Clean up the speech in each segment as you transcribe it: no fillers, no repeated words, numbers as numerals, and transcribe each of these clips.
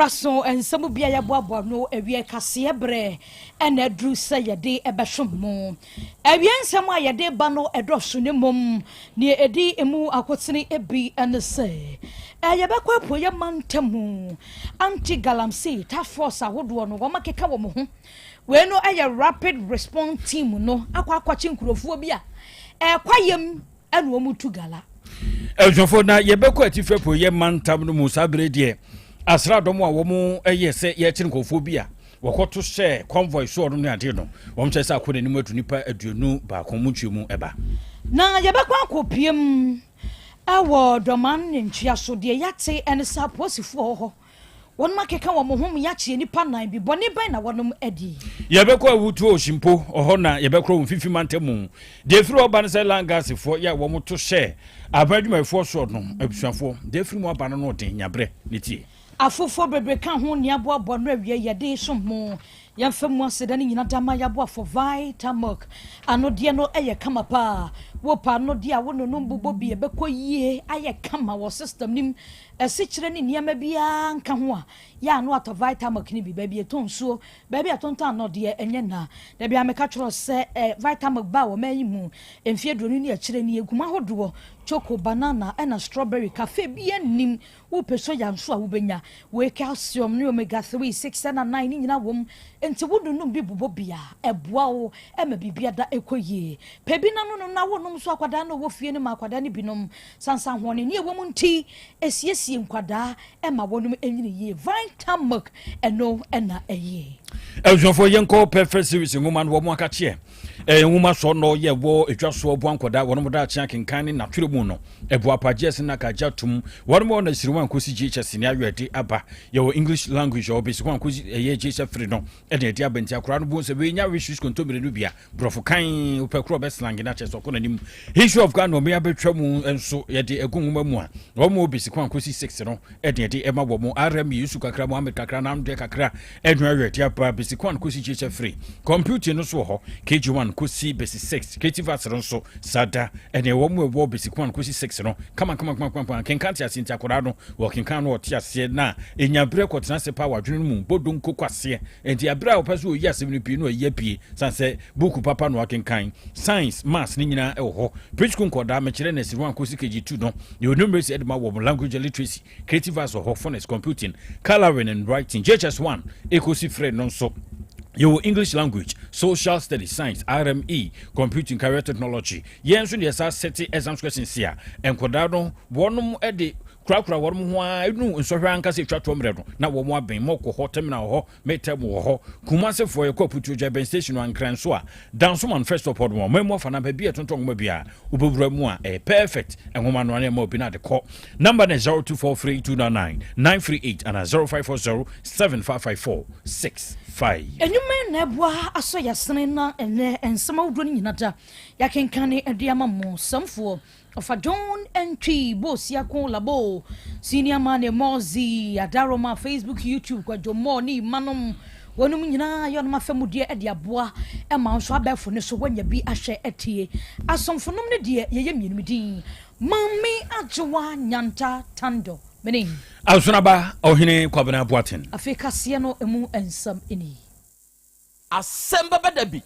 So nsɛm bi a yɛboaboa no awie kaseɛ berɛ ɛna aduru sɛ yɛde ɛbɛsom mo. Awie nsɛm a yɛde ba no ɛdɔso, ne mmom neɛ ɛdi emu akotene bi ɛne sɛ yɛbɛkɔ apueɛ mantam. Anti galamsey task force ahodoɔ no, wɔn akeka wɔn ho. Wei no ɛyɛ rapid response team no akɔ akɔkye nkurɔfoɔ bi a ɛkwayam ɛna wɔn tu gala. Abusuafoɔ, na yɛbɛkɔ atifi apueɛ mantam no mu. Saa bere deɛ, asraadɔm a wɔn yɛ sɛ yɛkyere nkurɔfoɔ bi a wɔkɔto hyɛ convoy soɔ no ne adeɛ no, wɔn kyerɛ sɛ akɔ n'anim adu nipa 21 mu ntwe mu ɛba. Na yɛbɛkɔ akɔpiem ɛwɔ Dɔman ne ntua so. Deɛ yɛate ɛne sɛ apolisifoɔ wɔ hɔ, wɔn akeka wɔn ho mu yɛakye nipa nan bi. Bɔne bɛn na wɔnom adi? Yɛbɛkɔ Awutuo Osimpo ɔhɔ na yɛbɛkorɔ wɔn fifi mantam mu. Deɛ efiri ɔba no sɛ langasefoɔ yɛ a wɔn to hyɛ aban adwumayɛfoɔ soɔ no, abusuafoɔ, deɛ efiri mu aba no no ɔden nyabrɛ ne tie. Afoforɔ bebree ka ho nea aboaboa no awie yɛde som mo. Yɛmfa mu aseda no nyina dama yɛaboafo Vitamilk. Anodeɛ no yɛ kama paa. Wopa anodeɛ a wononom bobɔ bi, ɛbɛkɔ yie, ayɛ kama wɔ system nim. Ɛsikyerɛ ne nneɛma biara nka ho a yɛ ano. Atɔ Vitamilk no bi baabi ɛtɔ nsuo, baabi a tontɔn anodeɛ ɛnyɛ na dabi a meka kyerɛ sɛ Vitamilk ba wɔ man yi mu mfeɛ 20 ne akyerɛ ni. Egum ahodoɔ, choco, banana ɛna strawberry, cafe bi anim. Wopɛ soya nso a, wobɛnya wei. Calcium ne omega 3, 6 ɛna 9 ne nyinaa wɔ mu, nti wononom bi bobɔ bia, ɛboa wo ɛma biribia da ɛkɔ yie. Pɛ bi na nonom na wonom so akwadaa no wɔ fie no ma akwadaa no binom sansan hoɔne ne ɛwɔ mu, nti ɛsiesie nkwadaa ɛma wɔnom ɛnyini yie. Vitamilk, ɛno ɛna ɛyie. Abusuafoɔ, yɛnkɔ Perfect Series nwoma no. Wɔn aka kyeɛ nwoma sɔ no yɛ wɔ edwa soɔ boa nkɔda wɔn mo daakye akenkan ne natwerɛ mu no ɛboa apagye ɛsɛ na kagya tum. Wɔn mo na siri wɔn nkosi JHS ne ayɔ ɛde aba. Yɛwɔ English language, ɔwɔ basic wɔn nkosi ɛyɛ JHS firi no ɛna ɛde aba. Nti akora no bo sɛ wei nya wish kontomire no bia borɔfo kan wopɛ korɔ ɔbɛ slang na kyerɛ sɛ ɔkɔ n'anim. History of Ghana ɔmo abɛtwa mu nso yɛde ɛgu nwoma mu a wɔn mo basic wɔn nkosi six no ɛde ɛma wɔn mo rm Yesu kakra, Mohammed kakra, namdeɛ kakra ɛnu ayɔ ɛde aba. Basic one kosi JHS three. Computing no so wɔ hɔ, KG one kosi basic six. Creative arts no nso sada ɛne ɛwɔ mu. Ɛwɔ basic one kosi six no kama kama kama kama. Kenkan te ase, nti akwadaa no wɔkenkan no ɔte aseɛ na enya berɛ kɔtena ase pa wadwene no mu bodo nkoko aseɛ. Nti abere a wɔpɛ so oyi asɛm no pii no, ayi apue san sɛ buku papa no akenkan. Science, maths ne nyinaa ɛwɔ hɔ. Preschool nkɔdaa, mekyerɛ nursery one kosi KG two no, yɛwɔ numeracy ɛde ma wɔ language and literacy, creative arts wɔ hɔ, phonics, computing, colouring and writing. JHS one ekosi three no nso, yɛwɔ English language, social studies, science, RME, computing, career technology. Yɛn nso deɛ saa sɛte exams questions a nkɔdaa no wɔnom de kurakura wɔn ho a ɛnu nsɔhwɛ ankasa etwa toɔ mmerɛ no na wɔn abɛn mɔkɔ hɔ. Terminal wɔ hɔ, mɛtɛm wɔ hɔ. Kumasefoɔ, yɛkɔ Aputuogya bɛn station no. Ankran so a, Dansoman first stop hɔ no, wɔn mu afa namba bi a ɛtontɔn nwoma bi a wobɛwura mu a ɛyɛ perfect nwoma no anɛ ma obi no ade kɔ. Number no 0243299938 ana 0540755465. Enwuma na ɛboa asɔ yɛsene na ɛnɛ nsɛm ahodoɔ no nyina da yɛakenkan ɛde ama mo. Sɛmfoɔ ɔfa John Ntwi Bosiako Labo, Senior Man Mozi Adaroma, Facebook, YouTube, Kwadwo Mɔ ne Imanom, wɔnom nyinaa yɛ ɔnom afɛmudeɛ ɛde aboa ɛma nso abɛɛfo ne so wɔanya bi ahwɛ atie. Asomfonom no deɛ, yɛyɛ mmienu din Maame Agyewa Nyanta Tando mene. Asonaba Ɔhene Kwabena Boaten. Afei kaseɛ no emu nsɛm ni. Asɛm bɛbɛ da bi.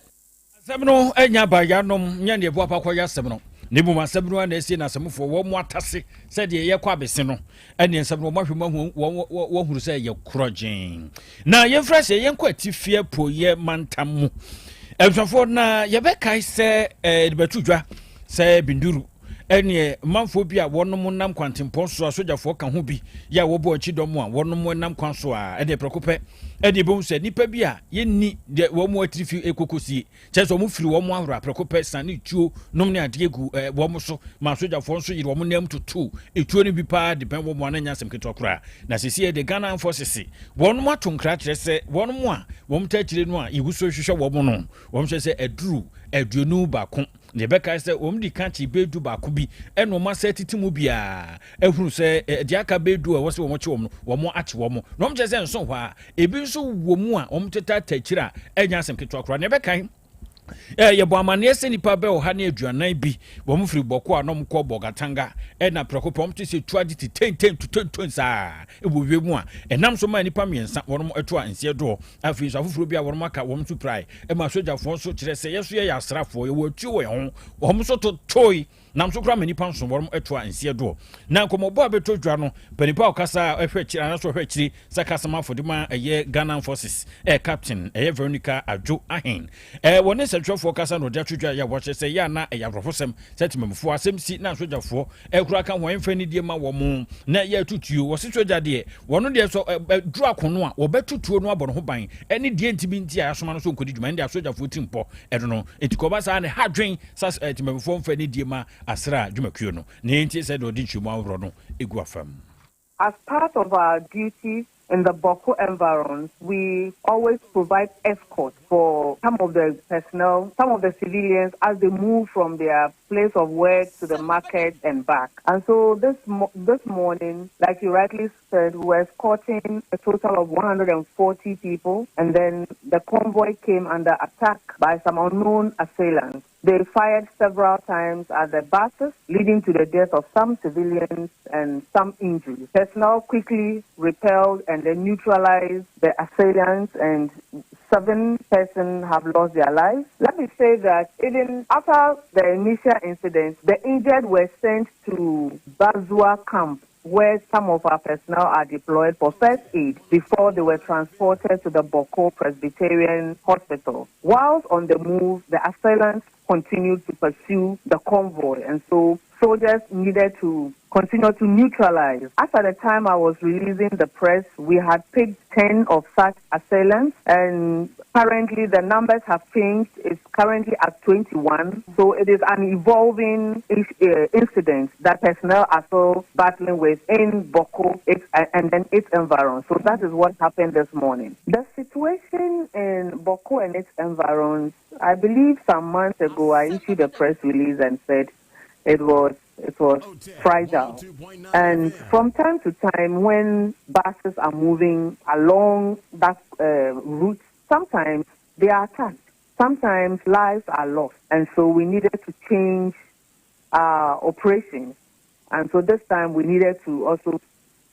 Asɛm no anya abayanom nyɛ neɛ boapa kɔyɛ asɛm no, na mmom asɛm no a na ɛsie na asɛmfoɔ wɔn mo atase sɛdeɛ yɛkɔ abese no ɛne nsɛm no wɔn ahwɛ mu ahu wɔn wɔhuru sɛ yɛ korɔgyen. Na yɛmfrɛ sɛ yɛnkɔ atifi apueɛ mantam mu. Abusuafoɔ, na yɛbɛkae sɛ de bɛto dwa sɛ Binduru ɛneɛ manfoɔ bi a wɔnom nam kwantempɔn so a sogyafoɔ ka ho bi yɛ a wɔbɔ akyi dɔm a wɔnom nam kwan so a ɛneɛ prɛko pɛ ɛne ɛbɛhu sɛ nnipa bi a yɛnni deɛ wɔn mu atirifi ɛkɔkɔsie kyerɛ sɛ wɔn firi wɔn ahorow aprɛko pɛ sane tuo nom ne adeɛ gu wɔn so ma sogyafoɔ nso yere wɔn nam tutu etuo no bi paa de bɛn wɔn ano. Nya asɛm ketewa koraa na sisi yɛ de Ghana Armed Forces wɔn mo ato nkra kyerɛ sɛ wɔn mo a wɔn ta akyire no a yɛgu so hwehwɛ wɔn no, wɔn hyɛ sɛ aduru 21. Deɛ ɛbɛka sɛ wɔn di ka kye bɛɛ 11 bi ɛna wɔn asɛ tete mu biara ehunu sɛ deɛ aka bɛɛ 10 a ɛwɔ sɛ wɔn kye wɔn no, wɔn akye wɔn na wɔn kyerɛ sɛ nso hɔ a ebi nso wɔ mu a wɔn teta akyire a ɛnya asɛm ketewa koraa. Deɛ ɛbɛka Yɛbɔ amanneɛ sɛ nnipa bɛyɛ 140 bi wɔn firi Bawku a na wɔn kɔ Bolgatanga, ɛna prɛko pɛ wɔn te sɛ tu agye te tenten tutonton saa ɛwɔ wiem a ɛnam so maa nnipa mmiɛnsa wɔn ɛto a nseɛ doɔ. Afei nso afoforɔ bi a wɔn aka wɔn nso pirae, ɛma sogyafoɔ nso kyerɛ sɛ yɛso yɛyɛ asraafoɔ, yɛwɔ atuo wɔ yɛn ho, wɔn nso totoe nam so koraa ma nnipa nso wɔn ɛto a nseɛ doɔ. Na nkɔmmɔbɔ a bɛtɔ dwa no, panipa a ɔkasa a ɛhwɛ akyire anaasɛ ɔhwɛ akyire sɛ kasamafo de ma ɛyɛ Ghana Forces, Captain ɛyɛ Veronica Adwo Ahen, wɔne nsɛntwerɛfoɔ kasa na ɔde ato dwa yɛ a wɔakyerɛ sɛ yɛ ana ɛyɛ aborɔfosɛm sɛ temamufoɔ asɛm si na sogyafoɔ ɛkura ka ho ɛmfa nidie ma wɔn na ɛyɛ atutuo. Wɔse sogya deɛ, wɔno deɛ sɛ duru akono a wɔbɛtutuo no abɔ ne ho ban, ɛne deɛ ntimi nti a yɛasoma no so nkɔdi dwuma, ɛne deɛ asogyafoɔ ti mpɔ ɛno no. Enti kɔba saa ne ha dwen sɛ temamufoɔ mfa nidie ma asra dwumakuo no, na yɛntie sɛ deɛ ɔde nkyerɛmu ahoroɔ no ɛgu afam. As part of our duties in the Bawku environs, we always provide escort for some of the personnel, some of the civilians as they move from their place of work to the market and back. And so this morning, like you rightly said, we were escorting a total of 140 people, and then the convoy came under attack by some unknown assailants. They fired several times at the buses, leading to the death of some civilians and some injuries. Personnel quickly repelled and then neutralized the assailants, and 7 persons have lost their lives. Let me say that even after the initial incident, the injured were sent to Bazua camp, where some of our personnel are deployed for first aid before they were transported to the Bawku Presbyterian Hospital. Whilst on the move, the assailants continued to pursue the convoy, and so soldiers needed to continue to neutralize. As at the time I was releasing the press, we had picked 10 of such assailants, and currently the numbers have changed. It's currently at 21. So it is an evolving incident that personnel are still battling with in Bawku and then its environs. So that is what happened this morning. The situation in Bawku and its environs, I believe some months ago I issued a press release and said it was fragile. And from time to time, when buses are moving along that route, sometimes they are attacked. Sometimes lives are lost. And so we needed to change our operations. And so this time we needed to also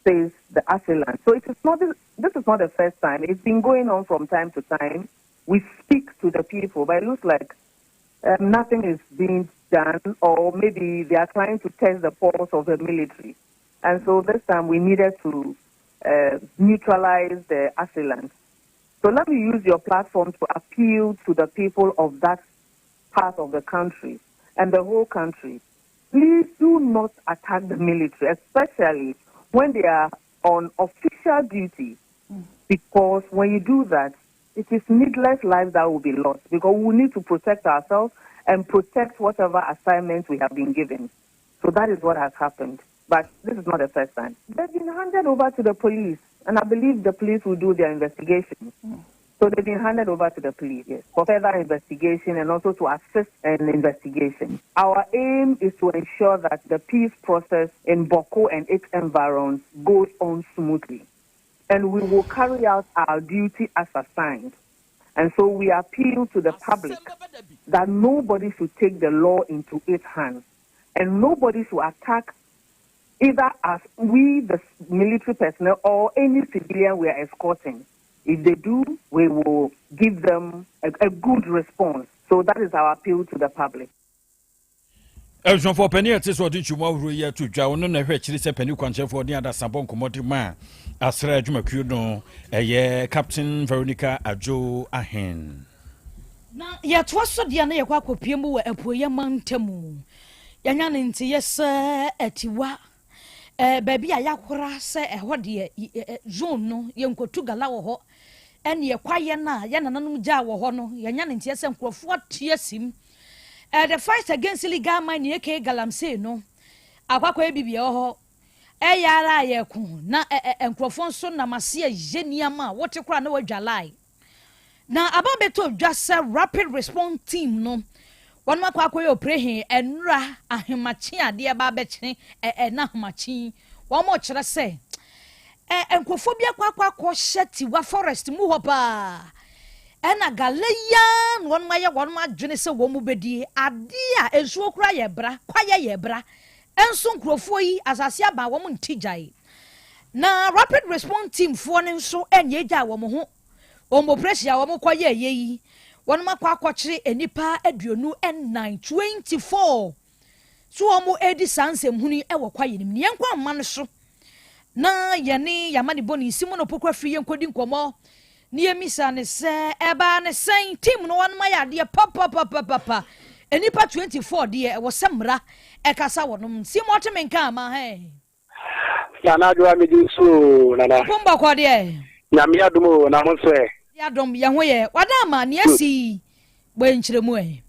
face the assailant. So it is not, this is not the first time. It's been going on from time to time. We speak to the people, but it looks like nothing is being done, or maybe they are trying to test the pulse of the military. And so this time we needed to neutralize the assailants. So let me use your platform to appeal to the people of that part of the country and the whole country. Please do not attack the military, especially when they are on official duty, because when you do that, it is needless lives that will be lost, because we need to protect ourselves and protect whatever assignment we have been given. So that is what has happened. But this is not the first time. They've been handed over to the police, and I believe the police will do their investigation. So they've been handed over to the police, yes, for further investigation and also to assist in investigation. Our aim is to ensure that the peace process in Bawku and its environs goes on smoothly. And we will carry out our duty as assigned. And so we appeal to the public that nobody should take the law into its hands, and nobody should attack either as we, the military personnel, or any civilian we are escorting. If they do, we will give them a good response. So that is our appeal to the public. Abusuafoɔ, panin a ɛte sɛ ɔde ntwemu ahorow yi ato dwa, ɔno na ɛhwɛ akyiri sɛ panin kwankyerɛfoɔ ne adasabɔ nkɔmmɔde ma asra adwumakuo no, ɛyɛ Captain Veronica Adwo Ahen. Na yɛtoa so deɛ na yɛkɔ akɔpie mu wɔ apueɛ mantamu. Yɛnya ne nteyɛ sɛ Atiwa baabi a yɛakora sɛ ɛhɔ deɛ zone no yɛnkɔtu gala wɔ hɔ, ɛne yɛkwayɛ no a yɛ nananom gyaa wɔ hɔ no, yɛnya ne nteɛ sɛ nkurɔfoɔ ate asim. The fight against illegal mining, aka galamsey no, akɔakɔyɛ bibi ɛwɔ hɔ. Ɛyɛ ara a yɛko na nkurɔfoɔ nso nam ase ɛyɛ nneɛma a wote koraa na wadwa lie. Na aba bɛtɔ dwa sɛ rapid response team no, wɔn akɔ akɔyɛ operation ɛnura ahemakye adeɛ ba abɛkyene ɛna ahemakye. Wɔn mo kyerɛ sɛ nkurɔfoɔ bi akɔ akɔhyɛ Tiwa forest mu hɔ paa. Ɛna gala yi ara na wɔnom ayɛ wɔnom adwene sɛ wɔn bɛdie adeɛ a nsuo koraa yɛ bra, kwaeɛ yɛ bra, nso nkurofoɔ yi asase aba a wɔn nte gyae. Na Rapid Response Team foɔ no nso nyɛ gyae wɔn ho, wɔn operation a wɔn kɔ yɛɛyɛ yi, wɔnom akɔ akɔkyere nnipa 24, 24, So wɔredi saa nsɛmhunu yi wɔ kwaeɛ no mu? Ne yɛnkɔ ahoma no so na yɛne yɛn amanebɔni Simon Opoku Afriyie nkɔdi nkɔmmɔ na yɛmmisa no sɛ ɛbaa ne sɛn team no wɔnom ayɛ adeɛ papapapapa nnipa 24 deɛ ɛwɔ sɛ mmara ɛkasa wɔnom. Simon ɔte me nka ama hɛn. Nana Adwoa megye wo so oo Nana. Ɔpon bɔkɔ deɛ. Nyame adom oo na mo nso ɛ. Nyame adom yɛ ho yɛ. Wada ama nea asi yi bɔ yɛ nkyerɛmu ɛ.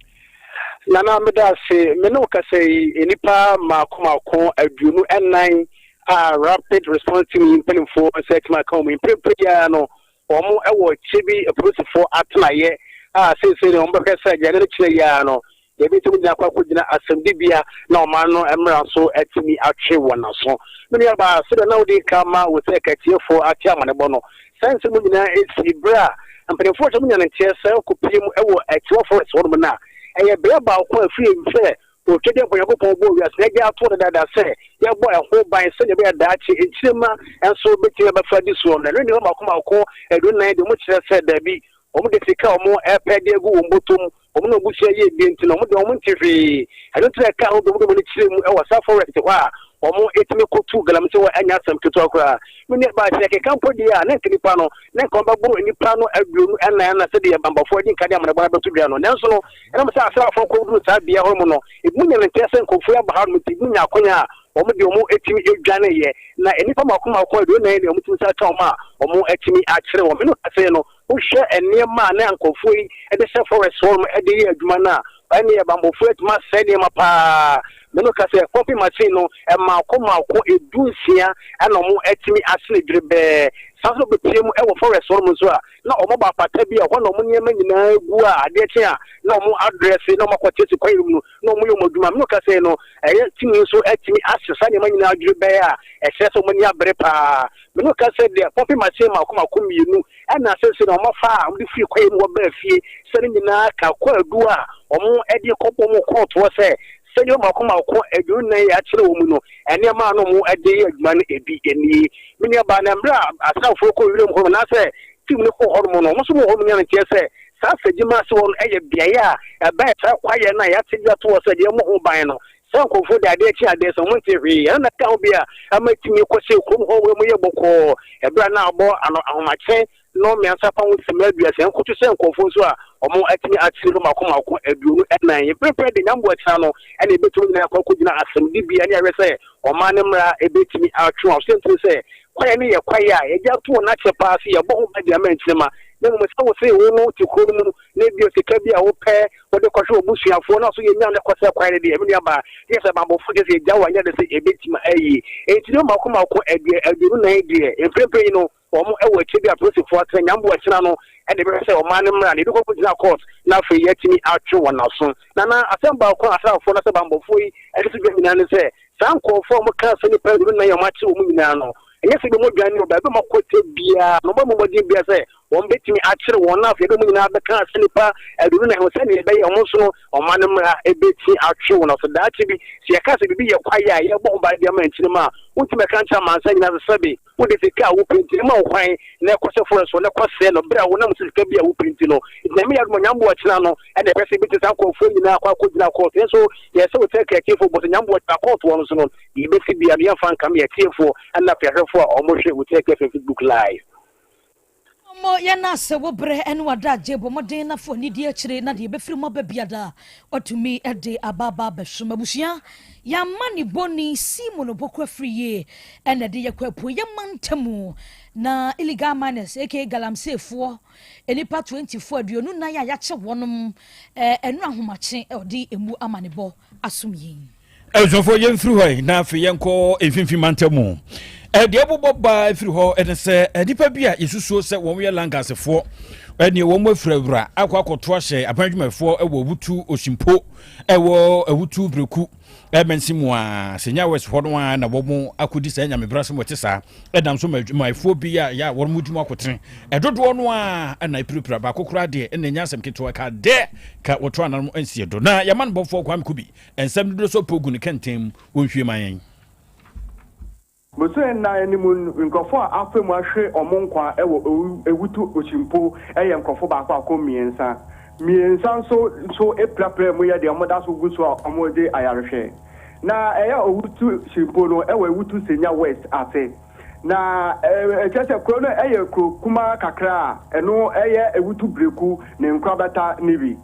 Nana meda ase me ne wo kasa yi nnipa mmaako mmaako 24 a rapid response team yi mpanimfoɔ nsa atumi aka wɔn yi mprempren yi ara no wɔn wɔ Kyebi apolisifoɔ atenaeɛ a seesei no wɔbɛhwɛ sɛ deɛ ɛno no kyerɛ yi ara no Yɛbɛtumi de akɔ akɔgyina asɛmdibea na ɔman no mmara nso atumi atwe wɔn aso. Me nuabaa, sɛdeɛ na wodi nka ma wo sɛ katiefoɔ ate amanebɔ no, saa nsɛm yi nyinaa sii berɛ a mpanimfoɔ a wɔn nya no nteɛ sɛ kɔpie mu wɔ Atiwa Forest hɔnom no a ɛyɛ bea baako a ɛfiri sɛ Otwadeɛ Onyankopɔn bɔɔ wiase na agya ato dadaada sɛ yɛbɔ ɛho ban sɛdeɛ ɛbɛyɛ daakye nkyirimma nso bɛtumi abɛfa adi soɔ no. Ɛno nnipa mmaako mmaako 14 deɛ wɔkyerɛ sɛ daabi, wɔde sika a wɔpɛ de agu wɔn bɔtɔ mu Wɔn na wɔn abusua yɛ bi nti no, wɔn deɛ wɔn nte hwee. Ɛno nti na ɛkaa ho bi a wɔde wɔn ani kyerɛɛ mu wɔ saa forest hɔ a wɔtumi kɔtu galamsey hɔ ɛnyɛ asɛm ketewa koraa. Me nua baa, sɛ yɛkeka mpo deɛ a, na nka nnipa no, na nka wɔbɛboro nnipa no 24 ana sɛdeɛ bammɔfoɔ adi nka de amanebɔ no abɛto dwa no. Nanso no, ɛnam sɛ asraafoɔ kɔduruu saa bea hɔ mu no, ebinom nya no nteɛ sɛ nkurɔfoɔ yi aba hanom nti, ebinom nya akwanya a wɔn deɛ wɔtumi dwaneeɛ. Na nnipa mmaako mmaako 24 deɛ wɔtumi nsa ka wɔn a wɔatumi akyere wɔn. Me ne wo kasa yi no, Wohwɛ nneɛma a na nkurɔfoɔ yi de hyɛ forest hɔ nom de yɛ adwuma no a, ɛnneɛ bammɔfoɔ atumi asɛe nneɛma paa. Me no ka sɛ pumping machine no mmaako mmaako 16 ɛna wɔn atumi asene dwerebɛɛ. Saa nso na wɔbɛpue mu wɔ forest hɔ nom nso a, na wɔabɔ apata bi a ɛhɔ na wɔn nneɛma nyinaa gu a adeɛ kye a na wɔn adrɛse na wɔn akɔte asi kwaeɛ mu no na wɔyɛ wɔn adwuma. Me no ka sɛ no ɛyɛ tumi nso atumi ahye saa nneɛma nyinaa dwerebɛɛ a ɛkyerɛ sɛ wɔn ani abere paa. Me no ka sɛ deɛ pumping machine mmaako mmaako mmienu Ɛna seesei no wɔafa a wɔde firi kwaeɛ mu hɔ baa fie sɛ ne nyinaa ka kwaadu a wɔde kɔbɔ wɔn kɔɔtoɔ sɛ sɛdeɛ mmaako mmaako 24 yi akyerɛ wɔn mu no, nneɛma a na wɔde yɛ adwuma no ebi nie. Me nuabaa, na mmerɛ a asraafoɔ kɔɔ wiram hɔ nom anaasɛ team no kɔɔ hɔ nom no, wɔn nso wɔ hɔ nom nya no nteɛ sɛ saa Fadjima ase hɔ no yɛ beaeɛ a ɛbɛn saa kwaeɛ no a yɛate de ato hɔ sɛ deɛ ɛmmɔ ho ban no. Saa nkurɔfoɔ de adeɛ kye adeɛ sɛ wɔnte hwee. Ɛno na ɛka ho bi a ɛma ɛtumi kɔhyɛ kurom hɔ wɔ mu yɛ bɔkɔɔ ɛberɛ a na abɔ ano ahomakye nnɔnmiɛnsa pa ho simma aduasa nkoto sɛ nkurɔfoɔ nso a wɔatumi akyere no mmaako mmaako 24. Mprempren de Nyamboa kyena no na ɛbɛtumi nyinaa akɔ akɔgyina asɛmdibea ne ahwɛ sɛ ɔman no mmara bɛtumi atwe wɔn aso. Sɛntire sɛ kwaeɛ no yɛ kwaeɛ a yɛgye ato wɔn akyɛ paa sɛ yɛbɔ ho ban de ama nkyirimma na mmom sɛ wo se wo no te kuro no mu na ebia sika bi a wopɛ wode kɔhwɛ w'abusuafoɔ na so yɛnya no kɔsɛ kwan no deɛ, me nuabaa, gye sɛ bammɔfoɔ gye sɛ yɛgya wo anyɛ de sɛ ɛbɛtumi ayie. Enti ne mmaako mmaako 24 deɛ, mprempren yi no, wɔn wɔ akyire bi a apolisifoɔ atena Nyambo akyina no de bɛhwɛ sɛ ɔman no mmara no yɛbɛkɔ akɔgyina court na afei yɛatumi atwe wɔn aso. Nana, asɛm baako a asraafoɔ no sɛ bammɔfoɔ yi de to dwa nyinaa ne sɛ, saa nkurɔfoɔ a wɔkaa sɛ nnipa 24 a wɔakyere wɔn nyinaa no, ɛnyɛ sɛ ebinom dwane o, baabi a wɔakɔtɛ biara no, wɔbɔ mmɔden biara sɛ Wɔbɛtumi akyere wɔn na afei de wɔn nyinaa abɛka ase nnipa 24 ho sɛdeɛ ɛbɛyɛ wɔn nso no ɔman no mmara bɛtumi atwe wɔn aso. Daakye bi, sɛ yɛka sɛ biribi yɛ kwaeɛ a yɛrebɔ ho ban de ama nkyirimma a, wontumi mmɛka nkyerɛ amansan nyinaa sɛ sɛbe wode sika a wopɛ nti mma wo kwan na ɛkɔ sɛ forest hɔ na kɔsɛe no berɛ a wonam sɛ sika bi a wopɛ nti no. Nti Nyame yɛ adom a Nyamboa kyena no na ɛbɛsɛ yɛbɛtumi saa nkurɔfoɔ nyinaa akɔ akɔgyina kɔɔto. Yɛn nso yɛsɛ wo sɛ Kratiefo bɔ sɛ Nyamboa kyena kɔɔto hɔ no nso no deɛ yɛbɛsi biara no yɛmfa nkame yɛn atiefoɔ ne afei ahwɛfoɔ a wɔhwɛ Wotia FM Facebook Live. Mmɔ yɛn ase wo berɛ ne w'adagye, bɔ mmɔden na fa w'ani di akyire na deɛ ɛbɛfiri mu aba biara watumi de aba aba abɛsom abusua. Yɛama ne bɔne Simon Opoku Afriyie ɛna ɛde yɛkɔ apueeɛ mantamu na illegal miners aka galamseyfoɔ nnipa 24 24 a yɛakye wɔnom ɛno ahomakye ɔde emu amanebɔ asom yɛn. Abusuafoɔ yɛmfiri hɔ yi na afei yɛnkɔ mfimfini mantam mu. Deɛ ɛbobɔ baa firi hɔ ne sɛ nnipa bi a yɛsusuo sɛ wɔn yɛ Langasefoɔ ɛneɛ wɔn afirawura akɔ akɔto ahyɛ aban adwumayɛfoɔ wɔ Awutu Osimpo ɛwɔ Awutu Breku ɛmɛnsi mu a Senya West hɔ no a na wɔn akɔdi saa nyamebrasɛm wɔte saa ɛnam so ma adwumayɛfoɔ bi a yɛ a wɔn mu di mu akotene ɛdodoɔ no a ɛna ɛpirapira baako koraa deɛ ɛna ɛnya asɛm ketewa ka dɛ ka wɔto ananom nsie do na yɛma no bɔfoɔ Kwame Kubi nsɛm dodoɔ sɛ ɔpɛ gu ne kɛntɛn mu wɔnhwie ma yɛn. Bosome nnan no mu no, nkurɔfoɔ a afa mu ahwere wɔn nkwa wɔ Ewutu Osimpo yɛ nkurɔfoɔ baako baako mmiɛnsa. Mmiɛnsa nso nso apirapira mu yɛ deɛ wɔda so gu so a wɔregye ayarehwɛ. Na ɛyɛ Owutu Simpo no wɔ Ewutu Senya West ase. Na ɛkyerɛ sɛ kuro no yɛ kuro kumaa kakra a ɛno yɛ Ewutu Breku ne nkorabata no bi.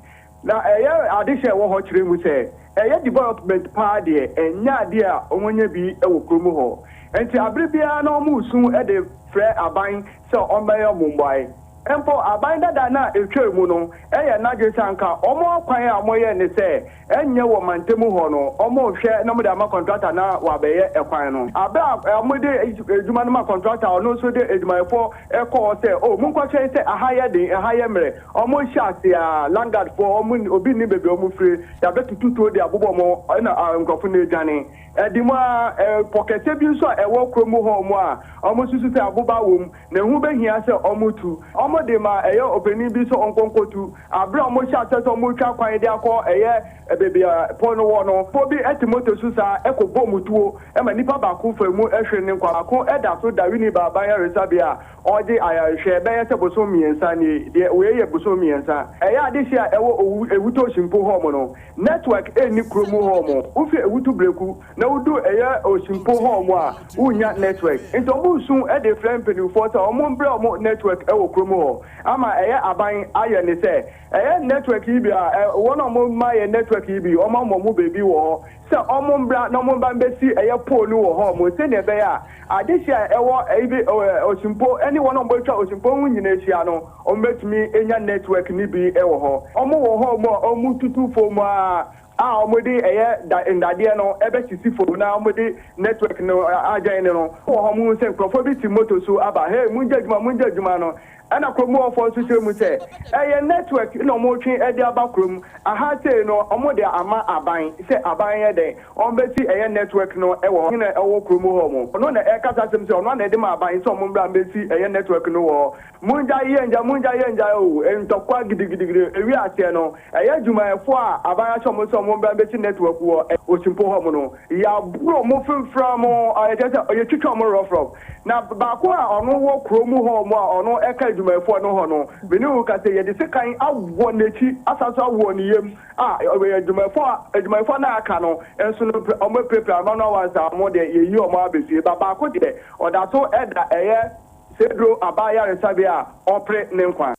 Na ɛyɛ adehye a ɛwɔ hɔ kyerɛ mu sɛ ɛyɛ development paa deɛ ɛnyɛ adeɛ a wɔanya bi wɔ kurom hɔ. Nti abere biara na wɔresu de frɛ aban sɛ ɔmmɛyɛ wɔn mmoae. Mpo aban dada no a ɛtwaa mu no yɛ n'adwene sɛ anka wɔn akwan a wɔyɛ ne sɛ ɛnyɛ wɔ mantamu hɔ no wɔrehwɛ na wɔde ama kɔntrata na wabɛyɛ ɛkwan no. Abere a wɔde adwuma no ma kɔntrata a ɔno nso de adwumayɛfoɔ kɔ hɔ sɛ oh monkɔhwɛ sɛ aha yɛ den, ɛha yɛ mmerɛ. Ɔmo hyɛ ase a landguard foɔ ɔmo nni obi nnim baabi a ɔmo fire yabɛtutu tuo de abobɔ ɔmo ɛna nkorɔfo no adwane. Ɛde mu ara pɔ kɛseɛ bi nso a ɛwɔ kuro mu hɔ ɔmo a ɔmo susu sɛ aboba wɔ mu na ɛho bɛhia sɛ ɔmo tu. Ɔmo de ma ɛyɛ ɔpanin bi sɛ ɔnkɔ nkɔtu. Aberɛ a ɔmo hyɛ aseɛ sɛ ɔmo retwa kwan de akɔ ɛyɛ baabi a pɔ no wɔ no, pɔ bi te moto so saa ɛkɔ bɔ ɔmo tuo ma nipa baako faa mu hwere ne nkwa. Baako da so da Winneba aban ayaresabea a Ɔgye ayarehwɛ bɛyɛ sɛ bosom mmiɛnsa nie, deɛ wei yɛ bosom mmiɛnsa. Ɛyɛ adehyeɛ a ɛwɔ Owu Ewutu Osimpo hɔ mo no, network nni kuro mu hɔ mo. Wofi Ewutu Breku na wodu ɛyɛ Osimpo hɔ mo a, wonnya network. Nti ɔmo resu de frɛ mpaninfoɔ sɛ ɔmo mbrɛ ɔmo network wɔ kuro mu hɔ ama ɛyɛ aban ayɛ ne sɛ ɛyɛ network yi bi a wɔn a ɔmo ma yɛ network yi bi ɔmo ama ɔmo baabi wɔ hɔ sɛ ɔmo mbra na ɔmo mba mbɛsi ɛyɛ pole no wɔ hɔ mo sɛnea ɛbɛyɛ a Adehye a ɛwɔ ɛyi bi Osimpo ne wɔn a wɔatwa Osimpo ho nyinaa ahyia no, wɔbɛtumi anya network no bi wɔ hɔ. Wɔwɔ hɔ a wɔtutu fam ara a wɔde ɛyɛ da nnadeɛ no bɛsisi fam na wɔde network no adwɛn no. Wɔ hɔ wɔhu sɛ nkurɔfoɔ bi te moto so aba, hey mongye adwuma, mongye adwuma no. Ɛna kurom hɔfoɔ nso kyerɛ mu sɛ ɛyɛ network na wɔretwe de aba kurom aha sei no wɔde ama aban sɛ aban yɛ dɛn wɔbɛsi ɛyɛ network no wɔ hɔ. Hene a ɛwɔ kurom hɔ mo ɔno na ɛrekasa asɛm sɛ ɔno ara na ɛde ma aban sɛ wɔn mmra mmɛsi ɛyɛ network no wɔ hɔ. Mongyae yɛ ngyae mongyae yɛ ngyae oo ntɔkwa gidigidigidi ɛwie aseɛ no ɛyɛ adwumayɛfoɔ a aban ahyɛ wɔn sɛ wɔn mmra mmɛsi network wɔ Osimpo hɔ mo no Yɛaboro mo fimfira mo, kyerɛ sɛ, yɛtwitwa mo rɔfrɔf. Na baako a ɔno wɔ kuro mu hɔ mo a ɔno ka adwumayɛfoɔ no hɔ no, me ne wo ka sɛ yɛde sekan awɔ n'akyi, asan nso awɔ ne yam, a adwumayɛfoɔ adwumayɛfoɔ no a aka no nso no, wɔapirapira ama no awansa, wɔn deɛ yɛyi wɔn aba fie, ba baako deɛ, ɔda so da ɛyɛ Sedro aba ayaresabea a ɔrepere ne nkwa.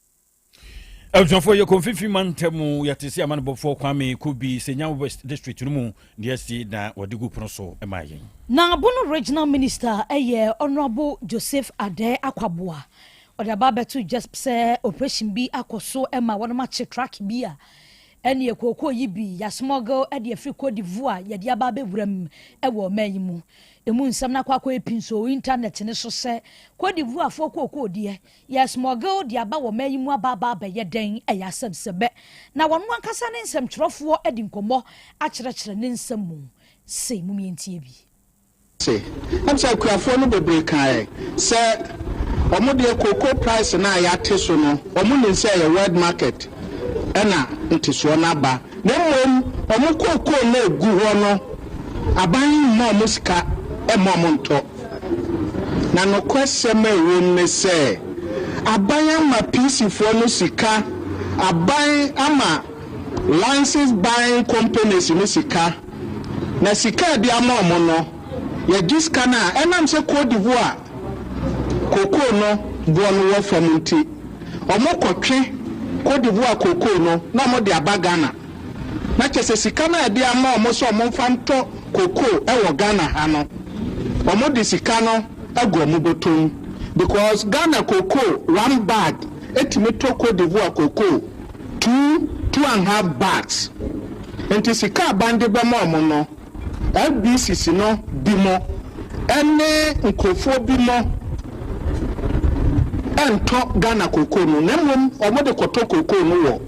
Abusuafoɔ yɛ kɔmfifi mantam mu yɛte sɛ amanebɔfoɔ Kwame Kobi Senya West District no mu deɛ asi na wɔde gu pono so ma yɛn. Na Bono Regional Minister yɛ Honourable Joseph Adeh Akwaboah. Ɔde aba abɛto dwa sɛ operation bi akɔ so ma wɔnom akye truck bi a ɛneɛ kookoo yi bi yɛasmuggle de afiri Cote d'Ivoire yɛde aba abɛwura mu wɔ ɔman yi mu. Emu nsɛm no akɔ akɔyɛ pii nso wɔ internet no so sɛ Cote d'Ivoirefoɔ kookoo deɛ Yɛ smuggle de aba wɔ man yi mu aba aba abɛyɛ dɛn? Ɛyɛ asɛm sɛ bɛ. Na wɔno ankasa ne nsɛmtwerɛfoɔ adi nkɔmmɔ akyerɛkyerɛ ne nsɛm mu sei. Mom yɛntie bi. Se, ɛm sɛ akuafoɔ no bebree kaeɛ sɛ wɔn deɛ cocoa price no a yɛate so no wɔn nim sɛ ɛyɛ world market ɛna ntesoɔ no aba na mmom wɔn cocoa no a ɛgu hɔ no aban mma wɔn sika mma wɔn ntɔ. Na nokwasɛm a ɛwom ne sɛ, aban ama PC foɔ no sika, aban ama license buying companies no sika, na sika a yɛde ama wɔn no, yɛgye sika no a, ɛnam sɛ Cote d'Ivoire cocoa no boɔ no wɔ fam nti, wɔkɔtwe Cote d'Ivoire cocoa no na wɔde aba Ghana. Na kyerɛ sɛ sika no a yɛde ama wɔn sɛ wɔmfa ntɔ cocoa wɔ Ghana ha no, wɔde sika no agu wɔn bɔtɔ mu because Ghana cocoa one bag tumi tɔ Cote d'Ivoire cocoa two, two and half bags. Nti sika a aban de bɛma wɔn no, FBCs no bi mo ne nkurɔfoɔ bi mo ntɔ Ghana kookoo no na mmom wɔde kɔtɔ kookoo no wɔ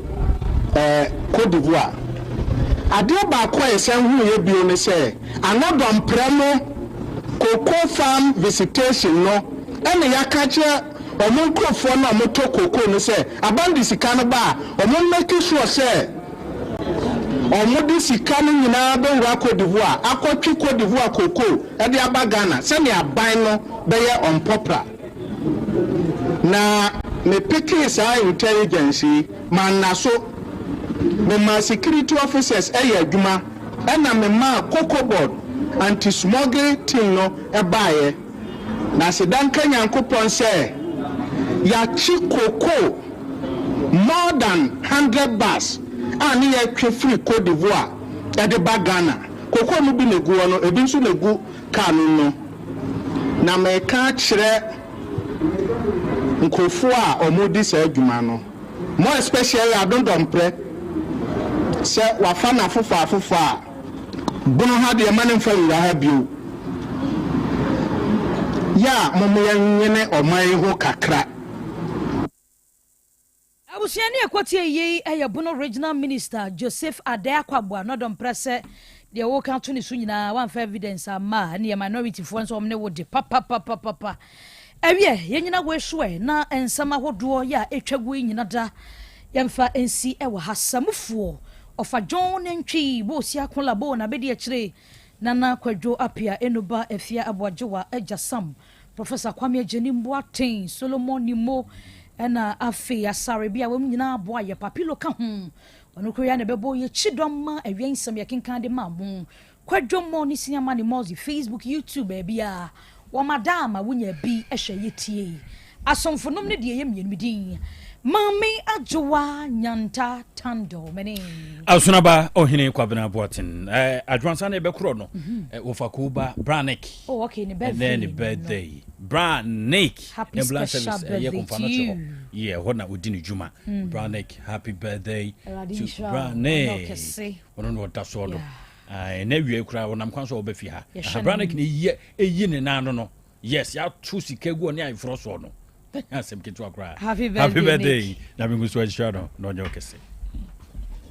Cote d'Ivoire. Adeɛ baako a yɛsan huiɛ bio ne sɛ Anɔdɔmprɛ no cocoa farm visitation no ɛna yɛaka akyerɛ wɔn nkurɔfoɔ no a wɔtɔ kookoo no sɛ aban de sika no ba a wɔn make sure sɛ Wɔde sika no nyinaa bɛwura Cote d'Ivoire akɔtwe Cote d'Ivoire cocoa de aba Ghana sɛnea aban no bɛyɛ ɔmpɔpra. Na me pekee saa intelligence yi, manna so. Memaa security officers yɛ adwuma ɛna memaa Cocobod anti-smuggling team no baeɛ. Na aseda nka Nyankopɔn sɛ yɛakye cocoa more than 100 bus a ne yɛtwe firi Cote d'Ivoire de ba Ghana. Cocoa no bi na egu hɔ no, ebi nso na egu car no mu no. Na meka akyerɛ nkurɔfoɔ a wɔredi saa adwuma no, more especially Adondɔmprɛ, sɛ wafa no afofɔ afofɔ a, Bono ha deɛ mma no mfa nwura ha bio. Yɛ a mom yɛnwene ɔman yi ho kakra. Abusua ne ɛkɔtie yei yɛ Bono Regional Minister Joseph Adeh Akwaboah Nɔdɔmprɛ sɛ deɛ woka ato ne so nyinaa wamfa evidence amma a ɛneɛ minority foɔ nso wɔn ne wo de papapapapa. Ɛwiɛ yɛnyina wei so ɛ na nsɛm ahodoɔ yɛ a ɛtwa guo yi nyina da yɛmfa nsi wɔ ha. Samufoɔ Ɔfa John Nantwi bɔ osi ako la bɔ na bedi akyire Nana Kwadwo Appiah Enuba Afia Aboagyewa Agya Sam Professor Kwame Agyenim Boateng Solomon Nimo ɛna afei Asare bia wɔn nyinaa aboa yɛ Papilo ka ho ɔno koro yi ara na ɛbɛbɔ yɛ kyidɔm ma awia nsɛm yɛkenkan de maa mo Kwadwo Mo ne Siama ne Mozi Facebook YouTube baabiara wɔn ada ama wonya bi hwɛ yɛ tie Asomfo nom ne deɛ ɛyɛ mmienu me din Maame Adwoa Nyanta Tandor me ne. Asonaba Ɔhene Kwabena Boateng eh, Adwoansa na ɛbɛkorɔ no eh, wɔfa Kooba Branik. Oh, okay, ne birthday. Ɛnɛ ne birthday. Branik. Happy Ambulance special service ɛyɛ birthday kɔnfa to no kyɛ you. hɔ. Yeah, ɛhɔ na ɔdi ne dwuma. Branik, happy birthday Awurade to nhyira wo. Ɔnyɛ Branik. ɔkɛse. Ɔno na ɔda soɔ no. Yeah. Ah, ɛnɛ awia koraa ɔnam kwan so a ɔba fie ha. Yɛhwɛ Aha, no Branik na ɛyi ɛyi ne nan ano no. Yes, yɛato sika gu ɔne ayeforɔ soɔ no. Ɛnyɛ asɛm ketewa koraa. Happy Happy birthday, birthday. Nick. Nyame ngu so nhyira no na ɔnyɛ ɔkɛse.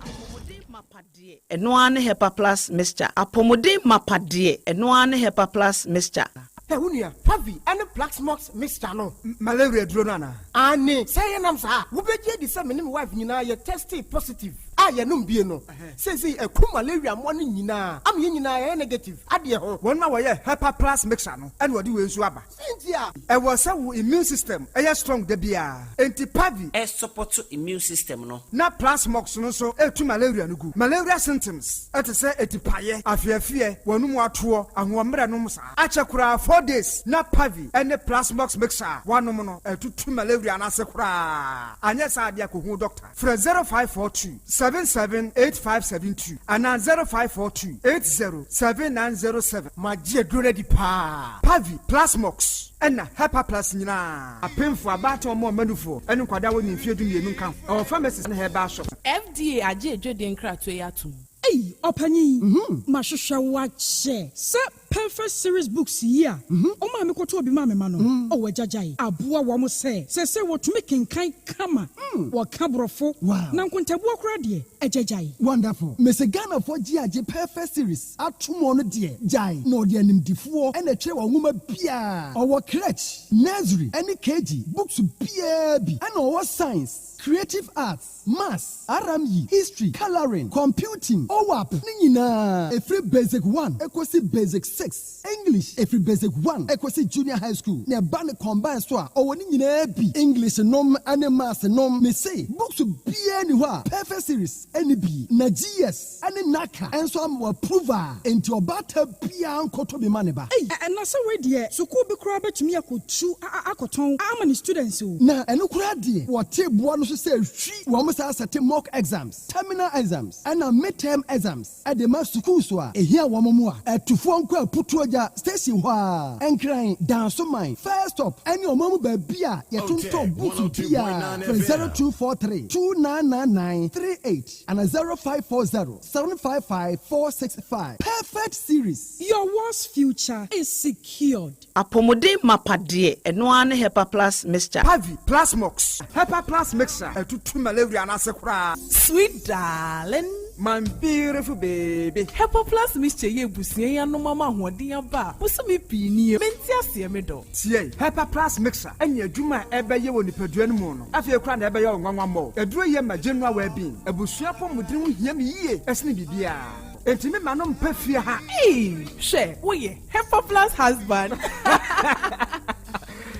Apɔmuden mapa deɛ, ɛno ara ne Hepa Plus Mixture. Apɔmuden mapa deɛ, ɛno ara ne Hepa Plus Mixture. Hɛ wo nua, Pavi ne Plaxmox mixture no, Malaria aduro no anaa? Aane, sɛ yɛnam saa a, wobɛgye adi sɛ me ne me wife nyinaa yɛ testee positive a yɛnom bie no. Seesei aku malaria mmoa no nyinaa ama yɛn nyinaa yɛayɛ negative adeɛ ho. Wɔn a wɔyɛ Hepa Plus mixture no na wɔde wei nso aba. Sei nti a. Ɛwɔ sɛ wo immune system yɛ strong da biara, enti Pavi. Ɛsupɔto immune system no. Na Plasmox no nso tu malaria no gu. Malaria symptoms te sɛ atipaeɛ, afeafeɛ, w'anum atoɔ, ahoɔmmerɛ nom saa. Akyɛ koraa 4 days na Pavi ne Plasmox mixture a woanom no atutu malaria no ase koraa. Anyɛ saa deɛ a kɔhu doctor. Frɛ 0542 778572 anaa 0542 80 7907. Magye aduro no adi paa. Pavi, Plasmox, ɛna Hepa Plus nyinaa. Apemfo, abaatan, ɔmo ɔmanufoɔ, ne nkwadaa a wɔnni mfeɛ 12 nka ho. Ɛwɔ pharmacies ne herbal shops. FDA agye adwadie nkratoɔ yi atom. Ei, ɔpanyin, mahwehwɛ wo akyɛ. Sɛ Perfect Series Books yi a ɔmaa mekɔtɔɔ bi maa me mma no, ɔwɔ agyagyae aboa wɔn sɛ seesei wɔtumi kenkan kama, wɔka Borɔfo, na nkontabuo koraa deɛ, agyagyae. Wonderful. Mese Ghanafoɔ gye agye Perfect Series ato mu ɔno deɛ gyae na ɔde animdifoɔ na ɛtwerɛ wɔ nwoma biaa. Ɔwɔ crèche, nursery ɛne KG books biaa bi ɛna ɔwɔ science, creative arts, maths, RME, history, colouring, computing, OWAP ne nyinaa ɛfiri basic 1 ɛkɔsi basic 6, English ɛfiri basic 1 ɛkɔsi junior high school na ɛba ne combine so a ɔwɔ ne nyinaa bi, English nom ne maths nom. Mese books biaa ni hɔ a Perfect Series ɛne bi na GS ɛne NaCCA ɛnso ama wɔ approve a enti ɔbaata biaa nkɔtɔ bi ma ne ba. Ei, na sɛ wei deɛ, sukuu bi koraa bɛtumi akɔtu akɔtɔn ama ne students o. Na ɛno koraa deɛ wɔte boa no so sɛ hwi wɔn saa sɛte mock exams, terminal exams ɛna midterm exams ɛde ma sukuu so a ehia wɔn mo a ɛtufoɔ nkɔ. Ɛwɔ Putuogya station hɔ ara, Nkran, Dansoman, First Stop ɛne ɔman mu baabi a yɛtontɔn books biara. Frɛ 0243 2999 38 anaa 0540 755 465. Perfect Series. Your world's future is secured. Apɔmuden mapa deɛ, ɛno ara ne Hepa Plus mixture. Pavi, Plasmox, Hepa Plus mixture ɛtutu malaria no ase koraa. Sweet darling. My beautiful baby. Hepa Plus mixture yɛ abusua yi anom ama ahoɔden aba a bosome pii nie. Mente aseɛ me dɔ. Tie, Hepa Plus mixture ɛne adwuma a ɛbɛyɛ wɔ nipadua no mu no, afei koraa na ɛbɛyɛ wo nwanwa mmɔ. Aduro yɛ ma general well-being. Abusua apɔmuden ho hia me yie ɛsene biribiara. Enti me ma no mpa fie ha. Eii hwɛ woyɛ Hepa Plus husband.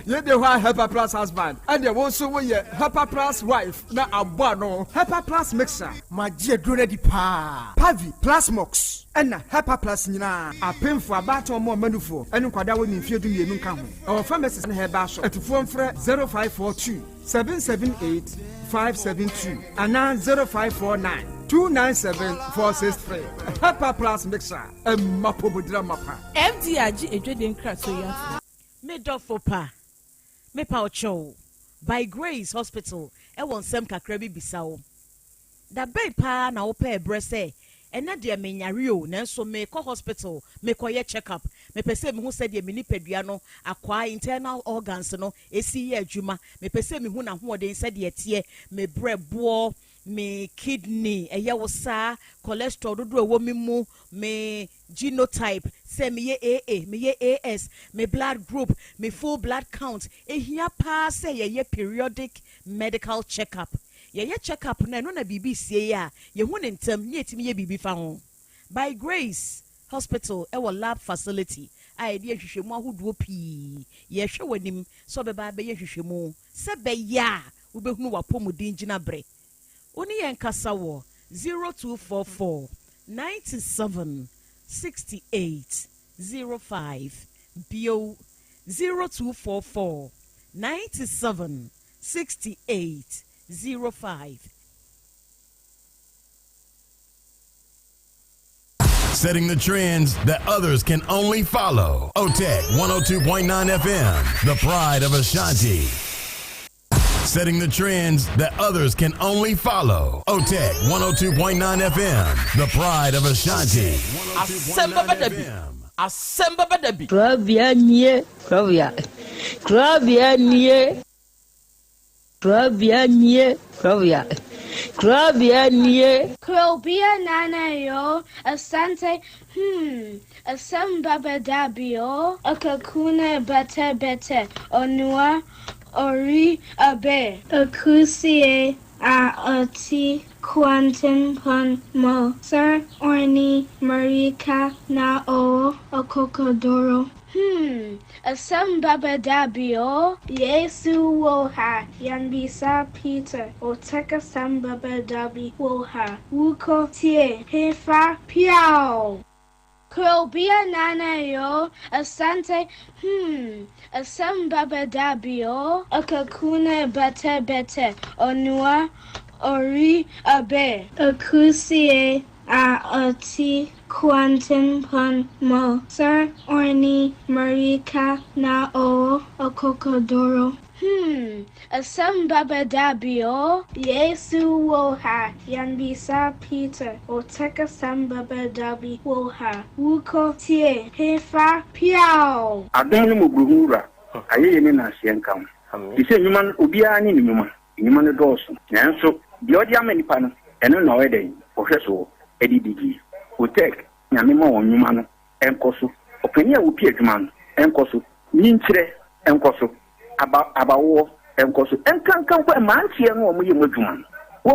Yei de hɔ a Hepa Plus husband ɛneɛ wo nso woyɛ Hepa Plus wife na abɔ ano. Hepa Plus mixer. Magye aduro no adi paa. Pavi, Plasmox ɛna Hepa Plus nyinaa. Apemfoɔ, abaatan ɔmo ɔma nufoɔ ɛne nkwadaa a wɔnni mfeɛ 12 nka ho. Ɛwɔ pharmacies ne herbal shop. Atufoɔ mfrɛ 0542 778 572 anaa 0549 297 463. Hepa Plus mixer ɛma pomodira mapa. FDA agye adwadie nkratoɔ yi atom. Me dɔfo pa, mepa wo kyɛw, By Grace Hospital wɔ nsɛm kakra bi bisa wo. Da bɛn paa na wopɛɛ berɛ sɛ, ɛnnɛ deɛ menyare o, nanso merekɔ hospital mekɔyɛ check up, mepɛ sɛ mehu sɛdeɛ me nipadua no akwaa, internal organs, no si yɛ adwuma, mepɛ sɛ mehu n'ahoɔden sɛdeɛ ɛteɛ, me berɛboɔ, me kidney, ɛyɛ wo saa, cholesterol dodoɔ a ɛwɔ me mu, me genotype, sɛ meyɛ AA, meyɛ AS, me blood group, me full blood count. Ɛhia paa sɛ yɛyɛ periodic medical check up. Yɛyɛ check up no a, ɛno na biribi sie a, yɛhu no ntɛm na yɛtumi yɛ biribi fa ho. By Grace Hospital wɔ lab facility a yɛde yɛ nhwehwɛmu ahodoɔ pii. Yɛrehwɛ w'anim sɛ wobɛba abɛyɛ nhwehwɛmu sɛ ɛbɛyɛ a wobɛhunu w'apɔmuden gyinaberɛ. Wo ne yɛn nkasa wɔ 0244 97 68 05, bio, 0244 97 68 05. Setting the trends that others can only follow. OTEC 102.9 FM, the pride of Ashanti. Setting the trends that others can only follow. OTEC 102.9 FM, the pride of Ashanti. Asɛm bɛba da bi. Asɛm bɛba da bi. Korabea nie, korabea, korabea nie. Korabea nie, korabea, korabea nie. Krobea Nana yo, Asante hmm, Asem baba dabi o, Akakuna bete bete, Onua ori abe. Akusie a ɔte kwantempɔn mu, Sir Orni Marika na ɔwɔ akokoduro. Hmm, asɛm bɛba da bi o. Yesu wɔ ha, yɛmmisa Peter, Ɔtek asɛm bɛba da bi wɔ ha, Wokɔ tie hefa piaw! Krobea Nana yo, Asante hmm, asɛm bɛba da bi o. Akakuna bete bete, Onua ori abe. Akusie a ɔte kwantempɔn mu, Sir Orni Marika na ɔwɔ akokoduro. Hmm, asɛm bɛba da bi o. Yesu wɔ ha, yɛmmisa Peter, Ɔtek asɛm bɛba da bi wɔ ha, Wokɔ tie hefa piaw! Adom ne mmɔborɔhunu Wura, ayɛyie ne nnaaseɛ nka wo. Te sɛ nnwuma no, obiara ne ne nnwuma. Nnwuma no dɔɔso, nanso deɛ ɔde ama nnipa no, ɛno na ɔyɛ dɛn? Ɔhwɛ soɔ de didie. Otec, Nyame ma wɔn nnwuma no nkɔ so. Ɔpanin a ɔpi adwuma no nkɔ so. Nyinkyerɛ nkɔ so. Aba, abawoɔ nkɔ so. Nkanka mpo mmeranteɛ no a wɔyɛ mu adwuma no,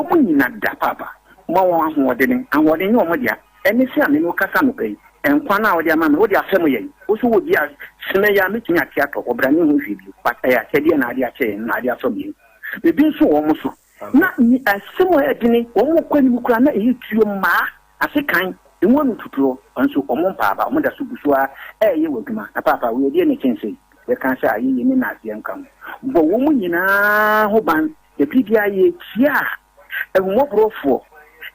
wɔn nyina da paapa. Ma wɔn ahoɔdene. Ahoɔden nyɛ wɔn dea. Ɛne sɛ a me ne wo kasa anɔpa yi, nkwa no a wode ama me, wode afɛm yɛn. Wo nso wɔ bi a, sene yi a mɛtumi ate atɔ, ɔbra ne ho hwee bio, but ɛyɛ akyɛdeɛ na ade akyɛ yɛn, na ade asɔ yɛn. Ebi nso wɔ wɔn so, na asɛm a ɛyɛ dene, wɔn kɔ anim koraa na ɛyɛ tuo mmaa, asekan, emu ano tutuo, nso wɔn mpa aba, wɔn da so gu so ara ɛreyɛ wɔ adwuma. Na paapa, wei ɛdeɛn na ɛkyɛn sei? Yɛka sɛ ayɛyie ne nnaseɛ nka ho. Bɔ wɔn nyinaa ho ban, na biribiara yɛkyia a, ahummɔborɔfoɔ,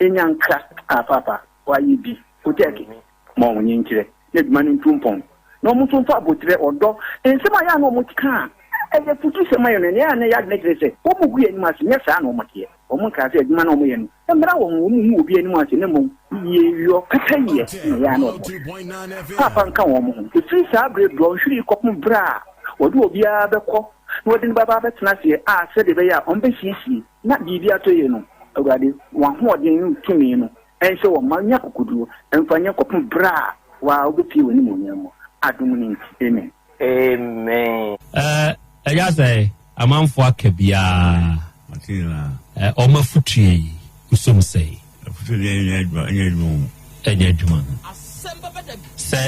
nya nkra, ah paapa, wayɛ bi, wotɛɛke, ma wɔn nkyerɛ. na adwuma no ntu mpɔn. Na wɔn nso mfa aboterɛ, ɔdɔ, nsɛm a ɛyɛ a na wɔka a ɛyɛ afutusɛm ma yɛn no, ɛyɛ a na ɛyɛ adwene kyerɛ sɛ wɔgu yɛn anim ase. Nyɛ saa na wɔteɛ. Wɔnkaa sɛ adwuma no a wɔyɛ no mmra wɔn ho, wɔnhu obi anim ase, na mmom yieyɔ, pɛpɛyɛ na ɛyɛ a na wɔhwɛ. Paapa nka wɔn ho. Ɛfiri saa berɛ dɔnhwere yi kɔpem berɛ a wɔde obiara bɛkɔ na wɔde no bɛba abɛtena aseɛ a sɛdeɛ ɛbɛyɛ a wɔbɛsiesie na biribi atɔ yie no, Awurade, w'ahoɔden ne wo tumi no nhyɛ wɔn ma nya akokoɔduro mfa nyɛ kɔpem berɛ a wo ara wobɛpue w'animuonyam mu. Adom no nti, amen. Amen. Eh, ɛyɛ sɛ amanfoɔ aka biara. Mate nyinaa. Eh, wɔn afutuo yi, wosom sɛe. Afutuo deɛ ɛnyɛ adwuma, ɛnyɛ adwuma o. Ɛnyɛ adwuma. Sɛ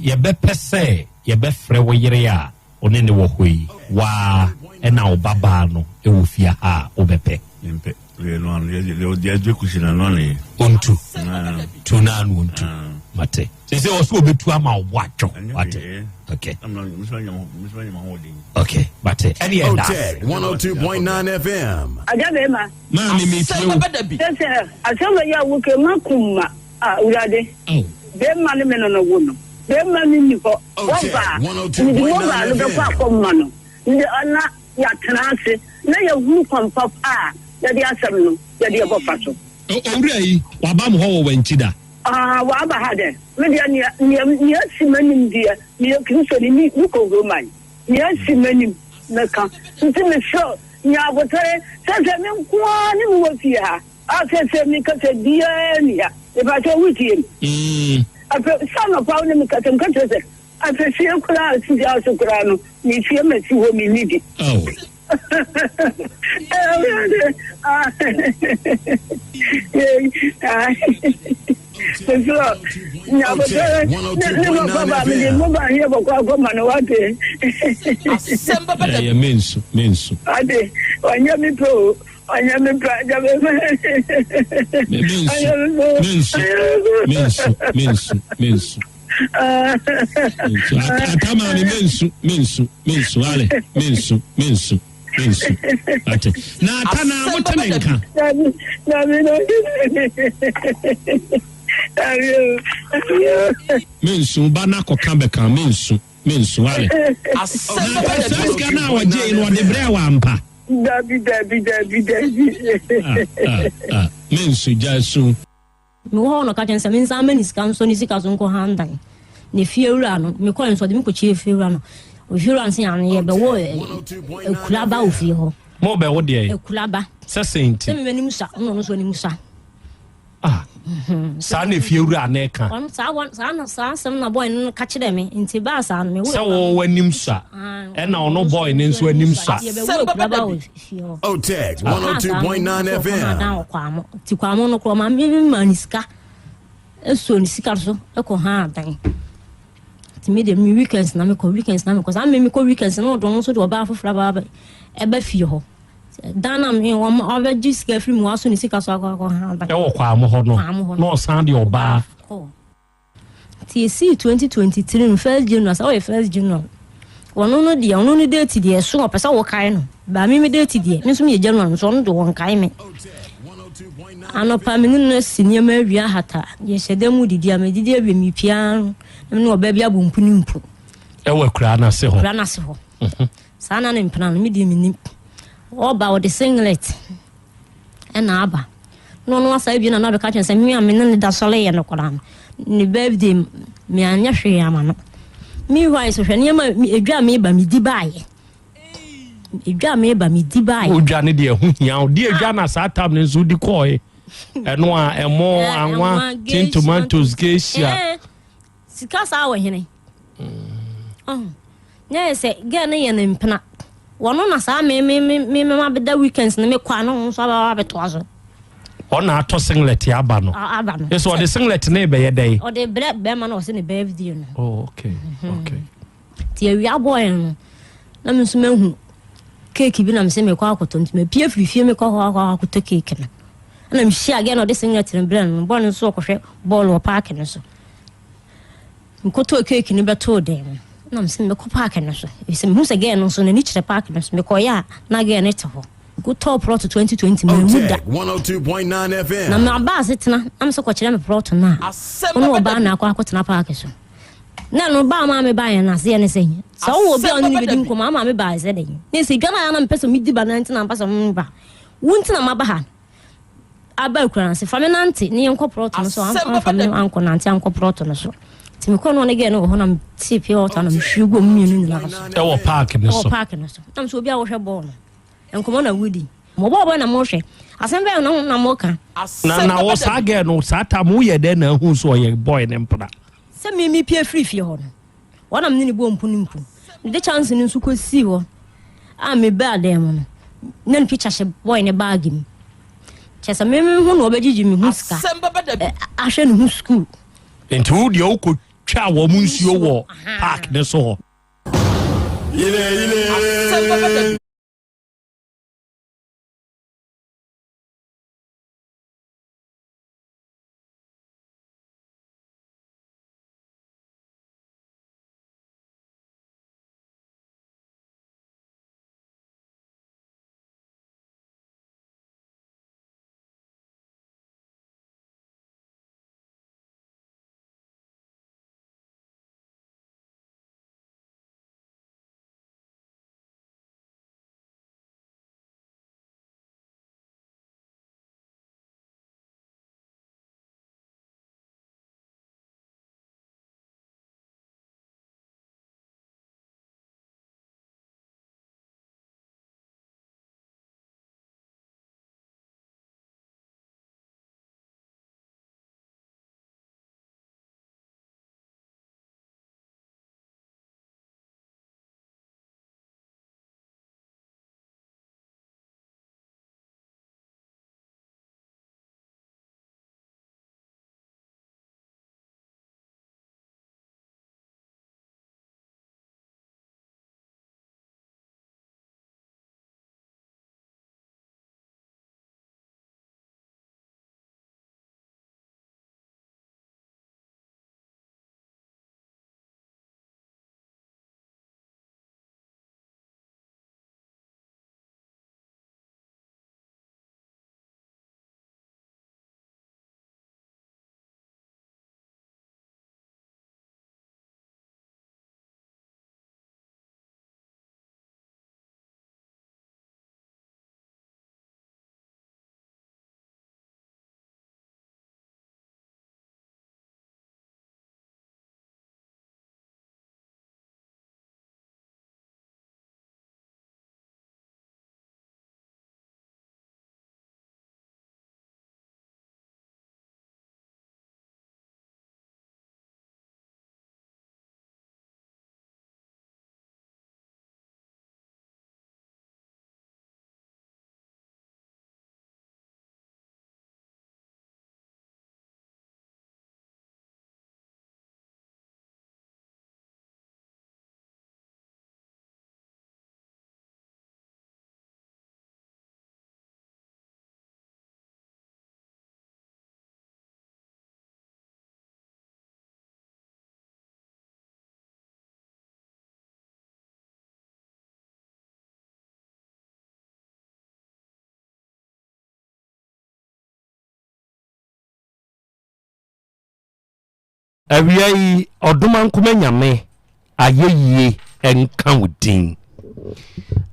yɛbɛpɛ sɛ yɛbɛfrɛ wo yere a wo ne no wɔ hɔ yi, wo ara na wo babaa no wɔ fie ha a, wobɛpɛ? Mempɛ. Deɛ no ano, deɛ deɛ deɛ kusi na no ano yɛ. Ontu. Tu na ano ontu. Mate. Sɛ sɛ ɔsɛ obetu ama wo bo adwo. Wate. Okay. Okay, mate. Ɛne ɛda. Otec 102.9 FM. Agya bɛrima. Maame mi tie o. Sɛ sɛ asɛm wɔ yi a woke ma kum ma a awurade. Bɛrima ne me no no wo no. Bɛrima no nni hɔ. Wɔba a, mede mobile no bɛkɔ akɔma no. Mede na yɛatena ase na yɛahunu kwan papa a yɛde asɛm no yɛde ɛbɔfa so. Owura yi, waba mo hɔ wɔ wankyi da? Ah, waba ha dɛ. Me deɛ, nea, nea, nea asi m'anim deɛ, meyɛ Kristoni, me, mekɔ Roman. Nea asi m'anim, mɛka. Nti mesrɛ wo, nya abotare. Sɛsɛ me nko ara ne mewɔ fie ha. A sɛsɛ mekasa biara nni ha. Mepakyɛw, wotie me? Afei, sɛ anɔpa wo ne me kasa, meka kyerɛ sɛ, Afei koraa a si ase koraa no, metua masi hɔ menni bi. Mesrɛ nyabotare ne papa ba mede mo ba yɛ bɔkɔ akɔma no wate. Ɛyɛ mensu mensu. Ate ɔnyɛ me pɛ o ɔnyɛ me pɛ agya me pɛ. Mensu mensu mensu mensu mensu. Ata maame mensu mensu mensu ale mensu mensu mensu ate na ata na mo tene nka. Mensu ba na kɔka bɛka mensu mensu ale. Na ata saa sika no a ɔgye no ɔde brɛ wɔ ampa. Dabi dabi dabi dabi. Ah ah mensu gya su. Mewɔ hɔ na ɔka kyerɛ me sɛ mensan mma ne sika nsɔ ne sika so nkɔ han dan. Na fiewura no, mekɔe nso ɔde me kɔkyerɛɛ fiewura no. Ofiewura no sɛ ano yɛbɛwɔ akuraba wɔ fie hɔ. Mo bɛwo deɛ? Akuraba. Sɛ sɛn nti? Sɛ me m'anim sa, ɔno nso anim sa. Ah, saa na efiewura no reka. Ɔno saa wɔ saa na saa asɛm na boy no ka kyerɛ me nti baa saa no me wo. Sɛ wo w'anim sua, ɛna ɔno boy no nso anim sua. Yɛbɛwo akuraba wɔ fie hɔ. Otec 102.9 FM. Dan wɔ Kwamo. Nti Kwamo no korɔ ma me ma ne sika. Ɛsuo ne sika so ɛkɔ ha dan. Nti me de me weekends na mekɔ weekends na mekɔ. Saa me mekɔ weekends na ɔdɔn nso de ɔbaa foforɔ aba ɛba fie hɔ. Dan na me wɔn ɔbɛgye sika firi mu waso ne sika so akɔ akɔ ha dan. Ɛwɔ Kwamo hɔ no. Na ɔsan de ɔbaa. Nti esii 2023 no first January sɛ ɔyɛ first January ɔno no deɛ ɔno no date deɛ ɛso ɔpɛ sɛ wɔkae no baa me me date deɛ me nso meyɛ January nso ɔno de wɔnkae me anɔpa me ne no asi nneɛma awie ahata yɛhyɛ dan mu didi a medidi awie mepia no na me ne ɔbaa bi abɔ mpu ne mpu ɛwɔ akuraa no ase hɔ akuraa no ase hɔ mhm. saa na ne mpena no me deɛ menim ɔba ɔde singlet ɛna aba na ɔno asa abie na na ɔbɛka kyerɛ sɛ me a me ne ne da sɔre yɛ no koraa no ne birthday me anyɛ hwee ama no meanwhile so hwɛ nneɛma edwa a meba medi baayɛ edwa a meba medi baayɛ. odwa ne deɛ ɛho hia o deɛ edwa na saa tam ne nso di kɔɔe ɛno a ɛmo anwa tin tomatoes geisha. Sika saa wɔ hene? Ɔho. Na yɛ sɛ girl no yɛ ne mpena. Wɔno na saa me me me me me mabɛda weekends no me kɔ a na ɔno nso aba abɛtoa so. Ɔna atɔ singlet aba no. Aba no. Ɛsɛ ɔde singlet no bɛyɛ dɛn? Ɔde brɛ bɛrima na ɔsɛ ne birthday no. Oh, okay. Mm-hmm. Okay. Ti awia bɔɔl no na me nso mahu keeki bi na me sɛ mekɔ akɔtɔ nti mapie firi fie mekɔ hɔ akɔ akɔtɔ keeki no. Ɛna mehyia girl na ɔde singlet no brɛ no bɔɔl no nso ɔkɔhwɛ bɔɔl wɔ paaki no so. Mekɔtɔɔ keeki no bɛtoo dan mu na mesɛ mɛkɔ paake no so efisɛ mehu sɛ gɛɛ no nso n'ani kyerɛ paake no so mekɔeɛ a na gɛɛ no te hɔ mekɔtɔɔ prɔto 2020 manhu da na maba asetena na mesɛ kɔkyerɛ me prɔto no a ɔne ɔbaa na akɔ akɔtena paake so. Na no baa maa me baeɛ no aseɛ ne sɛn? Sɛ wowɔ obi a ɔne no bɛdi nkɔmmɔ ama me baeɛ sɛ dɛn? Ne sɛ dwa no a na mepɛ sɛ medi ba no nti na mpɛ sɛ meba. Wo nti na maba ha. Aba akura ase fa me nante ne yɛnkɔ prɔto no so. Amfa me ankɔ nante ankɔ prɔto no so. Nti mekɔ no ɔne gɛɛ no wɔ hɔ na metee pure water na mehwie gu ɔmo mmienu nyinaa so. Ɛwɔ park no so. Ɛwɔ park no so. Na mesɛ obi a wɔhwɛ bɔɔl no. Nkɔmmɔ na wodi. Mo bɔɔl bɔ na mohwɛ. Asɛm bɛn na na moka? Na na wɔ saa gɛɛ no saa tam woyɛ dɛn na ahu so ɔyɛ boy ne mpena? Sɛ me mepue firii fie hɔ no, wɔn na me ne no bɔɔ mpu ne mpu. Mede chance no nso kɔsii hɔ a mebaa dan mu no, na ne picture hyɛ boy ne baage mu. Kyerɛ sɛ me me ho na ɔbɛgyegye me ho sika ahwɛ ne ho sukuu. Nti wo deɛ wokɔtwaa wɔn nsuo wɔ park ne so hɔ? Asɛm bɛba da bi. Awia yi Ɔdomankoma Nyame ayɛyie nka wo din.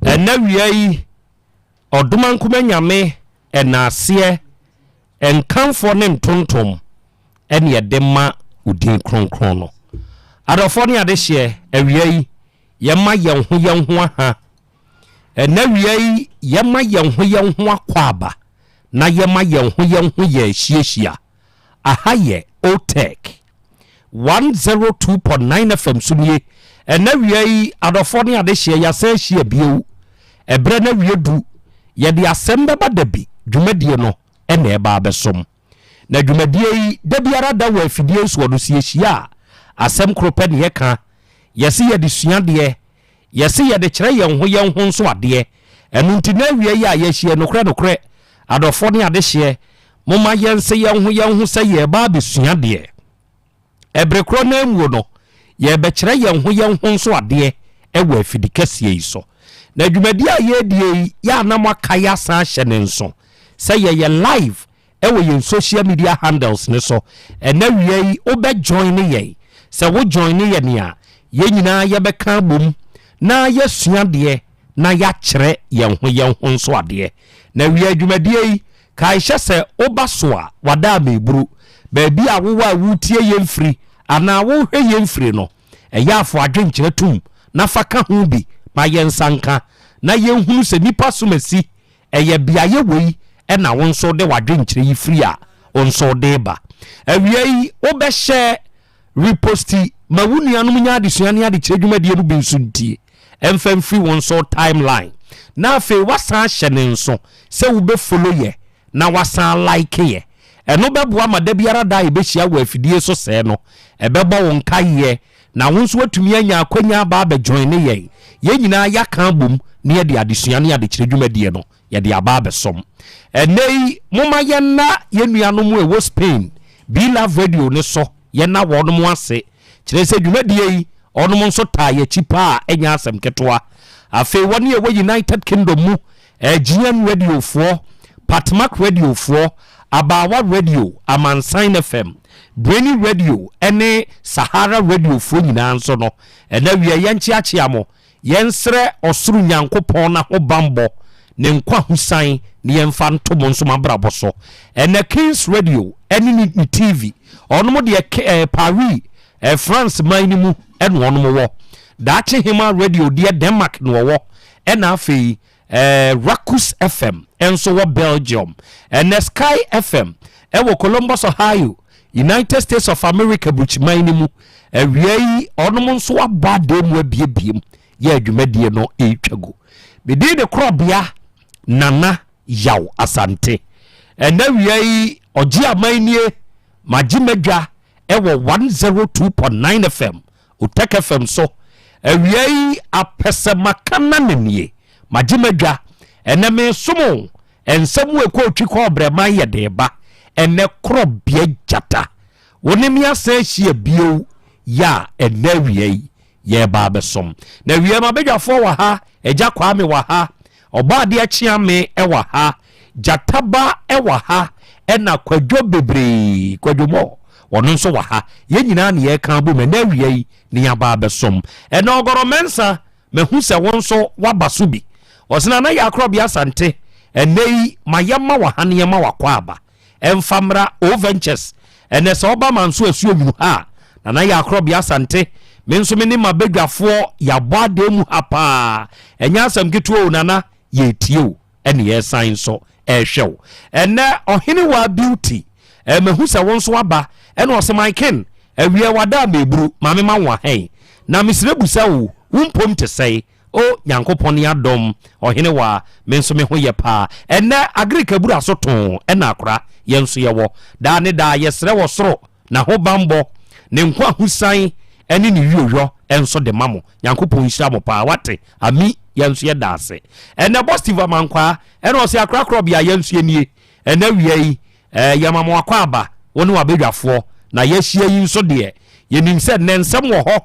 Ɛnɛ awia yi Ɔdomankoma Nyame ɛnaaseɛ nkamfoɔ ne ntontom ɛne ɛde ma wo din kronkron no. Adɔfoɔ ne adehyeɛ awia yi yɛma yɛn ho yɛn ho aha. Ɛnɛ awia yi yɛma yɛn ho yɛn ho akwaaba na yɛma yɛn ho yɛn ho yɛ hyiahyia. Aha yɛ Otec 102.9 FM so nie. Ɛnɛ awia yi, adɔfoɔ ne adehyeɛ, yɛasan ahyia bio. Ɛberɛ no awie du, yɛde asɛm bɛba da bi, dwumadie no na ɛba abɛsom. Na dwumadie yi, da biara da wɔ afidie nsoɔ no, sɛ yɛhyia a, asɛm koro pɛ ne yɛka. Yɛse yɛde sua adeɛ, Yɛse yɛde kyerɛ yɛn ho yɛn ho nso adeɛ. Ɛno nti na awia yi a yɛahyia yi, nokorɛ nokorɛ, adɔfoɔ ne adehyeɛ, momma yɛnse yɛn ho yɛn ho sɛ yɛreba abɛsua adeɛ. Ɛbere korɔ no ara muo no, yɛrebɛkyerɛ yɛn ho yɛn ho nso adeɛ wɔ afidi kɛseɛ yi so. Na dwumadie a yɛredie yi, yɛ a na moakae asan ahyɛ no nso sɛ yɛyɛ live wɔ yɛn social media handles no so. Ɛnɛ awia yi wobɛ join yɛn. Sɛ wo joine yɛn a, yɛn nyinaa yɛbɛka abom na yɛasua adeɛ na yɛakyerɛ yɛn ho yɛn ho nso adeɛ. Na wia dwumadie yi, kae hyɛ sɛ woba so a, wada ameburu. Baabi a wowɔ a woretie yɛn firi anaa worehwɛ yɛn firi no, ɛyɛ a fa w'adwenkyerɛ tom na fa ka ho bi ma yɛnsa nka na yɛnhunu sɛ nnipa som asi Ɛyɛ beaeɛ wei na wo nso wode w'adwenkyerɛ yi firi a wo nso wode reba. Awia yi wobɛhyɛ, reposti, ma wo nuanom nya adesua ne adekyerɛ dwumadie no bi nso ntie ɛmfa mfiri wo nso time line. Na afei woasan ahyɛ ne nso sɛ wobɛ follow yɛ na woasan like yɛ. Ɛno bɛboa ma da biara da a yɛbɛhyia wɔ afidie so sɛɛ no, ɛbɛbɔ wo nkaeɛ Na wo nso woatumi anya akwanya aba abɛ joine yɛn. Yɛn nyinaa yɛaka abom na yɛde adesua ne adekyerɛ dwumadie no yɛde aba abɛsom. Ɛnnɛ yi momma yɛnna yɛn nuanom a ɛwɔ Spain, Be-Love Radio no so, yɛnna wɔnom ase. Kyerɛ sɛ dwumadie yi wɔnom nso taa yɛn akyi paa a ɛnyɛ asɛm ketewa. Afei wɔn a ɛwɔ United Kingdom mu, Aegean Radio foɔ, Patmak Radio foɔ, Abaawa Radio, Amansan FM, Brainy Radio ne Sahara Radio foɔ nyinaa nso no, ɛnɛ awia yɛnkyeakyea mo, yɛnsrɛ Ɔsoro Nyankopɔn n'ahobanbɔ, ne nkwahosan ne yɛmfa nto mo nso mo abrabɔ so. Ɛnɛ Kings Radio ne ne ne TV, ɔnom deɛ eh, Paris, eh, France man no mu ɛna ɔnom wɔ. Daakye Hema Radio deɛ Denmark na ɔwɔ. Ɛna afei eh, Rakus FM nso wɔ Belgium. Ɛnɛ Sky FM ɛwɔ Columbus, Ohio, United States of America burukyiman no mu. Awia yi ɔnom nso abɔ adan mu abiebie mu yɛ adwumadie no ɛretwa gu. Medin de korɔbea Nana Yaw Asante. Ɛnɛ awia yi ɔgye aman nie magye madwa ɛwɔ 102.9 FM Otec FM so awia yi apɛsɛmaka na ne nie magye madwa ɛnɛ mesom o nsɛm wo ɛkɔ otwi kɔ ɔbrɛman yɛ de ba ɛnɛ korɔ bea gyata wo ne me asan ahyia bio yɛ a ɛnɛ awia yi yɛreba abɛsom na awia ma badwafoɔ wɔ ha agya Kwame wɔ ha Ɔbɔadeɛ Kyeame wɔ ha, Gyataba wɔ ha, ɛna Kwadwo bebree, Kwadwo Mɔ, ɔno nso wɔ ha. Yɛn nyinaa na yɛreka abom ɛnɛ awia yi na yɛaba abɛsom. Ɛna Ɔgɔrɔ Mɛnsa, mahu sɛ wo nso woaba so bi. Ɔse Nana Yakorɔbea Asante, ɛnɛ yi ma yɛmma wo ha na yɛmma wo akwaaba. Ɛmfa mmra O Ventures, ɛnɛ sɛ woba Manso Asuo Nwunu ha a, Nana Yakorɔbea Asante, me nso me ne m'abadwafoɔ yɛabɔ adan mu ha paa. Ɛnyɛ asɛm ketewa o Nana, yɛretie wo ɛne yɛresan nso ɛrehwɛ wo. Ɛnɛ Ɔhenewaa Beauty, eh, mahu sɛ wo nso aba, ɛna ɔse my king, awiɛ wada a meburu, ma me ma wo ahɛn. Na mesrɛ busa o, wo mpom te sɛe? O Nyankopɔn ne adom, Ɔhene wa, me nso me ho yɛ paa. Ɛnnɛ Agric abura so too ɛna akora, yɛn nso yɛwɔ. Daa ne daa yɛsrɛ wɔ soro N'ahobanbɔ, Ne nkwahosan ɛne Ne wioyɔ nso de ma mo. Nyankopɔn nhyira mo paa, wate? Ami, yɛn nso yɛda ase. Ɛnnɛ Bɔ Steve Amankwaa, ɛna ɔse akora korɔbea, yɛn nso yɛnie. Ɛnnɛ awia yi, eh, yɛma mo akwaaba, wo ne w'abadwafoɔ, na yɛahyia yi nso deɛ, yɛnim sɛ nnɛ nsɛm wɔ hɔ.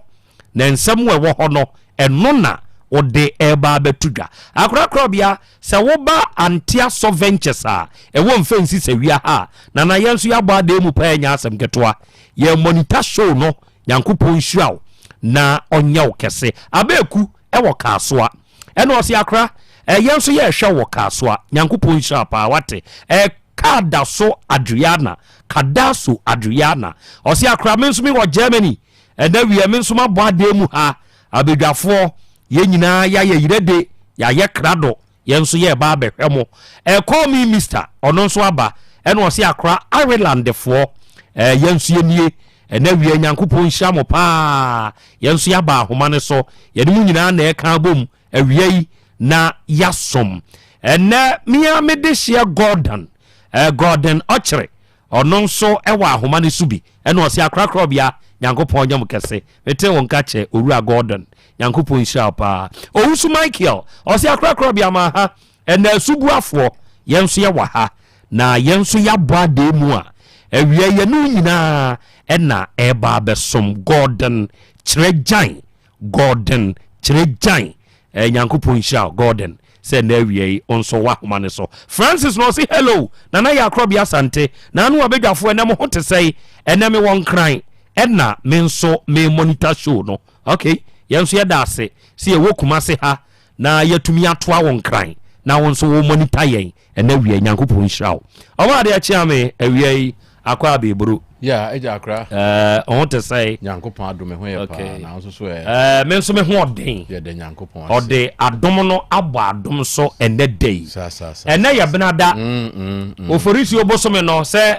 Na nsɛm a ɛwɔ hɔ no, ɛno na wode reba abɛto dwa. Akorakorabea, sɛ woba Anteasɔ Ventures a ɛwɔ Mfɛnsi Sawia ha a, Nana yɛn nso yɛabɔ adan mu paa ɛnyɛ asɛm ketewa. Yɛn monitor show no, Nyankopɔn nhyira wo na ɔnyɛ wo kɛse. Abeeku wɔ Kasoa. Ɛna ɔse akora, eh, yɛn nso yɛrehwɛ wo wɔ Kasoa. Nyankopɔn nhyira wo paa, wate. Eh, Kadaso Adriana, Kadaso Adriana. Ɔse akora, me nso mewɔ Germany. Ɛnɛ wiɛ me nso mabɔ adeɛ mu ha abadwafoɔ yɛn nyinaa yɛayɛ yerɛde yɛayɛ krado yɛn nso yɛreba abɛhwɛ mo eh, call me mister ɔno nso aba ɛna ɔse akora Irelandfoɔ eh, yɛn nso yɛnie ɛnɛ wiɛ Nyankopɔn nhyira mo paa yɛn nso yɛaba ahoma no so yɛne mo nyinaa na ɛka abom awia yi na yɛasom ɛnɛ mea mede hyeɛ Gordon eh, Gordon ɔkyere Ɔno nso wɔ ahoma no so bi. Ɛna ɔse akorakorabea Nyankopɔn nyɛ mo kɛse. Mete wo nka kyɛ Owura Gordon. Nyankopɔn nhyira wo paa. Owusu Michael ɔse akorakorabea ma ha. Ɛna asubuafoɔ yɛn nso yɛwɔ ha. Na yɛn nso yɛabɔ adee mu a awia yɛne wo nyinaa ɛna ɛreba abɛsom. Gordon kyerɛ gyan. Gordon kyerɛ gyan. Eh, Nyankopɔn nhyira wo Gordon sɛ ɛnɛ awia yi nso wahoma ne so. Francis na ɔse hello Nana yɛ akorɔbea Asante na ano abadwafoɔ ɛnɛ mo ho te sɛe ɛnɛ me wɔ nkran Ɛna me nso me monitor show no. Ok, yɛn nso yɛda ase sɛ yɛwɔ Kumase ha na yɛatumi atoa wo nkran na wo nso wo monitor yɛn ɛnɛ awia yi. Nyankopɔn nhyira wo. Ɔbɔ adeɛ kyea me awia yi akɔ abɛɛburo. Yeah, agya akora. Ɛɛ, ɔho te sɛ. Nyankopɔn adom me ho yɛ paa na wo nso so ɛ. Ɛɛ, me nso me ho ɔden. Yɛda Nyankopɔn ase. Ɔde adom no abɔ adom so ɛnɛ da yi. Sa sa sa. Ɛnɛ yɛ benada. Mm, mm, mm. Oforisuo bosome no sɛ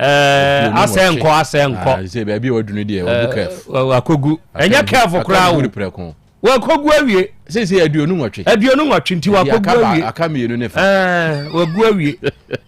ɛɛ asɛ nkɔ asɛ nkɔ. Ah, sɛ baabi a wadunu deɛ wabu kɛf. Wakogu. Ɛnyɛ kɛf koraa o. Wakogu awie. Sɛ 28. 28 nti wakogu awie. Aka mmienu ne fa. Ɛɛ wagu awie.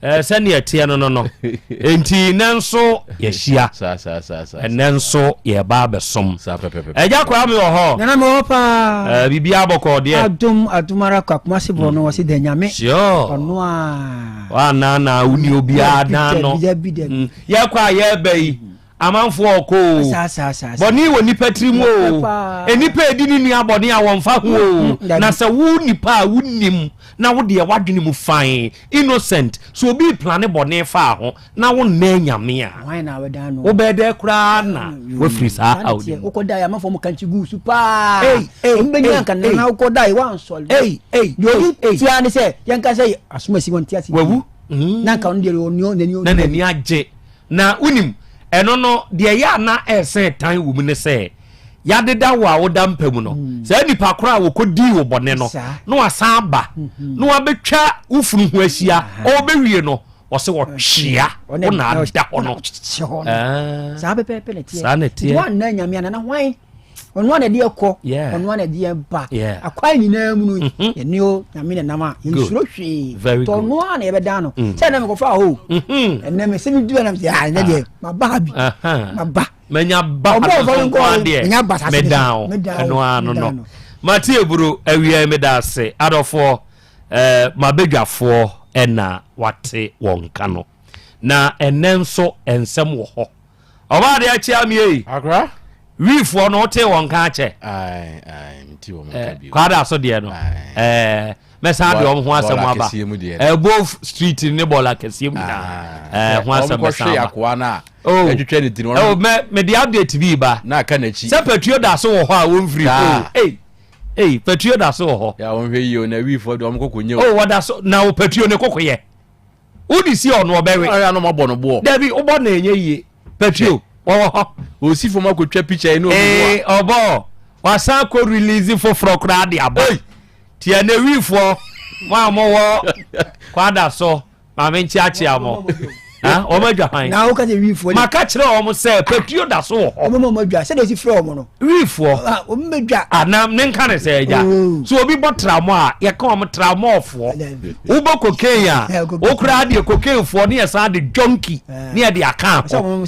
Ɛɛ sɛnea ɛteɛ no no no. Nti nɛ nso yɛhyia. Saa saa saa saa. Ɛnɛ nso yɛba abɛsom. Saa pɛpɛpɛ. Ɛgya kwaa mi wɔ hɔ. Nana mi wɔ hɔ paa. Ɛɛ biribi abɔkɔ deɛ. Adum adum ara kwa kumasi borɔ no wɔsi dɛ nyame. Sure. Ɔno a. Wanana wo ni obiara dan no. Yɛkɔ a yɛba yi amanfoɔ ɔkɔ o. Bɔne wɔ nipa tiri mu o. Nipa edi ne nua bɔne a wɔnfa ho o. Na sɛ wo nipa a wonim na wo deɛ w'adwene mu fine innocent so obi plane bɔne faa ho na wo nnɛ nyame a wobɛyɛ dɛ koraa na wafiri saa haw no mu. Wokɔda yɛ amanfoɔ mu kankye gu so paa. Wɔn bɛnya nka nana wokɔda yɛ wansɔre. Deɛ obi tia ne sɛ yɛnka sɛ asomasi wɔn ti ase. Wawu. Na nka ɔno deɛ ɔni n'ani. Na n'ani agye. Na wonim ɛno no deɛ ɛyɛ a na ɛsɛn tan wɔ mu ne sɛ yɛadeda wo a woda mpa mu no mm. saa nipa koro a wɔkɔdii wo bɔne no na wasan aba mm-hmm. na wabɛtwa wo funu ho ahyia ɔbɛwie no ɔsɛ wɔtwea wo na ada hɔ no saa pɛpɛɛpɛ na ɛteɛ saa na ɛteɛ wɔn nyame anana hwan ɔno ana ɛde ɛkɔ ɔno ana ɛde ɛba akwan nyinaa mu no mhm. yɛne o nyame na nam a yɛnsuro hwee tɔ ɔno a na yɛbɛdan no mhm. sɛ ɛnɛ mekɔfa hɔ mhm. ɛnɛ me sɛ medu anam sɛ ah, ɛnɛ deɛ maba ha bi maba manya ba ha no nko adeɛ medan wo ɛno ano no mate eburo awia meda ase adɔfoɔ eh, mabadwafoɔ ɛna wate wɔn nka no na ɛnɛ nso nsɛm wɔ hɔ Ɔbaa adeɛ akyi amie yi. Akora. Wiifoɔ no wotee wɔn nka akyɛ. Ae ae mete wɔn nka bio. Kwada so deɛ no. Ɛɛ mɛsan de wɔn ho asɛm aba. Ɛɛ both street ne bɔɔla kɛseɛ mu nyinaa. Ɛɛ ho asɛm mɛsan aba. Wɔn kɔhwe akoa no a. Oh. Ɛtwitwa ne tiri. Oh mɛ mɛ de update bi ba. Na aka n'akyi. Sɛ pɛtuo da so wɔ hɔ a wɔn firi. Oh ei ei pɛtuo da so wɔ hɔ. Ya wɔn hwɛ yie o na wiifoɔ de wɔn kɔkɔ nye o. Oh wɔda so na o pɛtuo ne kɔkɔ yɛ. Wode si ɔno ɔbɛwe. Ɔyɛ anam abɔ no boɔ. Dabi wobɔ na ɛnyɛ yie. Patio wɔwɔ hɔ. Osi fam akotwa picture yi na obi Ee ɔbɔ wasan akɔ release foforɔ koraa de aba. Tia ne wifoɔ mo a mowɔ kwada so maame nkyeakyea mo. Wɔn adwa hwan? Na woka sɛ wifoɔ. Maka kyerɛ wɔn sɛ patio da so wɔ hɔ. Wɔn ma wɔn adwa sɛdeɛ esi frɛ wɔn no. Wifoɔ. Wɔn bɛ dwa. Ana ne nka ne sɛ agya. Oh. So obi bɔ tramɔ a yɛka wɔn tramɔfoɔ. Wobɔ cocaine a wokura deɛ cocainefoɔ ne yɛsan de junkie ne yɛde aka ho.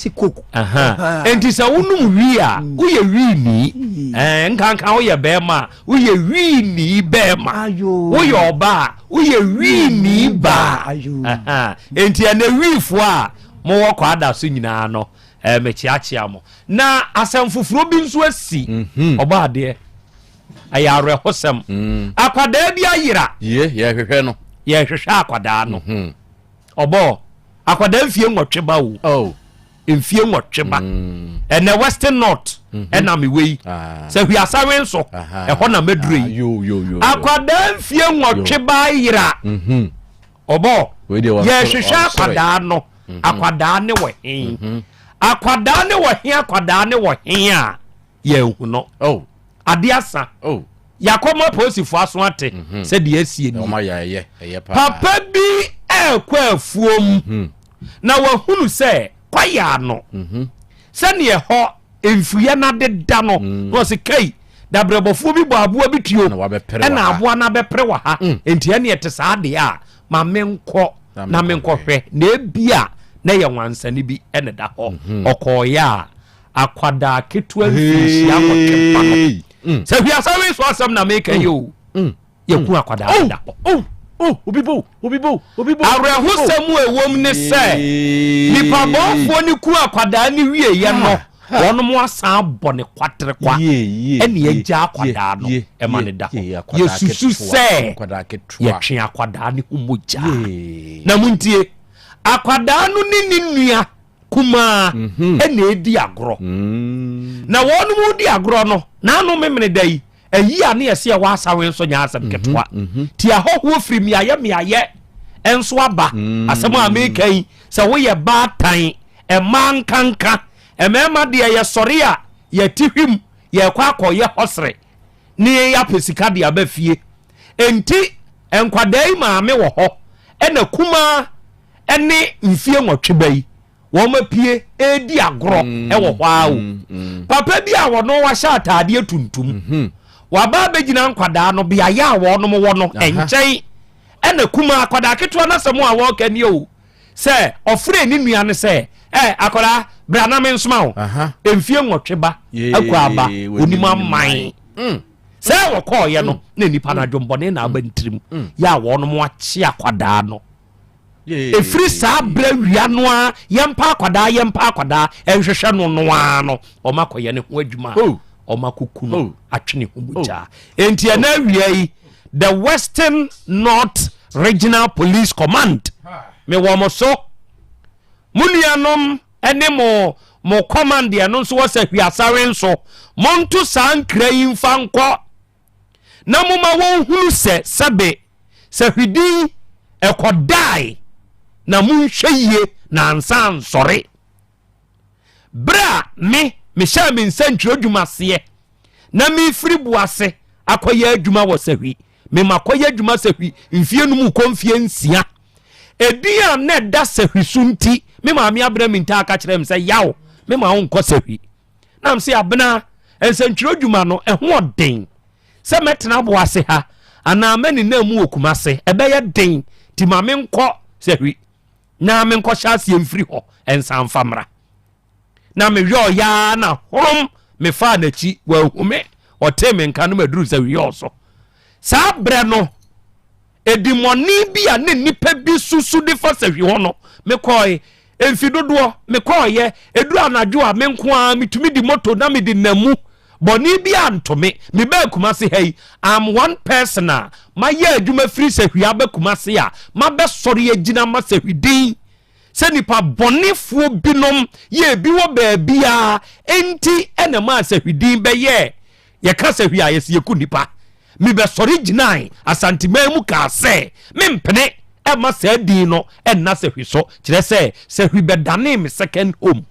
Enti sɛ wonom wii a mm. woyɛ wii ni. Mm. Nkanka woyɛ bɛrima a woyɛ wii ni bɛrima. Woyɛ ɔbaa a woyɛ wii ni baa. Enti ɛnɛ wiifoɔ a mowɔ kwaada so nyinaa no mekyeakyea mo. Na asɛm foforɔ bi nso asi mhm. ɔbɔ adeɛ ɛyɛ awerɛhosɛm mm. akwadaa bi ayera ye yɛhwehwɛ no yɛhwehwɛ akwadaa no mhm. ɔbɔ akwadaa mfie nwɔtwe ba o oh. mfie nwɔtwe ba mm. ɛnɛ western north mhm. ɛna mewɔ yi ah. sɛ hwiasawe nso ɛhɔ na mɛduro yi ah, akwadaa mfie nwɔtwe ba ayera mhm. Ɔbɔ, yɛhwehwɛ akwadaa no, mhm. akwadaa ne wɔ he? Mhm. Akwadaa ne wɔ he, akwadaa ne wɔ he a yɛnhu no. Oh. Ade asa. Oh. Yɛakɔma apolisifoɔ aso ate mhm. sɛ deɛ asie nie. Papa bi ɛrekɔ afuom na wahunu sɛ kwaeɛ ano sɛdeɛ ɛhɔ mfuiɛ no adeda no mm. na ɔse kai dabrɛbɔfoɔ bi bɔ aboa bi tuo ɛna aboa no abɛpere wɔ ha mm. nti ɛne ɛte saa deɛ a ma menkɔ na menkɔhwɛ na ebi a na yɛ nwansane bi ɛna da hɔ mhm. ɔkɔɔyɛ a akwadaa ketewa mfinhyia nwɔtwe ba no mm. sɛ hwiasa wei so asɛm na meka yi o mm. yɛku mm. akwadaa no da hɔ. Oh, oh, obi bo, obi bo, obi bo. Awerɛhosɛm a ɛwom ne sɛ nipa bɔnfoɔ no ku akwadaa no wieɛ no ah, ah. wɔnom asan abɔ ne kwaterekwa ɛne agya akwadaa no ɛma ne da hɔ yɛsusu sɛ yɛtwe akwadaa no ho mogya na montie akwadaa no ne ne nua. kumaa ɛna ɛdi agorɔ. Na wɔnom di agorɔ no, n'ano memene da yi, ayi a ne yɛse ɛwɔ asawe nso nyɛ asɛm ketewa. Ti ahɔhoɔ firi mmeayɛ mmeayɛ nso aba. Asɛm a meka yi, sɛ woyɛ baatan, mmaa nkanka, mmarima deɛ yɛsɔre a yɛte hwim, yɛkɔ akɔyɛ hɔsere ne yɛapɛ sika de aba fie. Enti nkwadaa yi maame wɔ hɔ ɛna kumaa ɛne mfie nwɔtwe ba yi wɔn apue ɛredi agorɔ mm, ɛwɔ hɔ ara o. Mm, Papa bi a wɔn wahyɛ ataadeɛ tuntum mm-hmm. waba abɛgyina nkwadaa no beaeɛ a wɔn wɔ no nkyɛn ɛna kumaa akwadaa ketewa no asɛm a wɔreka nie o sɛ ɔfrɛ ne nua no sɛ ɛ akwadaa bra na mensoma wo mfie nwɔtwe ba akɔ aba onim aman mm. Sɛ wɔkɔɔyɛ no mm. na nipa no adwombɔne na aba ntirim mm. yɛ a wɔnom akye akwadaa no ɛfiri saa berɛ wia no a yɛmpa akwadaa yɛmpa akwadaa ɛnhwehwɛ no no ara no ɔma akɔyɛ ne ho adwuma a oh. ɔma kɔku no oh. atwe ne ho mogyaa oh. enti ɛna awia yi the Western North Regional Police Command mewɔ mo so mo nuanom ne mo mo command deɛ no nso wɔ sɛ hwiasare nso monto saa nkra yi mfa nkɔ na moma wɔnhunu sɛ sɛbe sɛ hwidin ɛkɔdae na monhwɛ yie na ansa ansɔre. Berɛ a me mehyɛɛ me nsɛntwerɛ dwuma aseɛ na mefiri Boase akɔyɛ adwuma wɔ Sahwi, me makɔyɛ adwuma Sahwi mfie no mu kɔ mfie nsia. Edin a na ɛda Sahwi so nti, me maame Abena Mintaa ka kyerɛɛ me sɛ, Yaw, me ma wonkɔ Sahwi. Na mese, Abena, nsɛntwerɛ dwuma no, ɛho ɔden. Sɛ mɛtena Boase ha anaa mɛnenam mu wɔ Kumase, ɛbɛyɛ den, nti ma menkɔ Sahwi na menkɔhyɛ aseɛ mfiri hɔ nsan mfa mmra. Na mewɛɔ yaa na horom mefaa n'akyi, wanhu me, ɔtee me nka no maduru Sahwi yɔɔ so. Saa berɛ no, Edimmɔne bi a na nnipa bi susu de fa sahwi hɔ no, mekɔe. Mfe dodoɔ, mekɔeɛ. Ɛduru anadwo a, me nko ara metumi di moto na mede nam mu. Bɔne bi anto me. Mebaa Kumasi ha yi, I'm one person a mayɛ adwuma firi sahwi aba Kumasi a mabɛsɔre agyina ma sahwi din sɛ nnipa bɔnefoɔ binom yɛ bi wɔ baabiara nti na ɛmaa sahwi din bɛyɛɛ Yɛka sɛ hwee a, yɛse yɛku nnipa. Mebɛsɔre gyinae Asanteman mu kaa sɛ mempene mma saa din no nna sahwi so, kyerɛ sɛ sahwi bɛdanee me second home.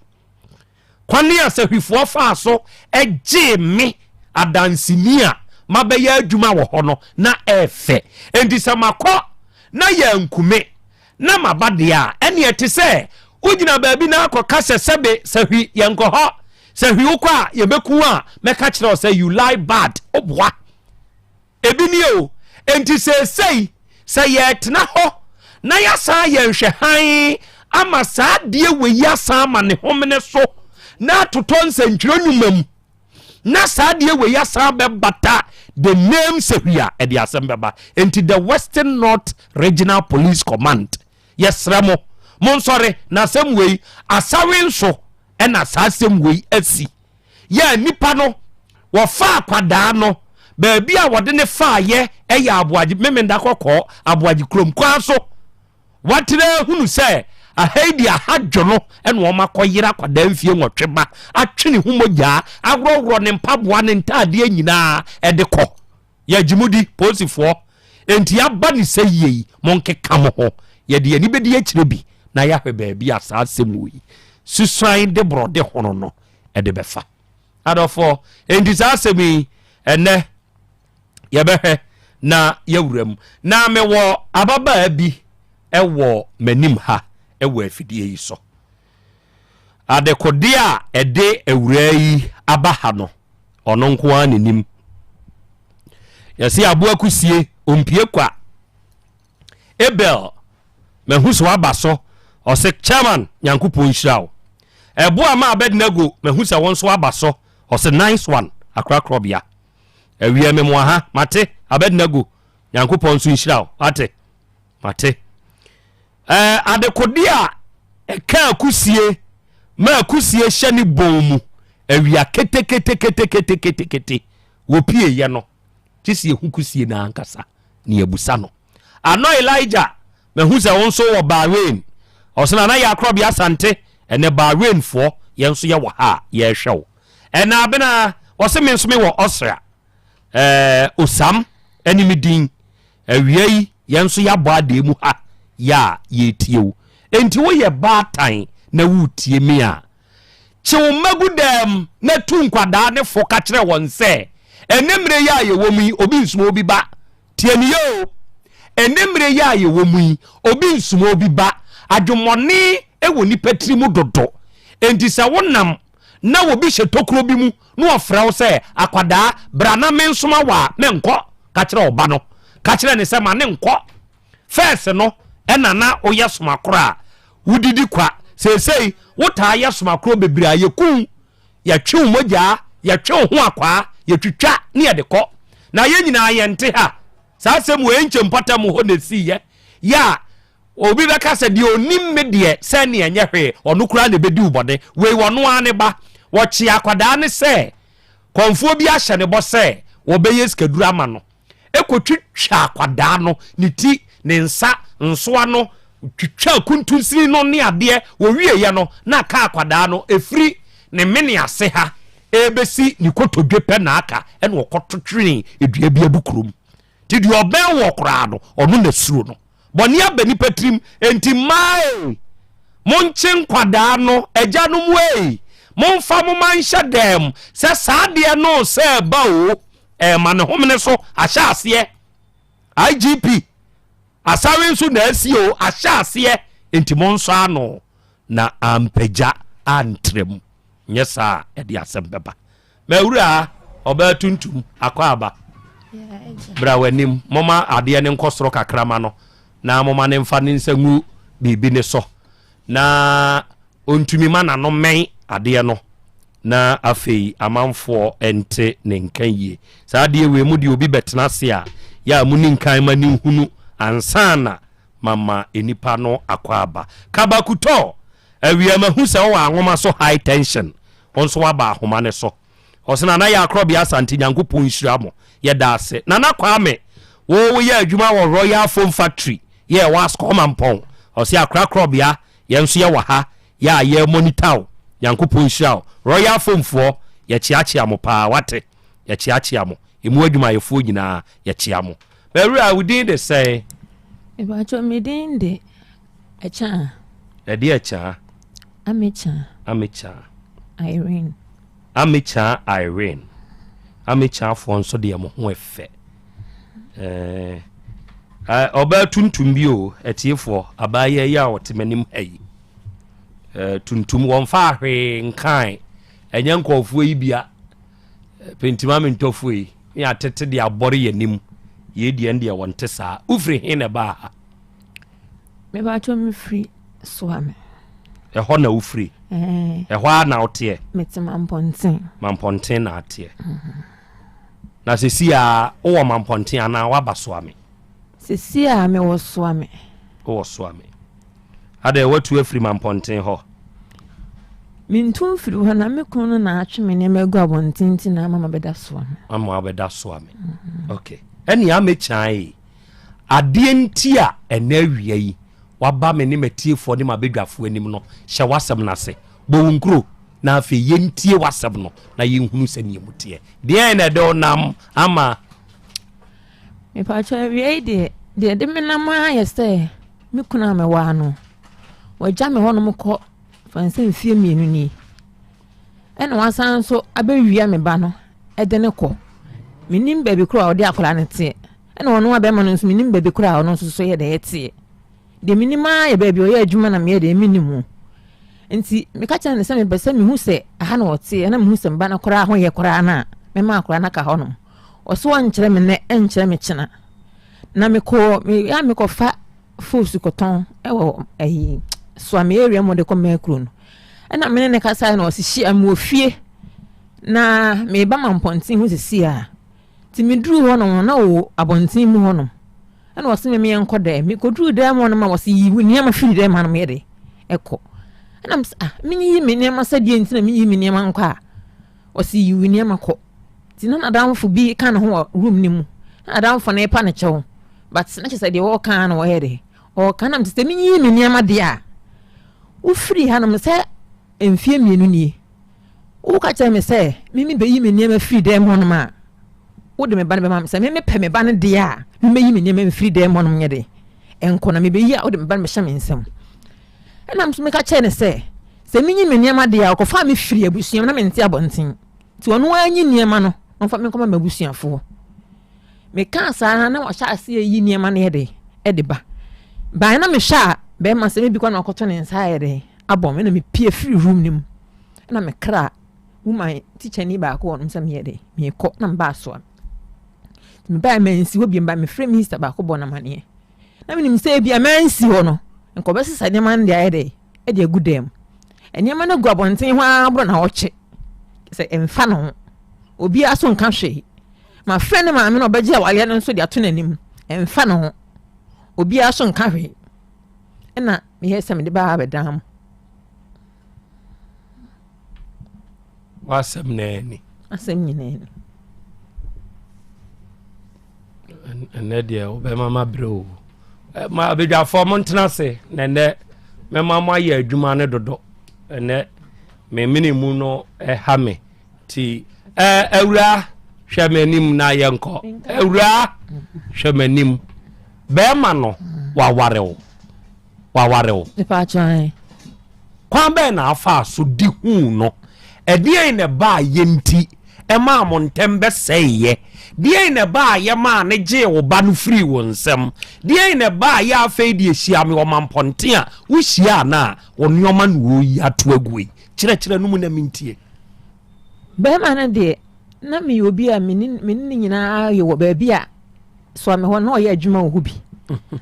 Kwane a sahwifoɔ faa so gyee me adanseni a mabɛyɛ adwuma wɔ hɔ no, na ɛɛfɛ. Enti sɛ makɔ na yɛanku me na maba deɛ a, ɛnneɛ ɛte sɛ wogyina baabi na akɔka sɛ sɛbe sahwi yɛnkɔ hɔ. Sɛ hwi wokɔ a yɛbɛku wo a mɛka kyerɛ wo sɛ you lie bad woboa. Ebi nie o. Enti seesei sɛ yɛretena hɔ na yɛasan ayɛ nhwɛ hann ama saa adeɛ wei asan ama ne homene so na atotɔ nsɛntwerɛ nnwuma mu na saa adeɛ wei asan bɛbata the name sahwi a ɛde asɛm bɛba. Enti the Western North Regional Police Command yɛsrɛ mo monsɔre na asɛm wei asawe nso ɛna saa asɛm wei asi yɛ nipa no wɔfa akwadaa no baabi a wɔde ne faayɛ ɛyɛ aboagye memenda kɔkɔɔ aboagye kurom kwan so watena ahunu sɛ aha yi de aha dwo no ɛna wɔn akɔyere akwadaa mfie nwɔtwe ba atwe ne ho mogyaa aworɔworɔ ne mpaboa ne ntaadeɛ nyinaa ɛde kɔ Yɛgye mo di, polisifoɔ. Enti aba ne sɛ yie yi, monkeka mo ho. Yɛde yɛn ani bɛdi akyire bi na yɛahwɛ baabi a saa asɛm wei susuan de borɔde hono no de bɛfa. Adɔfoɔ, enti saa asɛm yi, ɛnnɛ yɛbɛhwɛ na yɛawura mu. Na mewɔ ababaa bi wɔ m'anim ha wɔ afidie yi so. Adekodeɛ a ɛde awuraa yi aba ha no, ɔno nko ara na nim. Yɛse aboa kusie, ompie kwa. Abel, mahu sɛ waba so. Ɔse, Chairman, Nyankopɔn nhyira wo. Ɛboa ma Abednego, mahu sɛ wo nso aba so. Ɔse, nice one, akorakorɔbea. Awia me moa ha, mate, Abednego, Nyankopɔn nso nhyira wo, wate, mate. Ɛɛ, adekode a ɛka akusie ma akusie hyɛ ne bɔn mu awia keteketeketeketekete wɔpieeɛ no, gye sɛ yɛhu kusie no ankasa na yɛabusa no. Anɔ Elijah, mahu sɛ wo nso wɔ Bahrain. Ɔsena na yɛ akorɔbea Asante. Ɛnɛ Bahrainfoɔ yɛn nso yɛwɔ ha a yɛrehwɛ wo. Ɛna Abena ɔse me nso mewɔ Austria. Ɛɛ Osam ɛne me din. Awia yi yɛn nso yɛabɔ adeɛ mu ha yɛ a yɛretie wo. Enti woyɛ baatan na woretie me a, kye wo mma gu dan mu na tu nkwadaa no fo ka kyerɛ wɔn sɛ, ɛnnɛ mmerɛ yi a yɛwɔ mu yi, obi nsoma obi ba. Tie me yie o. Ɛnnɛ mmerɛ yi a yɛwɔ mu yi, obi nsoma obi ba. Adwemmɔne wɔ nnipa tiri mu dodo. Enti sɛ wonam na obi hyɛ tokuro bi mu na ɔfrɛ wo sɛ, akwadaa, bra na mensoma wo a, menkɔ. Ka kyerɛ wo ba no. Ka kyerɛ no sɛ ma ne nkɔ. Fɛs no, ɛna na woyɛ somakorɔ a wodidi kwa. Seesei, wotaa yɛ somakorɔ bebree a yɛku wo, yɛtwe wo mogyaa, yɛtwe wo ho akwaa, yɛtwitwa ne yɛde kɔ. Na yɛn nyinaa yɛnte ha. Saa asɛm wei nkyɛ mpɔtam hɔ na ɛsiiɛ. Yɛ a obi bɛka sɛ deɛ ɔnim me deɛ sɛ ne ɛnyɛ hwee, ɔno koraa na ɛbɛdi wo bɔne. Wei ɔno ara ne ba. Wɔkyee akwadaa no sɛ kɔmfoɔ bi ahyɛ ne bɔ sɛ wɔbɛyɛ sikaduro ama no. Ɛkɔtwitwa akwadaa no ne ti, ne nsa, nsoa no, twitwa kuntunsini no ne adeɛ. Wɔwieɛ no, na aka akwadaa no ɛfiri ne mene ase ha ɛrebɛsi ne kotodwe pɛ na aka, ɛna ɔkɔto twenee dua bi abukurom. Nti deɛ ɔbɛn wɔ koraa no, ɔno na suro no. Bɔne aba nipa tirim, enti mmaa ei, monkye nkwadaa no, agyanom ei, momfa mo mma nhyɛ dɛm sɛ saa adeɛ no sɛ ɛba o, ɛrema ne homene so ahyɛ aseɛ. IGP, Asare nso na asi o, ahyɛ aseɛ, enti monsɔ ano na ampagya antra mu, nyɛ saa a ɛde asɛm bɛba. M'awuraa, ɔbaa tuntum, akwaaba, bra w'anim. Momma adeɛ no nkɔ soro kakra ma no, na momma no mfa ne nsa ngu biribi no so, na ɔntumi ma n'ano mmɛn adeɛ no, na afei amanfoɔ nte ne nka yie. Saa adeɛ wei mu deɛ obi bɛtena ase a, yɛ a moni nkan ma ne nhunu ansa na mama nnipa no akwaaba. Kabakutɔ, awia mahu sɛ wowɔ anwoma so high tension. Wo nso waba ahoma no so. Ɔse Nana Yaa Korɔbea Asante Nyankopɔn nhyira mo. Yɛda ase. Nana Kwame, wo wo yɛ adwuma wɔ Royal Foam Factory yɛ ɛwɔ Ascor Mampɔn. Ɔse Akora Korɔbea yɛn nso yɛwɔ ha yɛ a yɛ monitor wo. Nyankopɔn nhyira wo. Royal Foam foɔ yɛkyeakyea mo paa wate. Yɛkyeakyea mo. Emu adwumayɛfoɔ nyinaa yɛkyea mo. Mawura wo din de sɛn? Mepakyɛw me din de Ɛkyaa. Ɛdeɛ ɛkyaa? Amekyaa. Amekyaa. Irene. Amekyaa Irene. Amekyaafoɔ nso deɛ mo ho ɛfɛ. Ɛɛ ɔbaa tuntum bi o atiefoɔ abaayewa yi a ɔte m'anim ha yi. Ɛɛ tuntum wɔmfa ahwee nkan ɛnyɛ nkurɔfoɔ yi bia pentima me ntɔfoɔ yi ne atete de abɔre yɛn anim. Yei deɛ deɛ wɔnte saa. Wofiri he na ɛbaa ha? Mebakyɛ mefiri Soame. Ɛhɔ na wofiri? Ɛhɔ ara na woteɛ? Mete Mampɔnten. Mampɔnten na ateɛ. Mhm. Na sɛsi a wowɔ Mampɔnten anaa woaba Soame? Sɛsi a mewɔ Soame. Wowɔ Soame. Adɛn woatu afiri Mampɔnten hɔ? Mentu mfiri hɔ na me kunu no na atwe me nneɛma agu abɔnten nti na ama mabɛda Soame. Ama wabɛda Soame. Mhm. Okay. Ɛnea amɛkyae. Adeɛ nti a ɛnnɛ awia yi woaba me ne m'atiefoɔ ne m'abadwafoɔ anim no, hyɛ w'asɛm no ase. Bɔ wo nkuro, na afei yɛntie w'asɛm no na yɛnhunu sɛdeɛ emu teɛ. Deɛn na ɛde wo nam ama? Mepakyɛ awia yi deɛ, deɛ ɛde me nam ara yɛ sɛ me kunu a mewaa no, wagya me hɔnom kɔ fa sɛ mfeɛ mmienu nie. Ɛna wasan nso abɛwia me ba no de no kɔ. Mennim baabi korɔ a ɔde akwadaa no teɛ. Ɛna ɔno a bɛrima no nso menim baabi koraa a ɔno nso so yɛ dɛ ɛteɛ. Deɛ menim ara yɛ baabi ɔyɛ adwuma na meyɛ deɛ menim o. Nti meka kyerɛ no sɛ mepɛ sɛ mehu sɛ aha na ɔteɛ na mehu sɛ mba no koraa ho yɛ koraa no a mɛma akwadaa no aka hɔnom. Ɔso ɔnkyerɛ me nnɛ ɛnkyerɛ me kyena. Na mekɔ me a mekɔfa foosu kɔtɔn ɛwɔ ɛyi Suame area mu de kɔ Mɛkuro no. Ɛna me ne ne kasaeɛ na ɔse hyia me wɔ fie na meba ma mpɔnten ho sisi a. Nti meduruu hɔnom no, na ɔwɔ abɔnten mu hɔnom. Ɛna ɔse me meɛnkɔ dɛm. Mekɔduruu dɛm hɔnom a ɔse yi wo nneɛma firi dɛm hanom yɛ de ɛkɔ. Ɛna mesɛ ah menyiyi me nneɛma sɛ deɛ nti na menyiyi me nneɛma nkɔ a. Ɔse yi wo nneɛma kɔ. Nti na n'adamfo bi ka ne ho wɔ room no mu. Na n'adamfo no repa ne kyɛw. But na kyerɛ sɛ deɛ ɔreka na ɔyɛ de. Ɔreka na mesɛ sɛ menyiyi me nneɛma deɛ a wofiri hanom sɛ. mfeɛ mmienu nie. Woka kyerɛ me sɛ me mebɛyi me nneɛma firi dɛm hɔnom a, wode me ba no bɛma me. Sɛ me mepɛ me ba no deɛ a, memɛyi me nneɛma mfiri dɛm hɔnom nyɛ de nkɔ na mebɛyi a wode me ba no bɛhyɛ me nsam. Ɛna nso meka kyerɛ no sɛ, sɛ menyi me nneɛma deɛ a, ɔkɔfaa me firi abusua mu na mente abɔnten. Nti ɔno ara nyi nneɛma no na ɔmfa me nkɔma m'abusuafoɔ. Mekaa saa na wahyɛ aseɛ yi nneɛma no yɛ de ɛde ba. Bae na mehwɛ a bɛrima sɛ mebi kɔ na ɔkɔto ne nsa ayɛ dɛn abɔ me na mepie firi room no mu. Ɛna mekra woman tikyani baako wɔ nom sɛ meyɛ dɛn mekɔ na meba asoa. Nti mebae mansi hɔ bio ba mefrɛ minista baako bɔ no amaneɛ. Na menim sɛ ebia mansi hɔ no nka ɔbɛsesa nneɛma no de ayɛ dɛn de agu dan mu. Nneɛma no agu abɔnten hɔ ara borɔ na ɔkye sɛ ɛmfa ne ho. Obiara so nka hwee. Mafrɛ ne maame na ɔbɛgye awareɛ no nso de ato n'anim. Ɛmfa ne ho. Obiara so nka hwee. Ɛna meyɛ sɛ mede baa abɛdan mu. W'asɛm na ani. Asɛm nyinaa ni. Ɛnɛ deɛ wobɛma ma berɛ o. Ma abadwafoɔ mo ntena ase na ɛnɛ mɛma mo ayɛ adwuma no dodo. Ɛnɛ memene mu no ɛha me nti awura hwɛ m'anim na yɛnkɔ. Awura hwɛ m'anim. Bɛrima no waware wo. Waware wo. Kwan bɛn na afaa so di huu no? Ɛdeɛn na ɛbaa yɛ nti ɛmaa mo ntɛm bɛsɛeɛ? Deɛn na ɛbaa yɛ maa ne gyee wo ba no firii wo nsam? Deɛn na ɛbaa yɛ afei deɛ hyia me wɔ mampɔnten a wohyiaa no a wo nneɛma na wɔreyi ato aguo yi? Kyerɛkyerɛ no mu na mentie. Bɛrima no deɛ, na meyɛ obi a me ne ne nyinaa yɛ wɔ baabi a Suame hɔ na ɔyɛ adwuma wɔ hɔ bi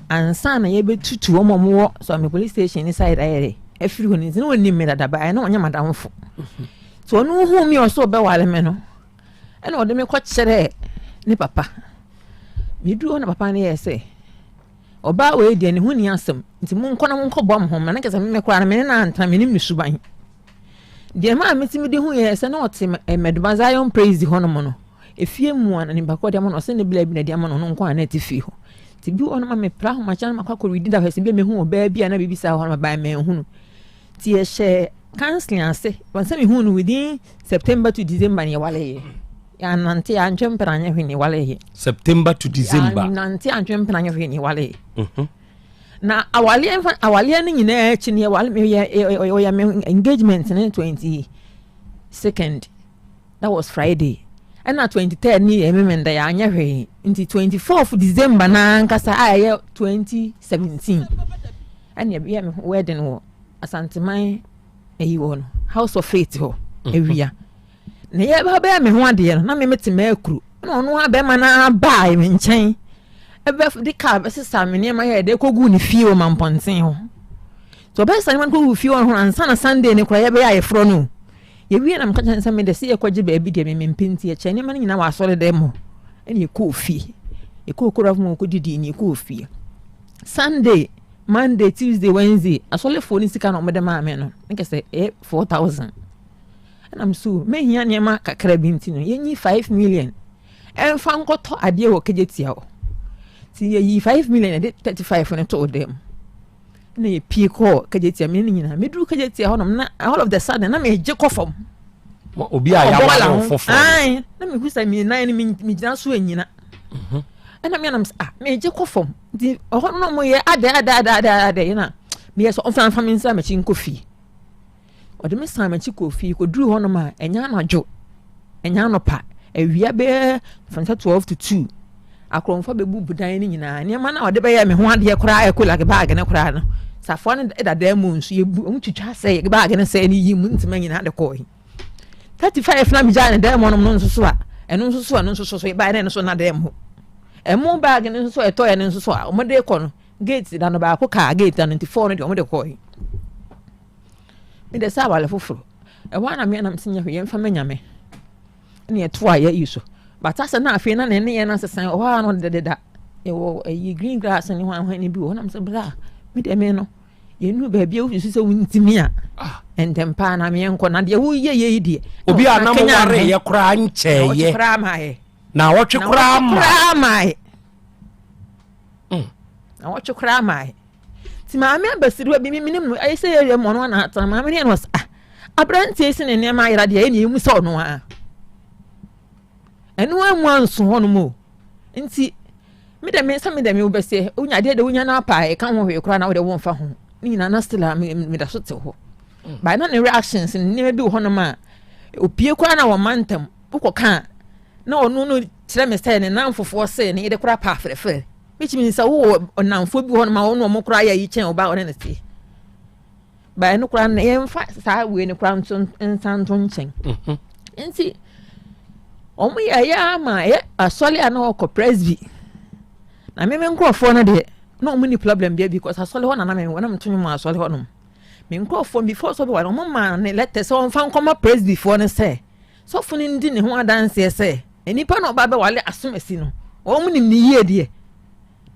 ansa na yɛbɛtutu wɔn a wɔwɔ Suame police station ne side ayɛ dɛ afiri hɔ no nti na ɔnim me dada baeɛ na ɔnyɛ m'adamfo nti ɔno hu mi ɔsɛ ɔbɛware me no ɛna ɔde me kɔkyerɛɛ ne papa meduru hɔ na papa no yɛɛ sɛ ɔbaa wei deɛ ne ho ni asɛm nti monkɔ na monkɔbɔ mo ho ma na kyɛ sɛ me koraa no me ne no antena menim ne suban Deɛ ɛmaa metumi de hu yɛ sɛ na ɔte Mmɛdoma Zion Praise hɔnom no, efie mu a na nipa korɔ de ama no, ɔsɛ ne bla bi na ɛde ama no, ɔno nko a na ɛte fie hɔ. Nti bi wɔ hɔ no ma mepra ahomakyɛ na makɔ akɔredi da hɔ sɛ bi a mehu ɔbaa bi a na biribi saa wɔ hɔ no mabae manhunu. Nti yɛhyɛ counseling ase, wɔn sɛ mehu no within September to December na yɛwaleeɛ. Yɛanante antwe mpena anyɛ hwee na yɛwaleeɛ. September to December. Yɛanante antwe mpena anyɛ hwee na yɛwaleeɛ. Mhm. Na awaleɛ nfa awaleɛ no nyinaa akyi no yɛwale meyɛ ɔyɛ me engagement ne 22nd that was Friday ɛna 23rd ne yɛ memenda yɛanyɛ hwee nti 24th December na ankasa a ɛyɛ 2017 ɛna ɛbɛyɛ me wedding wɔ Asanteman ayi wɔ no House of Faith hɔ awia. Na yɛba bɛyɛ me ho adeɛ no na me mete m'akuru na ɔno a bɛrima no abaa me nkyɛn ɛbɛ de kaa bɛsesa me nneɛma yɛ de kɔgu ne fie wɔ mampɔnten hɔ nti ɔbɛsesa nneɛma no kɔgu fie hɔ ansa na Sunday no koraa yɛbɛyɛ ayeforɔ no yɛwie na meka kyerɛ sɛ mede sɛ yɛkɔgye baabi deɛ memempɛ nti yɛkyɛ nneɛma no nyinaa wɔ asɔre dɛm hɔ ɛne yɛkɔɔ fie yɛkɔɔ kora mu kɔdidi ne yɛkɔɔ fie Sunday Monday Tuesday Wednesday asɔrefoɔ no sika na wɔde maa me no ne kɛsɛ ɛyɛ 4000 Ɛna me so mehia nneɛma kakra bi nti no yɛnyi 5 million ɛmfa nkɔtɔ adeɛ wɔ Kejetia hɔ. Nti yɛyi 5 million yɛde 35 no too dɛm. Ɛna yɛpie kɔɔ Kejetia me ne nyinaa. Meduru Kejetia hɔ nom na all of the sudden na megye kɔ fam. Obi a yɛaware wo foforɔ. Ae, na mehu sɛ me nan no megyina so anyina. Mhm. Ɛna me anam sɛ ah megye kɔ fam. Nti ɛhɔ no mo yɛ adɛ adɛ adɛ adɛ adɛ yɛ na meyɛ sɛ ɔmfa mfa me nsa m'akyi nkɔ fie. Ɔde me san m'akyi kɔɔ fie. Kɔduruu hɔnom a, ɛnyɛ anadwo, ɛnyɛ anɔpa, awia bɛyɛ fɛn sɛ 12 to 2. Akorɔmfoɔ bɛbubu dan no nyinaa. Nneɛma no a ɔde bɛyɛ me ho adeɛ koraa ɛkɔ like baage no koraa no, safoa no da dan mu nso yɛbu wɔn twitwa sɛ baage no sɛ ne yi mu ntoma nyinaa de kɔɔ yi. 35 na megyaa ne dan mu nom no nso so a, ɛno nso so ɛno nso so so yɛbaeɛ na ɛno nso na dan mu. Ɛmo baage no nso so ɛtɔeɛ no nso so a wɔde kɔ no gate da no baako kaa gate da no nti four no deɛ wɔde kɔɔ yi. Me deɛ sɛ awale foforɔ ɛhɔ ara na me anam sɛ nyɛ hwee yɛmfa ma nyame ɛna ɛto a yɛyi so but asɛ na afei na ne ne yɛn no asesan ɛhɔ ara no dededa yɛwɔ ɛyi green grass ne hwan hwan ne bi wɔ hɔ nam sɛ bra me deɛ me no yɛnu baabi a wosusu sɛ wontumi a ah. ntɛm paa na meɛnkɔ na deɛ woyɛ yɛ yi deɛ obi a na mowareyɛ koraa nkyɛɛyɛ koraa maayɛ na wɔtwe koraa maayɛ na wɔtwe koraa maayɛ Nti maame abasiriwa bi menim no ayɛ sɛ yɛyɛ mu ɔno ana atena maame no yɛ no ɔsɛ ah. Aberanteɛ yi se ne nneɛma ayera deɛ ɛne emu sɛ ɔno ara. Ɛno amu anso hɔnom o. Nti me dɛ me sɛ me dɛ me wobɛsɛ wonya adeɛ de wonya no apa a ɛka ho hwee koraa na wode womfa ho. Ne nyinaa na still a meda so te hɔ. By na ne reactions ne nneɛma bi wɔ hɔnom a opie koraa na wɔma ntam wokɔka a na ɔno no kyerɛ me sɛ ne namfofoɔ se ne yere koraa pa afrɛfrɛ. Which means sɛ wowɔ ɔnamfoɔ bi wɔ hɔnom a ɔno ɔmo koraa yɛ ayi kyɛn ɔbaa ɔne ne te. Ba ɛno koraa no yɛmfa saa wei no koraa nto nsa nto nkyɛn. Mhm. Nti wɔn yɛ ɛyɛ ama ɛyɛ asɔre a na wɔkɔ presby. Na me me nkurɔfoɔ no deɛ na wɔn ni problem deɛ because asɔre hɔ na na me wɔ na me to nwom wɔ asɔre hɔ nom. Me nkurɔfoɔ before sɔfo wa no wɔn maa ne letter sɛ wɔmfa nkɔma presbyfoɔ no sɛ sɔfo no ndi ne ho adanseɛ sɛ nnipa na ɔba bɛwale asomasi no wɔn nim ne yie deɛ.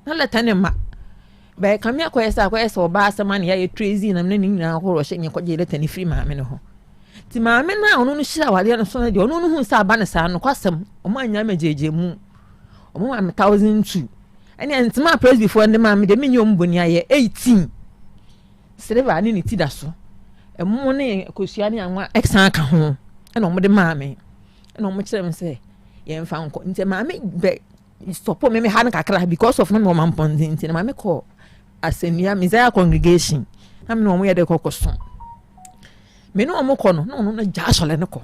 Na lɛtɛ no mma. Bɛyɛ kame akɔyɛ sɛ akɔyɛ sɛ ɔbaa asɛm a na yɛayɛ tracy nam ne ne nyinaa horoɔ hyɛ nyɛ kɔgye lɛtɛ no firi maame no hɔ. Nti maame no a ɔno no hyira awadeɛ no so no deɛ ɔno no hu sɛ aba no saa nokwasɛm ɔmo anya ma gyegye mu. Ɔmo ma me 1002. Ɛne ntoma a presbyfoɔ de maa me deɛ menyɛ ɔmo bɔni ayɛ 18. Silver ne ne ti da so. Ɛmo ne kosua ne anwa ɛsan ka ho ɛna ɔmo de maa me. Ɛna ɔmo kyerɛ me sɛ yɛmfa nkɔ. Nti maame bɛ stop me me ha no kakra because of na me wɔ mampɔnten nti na maame kɔ asɛnnua Messiah congregation na me ne wɔn yɛ de kɔkɔ so me ne wɔn kɔ no na ɔno no gya asɔre no kɔ.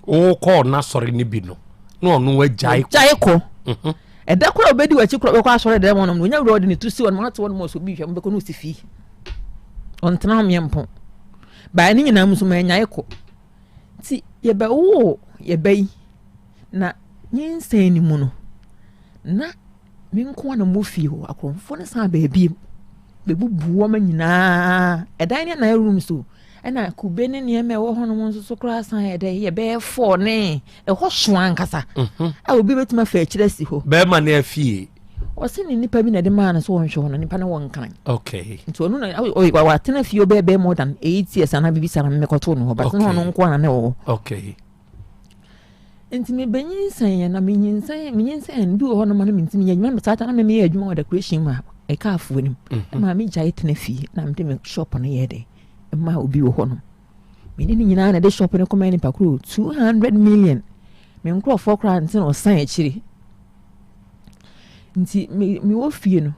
wokɔɔ n'asɔre no bi no na ɔno agyae kɔ gyae kɔ mhm. ɛda koro a obedi w'akyi koro bɛkɔ asɔre dɛm ɔnom no onya wura ɔde ne tu si hɔ no ɔte hɔ nom ɔsɔ bi hwɛ mo bɛkɔ no osi fie ɔntena hɔ meɛ mpo baa ne nyinaa mu nso ma anyae kɔ nti yɛbɛwoo yɛbɛ yi Na nyinsɛn no mu no, na me nko ara na mewɔ fie hɔ. Akorɔmfoɔ no san baa bio bɛbubuu wɔn nyinaa. Ɛdan no na ayɛ rooms o. Ɛna kube ne nneɛma a ɛwɔ hɔnom nso so koraa san yɛ dɛ yɛ bɛyɛ fɔɔ ne ɛhɔ so ankasa mhm. a obi bɛtumi afa akyire asi hɔ. Bɛrima no afie. Ɔse ne nipa bi na ɛde maa no sɛ ɔnhwɛ hɔ no nipa no wɔ nkran. Okay. Nti ɔno na watena fie ɔbɛyɛ bɛyɛ more than 8 years anaa biribi saa na mekɔtoo no hɔ but na ɔno nko ara na ɛwɔ hɔ. Okay. Nti mebenyinsɛn na menyinsɛn menyinsɛn bi wɔ hɔ nom a na mentumi nyɛ adwuma saa ta na memeyɛ adwuma wɔ decoration mu a ɛka afoɔ no mu mhm. ɛma megyae tena fie na mede me shop no yɛ dɛ ɛma obi wɔ hɔ nom mene ne nyinaa na ɛde shop no kɔma nipa koro 200 million me nkurɔfoɔ koraa nti na ɔsan akyire nti mewɔ fie no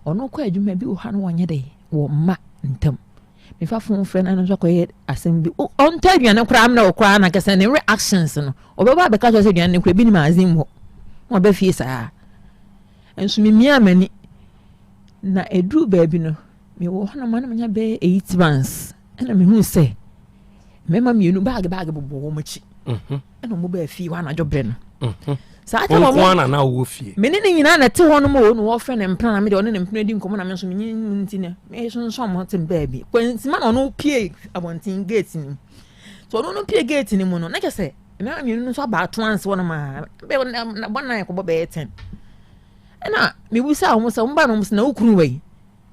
ɔno kɔ adwuma bi wɔ ha no wɔnyɛ dɛ wɔ mma ntam mefa fon frɛ no nso akɔyɛ asɛm bi ɔntɔ aduane koraa mmerɛ wɔ koraa na kɛsɛ ne reactions no ɔbɛba abɛka kyerɛ sɛ aduane no koraa bi nim adze mu hɔ na ɔbɛ fie saa nso memia m'ani na ɛduru baabi no mewɔ hɔ nom na menya bɛyɛ eight months ɛna mehu sɛ mmarima mmienu baage baage bobɔ wɔn akyi mhm. ɛna wɔn baa fie hɔ anadwo berɛ no mhm. saa kyɛ wɔn nko na wɔwɔ fie me ne ne nyinaa na ɛte hɔ nom o na wɔfrɛ ne mpena na me deɛ ɔne ne mpena di nkɔmmɔ na me nso menye mu nti no mesonsɔn mo te baabi kwansima na ɔno pie abɔnten gate no mu so ɔno no pie gate no mu no na kyɛ sɛ mmarima mmienu no nso aba ato anse hɔ nom a bɔ nan kɔbɔ bɛyɛ ten ɛna mebusa wɔn sɛ wɔn ba no wɔn sɛ na wo kunu wɔ yi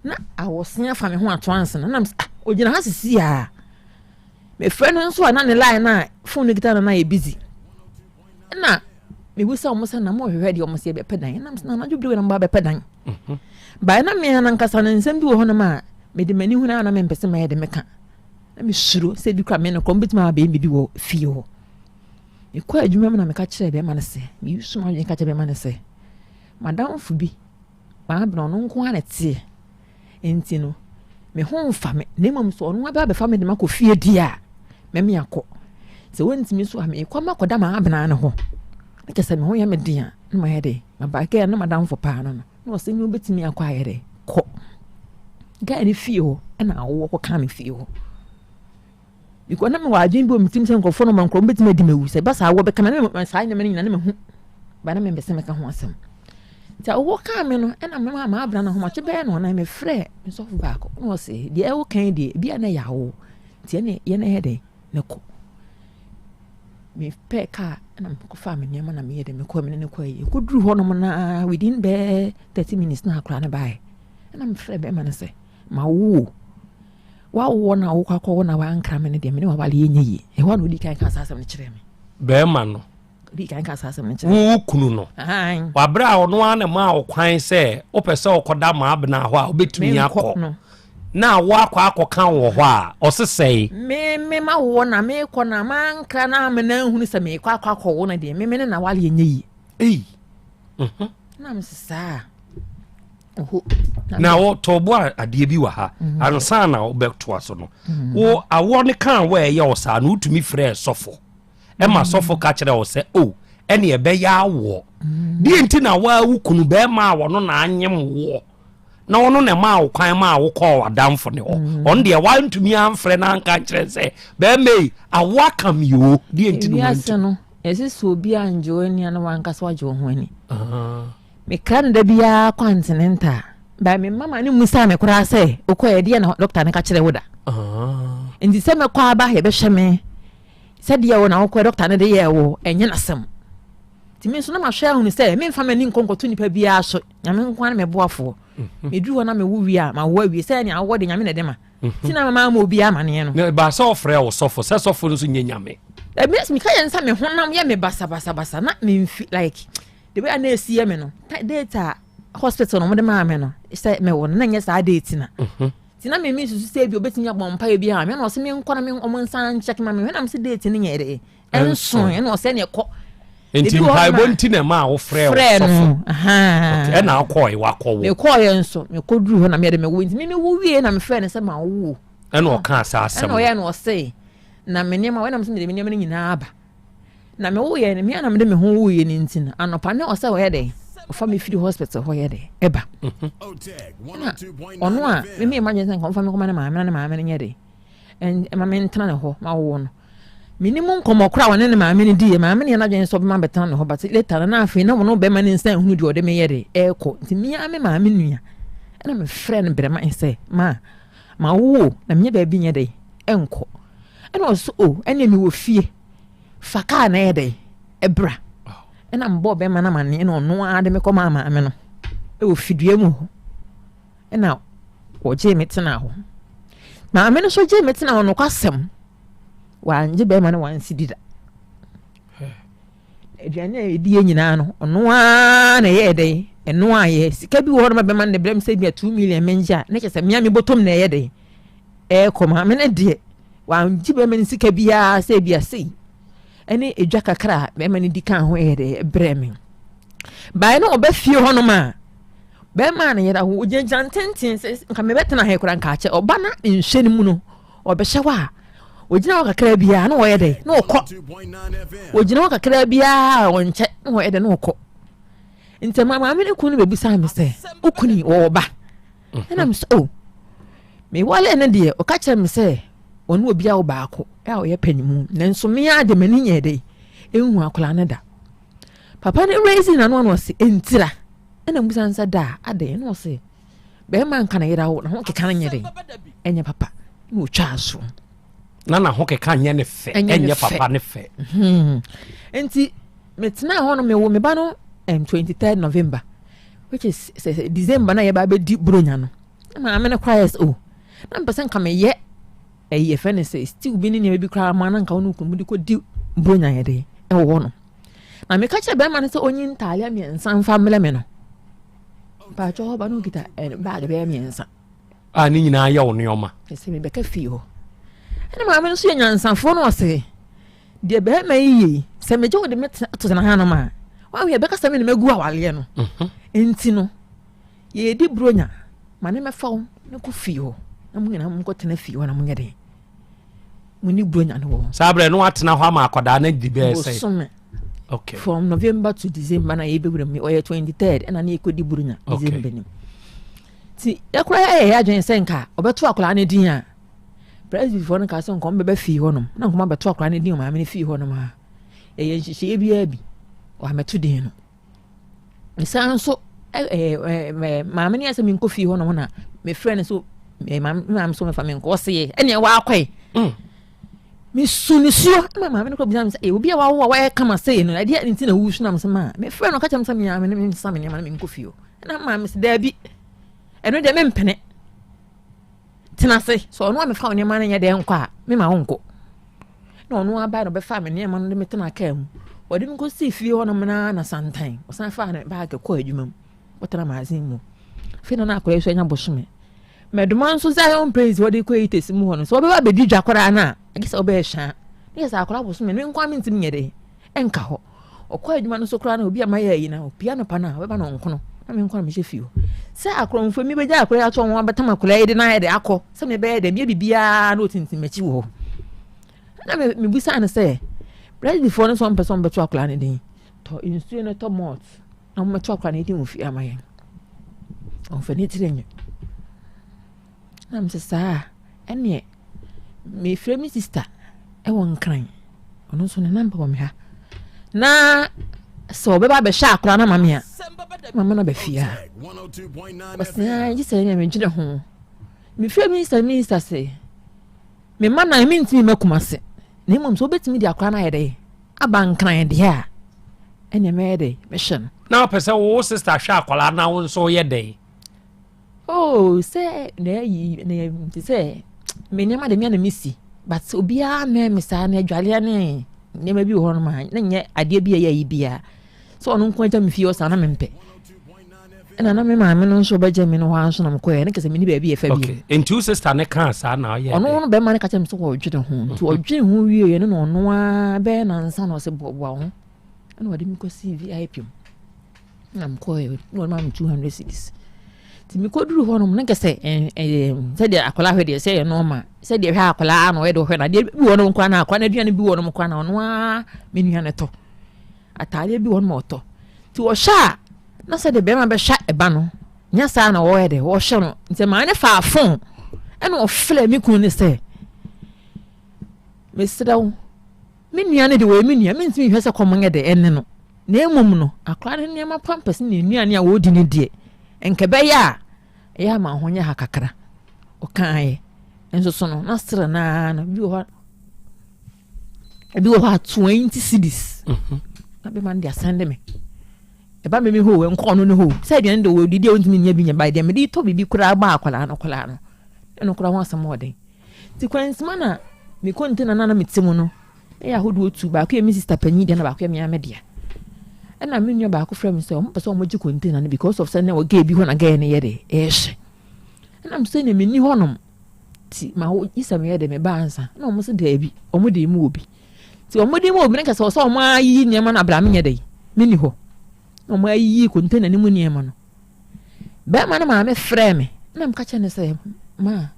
na awɔse afa me ho ato anse no nam sɛ ah ogyina ha sisi a mefrɛ no nso a na ne line na phone no kita no na yɛ busy ɛna mebisa wɔn sɛ na mo hwehwɛ deɛ wɔn sɛ yɛbɛpɛ dan ɛnam sɛ na anadwo bere na mo ba bɛpɛ dan mhm. bae na mmea nankasa no nsɛm bi wɔ hɔnom a mede m'ani hunu a na mempɛ sɛ mɛyɛ de meka na mesuro sɛ bi kora me no kora mbɛtumi abɛyɛ biribi wɔ fie hɔ mekɔ adwuma mu na meka kyerɛ bɛrima no sɛ meyi sum adwene ka kyerɛ bɛrima no sɛ madamfo bi M'abena, ɔno nko ara na ɛteɛ. Enti no, me ho mfa me, na mmom sɛ ɔno aba abɛfa me de makɔ fie deɛ a, mɛme akɔ. Sɛ wɔntumi nso a, meekɔ makɔda m'abena no hɔ. Na kyerɛ sɛ me ho yɛ me den a, na mayɛ dɛ. Maba gɛɛ no madamfo paa no no, na ɔsɛ me wobɛtumi akɔ ayɛ dɛ, kɔ. Gɛɛ no fie hɔ, ɛna awoɔ kɔkaa me fie hɔ. Because na mewɔ adwene bi wɔ me tirim sɛ nkurɔfoɔ no ma nkurɔfoɔ bɛtumi adi m'awu sɛ ɛba saa awɔ bɛka me na saa nneɛma no nyinaa na mahu ba na mempɛ sɛ mɛka ho asɛm nti awɔ kaa me no ɛna mema maabra no ahomakye bɛyɛ no ɔnan mefrɛ me sɔfo baako na ɔse deɛ ɛwɔ kan deɛ ebi a na ɛyɛ awo nti ɛne yɛn ɛyɛ dɛn ne kɔ mepɛ kaa ɛna mekɔfaa me nneɛma na meyɛ dɛ mekɔ me ne ne kɔ ayi kɔduru hɔnom na within bɛɛ 30 minutes na akora no baeɛ ɛna mefrɛ bɛrima no sɛ ma wo W'awoɔ no a wokɔ akɔwo na w'ankra me no deɛ me ne w'awale yɛ nyɛ yie. Ɛhɔ a na odi kan ka saa asɛm no kyerɛɛ me. Bɛrima no. Odi kan ka saa asɛm no kyerɛɛ me. Wo kunu no. Wabrɛ a ɔno ara na maa wo kwan sɛ wopɛ sɛ ɔkɔda Maabena hɔ a wobɛtumi akɔ. Na awɔ akɔ akɔka wɔ hɔ a, ɔse sɛe. Me me mawoɔ na mekɔ na mankra na amena nhunu sɛ mekɔ akɔ akɔwo no deɛ, me me ne n'awaleɛ nyɛ yie. Ei. Mhm. Na mese saa. Oho. Na wɔtɔ bo a adeɛ bi wɔ ha mhm. ansa na wobɛtoa so no. Mhm. Wo awɔ no kaa wɔ ɛyɛ wo saa no wotumi frɛɛ sɔfo. Ɛma mhm. sɔfo ka kyerɛ wo sɛ o oh, ɛne ɛbɛyɛ awoɔ. Deɛ nti na woa wo kunu bɛrima a wɔno na anyem woɔ. na ɔno na ɛmaa wo kwan maa wokɔɔ w'adamfo ne hɔ mm. ɔno deɛ wantumi amfrɛ no anka nkyerɛ sɛ bɛrima yi awo aka me o deɛ nti no wiase no ɛsɛ sɛ obi angye wo ani ana wankasa wagye wo ho ani ah. mekra no da biara kɔ antenenta ba me mama ne mmusaa me koraa sɛ wokɔ ɛdeɛ na dɔkta no ka kyerɛ wo da ah. nti sɛ mɛkɔ aba yɛbɛhwɛ me sɛdeɛ wo na wokɔ dɔkta no de yɛɛ wo ɛnyɛ n'asɛm nti me nso na mahwɛ ahunu sɛ memfa m'ani nkɔ nkɔto nipa biara so Nyame nko ara ne me boafoɔ. Mhm. Meduru hɔ na mewo wie a, mawo awie. Sɛ nea awɔ de Nyame na ɛde ma. Mhm. Nti na mama ama obiara amaneɛ no. Na ɛbaa sɛ ɔfrɛ wo sɔfo, sɛ sɔfo no nso nyɛ Nyame. Ɛmi meka yɛn sɛ me honam yɛ me basabasabasa na memfi like the way a na ɛsi yɛ me no date a hospital no wɔde maa me no sɛ mewɔ no na nyɛ saa date na. Mhm. Nti na mimi susu sɛ ebi obetumi abɔ mpaeɛ bi a me na ɔsɛ menkɔ na me ɔmo nsan nkyɛk ma me hwɛ na me sɛ date no nyɛ dɛ ɛnso ɛna ɔsɛ ne ɛkɔ. Nti mpaebɔ nti na ɛma wofrɛ frɛ no ɛna akɔɛ wakɔwo. Mekɔɔyɛ nso mekɔduru hɔ na meyɛde mewo nti meme wo wie na mefrɛ no sɛ ma wowo. Ɛna ɔka saa asɛm. Ɛna ɔyɛ no ɔse na me nneɛma wɔnam sɛ mede me nneɛma no nyinaa aba na me woyɛ no mea na mede me ho woyɛ no nti no anɔpa ne ɔsɛ ɔyɛ dɛn ɔfa me firi hospital hɔ yɛ dɛn ɛba mhm. ɛna ɔno a meme imagine sɛ nka ɔmfa me kɔma ne maame na ne maame no nyɛ dɛn ɛma mentena ne hɔ ma wowo no Menni mu nkɔmmɔ koraa a ɔne ne maame no diiɛ. Maame no yɛ n'adwene sɛ ɔbɛma bɛtena ne hɔ but later no na afei na ɔno bɛrima no nsa nhunu deɛ ɔde me yɛ de ɛrekɔ. Nti me ara me maame nua ɛna mefrɛ no brɛma sɛ ma ma wo o na menyɛ baabi nyɛ dɛ ɛnkɔ. Ɛna ɔso o ɛne mewɔ fie fa kaa na ɛyɛ dɛ ɛbra. Ɛna mebɔɔ bɛrima no amaneɛ na ɔno ara de me kɔmaa maame no ɛwɔ fidua mu hɔ. Ɛna wɔgyee me tenaa hɔ. Maame no nso gyee me tenaa hɔ nokwasɛm. Wangye bɛrima no wansi di da. Aduane a yɛdi yɛ nyinaa no, ɔno ara na ɛyɛɛ dɛn? Ɛno a yɛ sika bi wɔ hɔ no ma bɛrima no de brɛ me sɛ bi a 2 million mengye a, ne kyɛ sɛ mmea me bɔtɔm na ɛyɛ dɛn? Ɛrekɔ maame no deɛ, wangye bɛrima no sika biara sɛ bi a sei. Ɛne edwa kakra a bɛrima no di kan ho yɛ dɛn? Ɛbrɛ me. Bae no ɔbɛ fie hɔnom a, bɛrima no yɛda ho ogyinagyina ntenten sɛ nka mebɛtena ha koraa nka akyɛ ɔba na nhwɛ no mu no Ɔbɛhyɛ hɔ a, ɔgyina hɔ kakra biara na ɔyɛ dɛ na ɔkɔ. Ɔgyina hɔ kakra biara a ɔnkyɛ na ɔyɛ dɛ na ɔkɔ. Nti ma maame ne kunu no bɛbisaa me sɛ, wo kunu yi ɔwɔ ba? Ɛna me sɛ, oh, mewale no deɛ ɔka kyerɛ me sɛ ɔne obi a wo baako a ɔyɛ panimu nanso me ara de m'ani nyɛɛ dɛ ɛnhu akwadaa no da. Papa no raise n'ano ano ɔse, ɛntira. Ɛna mbisa no sɛ da a adɛn? Ɛna ɔse, bɛrima nka ne yere awo na ho keka no nyɛ den ɛnyɛ papa na ɔtwa so na na ho keka nyɛ ne fɛ ɛnyɛ papa ne fɛ hmm. nti metena hɔ no mewo me ba no um, 23 November which is sɛ December na yɛba abɛdi buronya no na maame no koraa yɛ sɛ oh na mpɛ sɛ nka meyɛ ɛyi yɛfrɛ no sɛ stew bi ne nneɛma bi koraa ma na nka wo ne okunu mu de kɔdi buronya yɛ den ɛwɔ hɔ no na meka kyerɛ bɛrima no sɛ ɔnyi ntaaleɛ mmiɛnsa mfa mmerɛ me no mpakyɛ hɔ ba no okita eh, baage bɛyɛ mmiɛnsa. a ne nyinaa yɛ wo nneɛma. ɛsɛ mebɛka fie hɔ ɛna maame no nso yɛ nyansafoɔ no ɔse deɛ bɛrima yi yɛ yi sɛ megye wo de me to tena hanom a wahu yɛbɛka sɛ me na magu awaleɛ no mhm. nti no yɛdi buronya ma ne mɛfa wo ne kɔ fie hɔ na mo nyinaa monkɔtena fie hɔ na monyɛ den mo ne buronya no wɔ hɔ saa berɛ no watena hɔ ama akwadaa no adi bɛɛ sɛ bosome okay. from november to december na yɛbɛwura mu ɔyɛ 23rd ɛna ne yɛkɔdi buronya december nim nti yɛkora yɛyɛ yɛ adwene sɛ nka ɔbɛto akwadaa no din a presbyfoɔ no kaa sɛ nka ɔmbɛbɛ fie hɔnom na nkɔma bɛto akwadaa no din ɔmaame no fie hɔnom a ɛyɛ nhyehyɛeɛ biara bi wamɛto din no Mesan nso ɛɛ maame no yɛ sɛ menkɔ fie hɔ nom na mefrɛ no so maame maame so mefa menkɔ ɔse yɛ ɛnea wakɔe mm. mesu nisuo ma maame no kɔ bisa me sɛ obi a wawo a wayɛ kama sɛ no ɛdeɛ nti na wusu nam sɛ maa mefrɛ no ɔka kyerɛ me sɛ mea me nsa me nneɛma no menkɔ fie hɔ ɛna maame sɛ daabi ɛno deɛ mempene Tena ase. Sɛ ɔno a mefa wo nneɛma no nyɛ dɛn nkɔ a, mema wo nkɔ. Na ɔno abae na ɔbɛfaa me nneɛma no de me tena kaa mu. Ɔde me kɔsii fie hɔnom na na santan. Ɔsan faa ne baage kɔɔ adwuma mu. Kɔtena magazine mu. Afei na na akwadaa yi so anya bosome. Mɛdoma nso Zion Praise wɔde kɔ Etesi mu hɔ no, sɛ wɔbɛba abɛdi dwa koraa no a, agye sɛ wobɛyɛ hwaa. Ne yɛ sɛ akwadaa bosome no, me nko ara mentumi nyɛ dɛn ɛnka hɔ. Ɔkɔ adwuma no so koraa no, obi a mayɛ ayi no, opia anɔpa no a, ɔbɛba no nkono. Na me nko ara mehyɛ fie hɔ. Sɛ akorɔmfoɔ mi bɛgya akwadaa yi ato wɔn abɛtam akwadaa yi de no ayɛ de akɔ, sɛ mebɛyɛ dɛ, meyɛ biribiara na ɔtintim m'akyi wɔ hɔ. Na mebusaa no sɛ, Presbyfoɔ no sɛ ɔmpɛ sɛ ɔmbɛto akwadaa no din, tɔ nsuo no tɔ malt. Na wɔmmɛto akora no din wɔ fie ama yɛn. Ɔmfa ne tiri nyɛ. Na mesɛ saa a, ɛneɛ mefrɛ me sista ɛwɔ Nkran. Ɔno nso ne namba wɔ me ha. Na sɛ ɔbɛba abɛhwɛ akora no ama me a, mama no aba fie a. Ɔsɛ gye sɛ ɛneɛ medwene ho. Mefrɛ me sista, me sista sɛ me mma nan mentumi mma Kumase. Na mmom sɛ wobɛtumi de akora no ayɛ dɛ aba Nkran deɛ a, ɛnneɛ mɛyɛ dɛ mɛhwɛ no. Na wopɛ sɛ wo sista hwɛ akwadaa na wo nso woyɛ dɛn? Oh, sɛ na ayi na te sɛ me nneɛma de me na mesi but obiara mmɛn me saa na adwaleɛ ne nneɛma bi wɔ hɔ nom a na nyɛ adeɛ bi a ɛyɛ ayi biara sɛ ɔno nko agya me fie hɔ saa na mempɛ ɛna na me maame no nso ɔbɛgye me no hɔ ara nso na mekɔɛ ne kɛsɛ meni baabi ɛfa bi okay. nti wo sister ne kaa saa na ɔyɛ ɔno no bɛrima no ka kyerɛ me sɛ wɔdwene ho nti mhm. ɔdwene ho wieɛ no na ɔno ara bɛyɛ nansa na ɔsɛ boaboa ho ɛna ɔde me kɔsii vip mu na mekɔɛ na ɔde ma me 200 cedis nti mekɔduru hɔ nom ne kɛsɛ sɛdeɛ akwadaa hwɛ deɛ sɛ yɛ nɔɔma sɛdeɛ hwɛ akwadaa na ɔyɛ de ɔhwɛ no adeɛ bi wɔ nom koraa na akwadaa no aduane bi wɔ nom koraa na ɔno ara me nua no tɔ Ataadeɛ bi wɔ hɔ nom a ɔtɔ. Nti ɔhyɛ a, na sɛdeɛ bɛrima bɛhyɛ ɛba no, nyɛ saa na wɔyɛ dɛ, wɔhyɛ no. Nti maa ne faa fon, ɛna ɔfrɛ me kunu no sɛ, mesrɛ wo, me nua no de wɔyɛ me nua, mentumi nhwɛ sɛ kɔm nyɛ dɛ ɛne no. Na mmom no, akora no nneɛma pampers ne nnuane a wɔredi no deɛ, nka ɛbɛyɛ a, ɛyɛ ama ho nyɛ ha kakra. Ɔkaeɛ. Nso so no, na sere no ara no, bi wɔ hɔ ebi wɔ hɔ a 20 cedis mhm. na bɛma no de asɛnde me ɛba me me hɔ nkɔ ɔno ne hɔ sɛ aduane de wɔ didi a ɔntumi nyɛ bi nyɛ ba deɛ mede tɔ biribi koraa bɔ akwadaa no koraa no ɛno koraa ho asɛm ɔden nti kwansima na me kɔntena na na mete mu no ɛyɛ ahodoɔ tu baako yɛ me sista panyin deɛ na baako yɛ me ame deɛ ɛna me nua baako frɛ me sɛ ɔmo pɛ sɛ ɔmo gye kɔntena no because of sɛ na wɔ gay bi hɔ na gay no yɛ de ɛɛhyɛ ɛna me sɛ na menni hɔnom Nti ma wo gye sɛ meyɛ de meba ansa. Na wɔn nso daabi, wɔn de mu wɔ bi. Nti wɔn de mu wɔ bi no kɛsɛ ɔsɛ wɔn ayiyi nneɛma no abira menyɛ dɛ, menni hɔ. Na wɔn ayiyi container no mu nneɛma no. Bɛrima no maame frɛɛ me na meka kyerɛ no sɛ ma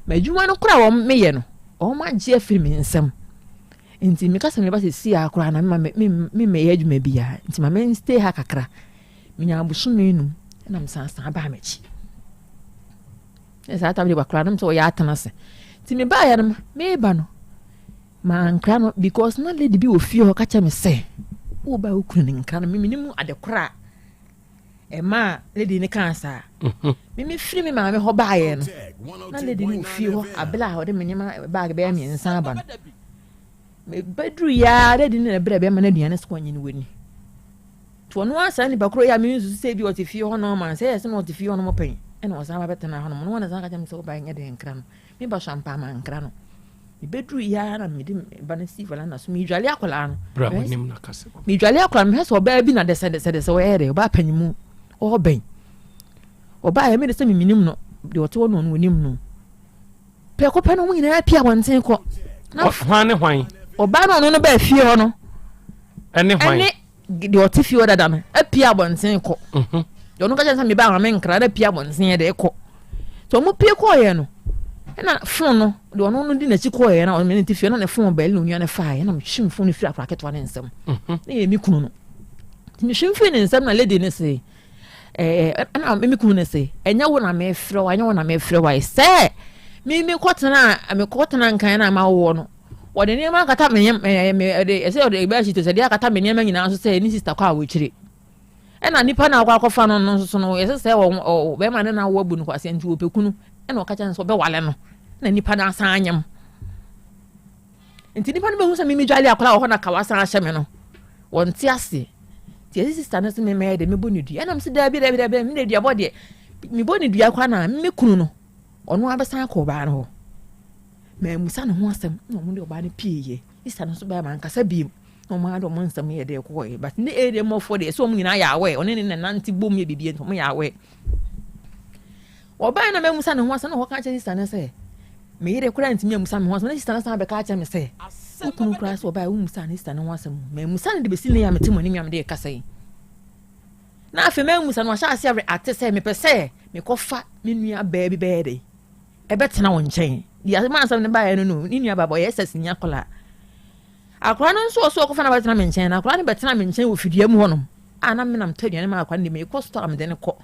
m'adwuma no koraa wɔn meyɛ no wɔn agye afiri me nsam. Nti meka sɛ meba sɛ si a koraa na mema me me meyɛ adwuma biara. Nti ma me stay ha kakra. Menya abosome num na mesan san baa m'akyi. Saa tam de wakora no sɛ ɔyɛ atena ase nti mebaeɛ no meba no mankra no because na lady bi wɔ fie hɔ ka kyerɛ me sɛ woba wo kunu no nkra no memene mu ade kora a ɛma lady no kaa saa mhm. meme firi me maame hɔ baeɛ no na lady no wɔ fie hɔ abere a ɔde me nneɛma baage bɛyɛ mmiɛnsa aba no mebɛduru yɛa lady no na ɛbrɛ bɛma no aduane sɛ ɔnye no wani Nti ɔno ara saa nipa korɔ yi a mensusu sɛ ebi ɔte fie hɔ nom a, sɛ ɛyɛ sɛ na ɔte fie hɔ nom pɛn, ɛna ɔsan ba bɛtena hɔ nom, na ɔna san ka kyerɛ me sɛ woba nyɛ den nkra no. Me ba so ampa mankra no. Mebɛduru yi ara na mede me ba no si valanda so, medwale akwadaa no. Bra w'anim na kasa. Medwale akwadaa no, mehwɛ sɛ ɔbaa bi na dɛsɛdɛsɛdɛsɛ ɔyɛ dɛ, ɔbaa panyimu, ɔbɛn. Ɔbaa yɛ mede sɛ memenim no, deɛ ɔte hɔ no ɔno ɔnim no. Prɛko pɛ no wɔn nyinaa pie abɔnten kɔ. Hwan ne hwan? Ɔbaa no ɔno no baa fie hɔ no. Ɛne hwan? Ɛne deɛ ɔte fie hɔ dada no apue abɔnten kɔ. Mhm. Deɛ ɔno ka kyerɛ sɛ meba ama me nkra na apue abɔnten yɛ de kɔ. Nti wɔn pie kɔɔyɛ no ɛna fon no deɛ ɔno no di n'akyi kɔɔyɛ na ɔno ne te fie na ne fon bɛɛli na onua no faeɛ na mehwim fon no firi akora ketewa ne nsam. Mhm. Na yɛ me kunu no. Nti mehwim firi ne nsam na lady no se ɛɛ ɛna me kunu no se ɛnyɛ wo na mefrɛ wo ɛnyɛ wo na mefrɛ wo ayɛ sɛ me mekɔtena mekɔtena nkan na ma wowɔ no wɔde nneɛma akata me ɛɛ me ɛde ɛsɛ ɔde ɛbɛyɛ hyɛ sɛ de akata me nneɛma nyinaa so sɛ ne sista kɔ a wɔakyire ɛna nipa na akɔ akɔfa no no nso so no yɛsɛ sɛ wɔ ɔ bɛrima ne na awo abu no kwasɛ nti wɔpɛ kunu ɛna ɔka kyerɛ no sɛ ɔbɛwale no na nipa no asan anyam Nti nipa no bɛhu sɛ mimi dwale akwadaa wɔ hɔ na kawa san ahyɛ me no, wɔnte aseɛ. Nti ɛsɛ sista no sɛ mɛmɛyɛ dɛ mebɔ ne dua. Ɛna mese daabi daabi daabi me deɛ duabɔ deɛ mebɔ ne dua koraa na me kunu no ɔno abɛsan akɔ ɔbaa no hɔ. Mammusa ne ho asɛm na wɔn de ɔbaa no pieeɛ. Sista no nso bɛɛ mankasa biem na wɔn ara de wɔn nsɛm yɛ deɛ kɔɔɛ. But ne area mɔfoɔ deɛ ɛsɛ wɔn nyinaa yɛ aware. Ɔne ne nante bom yɛ biribi nti wɔn yɛ aware. Ɔbaeɛ na mammisa ne ho asɛm na ɔkɔka kyerɛ sista no sɛ me yere koraa ntumi ammisa me ho asɛm na sista no san bɛka akyerɛ me sɛ wo kunu koraa sɛ ɔbaeɛ wommisa ne sista no ho asɛm mammisa no de bɛsi nnɛ yi a mete mo anim yi a mede rekasa yi. Na afei mammisa no wahyɛ aseɛ ate sɛ mepɛ sɛ mekɔfa me nua baa bi bɛyɛ dɛ ɛbɛtena wo nkyɛn. Deɛ ma asɛm no baeɛ no no ne nua baa ɔyɛ sɛ sini akwadaa. Akwadaa no nso ɔso ɔkɔfa no abɛtena me nkyɛn na akwadaa no bɛtena me nkyɛn wɔ fidua mu hɔnom a na menam tɔ aduane ma akwadaa no de mekɔ store a mede no kɔ.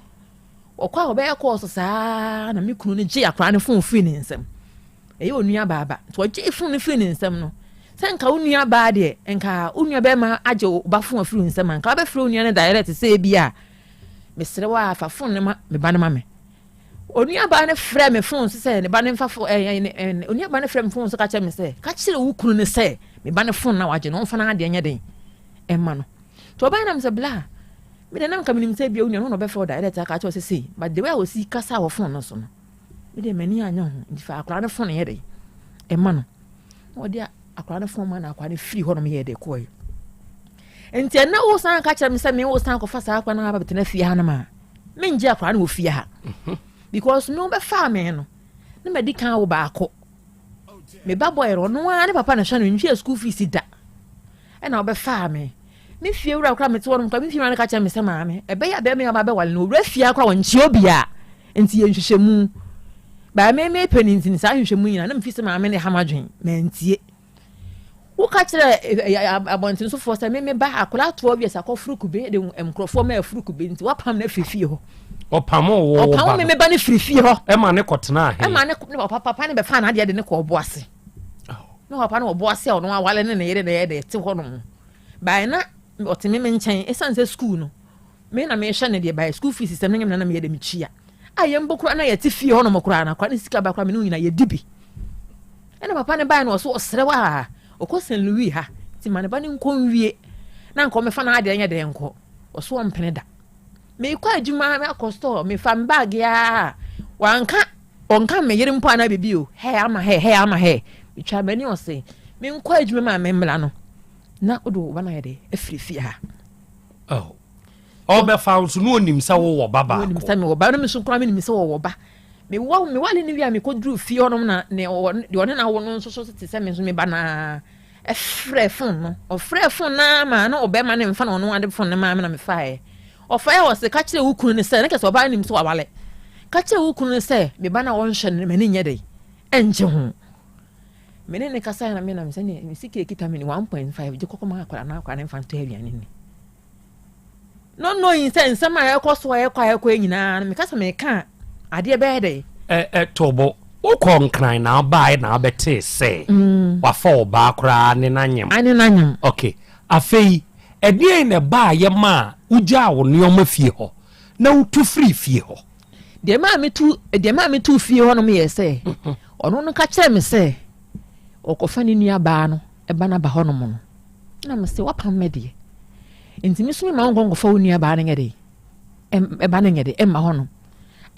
Ɔkɔ a ɔbɛyɛ kɔɔso saa na me kunu no gyee akwadaa no fon firi ne nsam. Ɛyɛ onua baa ba. Nti ɔgyee fon no firi ne nsam no, sɛ nka wo nua baa deɛ, nka wo nua bɛrima agye wo ba fon afiri wo nsam a, nka wobɛfrɛ wo nua no direct sɛ ebi a mesrɛ wo a fa fon no ma me ba no ma me. Onua baa no frɛ me fon so sɛ ne ba no mfa fon ɛɛ ɛɛ onua baa no frɛ me fon so ka kyerɛ me sɛ ka kyerɛ wo kunu no sɛ me ba no fon na wagye no ɔmfa n'adeɛ nyɛ den ɛma no. Nti ɔbaa na me sɛ bla Me deɛ na nka menim sɛ ebia wo nua no na ɔbɛfrɛ wo direct aka akyerɛ wo sɛ sei, but the way a ɔsi kasa wɔ phone no so no, me deɛ m'ani anyɛ ho, nti fa akwadaa no phone yɛ dɛ, ɛma no. Na ɔde akwadaa no phone ma na akwadaa no firi hɔnom yɛ dɛ kɔɛ. Nti ɛnɛ wo san ka kyerɛ me sɛ me wo san kɔfa saa akwadaa no aba bɛtena fie ha no ma, mengye akwadaa no wɔ fie ha. Mhm. Because me wobɛfaa me no, na madi kan wo baako. Me ba bɔyɛ no, ɔno ara ne papa na hwɛ no, nhwɛ school fees da. Ɛna wobɛfaa me. Me fie wura koraa mete hɔ nom koraa me fie wura no ka kyerɛ me sɛ maame ɛbɛyɛ a bɛrima yi aba abɛwale no owura fie ha koraa wɔnkyea obiara nti yɛ nhwehwɛmu baa me me pɛ ne nti saa nhwehwɛmu nyinaa na mefi sɛ maame ne ha madwen mantie woka kyerɛ abɔntensofoɔ sɛ me me ba akwadaa 12 years akɔforo kube de nkurɔfoɔ ma afuru kube nti wapam no afiri fie hɔ ɔpam wo ɔpam me me ba no firi fie hɔ ɛma ne kɔtena ahe ɛma ne papa ne bɛfa n'adeɛ de ne kɔ ɔbo ase ne papa no ɔbo ase a ɔno awale ne ne yere na ɛyɛ de ɛte hɔ nom By na ɔte me me nkyɛn ɛsiane sɛ school no me na mehwɛ no deɛ by school fees sɛm no nyɛ me na na meyɛ dɛ metua a yɛn mpo koraa na yɛte fie hɔ nom koraa na koraa ne sika ba koraa me ne nyina yɛdi bi ɛna papa ne bae no ɔso ɔsrɛ wa a ɔkɔ St. Louis ha nti ma ne ba ne nkɔ nwie na nkɔ mefa no adeɛ nyɛ dɛ nkɔ ɔso ɔmpene da mekɔ adwuma akɔ store mefa me bag a wanka ɔnka me yere mpo anaa biribi o hɛ ama hɛ hɛ ama hɛ metwa m'ani ɔse menkɔ adwuma ma memmra no na wode wo ba no ayɛ dɛ afiri fie ha. Oh. Ɔbɛfa wo nso na onim sɛ wowɔ ba baako. Onim sɛ mewɔ ba no me nso koraa menim sɛ wɔwɔ ba. Mewɔ mewale no wie a mekɔduru fie hɔnom na ne deɛ ɔne no awo no nso so te sɛ me nso me ba naa ɛfrɛ fon no ɔfrɛ fon naa ma na ɔbɛrima no mfa na ɔno ade fon no maa me na mefaeɛ ɔfaeɛ wɔ se ka kyerɛ wo kunu no sɛ ne kɛ sɛ ɔbaa nim sɛ wawale ka kyerɛ wo kunu no sɛ me ba no a ɔnhwɛ no m'ani nyɛ dɛ ɛngye ho Me ne no kasae na me nam sɛ ne sika ekita me ne 1.5 gye kɔkɔ ma akwadaa na akwadaa no mfa ntɔ aduane ni. Not knowing sɛ nsɛm a ɛkɔ so a ɛkɔ a ɛkɔ nyinaa no meka sɛ meka adeɛ bɛyɛ dɛ. Ɛ ɛ tɔbɔ wokɔ nkran na abae na abɛtee sɛ mm. wafa ɔbaa koraa ne n'anyem. Ane n'anyem. Okay afei ɛdeɛn na ɛbaayɛ ma a wogyaa wo nneɛma fie hɔ na wotu firi fie hɔ? Deɛ maa metu deɛ maa metu fie hɔ nom yɛ sɛ mhm. ɔno no ka kyerɛ me sɛ ɔkɔfa ne nua baa no ɛba no aba hɔ nom no na me sɛ wapam me deɛ nti me so me ma wo nkɔ nkɔfa wo nua baa no nyɛ de ɛba no nyɛ de ɛmma hɔ nom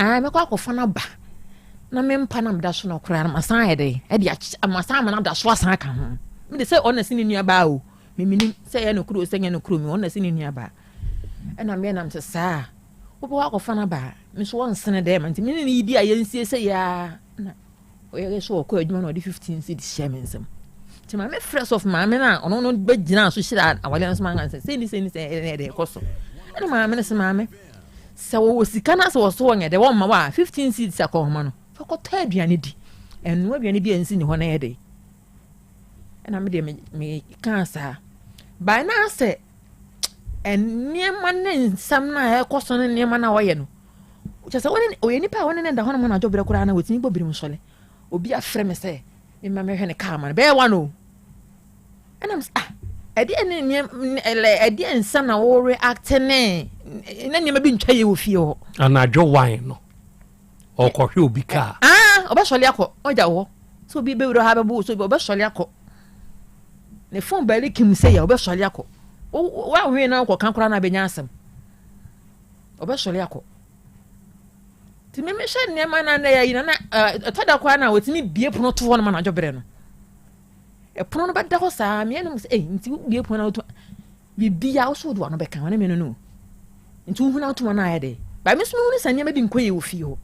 aa mɛkɔ akɔfa no aba na me mpa na meda so no koraa no masan ayɛ de ɛde akyɛ masan ama no ada so asan aka ho me de sɛ ɔna si ne nua baa o me menim sɛ ɛyɛ no kuro sɛ nyɛ no kuro mi ɔna si ne nua baa ɛna meɛ nam sɛ saa Wobɛkɔ akɔfa no aba a, me nso wɔnsene dɛ ma nti me ne no yidi a yɛnsie sɛ yɛa na ɔyɛ so ɔkɔ adwuma na ɔde 15 cedis hyɛ me nsam. Nti maame frɛ sɔfo maame no a ɔno no bɛgyina so hyira awale no so maa sɛ sɛ ni sɛ ni sɛ ɛdɛ ɛdɛ ɛkɔ so. Ɛna maame no sɛ maame sɛ wɔwɔ sika no sɛ wɔso wɔnyɛ dɛ wɔmma wɔ a 15 cedis akɔhoma no fa kɔtɔ aduane di. Ɛnoa aduane bi a ɛnsi ne hɔ na ɛyɛ dɛ. Ɛna me deɛ me kaa saa. By na sɛ nneɛma ne nsɛm no a ɛkɔ so ne nneɛma no a ɔyɛ no kyɛ sɛ wɔne ɔyɛ nipa a wɔne ne da hɔ nom anadwo berɛ koraa na wɔtumi bɔ birim sɔle obi afrɛ me sɛ mema mehwɛ ne kaa ma no bɛyɛ one o ɛnam sɛ ah ɛdeɛ ne nneɛma ɛlɛ ɛdeɛ nsɛm na wɔre acte ne na nneɛma bi ntwa yie wɔ fie hɔ anadwo wan no ɔkɔhwɛ obi kaa ah ɔbɛsɔle akɔ ɔgya wɔ sɛ obi bɛwura ha bɛbo so ɔbɛsɔle akɔ Ne phone bɛle kim sɛ yɛ ɔbɛsɔre akɔ. Woanhwee na wokɔka koraa na abɛnya asɛm. Ɔbɛsɔre akɔ. Nti me mehwɛ nneɛma na na yɛyi na na ɛtɔ da koraa na wɔtumi bie pono to hɔ no ma anadwo berɛ no. Ɛpono no bɛda hɔ saa meɛ no sɛ ei nti wobie pono na wotu biribiara wo so wode wano bɛka wɔne me no no. Nti wohunu atoma no ayɛ dɛ. Ba me nso mehunu sɛ nneɛma bi nkɔ yie wɔ fie hɔ.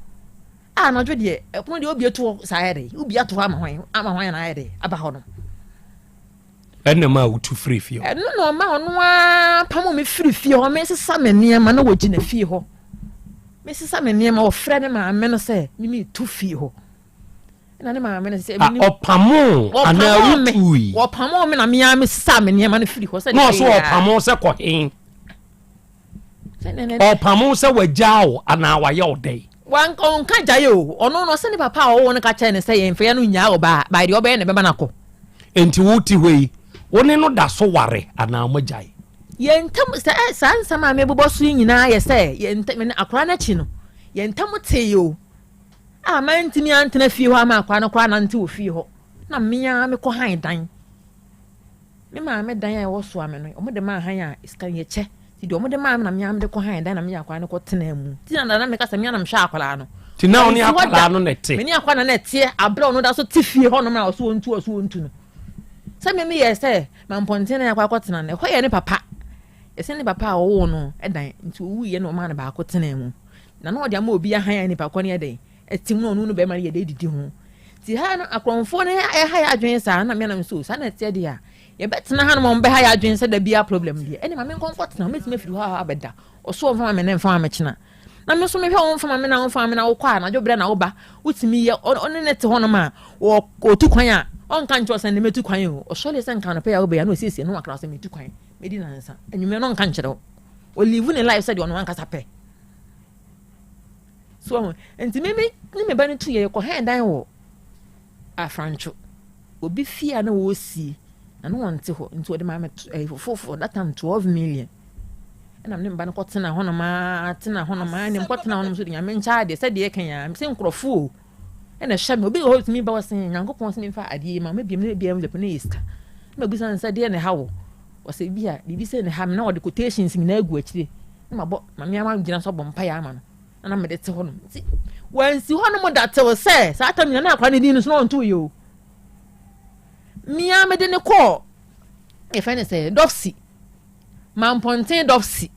A anadwo deɛ ɛpono deɛ obi ato hɔ saa ayɛ dɛ obi ato hɔ ama hwan ama hwan na ayɛ dɛ aba hɔ no. Ɛna ma wotu firi fie hɔ. Ɛno na ɔma ɔno ara pamo me firi fie hɔ mesesa me nneɛma na wɔgyina fie hɔ mesesa me nneɛma wɔfrɛ ne maame no sɛ mimi tu fie hɔ ɛna ne maame no sɛ ɔpamo anaa wotui wɔpamo me na mea mesesa me nneɛma no firi hɔ sɛ na ɔso ɔpamo sɛ kɔhen Ɔpamo sɛ wagyaa wo anaa wayɛ wo dɛn? Wanka ɔnka gyae o. Ɔno no ɔsɛ ne papa a ɔwoo no ka kyerɛ no sɛ yɛmfa yɛn no nnyaa ɔbaa by deɛ ɔbɛyɛ na ɛbɛma no akɔ. Enti wote hɔ yi, wo ne no da so ware anaa moagyae? Yɛn ntam sɛ ɛ saa nsɛm a mebobɔ so yi nyinaa yɛ sɛ yɛn ntam ne akwadaa no akyi no yɛn ntam tee o a mantumi antena fie hɔ ama akwadaa no koraa nante wɔ fie hɔ na me ara mekɔ han dan. Me maame dan a ɛwɔ Soame no, wɔde maa han a sika no yɛkyɛ. Nti deɛ wɔde maa me na me ara mede kɔ han dan na meyɛ akwadaa no kɔ tenaa mu. Nti na na meka sɛ me ara na mehwɛ akwadaa no. Nti na wo ne akwadaa no na ɛte? Me ne akwadaa no na ɛteɛ aberɛ a ɔno da so te fie hɔnom a ɔso ɔntu ɔso ɔntu no. Sɛ me meyɛɛ sɛ mampɔnten na yɛakɔ akɔtena no, ɛhɔ yɛ ne papa. Yɛsɛ ne papa a ɔwoo no dan nti ɔwuiɛ na ɔmaa no baako tenaa mu. Na na ɔde ama obi ahan a nipa kɔ no yɛ dɛn? Ɛte mu na ɔno no bɛrima no yɛ dɛ didi ho. Nti ha no akorɔmfoɔ no ɛha yɛ adwene saa na meanam so saa na ɛteɛ deɛ a yɛbɛtena ha no ma wɔbɛha yɛ adwene sɛ da biara problem deɛ ɛne ma menkɔ nkɔtena mɛtumi afiri hɔ a abɛda ɔso ɔmfa ma me ne mfa ma mekyena na me nso mehwɛ wo mfa ma me na wo mfa ma me na wokɔ a anadwo berɛ na woba wotumi yɛ ɔne ne te hɔnom a ɔtu kwan a ɔnka nkyerɛ sɛ ne mɛtu kwan o ɔsɔre sɛ nka anɔpɛ yɛ wobɛyɛ na ɔsiesie no wakra sɛ metu kwan mɛdi nansa anwummerɛ no ɔnka nkyerɛ wo ɔlive ne life sɛdeɛ ɔno ankasa pɛ So wahu? Nti me me ne me ba no tu yɛ yɛkɔ hɛn dan wɔ Afrantwo. Obi fie a na wɔresie na na wɔnte hɔ nti wɔde maa me ɛɛ fofofo that time 12 million. Ɛna me ne me ba no kɔtena hɔnom ara tena hɔnom ara ne mekɔtena hɔnom so de nyame nkyɛ adeɛ sɛdeɛ ɛka yi ara sɛ nkurɔfo o ɛna ɛhyɛ me obi wɔ hɔ tumi ba wɔ sɛ Nyankopɔn sɛ memfa adeɛ yi ma mebiem na ebia envelope no yɛ sika. Na mabisa no sɛ deɛ na ɛha wo ɔsɛ bi a biribi sɛ na ɛha me na ɔde quotations nyinaa agu akyire na mabɔ ma me ama gyina so abɔ mpaeɛ ama no. na mede te hɔnom nti wansi hɔnom da tew sɛ saa tam nyina na akora ne din no so na ɔnto yɛ o mmea mede ne kɔɔ yɛfrɛ ne sɛ dɔfsi mampɔnten dɔfsi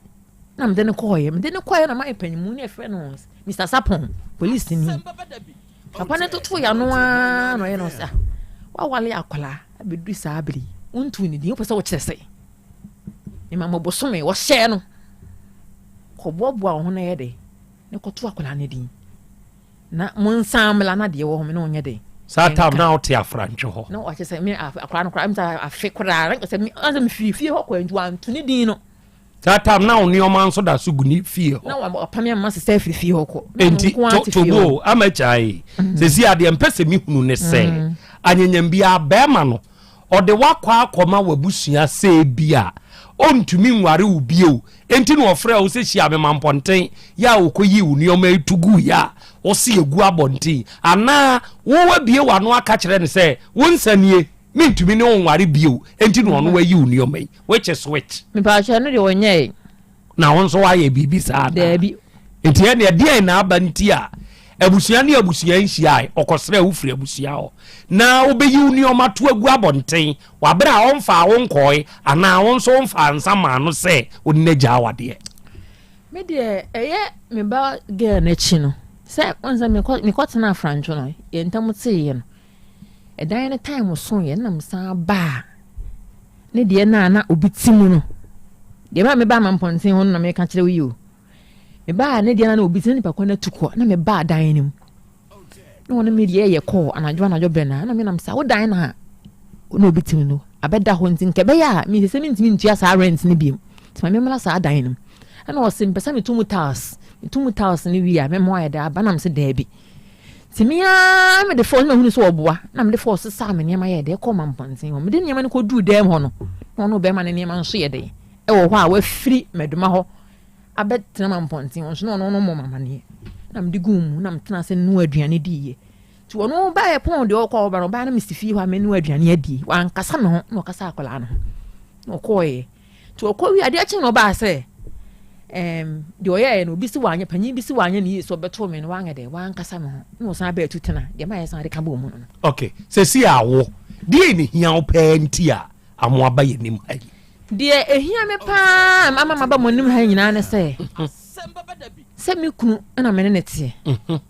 na mede ne kɔɔyɛ mede ne kɔɔyɛ na mayɛ panyimu ne yɛfrɛ no Mr Sapon polisi ni papa ne toto yɛ ano ara na ɔyɛ no sɛ ah, wawale akwadaa abɛdu saa bere yi wontu ne din wopɛ sɛ wokyerɛ sɛ mema mo bosome wɔhyɛɛ no Kɔboaboa wo ho na yɛ dɛ ne kɔto akwadaa no din na monsan mmla na deɛ wɔ hɔ me ne wo nyɛ dɛ. Saa tam na wote afrantwe hɔ. Na wakyɛ sɛ me akwadaa no koraa mta afe koraa na sɛ me sɛ mefiri fie hɔ kɔ nti wanto ne din no. Saa tam na wo nneɛma nso da so gu ne fie hɔ. Na wapame ama sɛ sɛ afiri fie hɔ kɔ. Nti tobo ama kyae mm. sɛsi adeɛ mpɛ sɛ mehunu ne sɛ mm. anyanyam biara bɛrima no Ɔde wo akɔ akɔma w'abusua sɛ ebia ɔntumi nware wo bio nti na ɔfrɛɛ wo sɛ hyia me mampɔnten yɛ a ɔkɔyii wo nneɛma yi to guiɛ a wose ɛgu abɔnten anaa wo abue w'ano aka kyerɛ no sɛ wo nsa nie mentumi ne wo nware bio nti na ɔno wayi wo nneɛma yi which is which? Mepaakyɛw ɛno deɛ ɔnyɛe. Na wo nso woayɛ biribi saa anaa? Daabi. Nti ɛnneɛ deɛn na aba nti a abusua ne abusua nhyiae, ɔkɔsrɛ wo firi abusua hɔ na wobɛyi wo nneɛma to agu abɔnten wɔ berɛ a ɔmfaa wo nkɔɔe anaa wo nso womfaa nsa maa no sɛ wo ne no agya awadeɛ? Me deɛ ɛyɛ me ba girl no akyi no sɛ wɔn sɛ mekɔ mekɔtena afrantwo no yɛn ntam teeɛ no ɛdan no time so yɛ na mesan baa ne deɛ no a na obi te mu no deɛ maa mebaa ma mpɔnten hɔ no na meka kyerɛ wo yi o mebaa ne deɛ no na obi te na nipa kɔ no atu kɔ na mebaa dan no mu na wɔn mi deɛ yɛ kɔɔ anadwo anadwo bɛn na na menam saa wo dan na na obi te mu no abɛda hɔ nti nka ɛbɛyɛ a mi sɛ mentumi ntua saa rent no biom nti ma memmra saa dan no mu ɛna ɔse mpɛ sɛ meto mu tiles meto mu tiles no wie a mɛma ayɛ dɛ aba nam sɛ daabi Nti me ara mede fɔɔse na mahunu sɛ ɔboa na mede fɔɔse saa me nneɛma yɛɛ dɛ kɔɔ mampɔnten hɔ. Mede nneɛma no kɔduruu dan mu hɔ no, na ɔno bɛrima no nneɛma nso yɛ dɛn ɛwɔ hɔ a wafiri Maduma hɔ abɛtena mampɔnten hɔ nso na ɔno no mmɔ m'amaneɛ. Na mede guu mu na metena ase noa aduane diiɛ. Nti ɔno baeɛ pɔn deɛ ɔkɔ ɔba no ɔbaeɛ na mesi fie hɔ a menoa aduane adie. Wankasa me ho na ɔkasa akwadaa no ho na ɔkɔɔeɛ. Nti ɔkɔ wie adeɛ kye na ɔbaa sɛ ɛɛm deɛ ɔyɛɛ no obi si wanyɛ panyin bi si wanyɛ ne yie sɛ ɔbɛto me no wanyɛ dɛ wankasa me ho na ɔsan bɛɛ tu tena deɛ mayɛ san de ka bɔ mu no. Ok sɛsi awo deɛ ne hia wo paa nti a amo aba yɛ nim ha yi. Deɛ ehia me paa ama maba mo anim ha nyinaa ne sɛ sɛ me kunu na me ne ne teɛ. Mhm.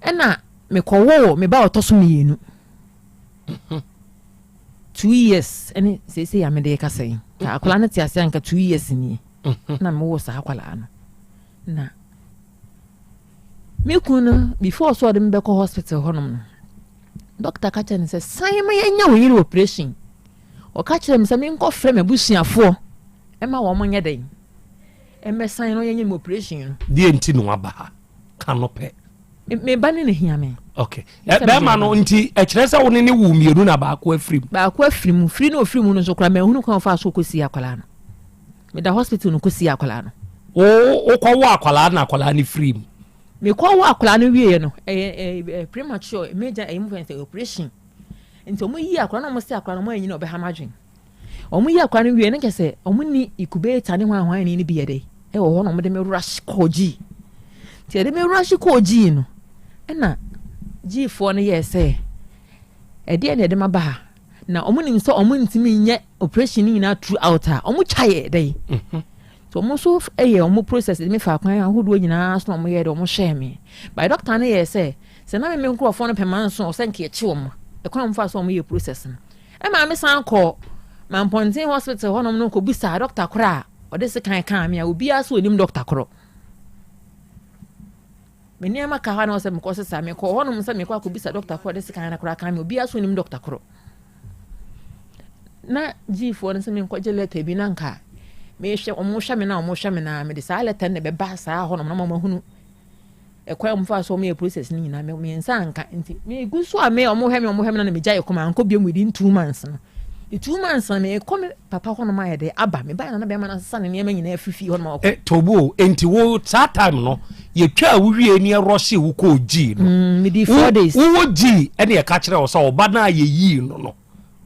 Ɛna mekɔwoo me ba a ɔtɔ so mienu. 2 years ɛne seesei a mede kasa yi. Ka akwadaa no te ase a nka 2 years nie. Na mewoo saa akwadaa no. Na me kunu no, before sɛ ɔde me bɛkɔ hospital hɔnom no, doctor ka kyerɛ no sɛ san ma yɛnya wo yere operation. Ɔka kyerɛ me sɛ menkɔfrɛ m'abusuafoɔ ɛma wɔn nyɛ dɛn ɛmmɛsan no yɛnyɛ me operation no. Deɛ nti na waba ha ka no pɛ. Me ba ne na hia me. Okay. Bɛrima no nti ɛkyerɛ sɛ wo ne ne wo mmienu na baako afiri mu. Baako afiri mu. Firi na ofiri mu no nso koraa mahunu kwan ɔfaa so kɔsi akwadaa no. Meda hospital no kɔsi akwadaa no. Wo wokɔwo akwadaa na akwadaa no firi mu. Mekɔwo akwadaa no wieɛ no ɛyɛ ɛyɛ premature major ɛyɛ mu fɛn sɛ operation. Nti wɔn yi akwadaa no wɔn sɛ akwadaa no wɔn anyi na ɔbɛha m'adwene. Wɔn yi akwadaa no wie no kyɛ sɛ wɔn ni incubator ne hwan hwan ni no bi yɛ dɛ ɛwɔ hɔ na wɔn de me rush kɔɔ G. Nti yɛde me rush kɔɔ G no ɛna G foɔ no yɛɛ sɛ ɛdeɛ na yɛde ma ba ha na wɔn nim sɛ wɔn ntumi nyɛ operation no nyinaa throughout a wɔn twa yɛ dɛ. Mhm. Nti wɔn nso yɛ wɔn process de me fa kwan ahodoɔ nyinaa so na wɔn yɛ de wɔn hyɛɛ me. By doctor no yɛɛ sɛ sɛ na me me nkurɔfoɔ no pɛ ma nso sɛ nka yɛkye wɔn ɛkwan wɔn fa so wɔn yɛ process no. Ɛmaa me san kɔɔ Mampɔnten hospital hɔnom no kɔbisaa dɔkta korɔ a ɔde sekan kaa me a obiara so onim dɔkta korɔ. Me nneɛma ka hɔ na ɔsɛ mekɔ sesa mekɔɔ hɔnom sɛ mekɔ akɔbisa dɔkta korɔ ɔde sekan no koraa kaa me obiara so onim dɔkta korɔ. Na gyiifoɔ no sɛ menkɔgye lɛta bi na nka mehwɛ wɔn hwɛ me na wɔn hwɛ me na mede saa lɛta no na ɛbɛba saa hɔnom na wɔn ahunu Ɛkwan a wɔfaa so wɔyɛɛ process no nyinaa me me nsa anka nti megu so a me wɔn hwɛ me wɔn hwɛ me na na megya yɛ kɔm ankɔ biom within 2 months no. The 2 months na mekɔ me papa hɔnom ayɛ dɛ aba me baa na na bɛrima no asesa ne nneɛma nyinaa afiri fie hɔnom akɔ. Eh, Tobo o, enti wo saa time no yɛtwaa wo wie ne ɛrɔhye wo kɔɔ G no. Medi 4 days. Wowɔ G ɛne ɛka kyerɛ wo sɛ ɔba no a yɛyii no no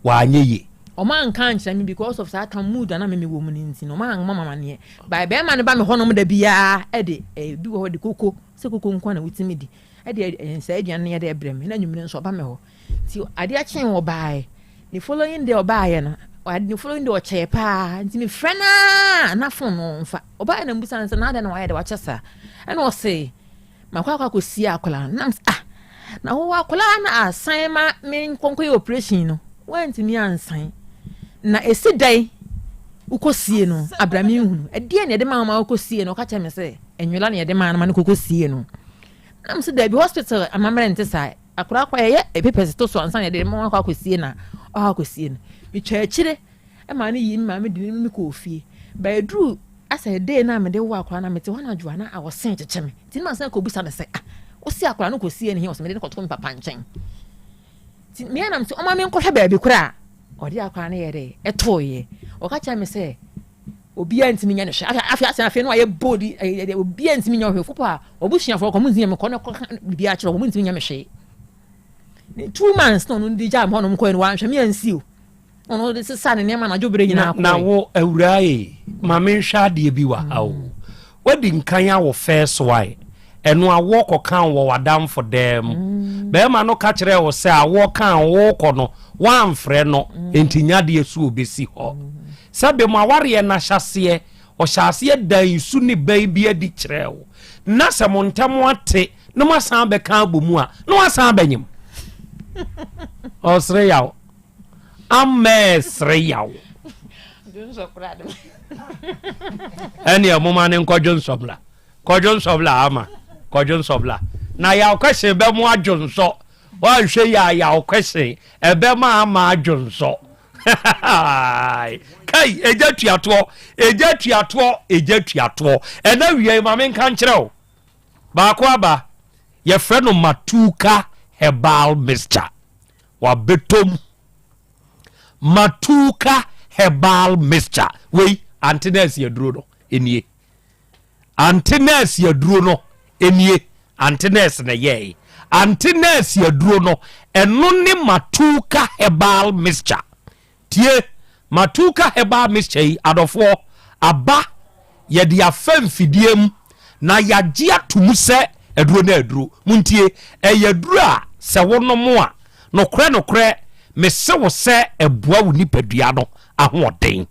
wanyɛ yie. Ɔmo anka ankyerɛ me because of saa tam mood a na me mewɔ mu no nti no ɔmo amma me amaneɛ. By bɛɛma no ba me hɔnom da biara ɛde eh, bi wɔ hɔ de koko, sɛ koko nko na wotumi di, ɛde eh, saa aduane no yɛde ɛbrɛ me, na anwummere nso ɔba me hɔ. Nti adeɛ kyee ɔbaeɛ, ne following day ɔbaeɛ no, ne following day ɔkyɛɛ paa, nti mefrɛ no a na phone no ɔmfa. Ɔbaeɛ na mbusa no sɛ na adɛn na wayɛ de wakyɛ saa, ɛna ɔse Makɔ akɔ akɔsie akwadaa no. Nam sɛ ah na wowɔ akwadaa no asan ma me nkɔnkɔ yɛ operation no woantumi ansan na ɛsi dɛn wokɔsie no abra me nhunu ɛdeɛ na yɛde ma ma wokɔsie no ɔka kyerɛ me sɛ ɛnwela na yɛde ma no ma no kɔkɔsie no nam sɛ daabi hospital amammerɛ nte saa akwadaa kɔ yɛyɛ papers to so ansa na yɛde ma akɔ akɔsie na ɔkɔ akɔsie no metwa akyire Ɛmaa no yii me maame de me kɔɔ fie. But ɛduru asɛ day no a mede woo akwadaa no a mete hɔ anadwo a na awɔsen kyekyɛ me. Nti na masan kɔbisa no sɛ ah wose akwadaa no kɔsie ne he? Ɔsɛ mede no kɔtoo me papa nkyɛn. Nti me anam sɛ ɔma menkɔhwɛ baabi koraa a ɔde akwadaa no yɛ dɛ ɛtooeɛ. Ɔka kyerɛ me sɛ obiara ntumi nyɛ no hwɛ. Afei afei asɛ afei no ayɛ bold obiara ntumi nyɛ hwee. Fopɔ a ɔbusuafoɔ kɔ ɔmo ntumi nyɛ me kɔ no kɔka biribiara kyerɛ ɔmo ntumi nyɛ me hwee. 2 months na ɔno de gyaa me hɔnom kɔɛ no wanhwɛ me ansi o. Ɔno de sesa ne nneɛma anadwo berɛ nyinaa kɔe. Na wo awuraa e, ma menhwɛ adeɛ bi wɔ ha o. Wadi nkan awo first one, ɛno awoɔ kɔkaa wo wɔ w'adamfo dan mu. Barima no ka kyerɛɛ wo sɛ awoɔ kaa wo wokɔ no, woamfrɛ no, enti nya adeɛ so ɔbɛsi hɔ. Sɛbe mo awareɛ no ahyɛaseɛ, ɔhyɛɛ aseɛ dan su ne ban bi adi kyerɛɛ wo. Na sɛ mo ntam ate na moasan abɛka abɔ mu a, na wasan abɛnyem. Ɔsere yaw. Amɛɛsere yaw. Ɛneɛ moma ne nkɔdwo nsɔbla. Kɔdwo nsɔbla ama. Kɔdwo nsɔbla. Na yaw kɛse bɛ mo adwo nsɔ. Wanhwɛ yi a yaw kɛse ɛbɛ ma ama adwo nsɔ. Kai egya tuatoɔ egya tuatoɔ egya tuatoɔ. Ɛna wia yi ma menka nkyerɛ wo. Baako aba yɛfrɛ no Matuka herbal mixture. Wabɛtɔ mu. Matuka herbal mixture. Wei, ante nurse aduro no, enie. Ante nurse aduro no, enie. Ante nurse na ɛyɛe. Ante nurse aduro no, ɛno ne Matuka herbal mixture. Tie, Matuka herbal mixture yi, adɔfoɔ, aba, yɛde afa mfidie mu na yɛagye ato mu sɛ aduro no aduro. Montie, ɛyɛ aduro a sɛ wonom a, nokorɛ nokorɛ mese wo sɛ ɛboa wo nipadua no ahoɔden.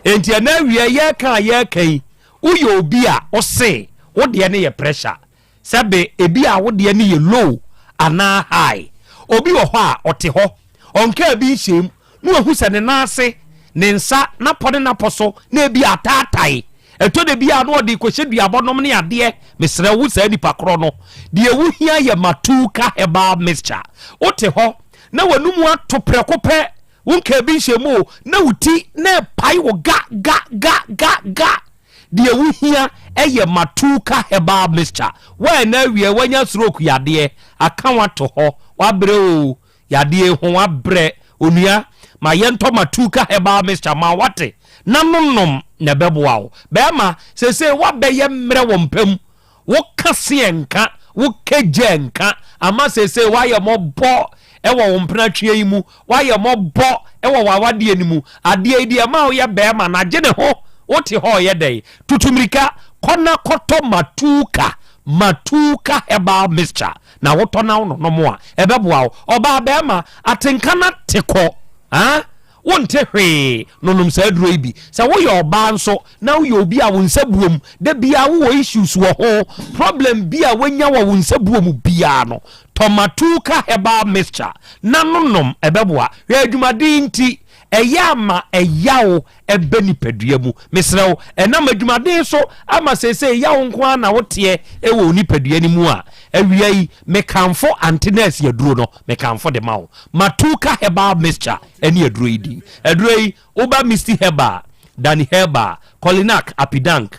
Enti ɛnɛ awia yɛreka a yɛreka yi, woyɛ obi a wose wo deɛ no yɛ pressure, Sɛbe ebia wo deɛ no yɛ low. anaa high. Obi wɔ hɔ a, ɔte hɔ, ɔnkaa bi nhyɛɛ mu, na wahu sɛ ne nan ase, ne nsa, n'apɔ ne n'apɔ so na ebi ataatae. Ɛtɔ da bi a na ɔde rekɔhyɛ duabɔ nom ne adeɛ. Mesrɛ wo saa nipa korɔ no, deɛ wohia yɛ Matuka Herbal Mixture. Wote hɔ na w'anum ato prɛko pɛ, wonkaa bi nhyɛɛ mu o, na wo ti na ɛpae wo ga ga ga ga ga. Deɛ wohia yɛ Matuka Herbal Mixture. Wo a ɛnnɛ awia woanya stroke yadeɛ, aka wo ato hɔ, woabrɛ o, Yadeɛ yi ho wabrɛ onua ma yɛntɔ matuka herbal mixture ma wate na no nom na ɛbɛboa wo. Bɛɛma seesei wabɛyɛ mmerɛ wɔ mpa mu wo ka seɛ nka wo ka gya nka ama seesei wayɛ mɔbɔ wɔ wo mpena tweɛ yi mu wayɛ mɔbɔ wɔ wawadeɛ no mu adeɛ yi deɛ ɛma woyɛ bɛɛma na gye ne ho wote hɔ ɔyɛ dɛn tutu mirika kɔ na kɔtɔ matuka matuka herbal mixture na wotɔ na wononom a, ɛbɛboa wo. Ɔbaa bɛrima, atenka no ate kɔ, ah, wonte hwee, nonom saa aduro yi bi. Sɛ woyɛ ɔbaa nso na woyɛ obi a wo nsa buom, da biara wowɔ issues wɔ ho, problem bi a woanya wɔ wo nsa buom biara no, tɔ Matuka Herbal Mixture na nonom, ɛbɛboa. Hwɛ adwumaden nti, ɛyɛ a ma ɛyaw ɛbɛ nipadua mu. Mesrɛ wo, ɛnam adwumaden so ama seesei yaw nko ara na woteɛ wɔ wo nipadua no mu a, awia yi, mekamfo Ante Nurse aduro no, mekamfo de ma wo. Matuka Herbal Mixture ne aduro yi din. Aduro yi, woba Misty Herbal, Danny Herbal, Kolinak, Apidank,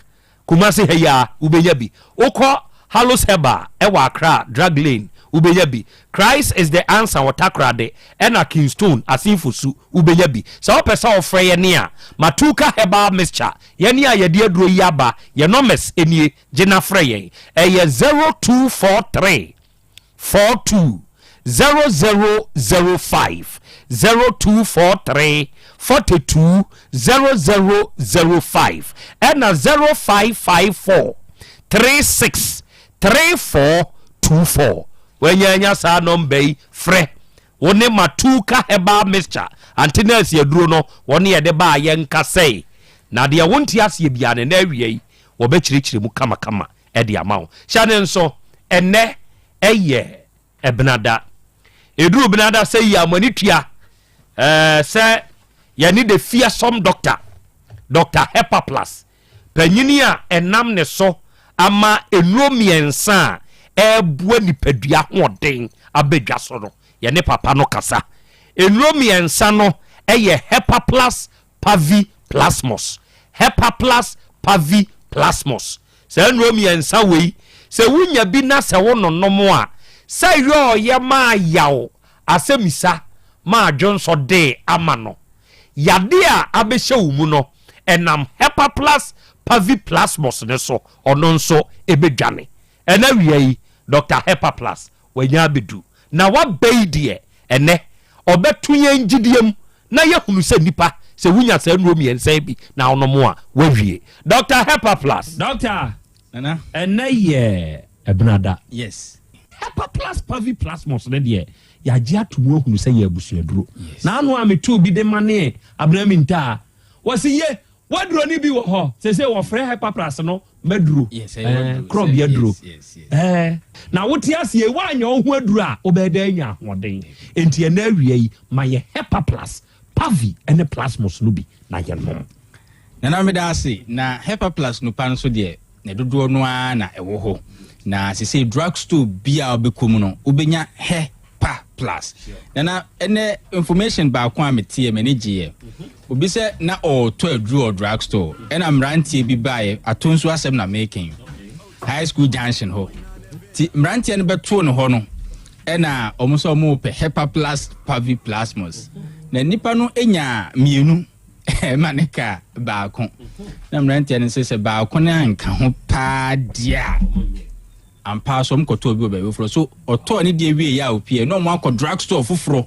Kumasi ha yi ara wobɛnya bi. Wokɔ Hallows Herbal wɔ Accra, Drug Lane, wobɛnya bi. Christ is the Answer wɔ Takoradi ɛna Kingstone, Asin Fosu, wobɛnya bi. Sɛ wopɛ sɛ wofrɛ yɛne a, Matuka Herbal Mixture, yɛne a yɛde aduro yi aba, yɛn numbers nie, gye na frɛ yɛn. Ɛyɛ 0243. 42 0005 0243 42 0005 ɛna 0554 36 34 24 wanya saa nɔmba yi frɛ wo ne Matuka herbal mixture ante nurse aduro no wɔne yɛde baa yɛnka sɛe na deɛ wonte aseɛ biara ne na awia yi wɔbɛkyerɛkyerɛ mu kamakama de ama wo. Hyɛ no nso, ɛnnɛ yɛ Ɛbenada. Ɛduru Benada sɛ yi a, mo ani tua eh, sɛ yɛne the fearsome doctor, Dr. Hepaplas, panyini a ɛnam ne so ama nnuro mmiɛnsa a ɛreboa nipadua hoɔden aba dwa so no, yɛne papa no kasa. Nnuro mmiɛnsa no yɛ Hepaplas Pavi plasmos, Hepaplas pavi plasmos. Saa nnuro mmiɛnsa wei, sɛ wonya bi na sɛ wononom a, sɛ yɔɔyɛ maa yaw asɛmisa maa dwonsɔ dee ama no. Yadeɛ a abɛhyɛ wo mu no, ɛnam Hepaplas pavi plasmos no so, ɔno nso ɛbɛdwane. Ɛna awia yi, Dɔkta Hepaplas wanya abɛdu. Na waba yi deɛ, ɛnnɛ, ɔbɛto yɛn gyidie mu na yɛahunu sɛ nnipa, sɛ wonya saa nnuro mmiɛnsa yi bi na wonom a, woawie. Dɔkta Hepaplus. Dɔkta, Nana. Ɛnnɛ yɛ Ɛbenada. Yes. Hepaplus paviplasmus no deɛ, yɛagye ato mu ahunu sɛ yɛ abusuaduro. Na ano a metoo bi de manee Abena Mintaa, wɔse ye, W'aduro no bi wɔ hɔ seesei wɔfrɛ Hepaplus no m'aduro, ɛɛ, krɔb aduro. Ɛɛ, na wote aseɛ yi, woanyɛ wo ho aduro a, wobɛyɛ dɛ anya ahoɔden. Enti ɛnɛ awia yi, ma yɛ Hepaplus, Pavi ne Plasmos no bi na yɛnom. Nana meda ase, na Hepaplus no pa nso deɛ, ne dodoɔ no ara na ɛwɔ hɔ. Na seesei drug store biara a wobɛkɔ mu no, wobɛnya He. Pa plus. Nana ɛnɛ information baako a meteɛ m'ani gyeeɛ. Obi sɛ na ɔretɔ aduro wɔ drug store ɛna mmeranteɛ bi baeɛ ato nso asɛm na meken high school junction hɔ. Ti mmeranteɛ no bɛtoo no hɔ no ɛna wɔn sɛ wɔn repɛ hepa plus pavi plasmos na nipa no nyaa mmienu ɛma ne ka baako na mmeranteɛ no sɛ sɛ baako no anka ho paa deɛ a Ampa ara so wɔkɔtɔɔ bi wɔ baabi foforɔ. So ɔtɔɔ ne deɛ wieeɛ a ɔpieeɛ na wɔakɔ drug store foforɔ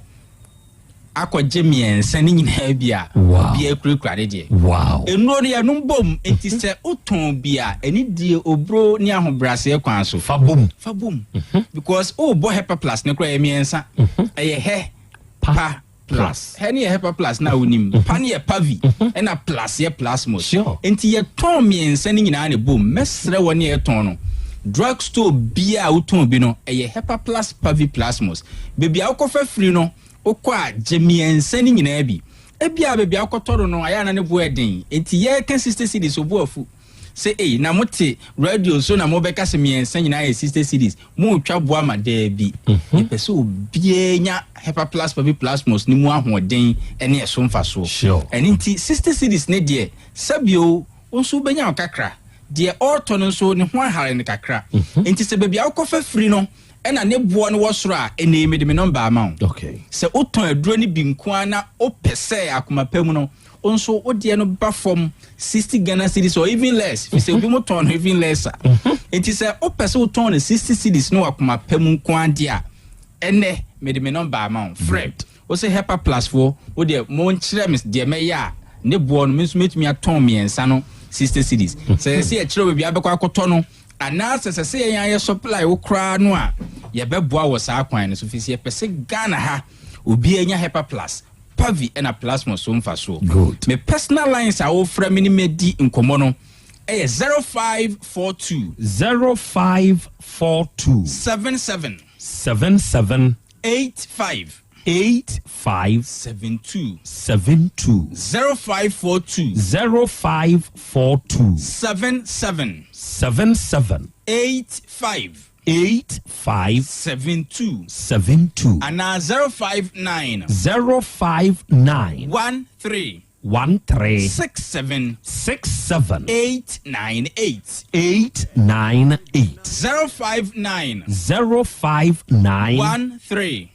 akɔgye mmiɛnsa ne nyinaa bi a obiara kurakura ne deɛ. Nnuro no yɛnom bom nti sɛ wotɔn bi a ɛne die oburo ne ahobrɛaseɛ kwan so. Fa bom. Fa bom. Because wobɔ hepa plus no koraa ɛyɛ mmiɛnsa. Ɛyɛ hɛ, pa, plus. Hɛ ne yɛ hepa plus na wonim. Mhm. Pa ne yɛ pavi. Mhm. Ɛna plus yɛ plasmos. Sure. Nti yɛtɔn mmiɛnsa no nyinaa na ɛbom. Mɛsrɛ wɔn ne yɛtɔn no. Drug store biara a wotɔn bi no, ɛyɛ Hepaplus Paviplasmus. Baabi a wokɔfa firi no, wokɔ a, gye mmiɛnsa no nyinaa bi. Ebia baabi a wokɔtɔ no no, ayɛ a na ne bo yɛ den, enti yɛreka 60 cedis, wo bo afu. Sɛ ei, na mote radio so na mobɛka sɛ mmiɛnsa nyinaa yɛ 60 cedis, moretwa bo ama? Daabi. Yɛpɛ sɛ obiara nya Hepaplus Paviplasmus no mu ahoɔden ne ɛso mfasoɔ. Ɛno nti, 60 cedis no deɛ, sɛbio, Wo nso wobɛnya wo kakra. Deɛ ɔretɔ no nso, ne ho ahare no kakra. Enti sɛ baabi a wokɔfa firi no na ne boɔ no wɔ soro a, ɛnnɛ yi mede me nɔmba ama wo. Sɛ wotɔn aduro no bi nko ara na wopɛ sɛ akoma pa mu no, wo nso wo deɛ no ba fam 60 Ghana cedis or even less, firi sɛ obi tɔn no even lesser. Enti sɛ wopɛ sɛ wotɔn no 60 cedis no wɔ akoma pa mu nko ara deɛ a, ɛnnɛ mede me nɔmba ama wo. Frɛ. Wo se Hepa plus foɔ wo deɛ mo nkyerɛ me deɛ mɛyɛ a ne boɔ no me nso mɛtumi atɔn mmiɛnsa no 60 cedis. Sɛ yɛse yɛkyerɛ wo baabi a wobɛkɔ akɔtɔ no anaa sɛ sɛ sɛ yɛn ayɛ supply wo koraa no a yɛbɛboa wɔ saa kwan no so firi sɛ yɛpɛ sɛ Ghana ha obiara nya Hepa plus, Pavi ɛna Plasmos so mfasoɔ. Good. Me personal lines a wofrɛ me ne me di nkɔmmɔ no ɛyɛ 0542. 0542. 77. 77. 85. 85. 72. 72. 0542. 0542. 77. 77. 85. 85. 72. 72. Anaa 059. 059. 13. 13. 67. 67. 898. 898. 059. 059. 13.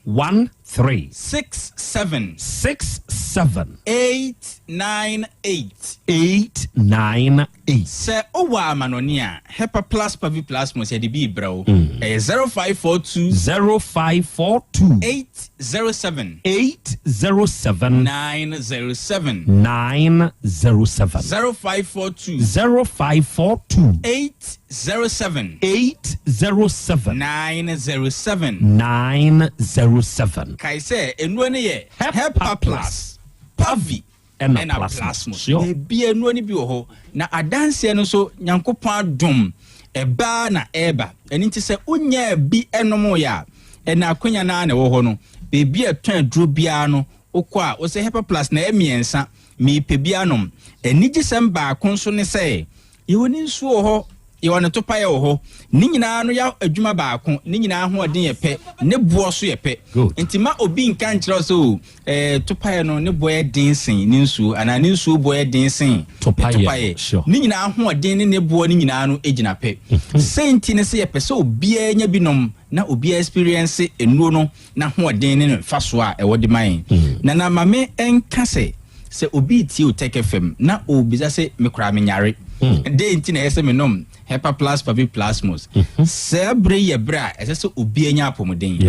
13. 67. 67. 898. 898. Sɛ wowɔ amanɔne a, Hepa Plus Paviplasmos yɛde bi rebrɛ wo. Ɛyɛ 0542. 0542. 807. 807. 907. 907. 0542. 0542. 807. 807. 907. 907. Kae sɛ, nnuro no yɛ Hepa Plus, Pavi ɛna ɛna plasmos. plasmos. Baabi a nnuro no bi wɔ hɔ. Na adanseɛ no nso, Nyankopɔn adom, ɛbaa na ɛreba. Ɛno nti sɛ wonyaa bi nomoeɛ a, ɛna akwanya no ara na ɛwɔ hɔ no. Baabi a ɛtɔn aduro biara no, wokɔ a, wosɛ Hepa Plus na ɛyɛ mmiɛnsa, meepɛ bi anom. Anigyesɛm baako nso ne sɛ, Yɛwɔ ne nsuo wɔ hɔ, yɛwɔ ne topaeɛ wɔ hɔ. Ne nyinaa no yɛ adwuma baako, ne nyinaa ahoɔden yɛ pɛ, ne boɔ so yɛ pɛ. Nti ma obi nka nkyerɛ wo sɛ o, eh, topaeɛ no ne boɔ yɛ den sen ne nsuo anaa ne nsuo boɔ yɛ den sen ne topaeɛ. Ne nyinaa ahoɔden ne ne boɔ no nyinaa no gyina pɛ. Sei nti ne sɛ yɛpɛ sɛ obiara nya bi nom na obiara experience nnuro no n'ahoɔden ne ne mfasoɔ a ɛwɔ de ma yɛn. Nana ma me nka sɛ, sɛ obi retie Otec FM na ɔrebisa sɛ me koraa menyare, dɛn nti na ɛyɛ sɛ menom Hepa Plus Pavi Plasmos? Saa bere yi yɛ bere a ɛsɛ sɛ obiara nya apɔmuden.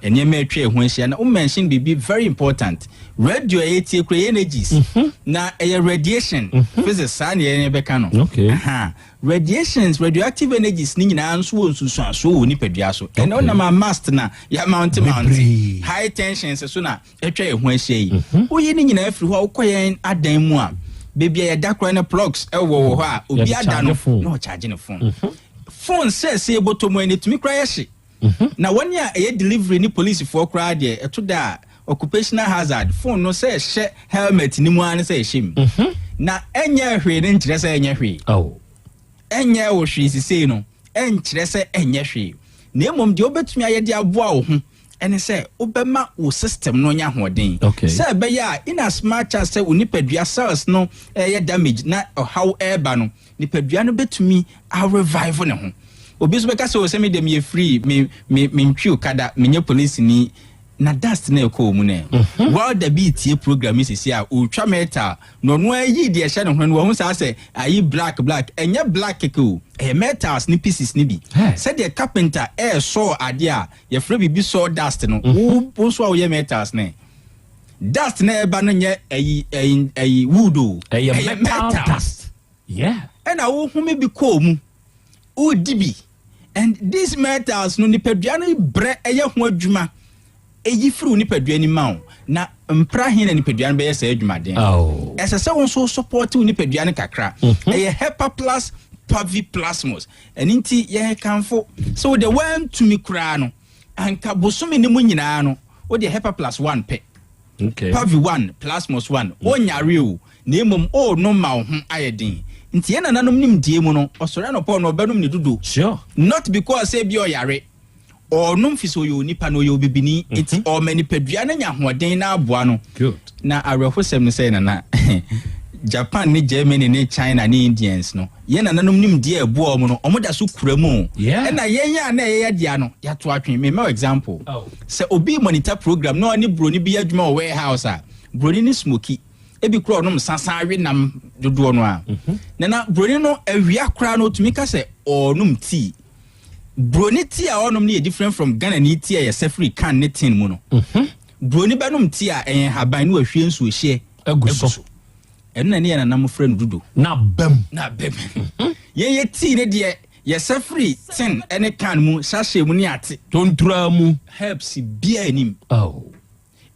Nneɛma atwa yɛn ho ahyia na wo mention biribi very important. Radio a yɛtie koraa ɛyɛ energies na ɛyɛ radiation. Physics saa na yɛn bɛka no. Aha. Radiations, radioactive energies ne nyinaa nso wɔ nsunsuansoɔ wɔ nipadua so. Ɛnna wonam a mast na yɛamounte mounte high tensions so na atwa yɛn ho ahyia yi. Mhm. Woyi ne nyinaa firi hɔ a wokɔ yɛn adan mu a baabi a yɛda koraa no plugs ɛwɔ wɔ hɔ a obi ada no na ɔkyagye ne phone. Mhm. Phone sɛ sɛ yɛbɔtɔ mu ɛna ɛtumi koraa yɛhye. Mhm. Na wɔn a ɛyɛ delivery ne polisifoɔ koraa deɛ ɛto da a occupational hazard phone no sɛ ɛhyɛ helmet ne mu ara ne sɛ ɛhyɛ mu. Mhm. Na ɛnyɛ hwee ne nkyerɛ sɛ ɛnyɛ hwee. Oh. Ɛnyɛ wo hwee sisei no ɛnkyerɛ sɛ ɛnyɛ hwee. Na mmom deɛ wobɛtumi ayɛ de aboa wo ho ɛne sɛ wobɛma wo system no anya ahoɔden. Okay. Sɛ ɛbɛyɛ a in as much as sɛ wo nipadua cells no ɛyɛ damage na ɔhaw ɛreba no, nipadua no bɛtumi a revive ne ho. Obi nso bɛka sɛ o sɛ me deɛ meyɛ free, me me mentwi okada, menyɛ polisini na dust na ɛkɔ mu no ɛ. Mhm. Welder bi tie program yi sisi a ɔretwa metal na ɔno ara yi deɛ ɛhyɛ ne ho no wahu saa sɛ ayi black black ɛnyɛ black kɛkɛ o ɛyɛ metals ne pieces ne bi sɛdeɛ carpenter ɛresɔɔ adeɛ a yɛfrɛ biribi saw dust no wo wo nso a woyɛ metals ne dust na ɛba no nyɛ ɛyi ɛyi ɛyi wood o ɛyɛ metal dust yeah ɛna wohome bi kɔɔ mu wodi bi and these metals no nipadua no brɛ ɛyɛ ho adwuma ɛyi firi wo nipadua ni ma wo na mpra he na nipadua no bɛyɛ saa adwumaden oh. ɛsɛ sɛ wo nso support wo nipadua no kakra mhm. ɛyɛ hepa plus Pavi Plasmos. Ɛno nti yɛkamfo sɛ wo deɛ woantumi koraa no, anka bosome no mu nyinaa no, wo deɛ Hepa Plus one pɛ. Okay. Pavi one, Plasmos one. Wonyare o, na mmom worenom ma wo ho ayɛ den. Nti yɛn nananom nimdeɛ mu no, ɔsɔre anɔpa ɔno ɔbɛnom ne dodo. Sure. Not because sɛ ebi ɔyare. Ɔrenom fi sɛ ɔyɛ onipa na ɔyɛ obibini. Nti ɔrema nipadua no anya ahoɔden na aboa no. Good. Na awerɛhosɛm ne sɛ nana, Japan ne Germany ne China ne Indians no, yɛn nananom nimdeɛ a ɛboa wɔn no, wɔda so kura mu o. Yeah. Ɛna yɛn a na ɛyɛ yɛn dea no, yɛato atwe. Mema wo example. Oh. Sɛ obi monitor program na ɔne buroni bi yɛ adwuma wɔ warehouse a, buroni no smoki. Ebi koraa ɔnom nsa san we nam dodoɔ no a. Nana, buroni no awia koraa no, otumi ka sɛ ɔrenom tea. Buroni tea a ɔnom no yɛ different from Ghanani tea a yɛsɛ firi can ne tin mu no. Buroni bɛnom tea a ɛyɛ nhaban na wahwie nsuohyeɛ agu so. Ɛno na ne yɛn nananom frɛ no dudo. Na abam. Na abam. Yɛn yɛ tea no deɛ yɛsɛ firi tin ne can mu, sachet mu ne ate. Tontura mu. Herbs biara nnim. Oh.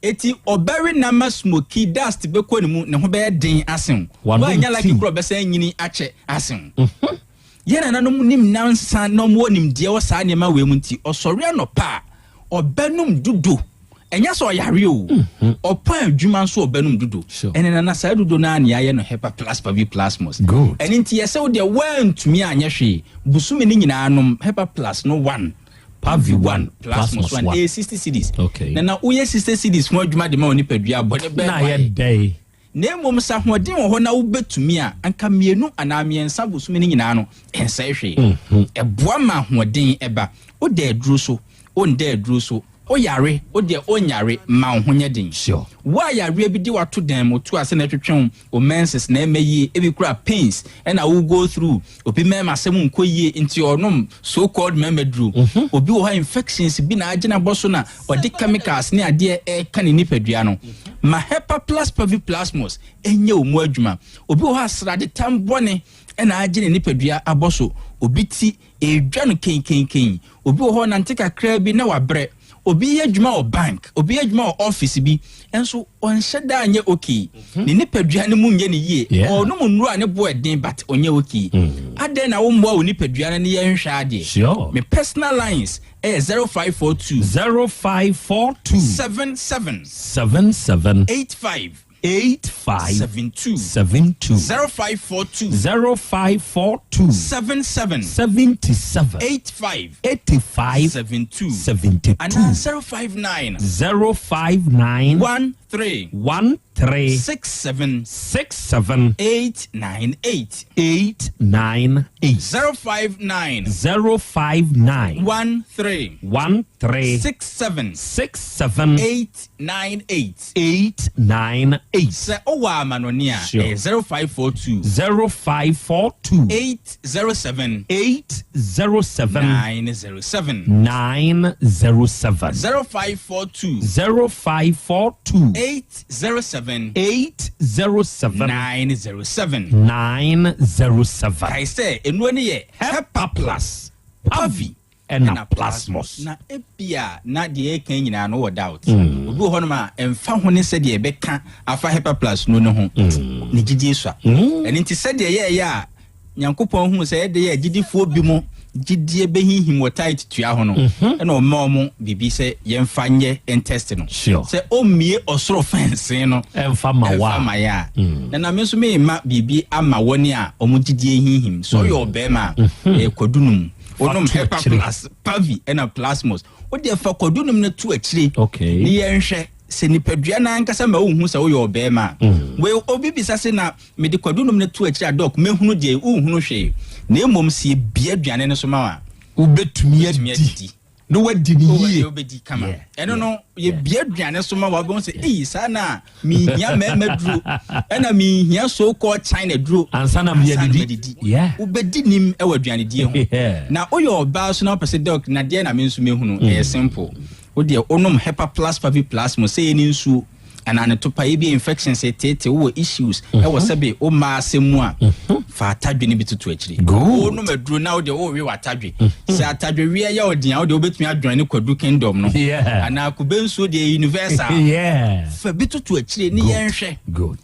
Eti ɔbɛwe nam ma smoky dust bɛkɔ ne mu, ne ho bɛyɛ den asen wo. Wanom Woannya lucky tea. koraa ɔbɛsan anyini akyɛ asen wo. Yɛn nananom nim nyansa na wɔwɔ nimdeɛ wɔ saa nneɛma wei mu nti, ɔsɔre anɔpa a, ɔbɛnom dudo. Ɛnyɛ sɛ ɔyare o, ɔpɔn adwuma nso ɔbɛnom dudo. Ɛne nana saa dudo no ara na yɛayɛ no Hepa Plus Pavi Plasmos. Ɛno nti yɛsɛ wo deɛ woantumi anyɛ hwee, bosome no nyinaa nom Hepa Plus no one, Pavi one, Plasmos one, ɛyɛ 60 cedis. Nana woyɛ 60 cedis ho adwuma de ma wo nipadua a, bɔne bɛn Na ayɛ dɛn? Na mmom sɛ ahoɔden wɔ hɔ na wobɛtumi a, anka mmienu anaa mmiɛnsa bosome no nyinaa no, ɛnsɛe hwee. Ɛboa ma ahoɔden ba. Woda aduro so, wonda aduro so, woyare, wo deɛ wonyare, ma wo ho nyɛ den. Wo a yareɛ bi de wo ato dan mu, to ase na ɛtwetwe wo, wo menses na ɛmma yie, ebi koraa pains ɛna wo go through, obi mmarima asɛm nkɔ yie nti ɔnom so called mmarima duro, obi wɔ hɔ a infections bi na agye n'abɔ so na ɔde chemicals ne adeɛ ɛreka ne nipadua no. Ma Hepaplus parviplasmus nyɛ wo mu adwuma. Obi wɔ hɔ a sradetam bɔne na agye ne nipadua abɔ so, obi ti ɛredwa no keinkenkei, obi wɔ hɔ ɔnante kakraa bi na wabrɛ, obi yɛ adwuma wɔ bank, obi yɛ adwuma wɔ office bi, nso ɔnhyɛ da nyɛ okay, ne nipadua no mu nyɛ ne yie, ɔnom nnuro a ne bo ɛden but ɔnyɛ okay. Adɛn na wommoa wo nipadua no ne yɛnhwɛ adeɛ? Me personal lines ɛyɛ 0542. 0542. 77. 77. 85. 85. 72. 72. 0542. 0542. 77. 77. 85. 85. 72. 72. Anaa 059. 059. 13. 13. 67. 67. 898. 898. 059. 059. 13. 13. 67. 67. 898. 898. Sɛ wowɔ amanɔne a, Sure. ɛyɛ 0542. 0542. 807. 807. 907. 907. 0542. 0542. 807. 807. 907. 907. Kae sɛ, nnuro no yɛ Hepa Plus, Pavi, ɛna Plasmos. Na ebia na deɛ yɛreka yi nyinaa no wɔ doubt. Obi wɔ hɔnom a, ɛmfa ho ne sɛdeɛ yɛbɛka afa Hepa Plus no no ho, ne gyidie sua. Ɛno nti sɛdeɛ yɛɛyɛ a Nyankopɔn huu sɛ ɛde yɛ agyidifoɔ bi mo gyidie bɛhinhim wɔ tithe tua ho no, ɛna ɔma wɔn biribi sɛ yɛmfa nyɛ ntest no. Sɛ ɔmmie ɔsoro fɛnsee no ɛmfa ma wo a. ɛmfa ma yɛ a, na na me nso merema biribi ama wɔn a wɔn gyidie hinhim. Sɛ ɔyɛ ɔbarima a, ɛyɛ kwadu nom. Wonom to Hepa akyire. Plus, Pavi ɛna Plasmos. Wo deɛ fa kwadu nom no to akyire ne yɛnhwɛ sɛ nipadua no ankasa ma wohu sɛ woyɛ ɔbarima a. Wei obi bisa se na mede kwadu nom no to akyire a dɔk mɛhunu deɛ? Wonhunu hwee. Na mmom sɛ yɛbue aduane no so ma wo a, Wobɛtumi wobɛtumi adi. adidi. Na wadi ne Oh, yie. ɛdeɛ wobɛdi kama. Ɛno no, yɛbue aduane so ma wo a, wobɛhu sɛ, ei, saa na menhia mmarima duro, ɛna menhia so called China duro Ansa na ansa na meadidi. madidi. Yeah. Wobɛdi nim wɔ aduanedie ho. Yeah. Na woyɛ ɔbaa so na wopɛ sɛ dɔk, na deɛ na me nso mɛhunu, ɛyɛ simple. Wo deɛ wonom Hepa Plus Pavi Plus mu sɛ ɛyɛ ne nsuo anaa ne topa, ebi infections eteetee, wowɔ issues ɛwɔ sɛbe wo mmaa asɛm mu a, Fa atadwe no bi toto akyiri. Wonom aduro na wode worewe w'atadwe. Sɛ atadwe weɛ yɛ wo den a, wode wobɛtumi adjoin ne Kwadu Kingdom no. Anaa kube nsuo deɛ universal. Fa bi toto akyire ne yɛnhwɛ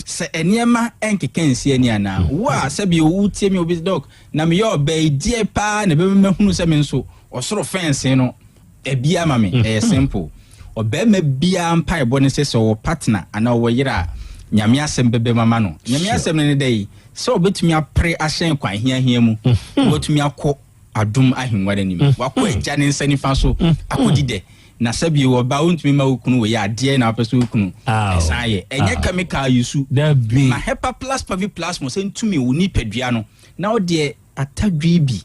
sɛ nneɛma nkeka nsi ani anaa. Wo a sɛbi wotie me obi dɔk na meyɛ ɔbaa yi deɛ paa na ɛbɛma mahunu sɛ me nso ɔsoro fɛnse no Ɛbi ama me, ɛyɛ simple. Ɔbarima biara mpaebɔ ne sɛ sɛ ɔwɔ partner anaa ɔwɔ yere a, Nyame asɛm bɛbam ama no. Nyame asɛm no ne dɛn? Sɛ ɔbɛtumi apere ahyɛn kwan hiahia mu, na watumi akɔ adom ahengua no anim, wakɔ Agya ne nsa nifa so akɔdi dɛ. Na sɛ bio, ɔbaa wontumi mma wo kunu wei a, deɛn na wopɛ sɛ wo kunu san yɛ? Ɛnyɛ chemical use. Ma Hepa Plus Paviplasmos ntumi wo nipadua no, na wo deɛ Atadwe bi,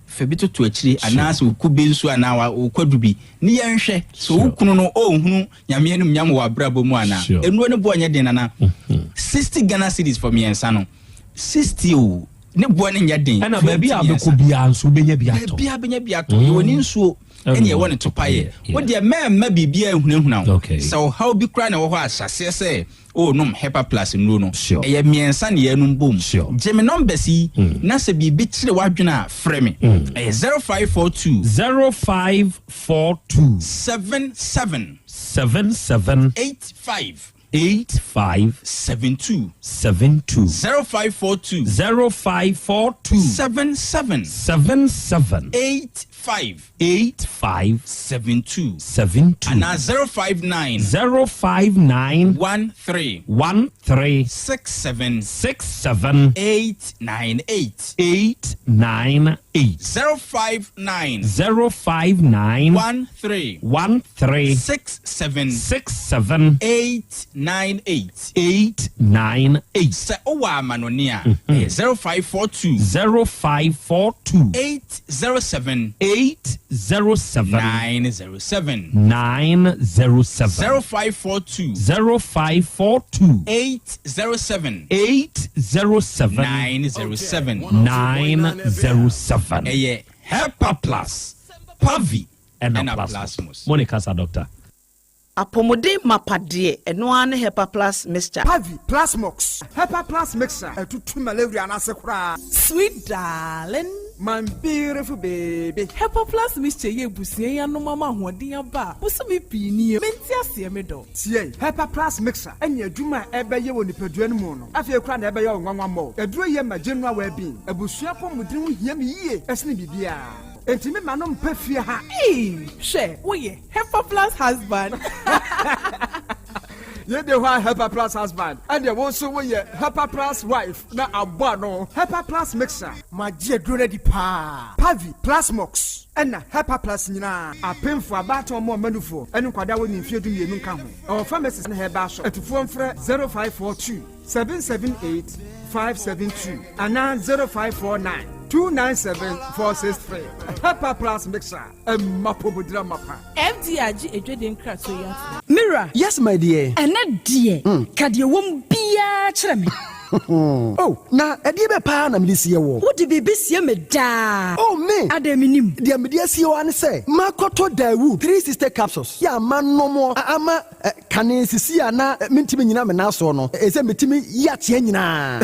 fa bi toto akyire anaasɛ wo kube nsuo anaa wo kwadu bi ne yɛnhwɛ sɛ wo kunu no ɔnhunu Nyame animuonyam wɔ w'abrabɔ mu anaa. Nnuro no boɔ nyɛ den nana. 60 Ghana cedis for mmiɛnsa no. 60 o, ne boɔ no nyɛ den. Ɛna baabi a wobɛkɔ biara nso wobɛnya bi atɔ. Baabi a wobɛnya bi atɔ. Yɛwɔ ne nsuo ɛne yɛwɔ ne topaeɛ. Wo deɛ mɛmma biribiara nhunahuna wo. Sɛ ɔhaw bi koraa na ɛwɔ hɔ a hyɛ aseɛ sɛ Oh nom Hepa plus nnuro no. Ɛyɛ mmiɛnsa na yɛnom bom. Gye me numbers yi na sɛ biribi kyere w'adwene a frɛ me. Ɛyɛ 0542. 0542. 77. 77. 85. 85. 72. 72. 0542. 0542. 77. 77. 85. 85. 72. 72. Anaa 059. 059. 13. 13. 67. 67. 898. 898. 059. 059. 13. 13. 67. 67. 898. 898. Sɛ wowɔ amanɔne a, ɛyɛ 0542. 0542. 807. 807. 907. 907. 0542. 0542. 807. 807. 907. 907. Ɛyɛ Hepa Plus, Pavi, ɛna ɛna Plasmos. Plasmos. Mo ne kasa doctor. Apɔmuden mapa deɛ, ɛno ara ne Hepa Plus Mixture. Pavi, Plasmox, Hepa Plus Mixture, ɛtutu malaria no ase koraa. Sweet darling. My beautiful baby. Hepa Plus Mixture yɛ abusua yi anom ama ahoɔden aba a bosome pii nie. Mente aseɛ me dɔ. Tie, Hepa Plus Mixture ɛne adwuma a ɛbɛyɛ wɔ nipadua no mu no, afei koraa na ɛbɛyɛ wo nwanwa mmɔ. Aduro yɛ ma general well-being. Abusua apɔmuden ho hia me yie ɛsene biribiara. Enti me ma no mpa fie ha. Eii, hwɛ, woyɛ Hepa Plus husband. Yei de hɔ a Hepa Plus husband, ɛneɛ wo nso woyɛ Hepa Plus wife na abɔ ano. Hepa Plus mixer. Magye aduro no adi paa. Pavi, Plasmox, ɛna Hepa Plus nyinaa. Apemfoɔ, abaatan ɔmo ɔma nufoɔ, ɛne nkwadaa a wɔnni mfeɛ 12 nka ho. Ɛwɔ pharmacies ne herbal shop. Atufoɔ mfrɛ 0542 778 572 anaa 0549 297 463. Hepa Plus mixer. Ɛmma pomodira mapa. FDA agye adwadie nkratoɔ yi atom. Me wura. Yes my dear. Ɛnnɛ deɛ, ka deɛ ɛwɔ mu biara kyerɛ me. Oh, na ɛdeɛ bɛn paa na mede sie woɔ? Wode biribi sie me daa. Oh, me! Adɛn mennim? Deɛ mede asie wo ara ne sɛ, makɔtɔ Daewoo 360 capsules yɛ a manom ama Kane sisi a na mentumi nnyina me nan soɔ no, ɛsɛ metumi yi ateɛ nyinaa.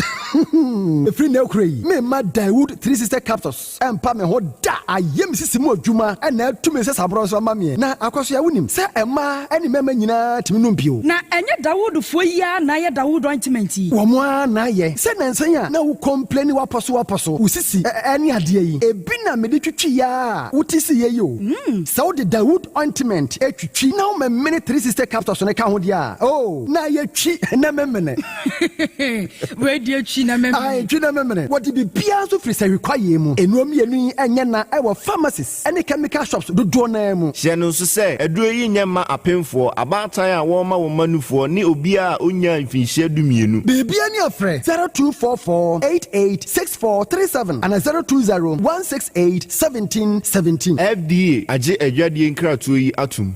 Ɛfiri nnɛ rekora yi, meremma Daewoo 360 capsules mpa me ho da. Ayɛ me sisi mu adwuma na atu me nsasaborɔ nso ama meɛ. Na Akwasoa, wonim sɛ mmaa ne mmarima nyinaa tumi nom bio. Na ɛnyɛ Dawoodfoɔ yi ara na ayɛ Dawood ointment yi? Wɔn ara na ayɛ. Sɛ nnansa yi a na wo complaini wapɔso wapɔso, wo sisi ne adeɛ yi, ebi na mede twitwiiɛ ara a wote siiɛ yi o. Sɛ wode Dawood ointment twitwi na womemene 360 capsules no ka ho deɛ a, oh, na ayɛ twi na memene. Wei deɛ twi na memene. Ae, twi na memene. Wɔde biribiara nso firi sahwi kwaeɛ mu. Nnuro mmienu yi nyɛ na wɔ pharmacies ne chemical shops dodoɔ no ara mu. Hyɛ no nso sɛ, aduro yi nyɛ mma apemfoɔ, abaatan a wɔrema wɔn mma nufoɔ, ne obiara a ɔnnyaa mfinhyia dumienu. Biribiara ni a frɛ 0244 88 6437 anaa 020 168 1717. FDA agye adwadie nkratoɔ yi atom.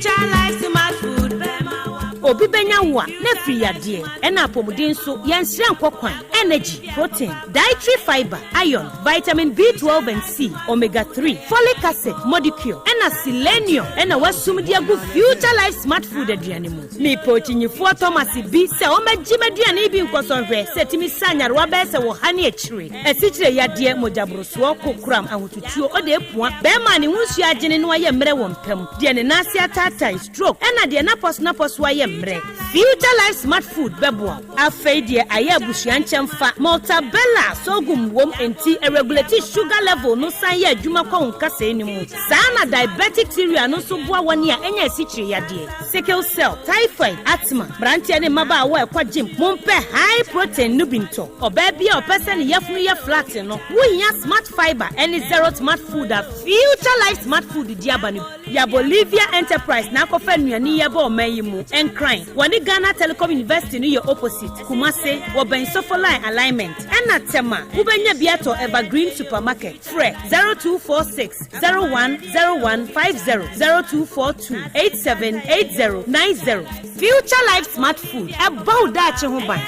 Obi bɛnya wo a, na afiri yadeɛ, ɛna apɔmuden nso, yɛnsrɛ nkɔ kwan, energy, protein, dietary fibre, iron, vitamin B12 and C, omega 3, folic acid, modicure, ɛna. Ɛna selenium na wɔasum de agu Future Life Smart Food aduane mu. Mepɛ okyinyifoɔ Thomas bi sɛ ɔmmɛgye m'aduane yi bi nkɔsɔ nhwɛ sɛ ɛtumi sa nyarewa bɛyɛ sɛ ɔha ne akyire, asikyire yadeɛ, mogyaborosoɔ, kokoram, ahotutuo, ɔde apua, bɛrima a ne ho nsuo agyene na wayɛ mmerɛ wɔ mpa mu, deɛ ne nan ase ataatae, stroke, ɛna deɛ n'apɔso-n'apɔso ayɛ mmerɛ. Future Life Smart Food bɛboa wo. Afei deɛ ayɛ abusua nkyɛmfa, Maltabella sorghum wom enti ɛregulate sugar level no san yɛ adwuma kɔ wo nkasɛɛ no mu. Saa na diabetic cereal no nso boa wɔn a anya asikyire yadeɛ, sickle cell, typhoid, asthma. Mmeranteɛ ne mmabaawa a ɛkɔ gym, mompɛ high protein no bi ntɔ. Ɔbaa bi a ɔpɛ sɛ ne yafunu yɛ flat no, wohia Smart Fibre ne Zero Smart Food a Future Life Smart Food de aba no bi. Ya Bolivia Enterprise na akɔfa nnuane yi aba ɔman yi mu. Nkran, wɔne Ghana Telecom University no yɛ opposite. Kumase, wɔbɛn Sofoline Alignment. Ɛna Tema, wobɛnya bi atɔ Evergreen Supermarket. Frɛ 0246 010150, 0242 878090. Future Life Smart Food, ɛbɔ wo daakye ho ban.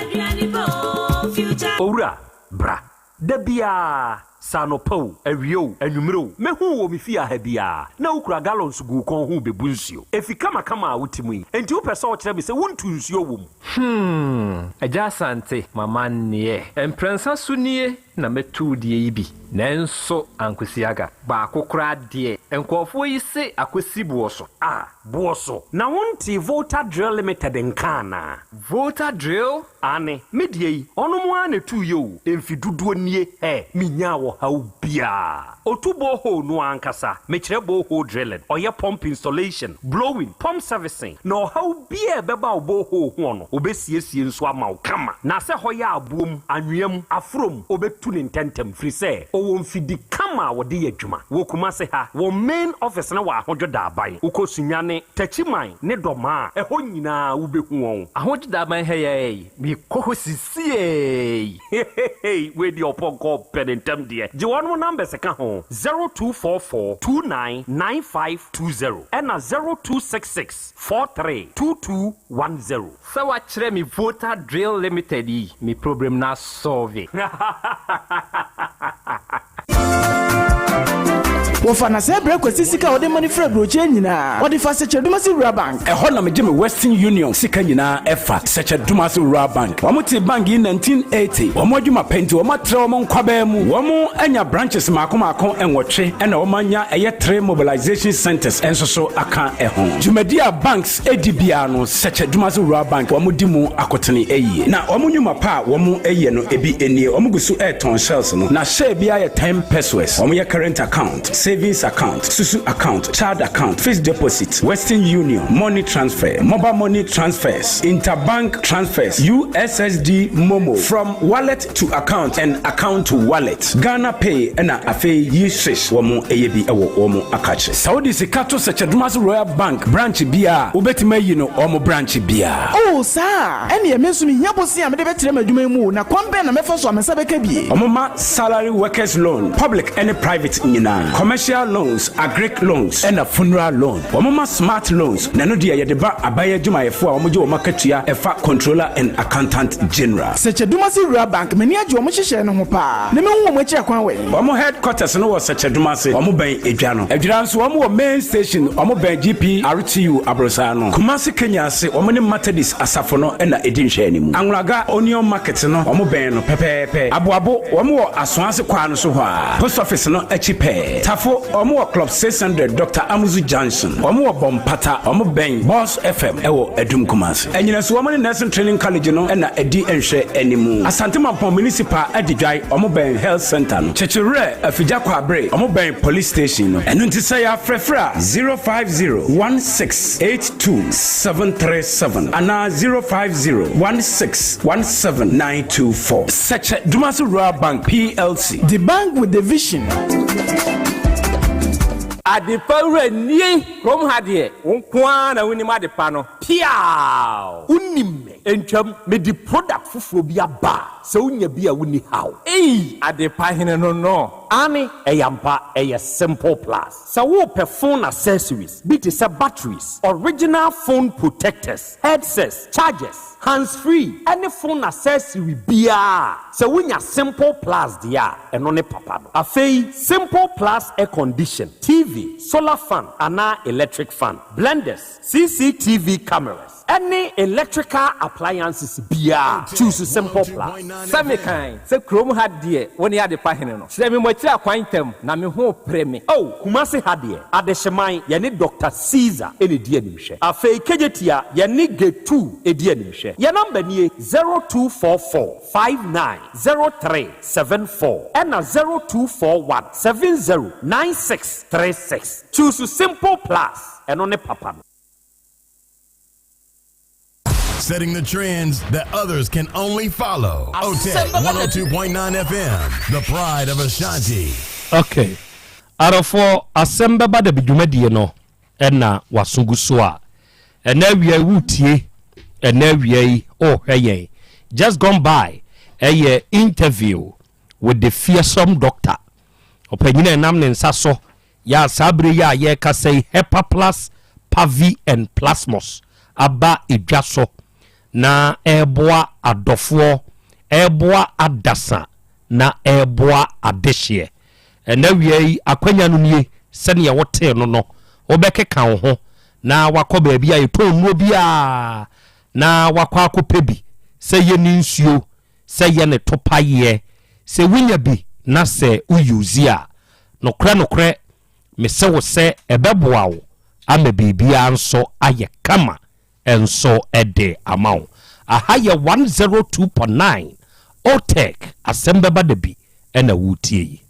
Owura, bra. Da biara, sɛ anɔpa o, awia o, anwummere o, mɛhu wo wɔ me fie ha biara, na wokura gallons gu wo kɔn ho rebɛbu nsuo. Efi kamakama a wote mu yi, enti wopɛ sɛ wokyerɛ me sɛ wontu nsuo wɔ mu? Hmm, Agya Asante, m'amanneɛ. Mprɛnsa so nie na mɛtu wo deɛ yi bi, nanso ankosi aga. Baako koraa deɛ, nkurɔfoɔ yi se akɔsi boɔ so. Ah, boɔ so. Na wontee Volta Drill Limited nka anaa? Volta Drill? Aane, me deɛ yi, ɔnom ara na ɛtuiɛ o, mfe dodoɔ nie, hɛ, menyaa ɔhaw biara. Ɔtu borehole no ara ankasa, mekyerɛ borehole drilling, ɔyɛ pump installation, blowing, pump servicing, na ɔhaw biara a ɛbɛba wo borehole ho no, ɔbɛsiesie nso ama wo kama. Na sɛ hɔ yɛ aboɔ mu, anwea mu, aforɔ mu, ɔbɛtu no ntɛntɛm, firi sɛ ɔwɔ mfidi kama a wɔde yɛ adwuma. Wɔ Kumase ha, wɔn main office no wɔ Ahodwo Daaban. Wokɔ Sunyani, Techiman ne Dɔmaa a, ɛhɔ nyinaa wobɛhu wɔn. Ahodwo Daaban ha yi ara yi, mekɔ hɔ sisiei. Hehehe wei deɛ ɔpɔnkɔ pɛ ne ntɛm deɛ. Gye wɔnom numbers ka ho, 0244 29 9520 ɛna 0266 43 2210. Sɛ wakyerɛ me Volta Drill Limited yi, me problem no asɔlve. Wɔfa Nasɛɛ brɛ Kwasi sika a ɔde ma no firi aburokyire nyinaa. Ɔde fa Sɛkyɛ-Dumasi Rural Bank. Ɛhɔ na megye me Western Union sika nyinaa ɛfa, Sɛkyɛ-Dumasi Rural Bank. Wɔn tee bank yi 1980. Wɔn adwuma pɛ nti wɔn atrɛ wɔn nkwabaa mu. Wɔn anya branches mmaako mmaako nwɔtwe ɛna wɔn anya ɛyɛ three mobilization centers nso so aka ɛho. Dwumadi a banks ɛdi biara no Sɛkyɛ-Dumasi Rural Bank wɔn di mu akotene yie. Na wɔn nnwuma pa a wɔn yɛ no ebi nie, wɔn gu so retɔn shells no, na share biara yɛ ten pesewas. Wɔn yɛ current account, savings account, susu account, child account, fixed deposit, Western Union, money transfer, mobile money transfers, interbank transfers, USSD MoMo, from wallet to account and account to wallet, Ghana Pay ɛna afei yi swish wɔn yɛ bi wɔ wɔn akakye. Sɛ wode sika to Sɛkyɛ-Dumasi Royal Bank branch biara a, wobɛtumi ayi no wɔn branch biara. Oh, saa a? Ɛnneɛ me nso mehia bosea a mede bɛtrɛ m'adwuma yi mu o, na kwan bɛn na mɛfa so a me nsa bɛka bi? Wɔma salary workers loan, public ne private nyinaa, commercial loans, agric loans, ɛna funeral loan. Wɔma smart loans, na ɛno deɛ yɛde ba aban adwumayɛfoɔ a wɔgye wɔn akatua ɛfa Controller and Accountant General. Sɛkyɛ Dumasi Rural Bank, m'ani agye wɔn nhyehyɛɛ no ho paa, na mɛhu wɔn akyiri akwan wɛn? Wɔn headquarters no wɔ Sɛkyɛ Dumase, wɔn bɛn Edwa no. Adwira nso wɔn wɔ main station, wɔn bɛn GPRTU aborosaa no. Kumasi Kenya ase, wɔn ne Methodist asafo no na ɛdi nhwɛanimu. Anwulaga Onion Market no, wɔn bɛn no pɛpɛɛpɛ. Aboabo, wɔn wɔ Asoase kwaa no so hɔ ara, Post Office no akyi pɛɛ. Tafo, wɔn wɔ Club 600 Doctor Amuzu Junction. Wɔn wɔ Bɔmpata, wɔn bɛn Boss FM wɔ Adum Kumasi. Anyinaso, wɔn ne Nursing Training College no na ɛdi nhwɛanimu. Asante Mampong Municipal Adidwae, wɔn bɛn Health Centre no. Kyekyewerɛ, Afigya Kwaabere, wɔn bɛn Police Station no. Ɛno nti sɛ yɛafrɛfrɛ a, 050 16 82 737 anaa 050 16 17 924. Sɛkyɛ Dumasi Rural Bank PLC. The bank with the vision. Adepa wura nie! Kurom ha deɛ, wo nko ara na wonim adepa no. Piaaw! Wonim me. Ntwam, mede product foforɔ bi aba a, sɛ wonya bi a wonni haw. Ei! Adepa hene no no. Aane, ɛyɛ ampa, ɛyɛ Simple Plus. Sɛ worepɛ phone accessories bi te sɛ batteries, original phone protectors, headsets, chargers, hands free ɛne phone accessory biara a, sɛ wonya Simple Plus deɛ a, ɛno ne papa no. Afei Simple Plus air condition, TV, solar fan anaa electric fan, blenders, CCTV cameras, Ɛne electrical appliances biaa choose simple plus. Sɛ me kan sɛ kurom ha deɛ wo ne adepa hene no. Kyerɛ me mo akyiri akwan ntɛm na me ho repere me. Oh Kumasi ha deɛ Adehyeman yɛne Doctor Caesar na ɛdi animhwɛ. Afei Kejetia yɛne Getu di animhwɛ. Yɛn number nie 0244 59 03 74 ɛna 0241 70 96 36. Choose simple plus ɛno ne papa no. Setting the trends that others can only follow. OTEC 102.9 FM, the pride of Ashanti. Okay. Adɔfoɔ, asɛm bɛba da bi dwumadie no ɛna waso gu so a ɛnɛ awia yi wotie ɛnɛ awia yi ɔrehwɛ yɛn just gone by ɛyɛ interview with the fearsome doctor ɔpanyin a ɛnam ne nsa so Yɛ a saa bere yi a yɛrekasa yi Hepaplus, Pavi and Plasmos aba dwa so na ɛreboa adɔfoɔ, ɛreboa adasa na ɛreboa adehyeɛ. Ɛnɛ awia yi akwanya no nie, sɛdeɛ wotee no no, wobɛkeka wo ho na wakɔ baabi a yɛtɔn nnuro biara na wakɔ akɔpɛ bi sɛ yɛ ne nsuo, sɛ yɛ ne topayeɛ, sɛ wonya bi na sɛ wo use a, Nokorɛ nokorɛ mese wo sɛ ɛbɛboa wo ama biribiara nso ayɛ kama nso de ama wo. Aha yɛ 102.9 Otec asɛm bɛba da bi na woretie yi.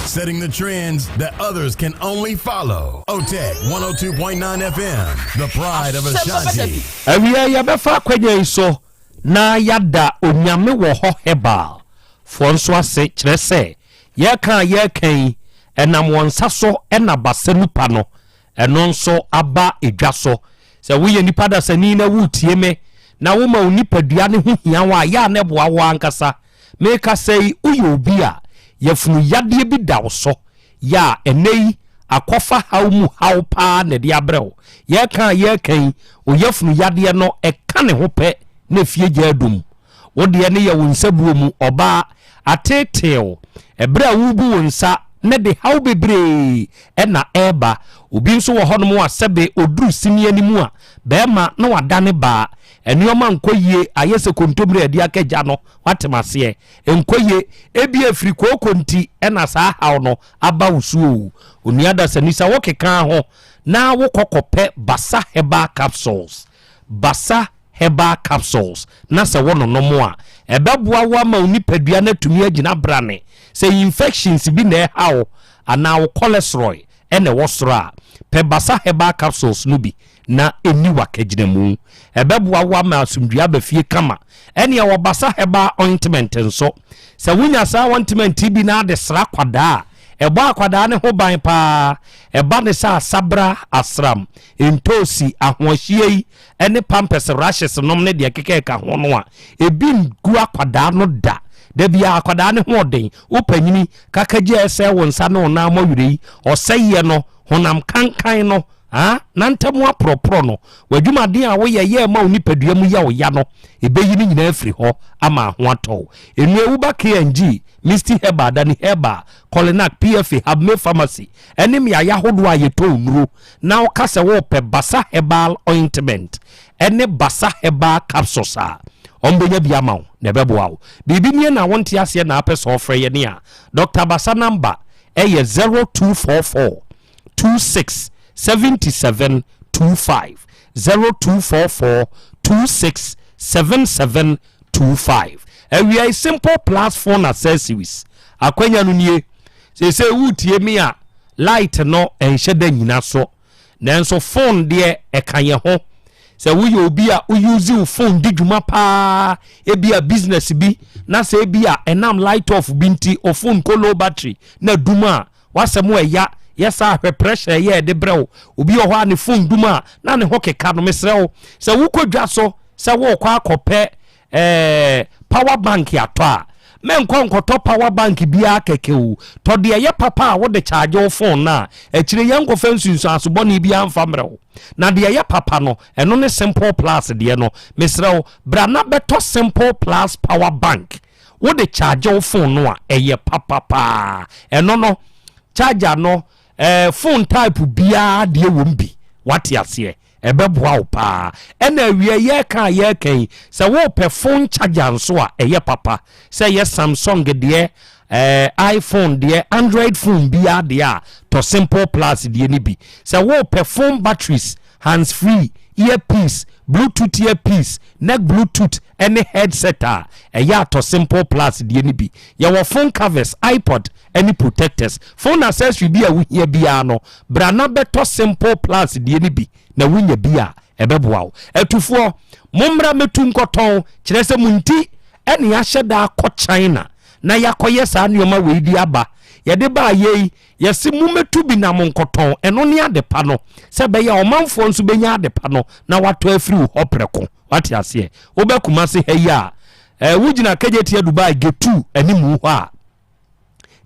Setting the trends that others can only follow. Otec 102.9 FM, the pride of Ashanti. Awia yɛbɛfa akwanya yi so na yɛada Onyame wɔ hɔ Herbal foɔ nso ase kyerɛ sɛ Yɛreka a yɛreka yi, ɛnam wɔn nsa so na basa nupa no, ɛno nso aba dwa so. Sɛ woyɛ nipa dasani na woretie me, na woma wo nipadua no ho hia wo a, yɛ a na ɛboa wo ankasa. Merekasa yi, woyɛ obi a yafunu yadeɛ bi da wo so, yɛ a ɛnnɛ yi akɔfa haw mu haw paa na ɛde abrɛ wo. Yɛreka a yɛreka yi, wo yafunu yadeɛ no, ɛka ne ho pɛ na efie gya adum. Wo deɛ no yɛ wo nsabuo mu, ɔbaa, ateetee wo. Ɛberɛ a worebu wo nsa no de haw bebree na ɛreba. Obi nso wɔ hɔnom a sɛbe ɔduru sini anim a, barima na wadane baa. Nneɛma nkɔ yie, ayɛ sɛ kontommire a yɛde aka gya no, woate m'aseɛ? Ɛnkɔ yie. Ebia ɛfiri kooko nti na saa haw no aba wo so o. Onua dasani, sɛ wokeka ho na wokɔ kɔpɛ Basa Herbal Capsules, Basa herbal capsules na sɛ wononom a, ɛbɛboa wo ama wo nipadua no atumi agyina brane. Sɛ infections bi na ɛha wo anaa wo cholesterol na ɛwɔ soro a, pɛ Basa herbal capsules no bi na ɛnni w'akagyinamu. Ɛbɛboa wo ama asomdwoeɛ aba fie kama. Ɛnneɛ wɔ Basa herbal ointment nso. Sɛ wonya saa ointment yi bi na ade sra kwadaa a, ɛbɔ akwadaa no ho ban paa. Ɛba ne sɛ asabra, asram, ntoosi, ahoɔhyeɛ yi, ne pampers rashes nom ne deɛ ɛkeka ɛka ho no a, ebi ngu akwadaa no da. Da biara akwadaa no ho ɔden. Wo panyini, kakagye a ɛsɛe wo nsa ne wo nan mmɔwerɛ yi, ɔsɛeɛ no, honam kankan no, ah, na ntam aporɔporɔ no, w'adwumaden a woyɛ yɛ ma wo nipadua mu yɛ wo ya no, ɛbɛyi ne nyinaa afiri hɔ ama ho atɔ wo. Nnua wuba KNG, Misty Herbal, Dani Herbal, Kolinak, PFA, Habme Pharmacy, ne mmeaeɛ ahodoɔ a yɛtɔn nnuro na woka sɛ worepɛ Basa Herbal Ointment ne Basa Herbal Capsules a, wɔbɛnya bi ama wo na ɛbɛboa wo. Biribi nie na wonte aseɛ na apɛ sɛ ɔfrɛ yɛn a, Dɔkta Basa namba yɛ 0244 26 77 25, 0244 26 77 25. Awiai Simple Plus Phone Accessories akwanya no nie. Seesei woretie me a, light no nhyɛ da nnyina so. Nanso phone deɛ ɛka yɛn ho. Sɛ woyɛ obi a wo use wo phone di dwuma paa, ebi a business bi, na sɛ ebi a ɛnam light off bi nti wo phone kɔ low battery na dum a, w'asɛm ɛya. Yɛ saa hwɛ pressure ɛyɛ ɛde brɛ wo. Obi wɔ hɔ a ne phone dum a na ne ho keka no. Mesrɛ wo, sɛ wokɔ dwa so sɛ worekɔ akɔpɛ ɛɛ power bank atɔ a, Mɛnkɔ nkɔtɔ power bank biara kɛkɛ o. Tɔ deɛ ɛyɛ papa a wode charge wo phone no a, akyire yɛnkɔfa nsunsuanso bɔne biara mfa mmerɛ wo. Na deɛ ɛyɛ papa no, ɛno ne Simple Plus deɛ no. Mesrɛ wo, bra na bɛtɔ Simple Plus power bank. Wode charge wo phone no a, ɛyɛ papa paa. Ɛno no, charger no, eh, phone type biara deɛ wɔ mu bi. Wate aseɛ? Ɛbɛboa wo paa. Ɛna awia yɛreka a yɛreka yi, sɛ wopɛ phone charger nso a, ɛyɛ papa. Sɛ ɛyɛ Samsung deɛ, eh, iPhone deɛ, Android phone biara deɛ a, tɔ Simple Plus deɛ no bi. Sɛ wopɛ phone batteries, hands free, earpiece, Bluetooth earpiece, neck Bluetooth ɛne headset a, ɛyɛ a tɔ Simple Plus deɛ no bi. Yɛwɔ phone covers, iPod ɛne protectors. Phone accessory bi a wohia biara no, bra na bɛtɔ Simple Plus deɛ no bi na wonya bi a, ɛbɛboa wo. Atufoɔ, mommra mmɛtu nkɔtɔn, kyerɛ sɛ mo nti ɛne yɛahyɛ da akɔ China na yɛakɔyɛ saa nneɛma wei de aba. Yɛde baa yei, yɛse mommɛtu bi na monkɔtɔn, ɛno ne adepa no, sɛ ɛbɛyɛ a ɔmanfoɔ nso bɛnya adepa no na wɔatɔ afiri wo hɔ prɛko. Wate aseɛ? Woba Kumasi ha yi a, eh, wogyina Kejetia Dubai Gate 2 animu hɔ a,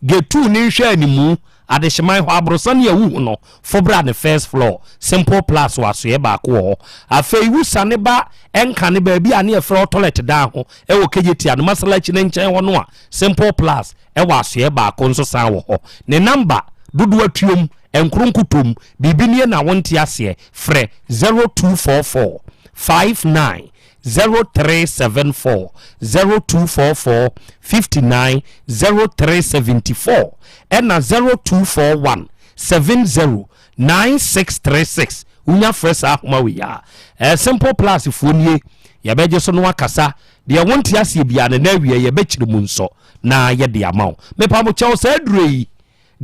Gate 2 ne nhwɛ animu, Adehyeman hɔ, aborosan a wohu no, fo bra ne first floor, Simple Plus wɔ asoeɛ baako wɔ hɔ. Afei wosane ba Nkane baabi a ne yɛfrɛ hɔ toilet dan ho wɔ Kejetia no Masalachi no nkyɛn hɔ no a, Simple Plus wɔ asoeɛ baako nso san wɔ hɔ. Ne number, dodoɔ atuom, nkoro nkotom, biribi nie na wonte aseɛ, frɛ 0244 59 0374 0244 59 0374 ɛna 0241 70 9636 wonya frɛ saa ahoma wei a ɛɛ Simple Plus foɔ nie yɛbɛgye so no akasa deɛ wonte aseɛ biara no na awie yɛbɛkyerɛ mu nso na yɛde ama wo. Mepa mo kyɛw saa aduro yi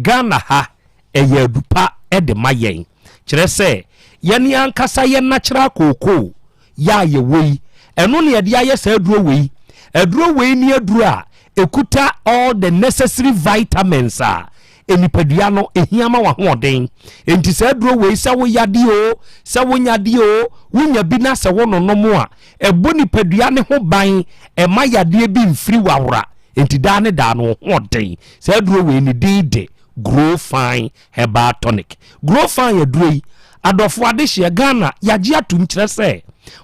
Ghana ha, ɛyɛ adu pa de ma yɛn. Kyerɛ sɛ, yɛn ankasa yɛn natural kookoo yɛ a yɛwɔ yi, ɛno na yɛde ayɛ saa aduro wei. Aduro wei ne aduro a ɛkuta all the necessary vitamins a nipadua no ɛhia ma w'ahoɔden. Enti saa aduro wei sɛ woyadeɛ o, sɛ wonyadeɛ o, wonya bi na sɛ wononom a, ɛbɔ nipadua no ho ban, ɛma yadeɛ bi mfiri w'awora. Enti daa ne daa no wo ho ɔden. Saa aduro wei ne din de Grow Fine Herbal Tonic. Grow Fine aduro yi, adɔfo adehyeɛ Ghana yɛagye atum kyerɛ sɛ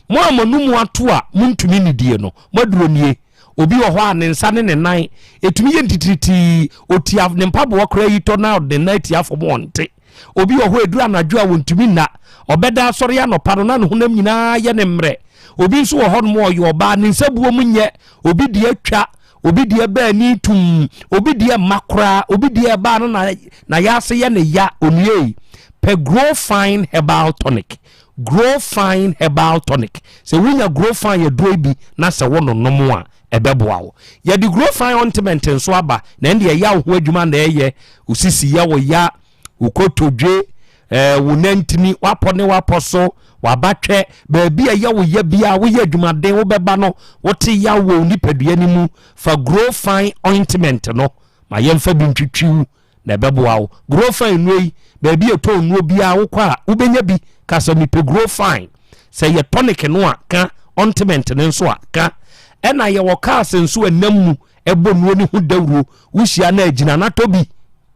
mo a mo anomu ato a montumi nnidie no, mo aduro nie. Obi wɔ hɔ a ne nsa ne ne nan ɛtumi yɛ ntitiritii, ɔtia ne mpaboa koraa yi tɔ na ɔde ne nan atia fam ɔnte. Obi wɔ hɔ a ɛduru anadwo a ɔntumi nna, ɔbɛda asɔre anɔpa no na ne honam nyinaa yɛ ne mmerɛ. Obi nso wɔ hɔnom a ɔyɛ ɔbaa, ne nsa buo mu nyɛ, obi deɛ atwa, obi deɛ ɛbaa ani tum, obi deɛ mma koraa, obi deɛ ɛbaa no na na yɛase yɛ ne ya onua pɛ Grow Fine Herbal Tonic. Grow Fine Herbal Tonic. Sɛ wonya Grow Fine aduro yi bi na sɛ wononom a, ɛbɛboa wo. Yɛde Grow Fine Ointment nso aba, na ɛnde ɛyɛ wo ho adwuma na ɛyɛ, wo sisi yɛ wo ya, wo kotodwe, eh, wo nantini, wapɔ ne wapɔ so, wabatwɛ, baabi a ɛyɛ wo ya biara, woyɛ adwumaden, wobɛba no, wote yaw wɔ wo nipadua no mu, fa Grow Fine Ointment no ma yɛmfa bi ntwitwiw na ɛbɛboa wo. Grow Fine nnuro yi, baabi a ɛtɔ nnuro biara wokɔ a, wobɛnya bi. Ka sɛ mepɛ Grow Fine. Sɛ yɛ tonic no a, ka, ointment no nso a, ka. Ɛna yɛwɔ cars nso a ɛnam mu ɛbɔ nnuro no ho dawuro. Wohyia no a, gyina na tɔ bi.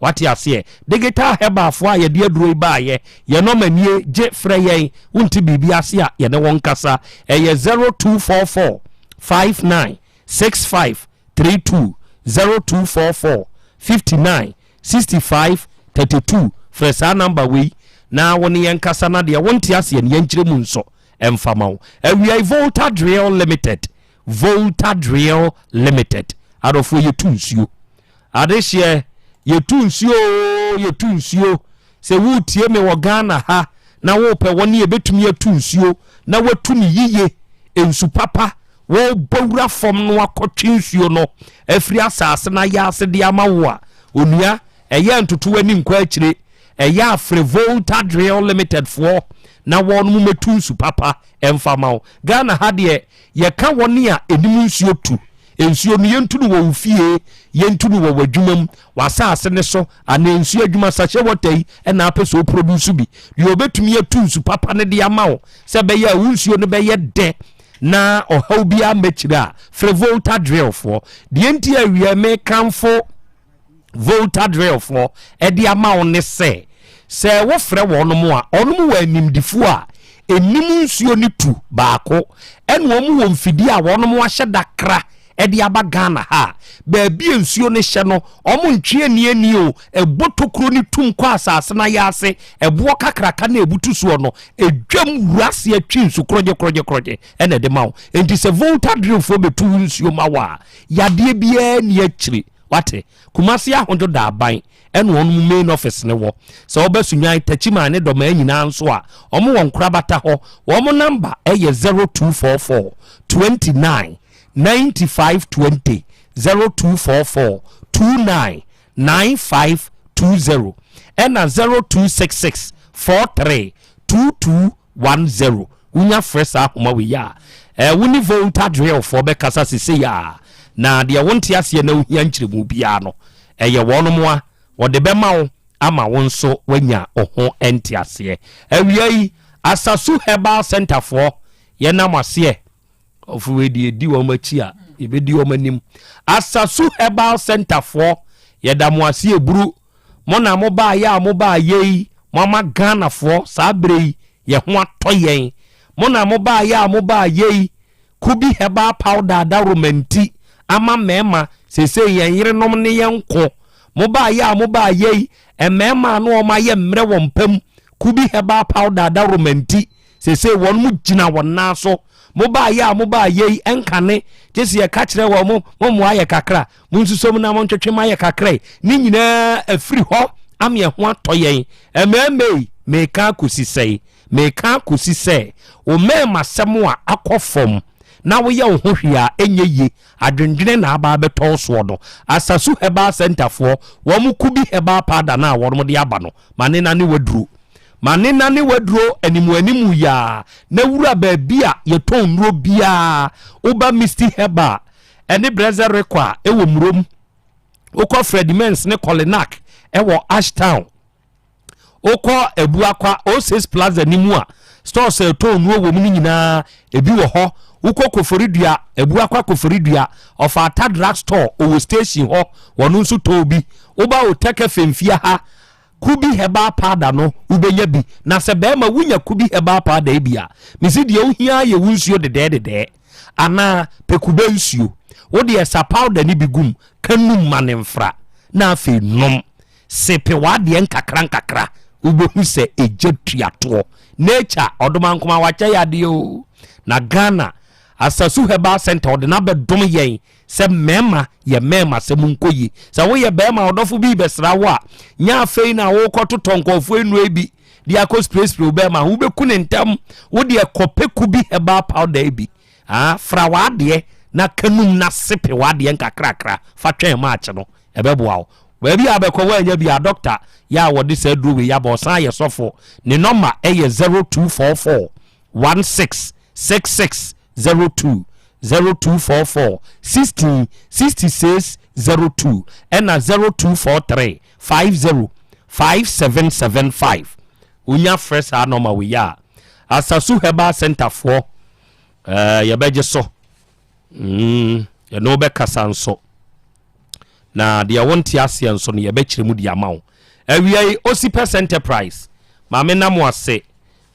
Wate aseɛ? Digital Herbal foɔ a yɛde aduro yi baayɛ, yɛn nɔma nie, gye frɛ yɛn, wonte biribi ase a, yɛne wo nkasa. Ɛyɛ 0244 59 65 32, 0244 59 65 32. Frɛ saa nɔmba wei na wo ne yɛn nkasa na deɛ wonte aseɛ no yɛnkyerɛ mu nso mfa ma wo. Awiai Volta Drill Limited, Volta Drill Limited, adɔfoɔ yɛtu nsuo. Adehyeɛ, yɛtu nsuo oo, yɛtu nsuo. Sɛ woretie me wɔ Ghana ha na worepɛ wɔn a ɛbɛtumi atu nsuo na watu no yiye, nsu papa, wɔrebɔ wura fam no akɔtwe nsuo no afiri asase no ayaase de ama wo a, onua, ɛyɛ ntoto w'ani nkɔ akyire. Ɛyɛ a frɛ Volta Drill Limited foɔ na wɔn mmɛtu nsu papa mfa ma wo. Ghana ha deɛ, yɛka wɔn a ɛnim nsuo tu. Nsuo no, yɛntu no wɔ wo fie, yɛntu no wɔ w'adwuma mu, w'asase no so, anaa nsuo adwuma, sachet water yi na apɛ sɛ ɔproduce bi. Deɛ ɔbɛtumi atu nsu papa no de ama wo sɛ ɛbɛyɛ a wo nsuo no bɛyɛ dɛ. na ɔhaw biara mmɛkyire a, frɛ Volta Drillfoɔ. Deɛ nti a awia mekamfo Volta Drillfoɔ de ama wo ne sɛ, sɛ wofrɛ wɔnom a, wɔnom wɔ animdefoɔ a ɛnim nsuo no tu baako, ɛna wɔn wɔ mfidie a wɔnom ahyɛ da kra de aba Ghana ha a, baabi a nsuo no hyɛ no, wɔn ntwe ani ani o, ɛbɔ tokuro no tum kɔ asase no ayɛ ase, ɛboɔ kakraka na ɛbutu soɔ no, ɛdwam wura aseɛ twe nsu korɔgye korɔgye korɔgye ɛna ɛde ma wo. Enti sɛ Volta Drillfoɔ bɛtu wo nsuo ma wo a, yadeɛ biara nni akyire. Wate? Kumasi Ahodwo Daaban ɛna wɔn main office no wɔ. Sɛ woba Sunyani, Techiman ne Dɔmaa nyinaa nso a, wɔn wɔ Nkorabata hɔ. Wɔn number ɛyɛ 0244 29 95 20, 0244 29 95 20 ɛna 0266 43 22 10. Wonya frɛ saa ahoma wei a, eh, wo ne Volta Drillfoɔ bɛkasa sesei a, na deɛ wonte aseɛ na wohia nkyerɛmu biara no, ɛyɛ wɔnom a wɔde bɛma wo ama wo nso woanya wo ho nteaseɛ. Awia yi, Asasu Herbal Centre foɔ, yɛnam aseɛ Ɔfo wei deɛ yɛdi wɔn akyi a yɛbɛdi wɔn anim. Asasu Herbal Center foɔ yɛda mo ase eburu mo na mo baayɛ a mo baayɛ yi mo ama Ghanafoɔ saa berɛ yi yɛ ho atɔ yɛn. Mo na mo baayɛ a mo baayɛ yi Kubi Herbal Powder adaworoma nti ama mmarima seesei yɛn yerenom ne yɛn ko. Mo baayɛ a mo baayɛ yi mmarima a na wɔn ayɛ mmerɛ wɔ mpa mu Kubi Herbal Powder adaworoma nti Seesei wɔn mo gyina wɔn nan so. Mo baayɛ a mo baayɛ yi ɛnkane, gye sɛ yɛka kyerɛ wɔn mo, mo mmoa yɛ kakra, mo nsuso mu na mo ntwetwe ma yɛ kakra yi, ne nyinaa afiri hɔ ama yɛn ho atɔ yɛn. Mmarima yi, meka akɔsi sɛn? Meka akɔsi sɛ, wo mmarimasɛm a akɔ fam na woyɛ wo ho hwee a ɛnyɛ yie, adwendwene na aba abɛtɔ wo soɔ no, Asasu Herbal Centre foɔ, wɔn Kubi Herbal Powder no a wɔn de aba no, ma ne nane waduro. Ma ne nane waduro animuanimu yi ara na wura baabi a yɛtɔn nnuro biara. Woba Misty Herbal ne Brɛsɛ Rekɔ a ɛwɔ Murom. Wokɔ Fredimens ne Kolinak ɛwɔ Ashtown. Wokɔ Abuakwa O6 Plaza no mu a stores a ɛtɔn nnuro wɔ mu no nyinaa ebi wɔ hɔ. Wokɔ Koforidua, Abuakwa Koforidua, Ɔfaata Drug Store ɔwɔ station hɔ, wɔn nso tɔn bi. Woba Otɛkɛ Fɛmfia ha Kubi herbal powder no wobɛnya bi. Na sɛ bɛrima wonya Kubi herbal powder yi bi a, mese deɛ wohia yɛ wo nsuo dedɛɛdedɛɛ anaa pɛ kube nsuo. Wo deɛ sa powder no bi gum ka num ma no mfra na afei nom. Sepe w'adeɛ nkakra nkakra wobɛhu sɛ egya tua toɔ. Nature ɔdomankoma wakyɛ yɛ adeɛ o. Na Ghana Asasu Herbal Center ɔde no abɛdom yɛn Sɛ mmarima yɛ mmarima sɛ monkɔ yie. Sɛ woyɛ barima ɔdɔfo bi rebɛsra wo a, nyɛ afei na worekɔtotɔ nkurɔfoɔ nnuro yi bi de akɔ sprayspray wo bɛrima ho. Wobɛku ne ntɛm. Wo deɛ kɔpɛ kubi herbal powder yi bi. Ah, fra w'adeɛ na ka num na sepe w'adeɛ nkakrakra fa twɛn maakye no. Ɛbɛboa wo. Baabi a wobɛkɔ woannya bi a, dɔkta yɛ a wɔde saa aduro wei aba, ɔsan yɛ sɔfo. Ne nɔma yɛ 0244 16 66 02 0244 16 66 02 ɛna 0243 50 5775 wonya frɛ saa nɔma wei a Asasu Herbal Center foɔ eh, yɛbɛgye so mm, yɛne wobɛkasa nso na deɛ wonte aseɛ nso no yɛbɛkyerɛ mu de ama wo awia yi Osipes Enterprise maame nam ase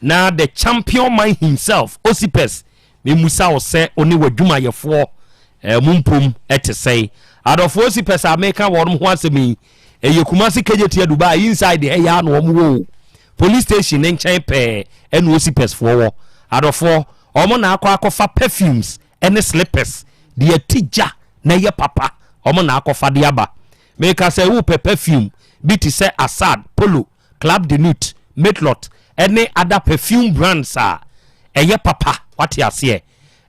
Na the champion man himself, Osipes, memusa wo sɛ wo ne w'adwumayɛfoɔ eh, mo mpom te sɛn? Adɔfoɔ Osipes a meka wɔnom ho asɛm yi, ɛyɛ Kumasi Kejetia Dubai inside ha yi ara na wɔn wɔ o. Police station ne nkyɛn pɛɛ ɛna Osipes foɔ wɔ. Adɔfoɔ, wɔn na akɔ akɔfa perfumes ɛne slippers deɛ ti gya na ɛyɛ papa, wɔn na akɔfa de aba. Meka sɛ wopɛ perfume bi te sɛ Assad, Polo, Club de Nuit, Matelot ne other perfume brands a ɛyɛ papa, wate aseɛ.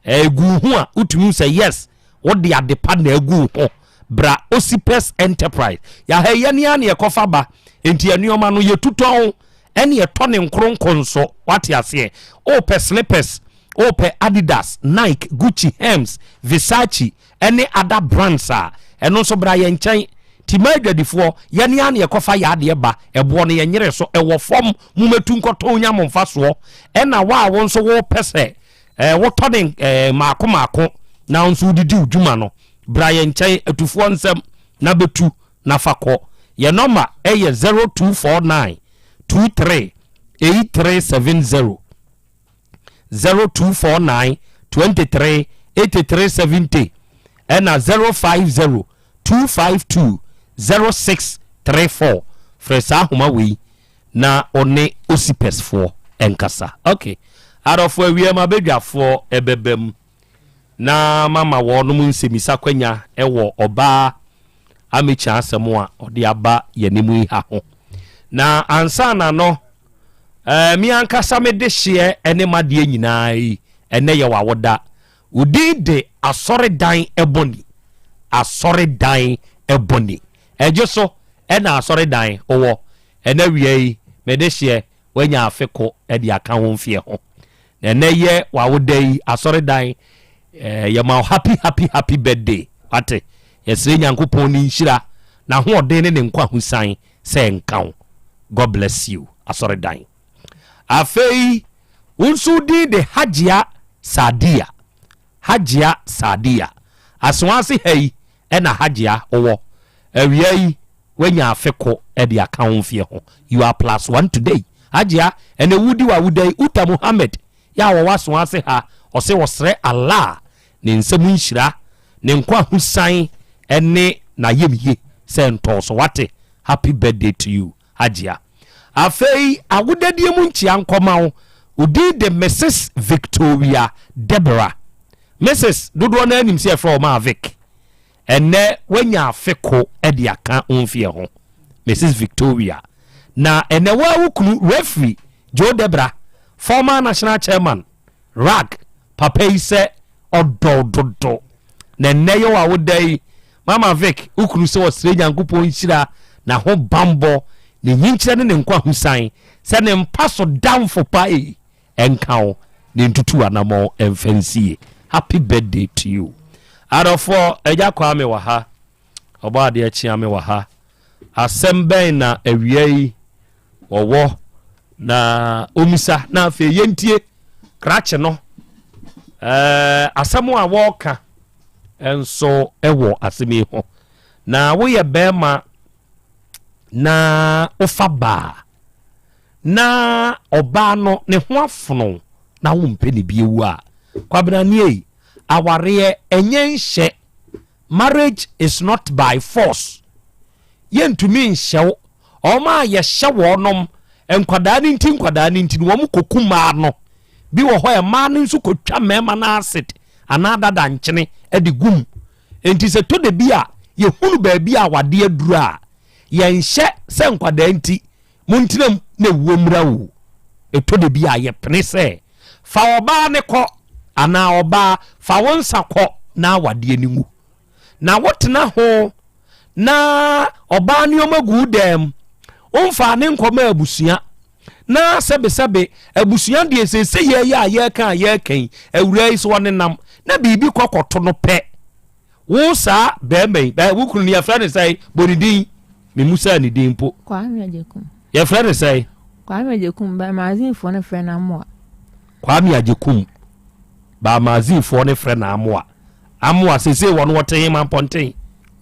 Ɛgu wo ho a wotumi hu sɛ yes, wode ade pa na agu wo ho. Bra Osipes Enterprise. Yɛaha yi yɛne ara na yɛkɔfa ba, enti nneɛma no yɛtutɔn ɛne ɛtɔ ne nkoronko nso, wate aseɛ. Wopɛ slippers, wopɛ Adidas, Nike, Gucci, Hermes, Versace ne other brands a, ɛno nso bra yɛn nkyɛn. Nti ma adwadifoɔ, yɛne ara na yɛkɔfa yɛn adeɛ ba, ɛboɔ no yɛnyere so, ɛwɔ fam, mommɛtu nkɔtɔn nya mo mfasoɔ. Ɛna wo a wo nso wopɛ sɛ eh, wotɔ ne eh, maako maako na nso wodidi wo dwuma no, bra yɛn nkyɛn atufoɔ nsɛm na bɛtu na fa kɔ. Yɛn nɔma ɛyɛ 0249 23 8370. 0249 23 83 70 ɛna 050 252 0634 frɛ saa ahoma wei na ɔne osipɛsfoɔ nkasa. Ok adɔfoɔ awia mu abadwafoɔ ɛbɛba mu na mama wɔnom nsɛmisa kwanya ɛwɔ ɔbaa Amekyia asɛm a ɔde aba yɛne mu yi ha ho. Na ansa na no Eh, me ankasa me dehyeɛ ne m'adeɛ nyinaa yi, ɛnɛ yɛ w'awoda. Wo din de Asɔredan Ɛbɔni. Asɔredan Ɛbɔni. Ɛgye so ɛna Asɔredan wowɔ. Ɛnɛ wia yi, me dehyeɛ, woanya afe ko de aka wo mfeɛ ho. Na ɛnɛ yɛ w'awoda yi, Asɔredan, eh, yɛma wo happy happy happy birthday. Wate? Yɛsrɛ Nyankopɔn ne nhyira, n'ahoɔden ne ne nkwahosan sɛ nka wo. God bless you asɔredan. Afei wo nso din de Hajia Sadiya. Hajia Sadiya. Asoase ha yi ɛna Hajia wowɔ. Awia yi woanya afe ko de aka wo mfeɛ ho. You are plus one today. Hajia, ɛnɛ wodi w'awoda yi, Uta Muhammad yɛ a wɔwɔ Asoase ha, ɔse ɔsrɛ Allah ne nsam nhyira, ne nkwahosan ne n'ayamye sɛ ntɔɔ so. Wate? Happy birthday to you Hajia. Afei awodadie mu nkyea nkɔma wo. Wo din de Mrs Victoria Deborah. Mrs dodoɔ no ara nim sɛ yɛfrɛ wo Maa Vic. Ɛnnɛ woanya afe ko de aka wo mfeɛ ho. Mrs Victoria. Na ɛnnɛ wo ara wo kunu Referee Joe Deborah, former national chairman Rag papa yi sɛ ɔdɔ wo dodo. Na ɛnnɛ yɛ w'awoda yi, Mama Vic, wo kunu sɛ ɔsrɛ Nyankopɔn nhyira, n'ahobanbɔ, ne nyinkyerɛ ne ne nkwahosan, sɛ ne mpa so damfo pa ei, ɛnka wo, ne ntutu anamɔn ɛmfa nsie. Happy birthday to you. Adɔfoɔ, Agya Kwame wɔ ha, Ɔbɔadeɛ Kyeame wɔ ha. Asɛm bɛn na awia yi wɔwɔ na ɔmmisa na afei yɛntie krakye no ɛɛ asɛm a wɔreka nso wɔ asɛm yi ho. Na woyɛ bɛrima na wofa baa na ɔbaa no ne ho afono na wompɛ ne bio a, Kwabena nie, awareɛ ɛnyɛ nhyɛ. Marriage is not by force. Yɛntumi nhyɛ wo. Wɔn a yɛhyɛ wɔnom, nkwadaa no nti nkwadaa no nti no, wɔn kɔku mmaa no. Bi wɔ hɔ a mmaa no nso kɔtwa mmarima no acid anaa dada nkyene de gum. Nti sɛ tɔ da bi a yɛhunu baabi a awadeɛ aduru a, yɛnhyɛ sɛ nkwadaa nti montena mu na ewuo mmra o. Ɛtɔ da bi a yɛpene sɛ fa ɔbaa no kɔ anaa ɔbaa fa wo nsa kɔ na awadeɛ no ngu. Na wotena ho na ɔbaa nneɛma gu wo dan mu, womfaa ne nkɔma abusua na sɛbesɛbe abusua deɛ seesei yɛyɛ a yɛreka a yɛreka yi awuraa yi so ɔnenam na biribi kɔkɔto no pɛ Wo saa bɛrima yi, bɛɛ wo kunu no yɛfrɛ no sɛn? Bɔ ne din. Memu ne din mpo. Kwame Agyekum. Yɛfrɛ no sɛn? Kwame Agyekum, Baamazinfoɔ no frɛ no Amoa. Kwame Agyekum, Baamazinfoɔ no frɛ no Amoa. Amoa, seesei wɔn wɔte he Mampɔnten?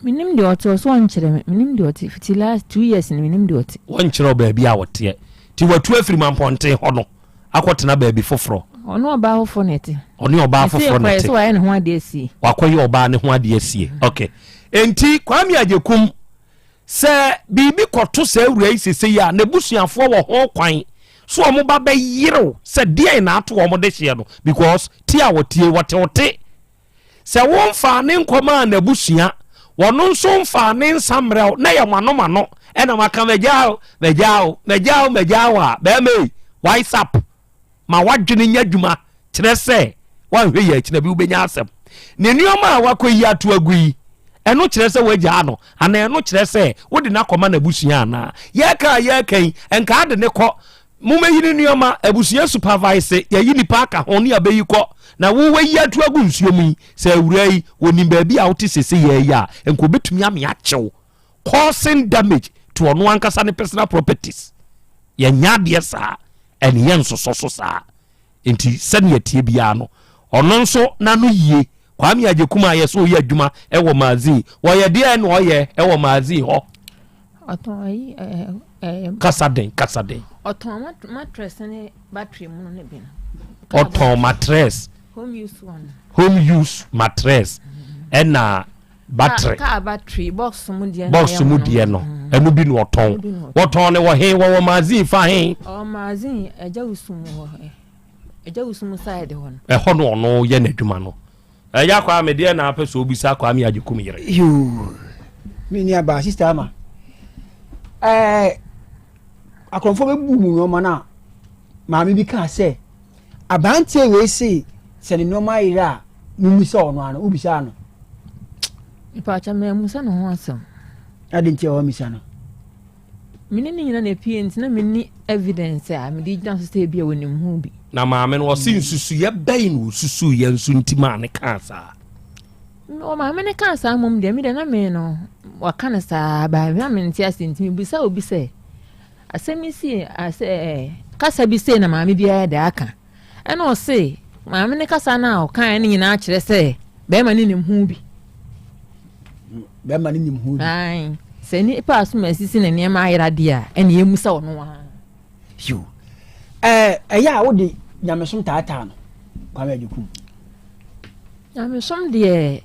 Menim deɛ ɔte, ɔso ɔnkyerɛ me. Menim deɛ ɔte, fiti last 2 years no menim deɛ ɔte. Wɔnkyerɛ wo baabi a ɔteɛ. Nti watu afiri Mampɔnten hɔ no akɔtena baabi foforɔ. Ɔne ɔbaa foforɔ na ɛte. Ɔne ɔbaa foforɔ na ɛte. Sɛ wayɛ ne ho adeɛ asie. Wakɔyɛ ɔbaa ne ho adeɛ asie. Okay. Enti Kwame Agyekum, sɛ biribi kɔto saa awura yi sese yi a, n'abusuafoɔ wɔ ho kwan so wɔn ba bɛyerew sɛ deɛn na ato wɔn de hyeɛ no because ti a wɔtie wɔte wote. Sɛ womfaa ne nkɔmaa n'abusua, wɔno nso mfaa ne nsa mmerɛw na yɛ mo ano ano ɛna maka magyaa o magyaa o magyaa o magyaa o a bɛrima yi wise up ma w'adwene nyɛ adwuma kyerɛ sɛ woanhwɛ yɛ akyina bi wobɛnya asɛm ne nneɛma a wakɔyi ato agu yi ɛno kyerɛ sɛ woagyaa no anaa ɛno kyerɛ sɛ wode no akɔma n'abusua anaa yɛka a yɛka yi nka ade ne kɔ momɛyi ne nneɛma abusua supervise yɛyi nipa aka ho ne abɛyi kɔ na wowayi ato agu nsuo mu yi sɛ awura yi wɔnim baabi a wote sese yɛ yi a nka obɛtumi ame akyew causing damage to ɔno ankasa ne personal properties yɛnyɛ adeɛ saa ɛne yɛ nsosɔ so saa nti sɛnea tie biara no. Ɔno nso n'ano yie. Kwame Agyekum a yɛsɛ ɔyɛ adwuma wɔ magazine. Wɔyɛ deɛ na ɔyɛ wɔ magazine hɔ. Ɔtɔn ayi ɛɛ ɛɛ. Kasa den kasa den. Ɔtɔn mattress ne battery mu no ne bi no. Ɔtɔn mattress. Home use one. Home use mattress ɛna battery. Car battery box mu deɛ. Box mu deɛ no ɛno bi na ɔtɔn. Wɔtɔn ne wɔ he wɔwɔ magazine fa he. Ɔwɔ magazine ɛgya wusum wɔ hɔ. Ɛgya wusum side hɔ no. Ɛhɔ na ɔno yɛ n'adwuma no. Ɛya Kwame deɛ na apɛ sɛ obisa Kwame Agyekum yere. Yoo me nua baa sista ama ɛɛ akorɔmfoɔ bɛbu mu nneɛma no a maame bi kaa sɛ aberanteɛ wei se sɛ ne nneɛma ayera a mummisa ɔno ano wobisa no. Mpaakyɛ mɛmusa ne ho asɛm. Adi nti a wɔamisa no. Me ne no nyina na epie nti na menni evidence a mede gyina so sɛ ebia onim ho bi. Na maame no ɔse nsusuiɛ bɛn na ɔsusuiɛ nso nti maa no kaa saa? Wɔ maame no kaa saa mmom deɛ me deɛ na me no waka no saa baa na mente ase nti mebisa obi sɛ asɛm yi sie asɛ kasa bi sei na maame biara de aka. Ɛna ɔse maame no kasa no a ɔkaeɛ no nyinaa kyerɛ sɛ bɛrima no nim ho bi. Bɛrima no nim ho bi. Ae, sɛ nipa asom asisi ne nneɛma ayera deɛ a, ɛne yɛmu sɛ ɔno ara. Yo, ɛɛ ɛyɛ a wode nyamesom taataa no Kwame Agyekum? Nyamesom deɛ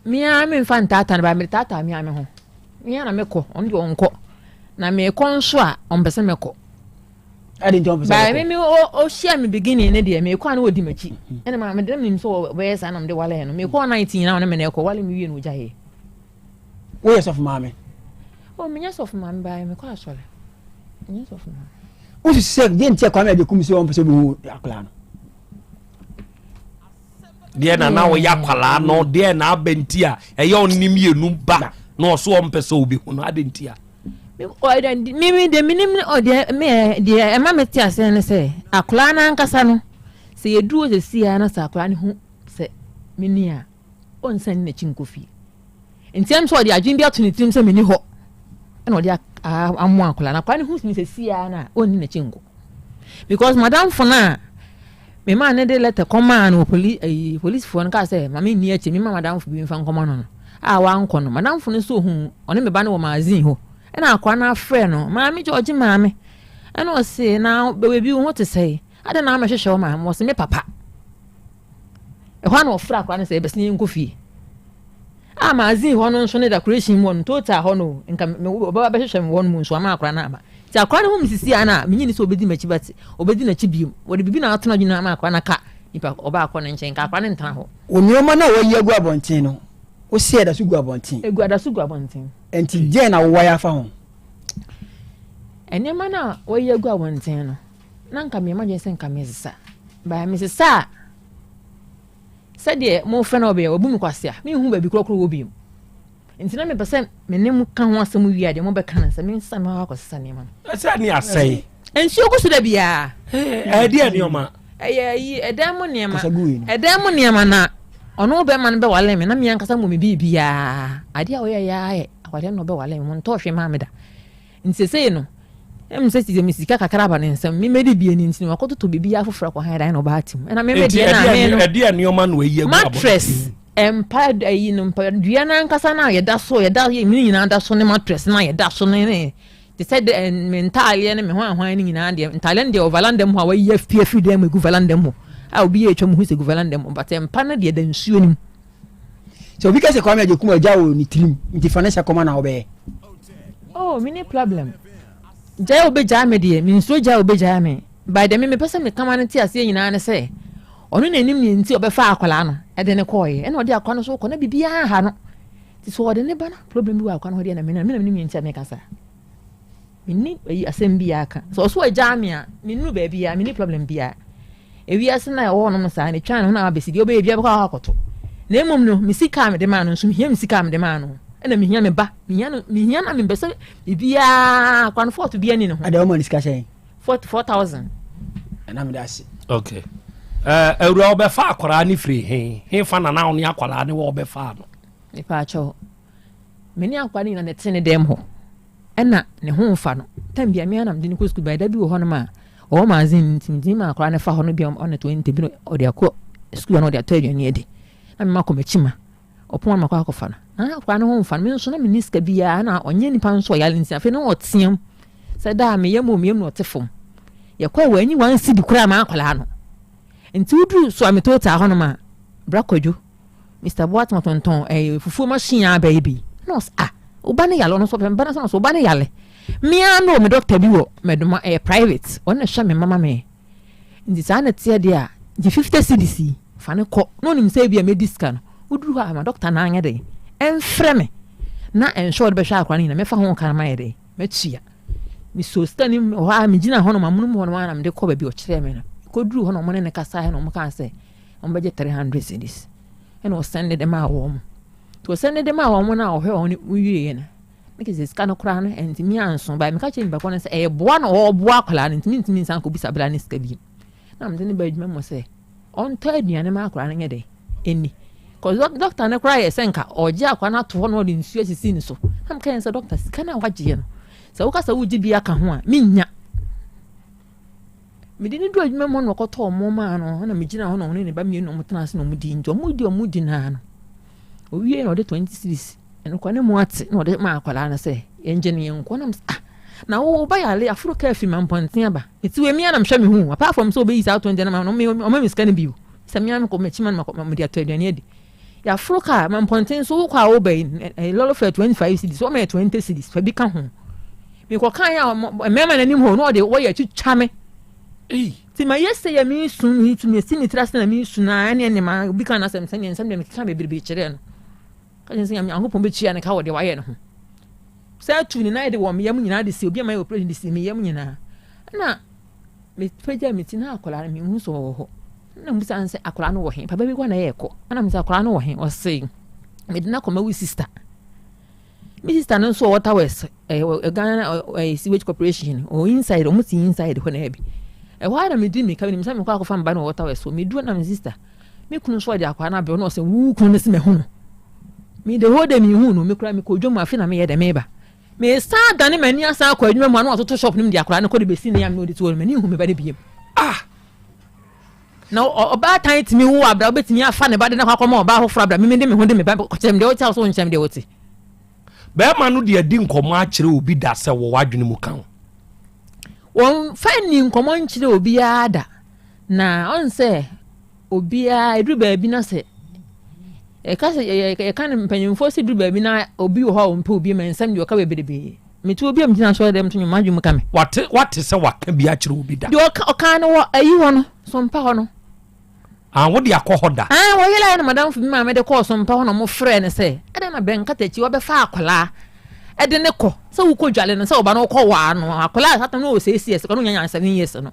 me ara memfa ntaataa no ba mede taataa me ara me ho. Me ara na mekɔ, ɔno deɛ ɔnkɔ. Na mekɔ nso a ɔmpɛ sɛ mekɔ. Adi nti ɔmpɛ sɛ ɔkɔ. Me ɔhyia me beginning ne deɛ mekɔ a na ɔdi m'akyi. Mhm. Ɛna maa mede menim sɛ ɔbɛyɛ saa na mede wale no. Mekɔ night nyinaa ɔne me na ɛkɔ wale me wie na ɔgyaeɛ. Woyɛ sɔfo maame? Oh, menyɛ sɔfo maame baa mekɔ asɔre. Menyɛ sɔfo maame. Wosusu sɛ deɛ nti a Kwame Agyekum sɛ ɔmpɛ sɛ ɔbɛhu akwadaa no? Deɛ na na ɔyɛ akwadaa no deɛ na abɛ nti a ɛyɛ ɔne mmienu ba na ɔso ɔmpɛ sɛ ɔbɛhu no ade nti a. Mimi deɛ menim ne ɔdeɛ me deɛ ɛma me te aseɛ ne sɛ akwadaa no ankasa no sɛ yɛduru hɔ sɛsi a na sɛ akwadaa no hu sɛ menni a ɔnsan ne n'akyi nkɔ fie nti ɛm sɛ ɔde adwene bi ato ne tirim sɛ menni hɔ ɛna ɔde amoa akwadaa no akwadaa no hu me sɛsi a na ɔnni n'akyi nkɔ because madamfo no a Me maa no de lɛtɛ kɔmaa no wɔ poli ayi polisifoɔ no kaa sɛ ma menni akyi mema madamfo bi mfa nkɔma no no a wankɔ no madamfo no nso ohuu ɔne me ba no wɔ magazine hɔ ɛna akwadaa no afrɛ no maame George maame ɛna ɔse na baabi wo ho te sɛe adɛn na amɛhwehwɛ wo maame ɔse me papa ɛhɔ a na ɔfrɛ akwadaa no sɛ ɛbɛsene yɛnkɔ fie A magazine hɔ no nso ne decoration mu hɔ no total hɔ no nka me ɔbɛba bɛhwehwɛ me hɔ no mu nso ama akora no aba nti akora no ho me sisi a na menyi ne sɛ ɔbɛdi m'akyi bɛte ɔbɛdi n'akyi biom wɔde biribi na ato n'adwene ama akora no aka nipa ɔba akɔ ne nkyɛn nka akora no ntena hɔ. Wo nneɛma no a wɔayi agu abɔnten no, wo se ɛda so gu abɔnten? Egu ada so gu abɔnten. Enti deɛn na wowayɛ afa ho? Nneɛma no a wɔayi agu abɔnten no, na nka meyɛ m'adwene sɛ nka mesesa. But mesesa a, Sɛdeɛ mofrɛ no ɔbea, wabu me kwasea, menhu baabi korɔkorɔ wɔ bio. Nti na mepɛ sɛ me ne mo ka ho asɛm wie a, deɛ mobɛka no sɛ mensesa me hɔ akɔsesa nneɛma no. Ɛsɛ ne asɛe. Nsuo gu so da biara. Ɛdeɛ nneɛma. Ɛyɛ ayi ɛdan mu nneɛma. Ɛdan mu nneɛma na ɔno bɛrima no bɛwale me na me ankasa mmɔ me biribiara. Adeɛ a ɔyɛ yɛ ayɛ awadeɛ no ɔbɛwale me, montɔɔ hwee maa me da. Nti sesei no, ɛmu sɛ sɛ me sika kakra aba ne nsam, me mɛdi bie no nti no, wakɔtotɔ biribi afoforɔ akɔ han dan na ɔbaa te mu. Ɛna me me deɛ na me no, ɛdeɛ nneɛma na wayi agu mattress, mpa ayi no, mpa dua no ankasa na yɛda so, yɛda yɛ ne nyinaa da so ne mattress na yɛda so ne ne te sɛ de me ntaaleɛ ne me hwan hwan ne nyinaa deɛ ntaaleɛ no deɛ wɔ valanda mu hɔ a wayi afi afiri dan mu egu valanda mu hɔ a obi yɛ atwa mu hu sɛ egu valanda mu but mpa no deɛ da nsuo no mu. Sɛ obi ka sɛ Kwame Agyekum agya wɔ ne tirim nti fa ne sɛ kɔma na wobɛyɛ. Oh, me ni problem. Gyae a obegyaa me deɛ, mensuro gyae a obegyaa me. By the me mepɛ sɛ meka ma no te aseɛ nyinaa ne sɛ, ɔno na anim nea nti ɔbɛfaa akwadaa no de no kɔɔeɛ. Ɛna ɔde akwadaa no nso kɔ na biribiara nha no. Nti sɛ ɔde ne ba no problem bi wɔ akwadaa no ho deɛ na me na me na menim nea nti a meka saa. Menni ayi asɛm biara ka. Sɛ ɔso agyaa me a, mennuru baabiara, menni problem biara. Ewiase no a ɛwɔ hɔnom no saa no, etwa ne ho na abɛsi deɛ ɔbɛyɛ biara bɛkɔ akɔ akɔto. Na mmom no, me sika a mede maa no nso, mehia me sika a mede maa no. Ɛna mehia me ba, mehia no, mehia no a mempɛ sɛ biribiara, kwan fɔɔto biara ni ne ho. Ada wɔma ne sika sɛn? 4,000. Ɛna mede ase. Okay. Eh, awura ɔbɛfa akwaraa ne firi he? He fa na na wo ne akwaraa ne wɔ ɔbɛfa no? Mepaakyɛw, me ne akwaraa no nyina na ɛte ne dɛm hɔ. Ɛna ne ho mfa no. Tam bia me ara na mede no kɔ sukuu but da bi wɔ hɔnom a ɔwɔ magazine no nti metumi ma akwadaa no fa hɔ no bia ɔne 20 bi na ɔde akɔ sukuu a na ɔde atɔ aduane adi. Na mema kɔ m'akyi ma ɔpon a makɔ akɔfa no. Na akwadaa no ho mfa no, me nso na menni sika biara na ɔnyɛ nipa nso ɔyare nti afei na ɔteam sɛ daa meyam o meyam na ɔte fam. Yɛkɔe wanyi one cedi koraa ma akwadaa no. Nti woduru Suame Total hɔnom a, Bra Kwadwo, Mister Boateng ɔtontɔn ɛɛ fufuo machine a abɛyɛ bi. Na ɔsɛ ah, wo ba no yale, ɔno nso ɔpɛ me ba no asɛm, ɔsɛ wo ba no yale. Me ara mewɔ me doctor bi wɔ Mɛdoma, ɛyɛ private, ɔno na ɛhwɛ me mma ma me. Nti saa na ɛteɛ deɛ a, gye 50 cedis yi, fa no kɔ. Na ɔnim sɛ ebia mɛdi sika no. Woduru hɔ a, ma doctor no anyɛ dɛn, ɛmfrɛ me na ɛnhwɛ a ɔde bɛhwɛ akwadaa no nyinaa, mɛfa ho ka no mayɛ dɛn, mɛtua. Mesoo sika no mu, ɛhɔ ara megyina hɔnom, amonom hɔnom ara na mede kɔ baabi a ɔkyerɛɛ me no. Mekɔduruu hɔ na wɔne no kasaeɛ na wɔkaa sɛ wɔbɛgye 300 cedis. Ɛna ɔsɛnde de maa wɔn. Nti ɔsɛnde de maa wɔn no a ɔhwɛ wɔn wieeɛ no, na kyerɛ sɛ sika no koraa no ɛntumi anso. Bae meka kyerɛ nipa korɔ no sɛ ɛyɛ boa na ɔreboa akwadaa no, ntumi ntumi nsan kɔbisa bra ne sika bio. Na mede no ba adwuma mu sɛ ɔntɔ aduane ma akwadaa no nyɛ dɛn ɛnni. Cause doctor no koraa yɛ sɛ nka ɔgye akwadaa no ato hɔ na ɔde nsuo asisi ne so. Na meka yɛn sɛ doctor sika no a wagyeɛ no sɛ woka sɛ wogye bi aka ho a mennya. Mede no du adwuma mu hɔ na ɔkɔtɔ ɔmo maa no na megyina hɔ na ɔne ne ba mmienu na ɔmo tena ase na ɔmo di nti ɔmo di ɔmo di naa no owie na ɔde 20 cedis ɛno kora ne mu ate na ɔde maa akwadaa no sɛ yɛngye no yɛnkɔ na ah na wo ba yare aforo kaa fi ma mpɔnten aba nti wɔ mia na mehwɛ me ho apart from sɛ ɔbɛyi saa 20 no ma no ɔma me sika no bio sɛ mea mekɔ m'akyi ma no mede atɔ aduane adi yɛaforo kaa ma mpɔnten so wokɔ a woba yi lɔre fɛ 25 cedis wɔma yɛ 20 cedis fa bi ka ho mekɔkae a mmarima no anim hɔ na ɔde wɔyɛ twitwa me nti ma yɛ sɛ yɛ mesu metu mesi me tiri ase na mesu na ɛne ɛne ma obi ka n'asɛm sɛdeɛ nsɛm deɛ mekeka bebrebe kyerɛɛ no ka kyerɛ sɛ Nyankopɔn bɛtua ne ka wɔ deɛ wayɛ no ho sɛ tu ne nan de wɔ me yam nyinaa de si obi ama yɛ operation de si me yam nyinaa na mepagya me ti na akwadaa no mehu sɛ ɔwɔ hɔ na mbisa no sɛ akwadaa no wɔ he papa bi kɔ na yɛkɔ ɛna mesɛ akwadaa no wɔ he ɔse mede no akɔma wo sister me sister no nso ɔwɔ towers ɛɛ Ghana ɛɛ sewage corporation ɔwɔ inside ɔmo ti inside hɔ na ɛbi ɛhɔ ara na medi mirika menim sɛ mekɔ akɔfa mba no wɔ towers so medu na me sister me kunu nso ɔde akwadaa no abɛn na ɔsɛ wo kunu no sɛ mahu no me the whole day mehu no mekura mekɔ dwom afe na meyɛ dɛ meba mesan dane m'ani asan akɔ adwuma mu a na watoto shop no mu de akwadaa no kɔ de bɛsi ne yam na ɔde to hɔ no m'ani hu me ba no biem ah na ɔbaatan tumi wo abira wobɛtumi afa ne ba de no akɔ akɔma ɔbaa foforɔ abira mimi de me ho de me ba kyerɛ me deɛ wote a so nkyɛn me deɛ wote Bɛrima no de adi nkɔmmɔ akyerɛ obi da sɛ wɔ w'adwene mu ka ho? Wɔmfa nni nkɔmmɔ nkyerɛ obiara da. Na ɔn sɛ obiara ɛduru baabi na sɛ yɛka sɛ yɛka no mpanyinfoɔ sɛ duru baabi na obi wɔ hɔ a ɔmpɛ obi ma nsɛm deɛ ɔka bebrebe. Mete obi a megyina asɔre dɛm to nwom m'adwene mu ka me. Wate wate sɛ waka bi akyerɛ obi da? Deɛ ɔka ɔka no wɔ ayi hɔ no so mpa hɔ no. Ah, wode akɔ hɔ da? Ah, wɔyeraeɛ na madamfo bi maame de kɔɔ so mpa hɔ na wɔfrɛɛ no sɛ, adɛn na bɛn katakyi wabɛfa akwadaa ɛde ne kɔ sɛ wokɔ dwale no sɛ ɔba no wokɔ waa no akwadaa a satan no wɔ six years kɔ no nyanya seven years no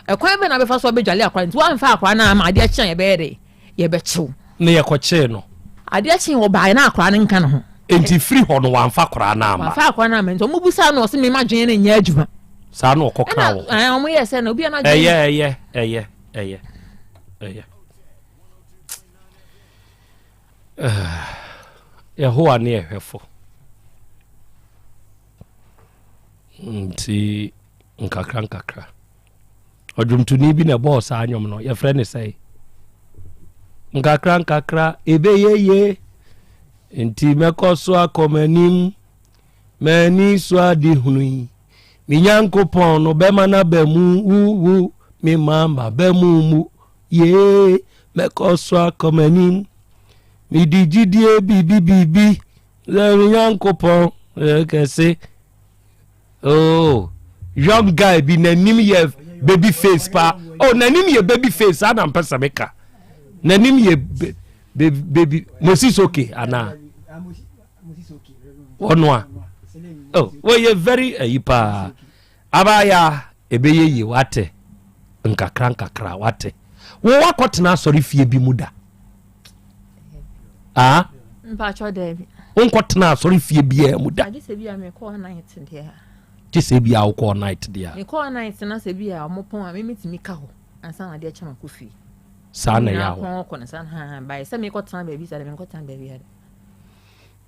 ɛkwan bɛn na wabɛfa so abɛdwale akwadaa nti woamfa akwadaa no ama adeɛ kye a yɛbɛyɛ dɛ yɛbɛkyew na yɛkɔkyee no adeɛ kye wɔbaeɛ na akwadaa no nka ne ho nti firi hɔ no wamfa akwadaa no amma wamfa akwadaa no amma nti wɔn busa no ɔse mema dwene no nyɛ adwuma saa na ɔkɔka wɔ ɛna wɔn yɛ sɛ na obi a na dwene ɛyɛ ɛyɛ ɛyɛ ɛyɛ ɛyɛ Yehowa ne ɛhwɛfo nti nkakra nkakra ɔdwomtoni bi na ɛbɔɔ saa nnwom no yɛfrɛ ne sɛe nkakra nkakra ɛbɛyɛ ye nti mɛkɔ so akɔ m'anim M'ani so ade hunu yi, me Nyankopɔn no bɛma n'aba mu wuwu, me ma m'aba mu mu, yee, mɛkɔ so akɔ m'anim. Mede gyidie biribi biribi, sɛ me Nyankopɔn yɛ kɛse. Oh, young guy bi n'anim yɛ baby face paa. Oh, n'anim yɛ baby face, saa na mpɛ sɛ meka. N'anim yɛ baby, Moses okay anaa? Ɔno a oh, wɔyɛ very ayi paa abaya ɛbɛyɛ yie wate nkakra nkakra wate wo wakɔtena asɔre fie bi mu da ah mpatsɔ dɛbi wonkɔtena asɔre fie biara mu da gye sɛ bi a mekɔɔ night deɛ a gye sɛ bi a wokɔɔ night deɛ a mekɔɔ night na sɛ bi a ɔmo pɔn a memetumi ka hɔ ansa na adeɛ kyɛ makɔ fie saa na ɛyɛ awɔ kɔ no saa na bae sɛ mekɔtena baabi saa de menkɔtena baabi a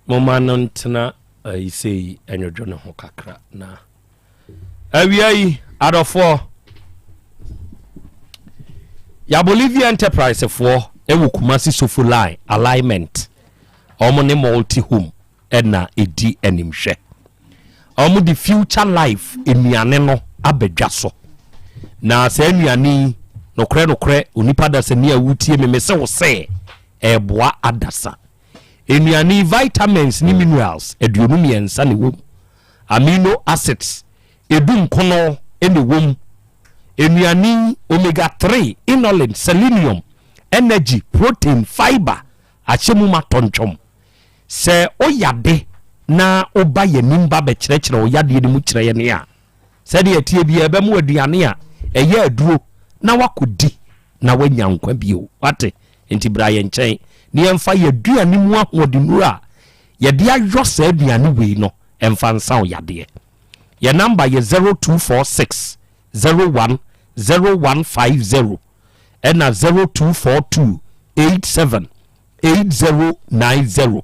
Momma no ntena ayi sei ɛnwodwo ne ho kakra na awia yi adɔfoɔ. Yabolivia Enterprise foɔ wɔ Kumasi Sofo Line alignment. Wɔn ne Multi Home na ɛdi animhwɛ. Wɔn de Future Life nnuane no aba dwa so. Na saa nnuane yi, nokorɛ nokorɛ, onipa dasani a wotie me, mese wo sɛ, ɛreboa adasa. Nnuane yi, vitamins ne minerals 23 na ɛwɔ mu. Amino acids edu nkono na ɛwɔ mu. Nnuane yi, omega 3, inulin, selenium, energy, protein, fiber ahyɛ mu ma tɔntwɔm. Sɛ wo yade na woba yɛn anim ba bɛkyerɛkyerɛ wo yadeɛ no mu kyerɛ yɛn a, sɛdeɛ ɛteɛ biara ɛbɛma wo aduane a ɛyɛ aduro na woakɔdi na woanya nkwa bio. Wate? Enti bra yɛn nkyɛn na yɛmfa yɛn aduane mu ahoɔdennuro a yɛde ayɔ saa aduane wei no mfa nsa wo yadeɛ. Yɛn namba yɛ 0246 01 0150 ɛna 0242 87 8090.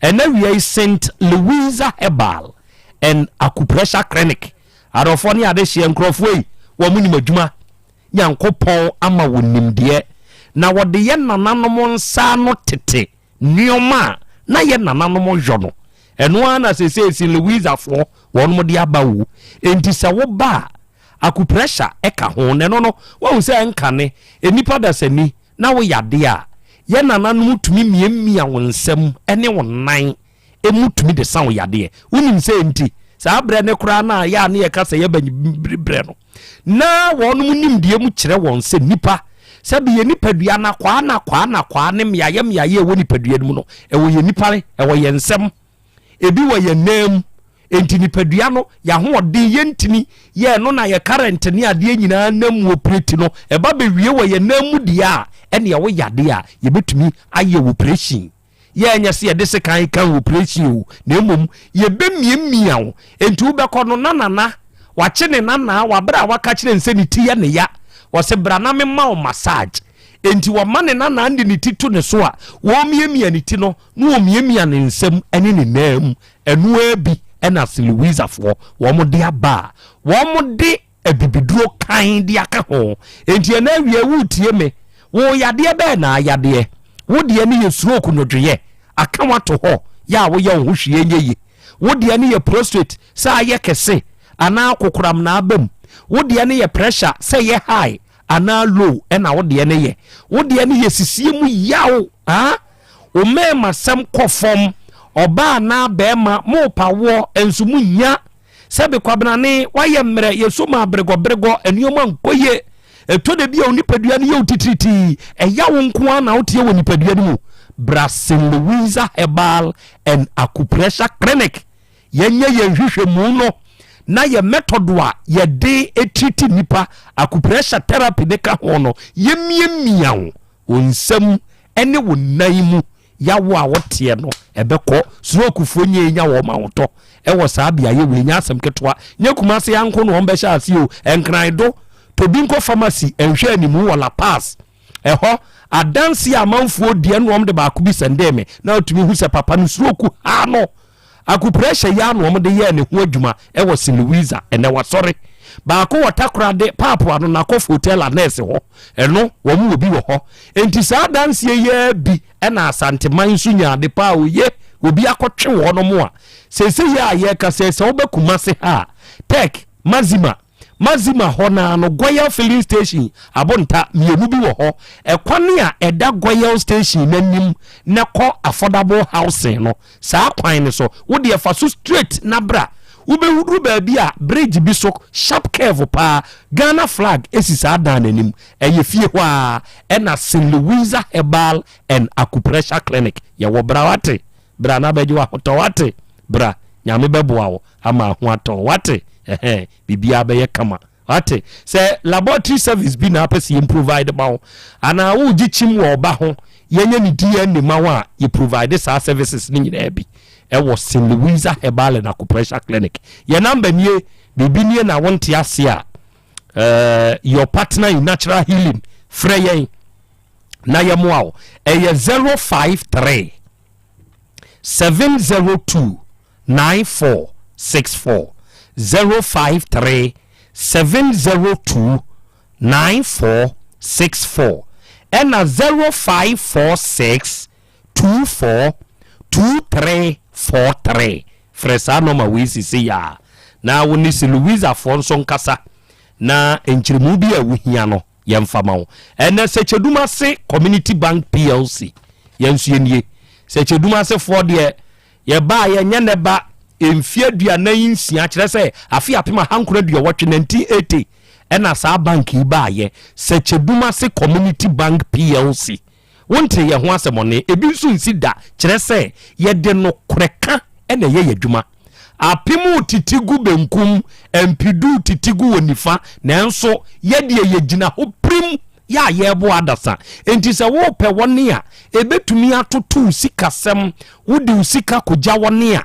Ɛna wia yi St. Louisa Herbal and Acupressure Clinic. Adɔfoɔ ne adehyeɛ nkurɔfoɔ yi, wɔn nim adwuma. Nyankopɔn ama wɔn nimdeɛ. Na wɔde yɛ nananom nsa ano tete nneɛma a na yɛ nananom yɔ no. Ɛno ara na seesei St. Louisafoɔ wɔn de aba o. Enti sɛ woba a, acupressure ɛka ho. Na ɛno no, woahu sɛ ɛnkane nnipa dasani na woyɛ adeɛ a, yɛn nananom tumi miamia wo nsam ne wo nan mu tumi de sa wo yadeɛ. Wonim sɛ enti, saa berɛ no koraa no a yɛ a ne yɛka sɛ yɛba berɛ no, na wɔnom nimdeɛ mu kyerɛ wɔn sɛ nnipa, sɛbe yɛn nipadua no akwaa no akwaa no akwaa ne mmeaeɛ mmeaeɛ ɛwɔ nipadua no mu no, ɛwɔ yɛn nipa, ɛwɔ yɛn nsam. Ebi wɔ yɛn nan mu. Enti nipadua no, yɛn ahoɔden, yɛn ntini, yɛ ɛno na yɛ current ne adeɛ nyinaa nam mu operate no, ɛba bɛwie wɔ yɛn nan mu deɛ a, ɛne ɛwo yadeɛ a, yɛbɛtumi ayɛ operation. Yɛ ɛnyɛ sɛ yɛde sekan ka operation o, na mmom yɛbɛmiamia wo. Enti wobɛkɔ no na nana wakye ne nanaa wɔ aberɛ a waka kyerɛ no sɛ ne ti yɛ ne ya. Ɔse bra na memma wo massage. Enti wɔma ne nanaa de ne ti to ne so a, wɔremiamia ne ti no, na ɔmiamia ne nsam ne ne nan mu. Ɛno ara bi na Siliwisafoɔ wɔn de aba a wɔn de abibiduro kann de aka ho. Enti ɛnɛ awia woretie me, wo yadeɛ bɛɛ na ayadeɛ? Wo deɛ no yɛ stroke nwodwoeɛ aka wato hɔ yɛ a woyɛ wo ho hwee nyɛ yie. Wo deɛ no yɛ prostate sɛ ayɛ kɛse anaa kokoram na aba mu. Wo deɛ no yɛ pressure sɛ ɛyɛ high anaa low ɛna wo deɛ no yɛ. Wo deɛ no yɛ sisie mu yaw ah. Wo mmɛɛmasɛm kɔ fam. Ɔbaa anaa bɛɛma, morepa woɔ, nso monnya. Sɛbe Kwabenane, woayɛ mmerɛ, yɛso ma beregɔberegɔ, nnoɔma nkɔ yie. Ɛtɔ da bi a wo nipadua no yɛ wo titiritii, ɛya wo nko ara na woteɛ wɔ nipadua no mu. Bra St. Louisa Herbal and Acupressure Clinic, yɛnyɛ yɛn nhwehwɛmu no na yɛ method a yɛde treat nnipa, acupressure therapy ne ka ho no, yɛmiamia wo. Wo nsam ne wo nan mu yaw a woteɛ no, ɛbɛkɔ. Surokufoɔ nyɛ nya wɔn ahotɔ wɔ saa beaeɛ wei, nyɛ asɛm ketewa. Nyɛ Kumase ha nko na wɔn bɛhyɛ aseɛ o, Nkran do, Tobinko Pharmacy nhwɛ animu wɔ La Paz. Ɛhɔ, adanseɛ a amanfoɔ di ɛna wɔn de baako bi sɛndee me, na wotumi hu sɛ papa no suroku ha no. Acupressure yi ara na wɔde yɛɛ ne ho adwuma wɔ St. Louisa. Ɛnnɛ wasɔre. Baako wɔ Takoradi, Paapua no, Nakɔf Hotel Anɛɛse hɔ. Ɛno, wɔn wɔ bi wɔ hɔ. Enti saa adanseɛ yi ara bi na Asanteman nso nyaa ade pa a oye obi akɔtwe wɔnom a seesei yi a yɛrekasa yi, sɛ woba Kumase ha a, Tech, Maxima, Maxima hɔ no ara no, Goil filling station abonta mmienu bi wɔ hɔ. Ɛkwan a ɛda Goil station no anim na kɔ Affordable Housing no, saa kwan no so, wo deɛ fa so straight na bra. Wobɛduru baabi a bridge bi so, sharp curve paa, Ghana flag si saa dan no anim. Ɛyɛ fie hɔ ara ɛna St. Louisa Herbal and Acupressure Clinic yɛwɔ. Bra wate, bra na bɛgye w'ahotɔ wate, bra, Nyame bɛboa wo. ama ho atɔ wate ɛhɛn biribiara bɛyɛ kama wate sɛ laboratory service bi na apɛ sɛ yɛn provide ma wo anaa wogye kyim wɔ ɔba ho yɛnyɛ ne DNA ma wo a yɛ provide saa services ne nyinaa bi ɛwɔ St. Louisa Herbal and Acupressure Clinic yɛn namba nie biribi nie na wonte ase a uh, your partner in natural healing frɛ yɛn na yɛmoa wo ɛyɛ 053 702 9464 053 702 9464. 64 ɛna 0546 24 23 43. Frɛ saa nɔma wei sesei ara na wo ne Siluwizafoɔ nso nkasa na nkyerɛmu bi a wohia no yɛmfa ma wo. Ɛnɛ Sɛkyɛdumase Community Bank PLC yɛn nso yɛnie. Sɛkyɛdumasefoɔ deɛ yɛbaa yɛnyɛ nɛ ba mfeɛ 46 kyerɛ sɛ afe 1980, 1980 ɛna saa bank yi baayɛ, Sɛkyɛdumase Community Bank PLC. Wontee yɛn ho asɛmɔne, ebi nso nsi da, kyerɛ sɛ yɛde nokorɛ ka na ɛyɛ yɛn adwuma. Apem titi gu benkum, mpedu titi gu wɔ nifa, nanso yɛdeɛ yɛgyina hɔ pirim yɛ a yɛreboa adasa. Enti sɛ worepɛ wɔn a ɛbɛtumi atoto wo sikasɛm, wode wo sika kɔgya wɔn a,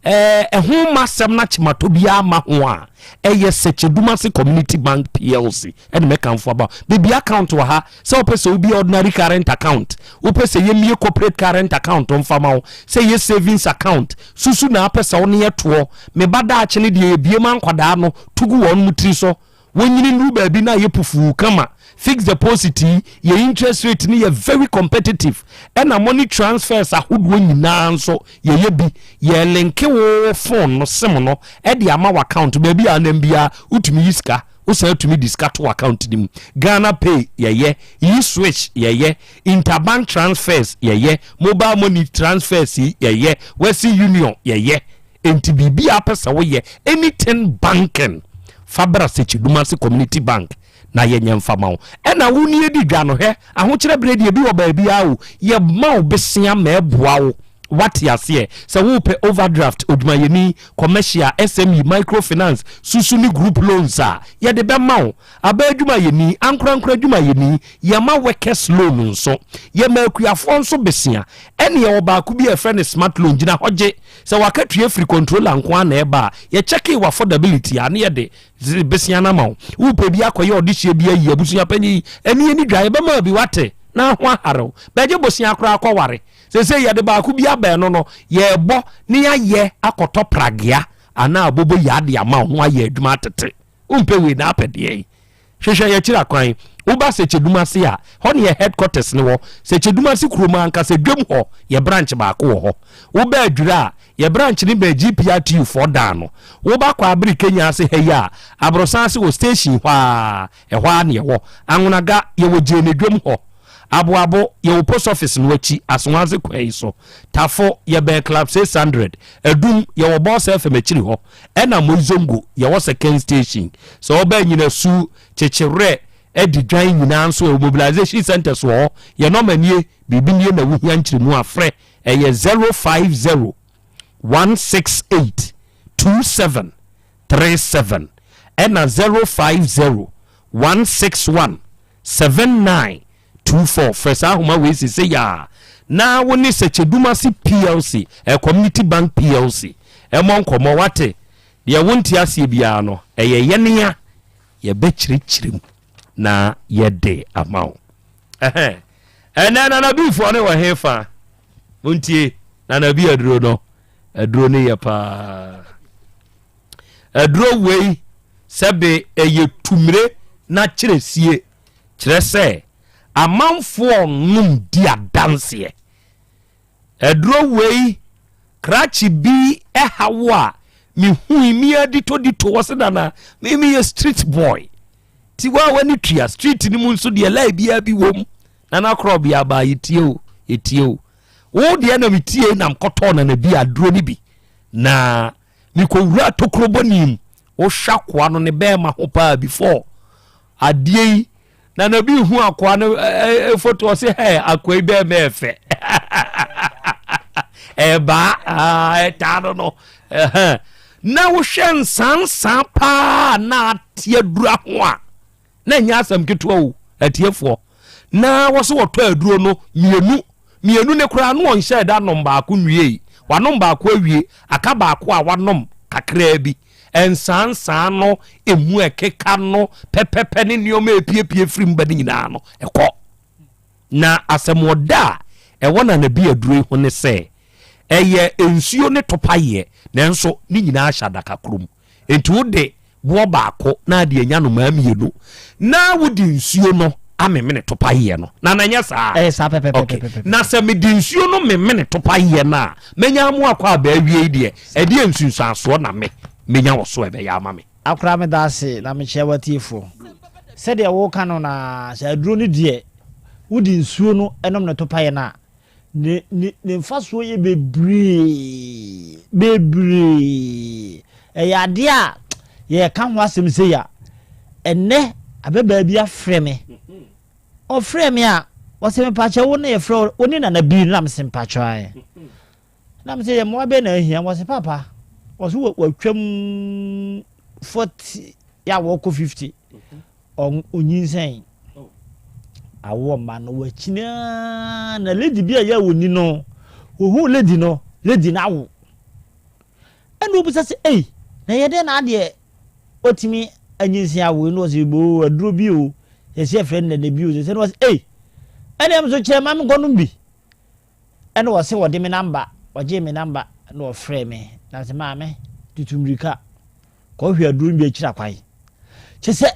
Ɛɛ, ɛho mma asɛm no akyematɔ biara mma ho a, ɛyɛ Sɛkyɛdumase Community Bank PLC ɛna mɛkamfo aba. Baabi account wɔ ha, sɛ wopɛ sɛ wobie ordinary current account, wopɛ sɛ yɛmmie corporate current account mfa ma wo, sɛ yɛ savings account, susu na apɛ sɛ wo ne yɛtoɔ. Me ba daakye no deɛ yɛbie ma nkwadaa no to gu wɔn tiri so. Wonyini nnuru baabi na ayɛ pufuu kama. Fixed deposit yi, yɛ interest rate no yɛ very competitive. Ɛna money transfers ahodoɔ nyinaa nso yɛyɛ bi. Yɛ linke wo phone no, sim no, de ama w'account. Baabi a wonam biara, wotumi yi sika. Wosan tumi de sika to w'account no mu. Ghana Pay yɛyɛ, E-Swish yɛyɛ, interbank transfers yɛyɛ, mobile money transfers yi yɛyɛ, Western Union yɛyɛ. Enti biribi a wopɛ sɛ woyɛ, anything banking, fa bra Sekyedumase Community Bank na yɛnyɛ mfa ma wo. Ɛna wo nie di dwa no, hwɛ, ahokyerɛ berɛ deɛ ebi wɔ baabiara o, yɛma wo besea ma ɛboa wo. Wate aseɛ? Sɛ wopɛ overdraft, odwumayɛni, commercial, SME, microfinance, susu ne group loans a, yɛde bɛma wo. Aba adwumayɛni, ankorankoro adwumayɛni, yɛma workers loan nso. Yɛma akuafoɔ nso besea. Ɛne yɛwɔ baako bi a yɛfrɛ no smart loan, gyina hɔ gye. Sɛ w'akatua firi controller nko ara na ɛba a, yɛkyɛkee w'affordability a, na yɛde besia no ama wo. Wopɛ bi akɔyɛ ɔdehyeɛ bi ayi abusua panyin yi, ɛne yɛni dwa, yɛbɛma wo bi, wate, na ho ahare wo. Bɛgye bosea koraa kɔware. Seesei yɛde baako bi aba ɛno no, yɛrebɔ na yɛayɛ akɔtɔ pragea anaa aboboyaa de ama wo na woayɛ adwuma atete. Wompɛ wei na apɛ deɛn? Hwehwɛ yɛn akyiri akwan. Woba Sekyedumase a, hɔ ne yɛn headquarters no wɔ. Sekyedumase kurom ankasa, dwam hɔ, yɛn branch baako wɔ hɔ. Woba Adwira a, yɛn branch no bɛn GPRTU foɔ dan no. Woba Kwaabere Kenya ase ha yi a, Aborosan ase wɔ station hɔ ara, ɛhɔ ara na yɛwɔ. Anwonaga, yɛwɔ Gyeene dwam hɔ. Aboabo, yɛwɔ post office no akyi, Asoadze kwan yi so. Tafo, yɛbɛn Club 600. Adum, yɛwɔ Boss FM akyiri hɔ. Ɛna Moizongo, yɛwɔ second station. Sɛ woba Anyinasu, Kyekyewerɛ, Adi Dwan nyinaa nso yɛwɔ mobilization centers wɔ hɔ. Yɛn nɔma nie, biribi nie na wohia nkyerɛmu a, frɛ. Ɛyɛ 050 168 2737 ɛna 050 161 7924. Frɛ saa ahoma wei seesei ara na wo ne Sɛkyɛdumase PLC, eh, Community Bank PLC mmɔ nkɔmmɔ. Woate? Deɛ wonte aseɛ biara no, ɛyɛ yɛn a yɛbɛkyerɛkyerɛ mu na yɛde ama wo. Ɛhɛn. Ɛnɛ Nana Bifoɔ no wɔ he fa? Montie, Nana Bi aduro no, aduro no yɛ paa. Aduro wei sɛbe ɛyɛ tumire na kyerɛsie, kyerɛ sɛ amanfoɔ nom di adanseɛ. Aduro wei krakye bi ɛha wo a mehui mea ditodito wɔ se nana me meyɛ street boy ti wa w'ani tua street no mu nso deɛ lai biara bi wom nana korɔ bia baa yɛtie o yɛtie o wo deɛ na metie nam kɔtɔɔ nana bi aduro no bi na mekɔwura tokuro bɔne mu wohwɛ akoa no ne bɛɛma ho paa before adeɛ yi na na bi hu akoa no foto ɔse hɛ akoa yi bɛɛma ɛfɛ ɛbaa ɛtaa no no na wohwɛ nsansan paa na ateɛ dura ho a na ɛnyɛ asɛm ketewa o atiefoɔ na wɔsɛ wɔtɔ aduro no mmienu mmienu ne koraa no wɔnhyɛ da nom baako nwiei wanom baako awie aka baako a wanom kakraa bi nsansan no emu ɛkeka no pɛpɛpɛ ne nneɛma epiepie firi mu ba ne nyinaa no ɛkɔ na asɛm ɔda a ɛwɔ na nabi aduro yi ho ne sɛ ɛyɛ nsuo ne topayeɛ nanso ne nyinaa hyɛ adaka koro mu Enti wode boɔ baako na ade anya nnomaa mmienu, na wode nsuo no amemene topaeɛ no na na ɛnyɛ saa ɛyɛ saa pɛpɛpɛpɛpɛ okay. Na sɛ mede nsuo no memene topaeɛ no a mɛnya mo akɔ aba awie yi deɛ ɛdeɛ nsunsuansoɔ na me menya wɔ so ɛbɛyɛ ama me. Akora meda ase na mekyia w'atiefoɔ. Sɛdeɛ woka no na sɛ aduro no deɛ wode nsuo no nom no topaeɛ no a ne ne ne mfasoɔ yɛ bebree bebree. Ɛyɛ adeɛ a yɛreka ho asɛm sei a, ɛnnɛ ababaa bi afrɛ me. Ɔfrɛ me a, ɔsɛ mepakyɛ wo na yɛfrɛ wo, wo ne Nana Bii no na mese mpakyɛ ae. Na mese yɛ mmoa bɛn na ahia? Wɔse papa, ɔse watwam 40 yɛ a wɔkɔ 50. Ɔnyinsɛn awoɔ mma no wakyini ara na lady bi a ɛyɛ a ɔni no ɔhuu lady no lady no awo ɛna ɔbisa sɛ ei na ɛyɛ dɛn na adeɛ ɔtumi anyinsɛn awo yi na ɔsɛ boo aduro bi o yɛsɛ yɛfrɛ no nana bi o sɛ na ɔsɛ ei ɛna ɛm so kyerɛ ma menkɔnom bi Ɛna ɔse ɔde me number, ɔgyee me number na ɔfrɛɛ me na mese maame tutu mmirika kɔhwɛ aduro no bi akyiri akwan. Kyɛ sɛ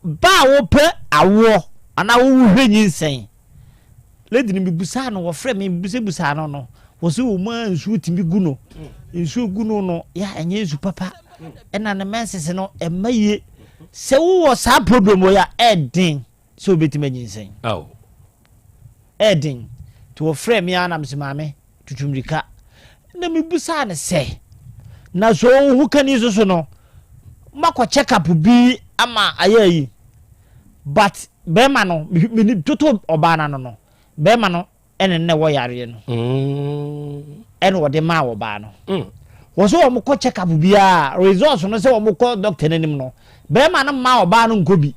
ba a wopɛ awoɔ anaa wohwɛ nyinsɛn lady no mebusaa no wɔfrɛ me mebusabusaa no no wɔse wɔ mu a nsuo tumi gu no nsuo gu no no yɛ ɛnyɛ nsu papa ɛna ne menses no ɛmma yie sɛ wowɔ saa problem wɔ yɛ a ɛden sɛ wobɛtumi anyinsɛn. Ɛyɛ den. Nti wɔfrɛɛ me ara na mese maame tutu mmirika. Na mebisaa no sɛ, na sɛ wo ho kani nso so no, makɔ check up bi ama ayɛ ayi. But bɛrima no, me toto ɔbaa no ano no, bɛrima no ɛne no na ɛwɔ yareɛ no. Ɛna ɔde maa ɔbaa no. Wɔ sɛ wɔn kɔ check up biara, results no sɛ wɔn kɔ doctor no anim no, bɛrima no mma ɔbaa no nkɔ bi.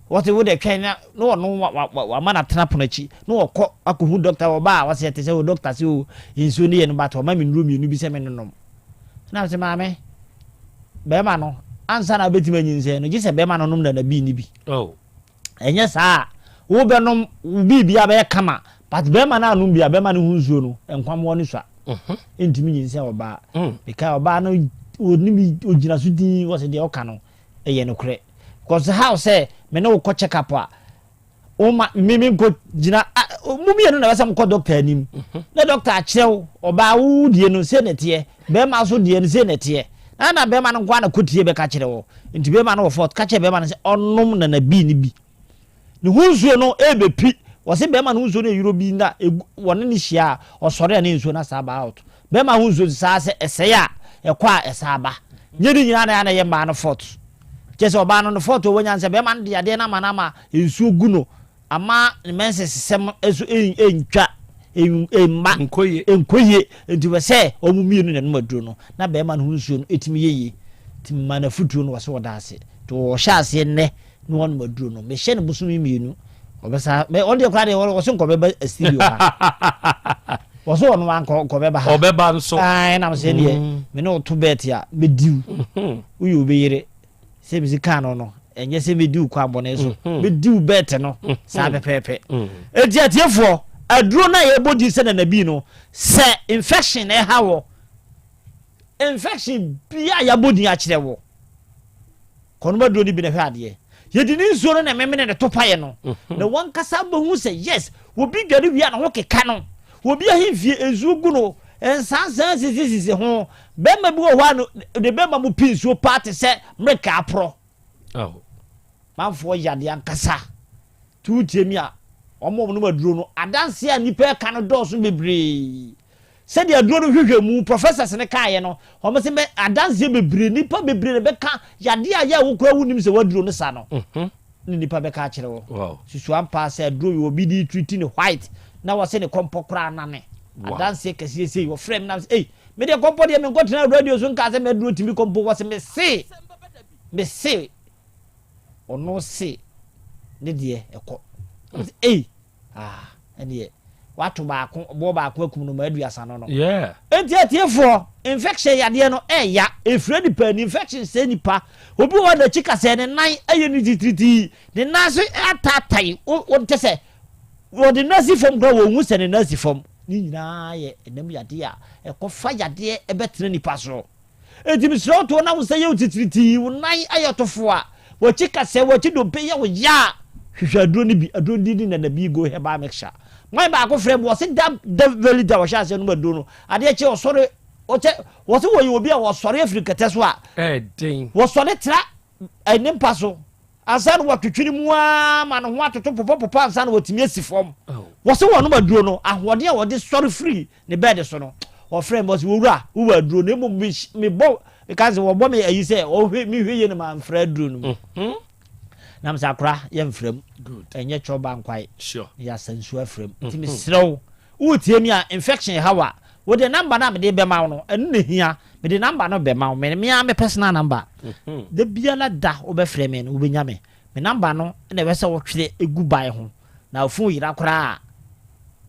Wɔte wo deɛ twɛn na na ɔno wama no atena pono akyi na ɔkɔ akɔhu doctor ɔbaa a wɔsɛ ɛte sɛ o doctor sɛ o nsuo no yɛ no but ɔma me nnuro mmienu bi sɛ me nonom. Na sɛ maame bɛrima no ansa na wobɛtumi anyinsɛn no gye sɛ bɛrima no nom nana bii no bi. Oh. Ɛnyɛ saa a, wobɛnom wo biribiara bɛyɛ kama but bɛrima no anom bi a bɛrima no ho nsuo no nkwamoɔ no sua. Mhm. Ntumi nyinsɛn ɔbaa. Mekae ɔbaa no ɔnim ɔgyina so din wɔ sɛ deɛ ɔka no ɛyɛ nokorɛ. Because how sɛ me ne wo kɔ check up a woma me me nkɔ gyina mo mmienu na ɛbɛsɛ mo kɔ doctor anim mhm. na doctor akyerɛ wo ɔbaa wo deɛ no sei na ɛteɛ bɛrima nso deɛ no sei na ɛteɛ na na bɛrima no nko ara na kɔtie bɛka kyerɛ wɔ nti bɛrima no wɔ fɔt ka kyerɛ bɛrima no sɛ ɔnom nana bii no bi ne ho nsuo no ɛbɛpi wɔse bɛrima no ho nsuo no ɛyuro bi na wɔne ne hyia a ɔsɔre a ne nsuo no asa aba out bɛrima ho nsuo saa sɛ ɛsɛe a ɛkɔ a ɛsa aba nyɛ ne nyinaa na ɛyɛ mmaa no fɔt Kyerɛ sɛ ɔbaa no no fault a ɔwɔ sɛ bɛrima no de adeɛ no ama no ama nsuo gu no ama ne menses sɛm nso ntwa mma nkɔ yie nti wɔ sɛ wɔn mmienu na ɛnom aduro no na bɛrima no ho nsuo no ɛtumi yɛ yie nti mma no afutuo no wɔ sɛ ɔda ase nti wɔhyɛ aseɛ nnɛ na wɔnom aduro no mehyɛ no bosome mmienu ɔbɛsa mɛ ɔno deɛ koraa deɛ wɔsɛ nkɔ bɛba studio ha wɔsɛ ɔno ankɔ nkɔ bɛba ha ɔbɛba nso ɛɛ nam sɛ deɛ mm. me ne ɔto bɛɛte a mɛdiw mm-hmm. woyɛ obi yere sɛ mesi kaa no no ɛnyɛ sɛ mɛdiw kwan bɔne so mm-hmm. mɛdiw bɛɛte no mm-hmm. saa pɛpɛɛpɛ enti atiefoɔ aduro no a yɛbɔ din sɛ nanabii no sɛ infection na ɛha wɔ infection bia yɛabɔ din akyerɛ wɔ Kɔnom aduro no bi na hwɛ adeɛ. Yɛde ne nsuo no na ɛmemene ne topaeɛ no. Mhm. Na wankasa bɛhu sɛ yes, obi dware wie a ne ho keka no. Obi ahemfie nsuo gu no, nsansan sisisisi ho. Bɛrima bi wɔ hɔ a ne bɛrima mu pi nsuo paa te sɛ mmereka aporɔ. Oh. Manfoɔ yadeɛ ankasa. Nti wotie mi a, wɔn a wɔnom aduro no, adanseɛ a nnipa ɛka no dɔɔso bebree. Sɛdeɛ aduro no hwehwɛ mu professors no kaeɛ no, wɔn se mɛ adanseɛ bebree, nnipa bebree na bɛka yadeɛ a yɛ a wo koraa wonnim sɛ w'aduro no sa no, ne nnipa bɛka akyerɛ wo. Susu ampa sɛ aduro yi obi de treat ne white na wɔse ne kɔmpɔ koraa anane. Adanseɛ kɛseɛ sei, wɔfrɛ me na mese ei, me deɛ kɔmpɔ deɛ menkɔtena radio so nkaa sɛ m'aduro tumi kɔmpɔ, wɔse mese, mese, ɔno se ne deɛ ɛkɔ. Mese ei, Ah, ɛneɛ wato baako, boɔ baako akum no ma aduasa no no. Yeah. Enti atiefoɔ, infection yadeɛ no ɛya, ɛfira nipa ani, infection sɛe nipa. Obi wɔ hɔ a n'akyi kasɛɛ, ne nan ayɛ no titiritii, ne nan ase ataatae, wo, wo, kyɛ sɛ wɔde no asi fam koraa wɔnhu sɛ ne nan si fam. Ne nyinaa yɛ ɛnam yadeɛ a ɛkɔfa yadeɛ ɛbɛtena nipa so. Enti mesrɛ wo to wo na wo nsa yɛ wo titiritii, wo nan ayɛ tofo a, w'akyi kasɛɛ, w'akyi dompe yɛ wo ya a, Hwehwɛ aduro no bi, aduro no din ne Nana Bigo Herbal Mixture. Man baako frɛ me, wɔse da da very da wɔhyɛ aseɛ nom aduro no, adeɛ kye ɔsɔre, ɔkyɛ, wɔse wɔyɛ obi a wɔsɔre afiri kɛtɛ so a, Ɛɛden. wɔsɔre tra ne mpa so ansa na wɔatwetwe ne mu ara ma ne ho atoto popɔpopɔ ansa na wɔatumi asi fam. Wɔse wɔnom aduro no, ahoɔden a wɔde sɔre firi ne bɛɛde so no, ɔfrɛɛ me, ɔse, Owura, wowɔ aduro na mmom mebɔ, meka sɛ wɔbɔ me ayi sɛ ɔhwɛ, mehwɛ yie na mamfra aduro no mu. Mm-hmm. Na mesɛ akora, yɛmfra mu. Ɛnyɛ kyɔba nkwae. Na yɛasa nsuo afra mu. Nti mm-hmm. mesrɛ wo, woretie mi a, infection ha wa, wode namba no a mede bɛma wo no, ɛno na hia. Mede namba no bɛma wo, me me ara me personal number. Mm-hmm. Da biara da wobɛfrɛ me no, wobɛnya me. Me namba no na ɛwɛ sɛ wotwerɛ gu ban ho. Na wo phone yera koraa a,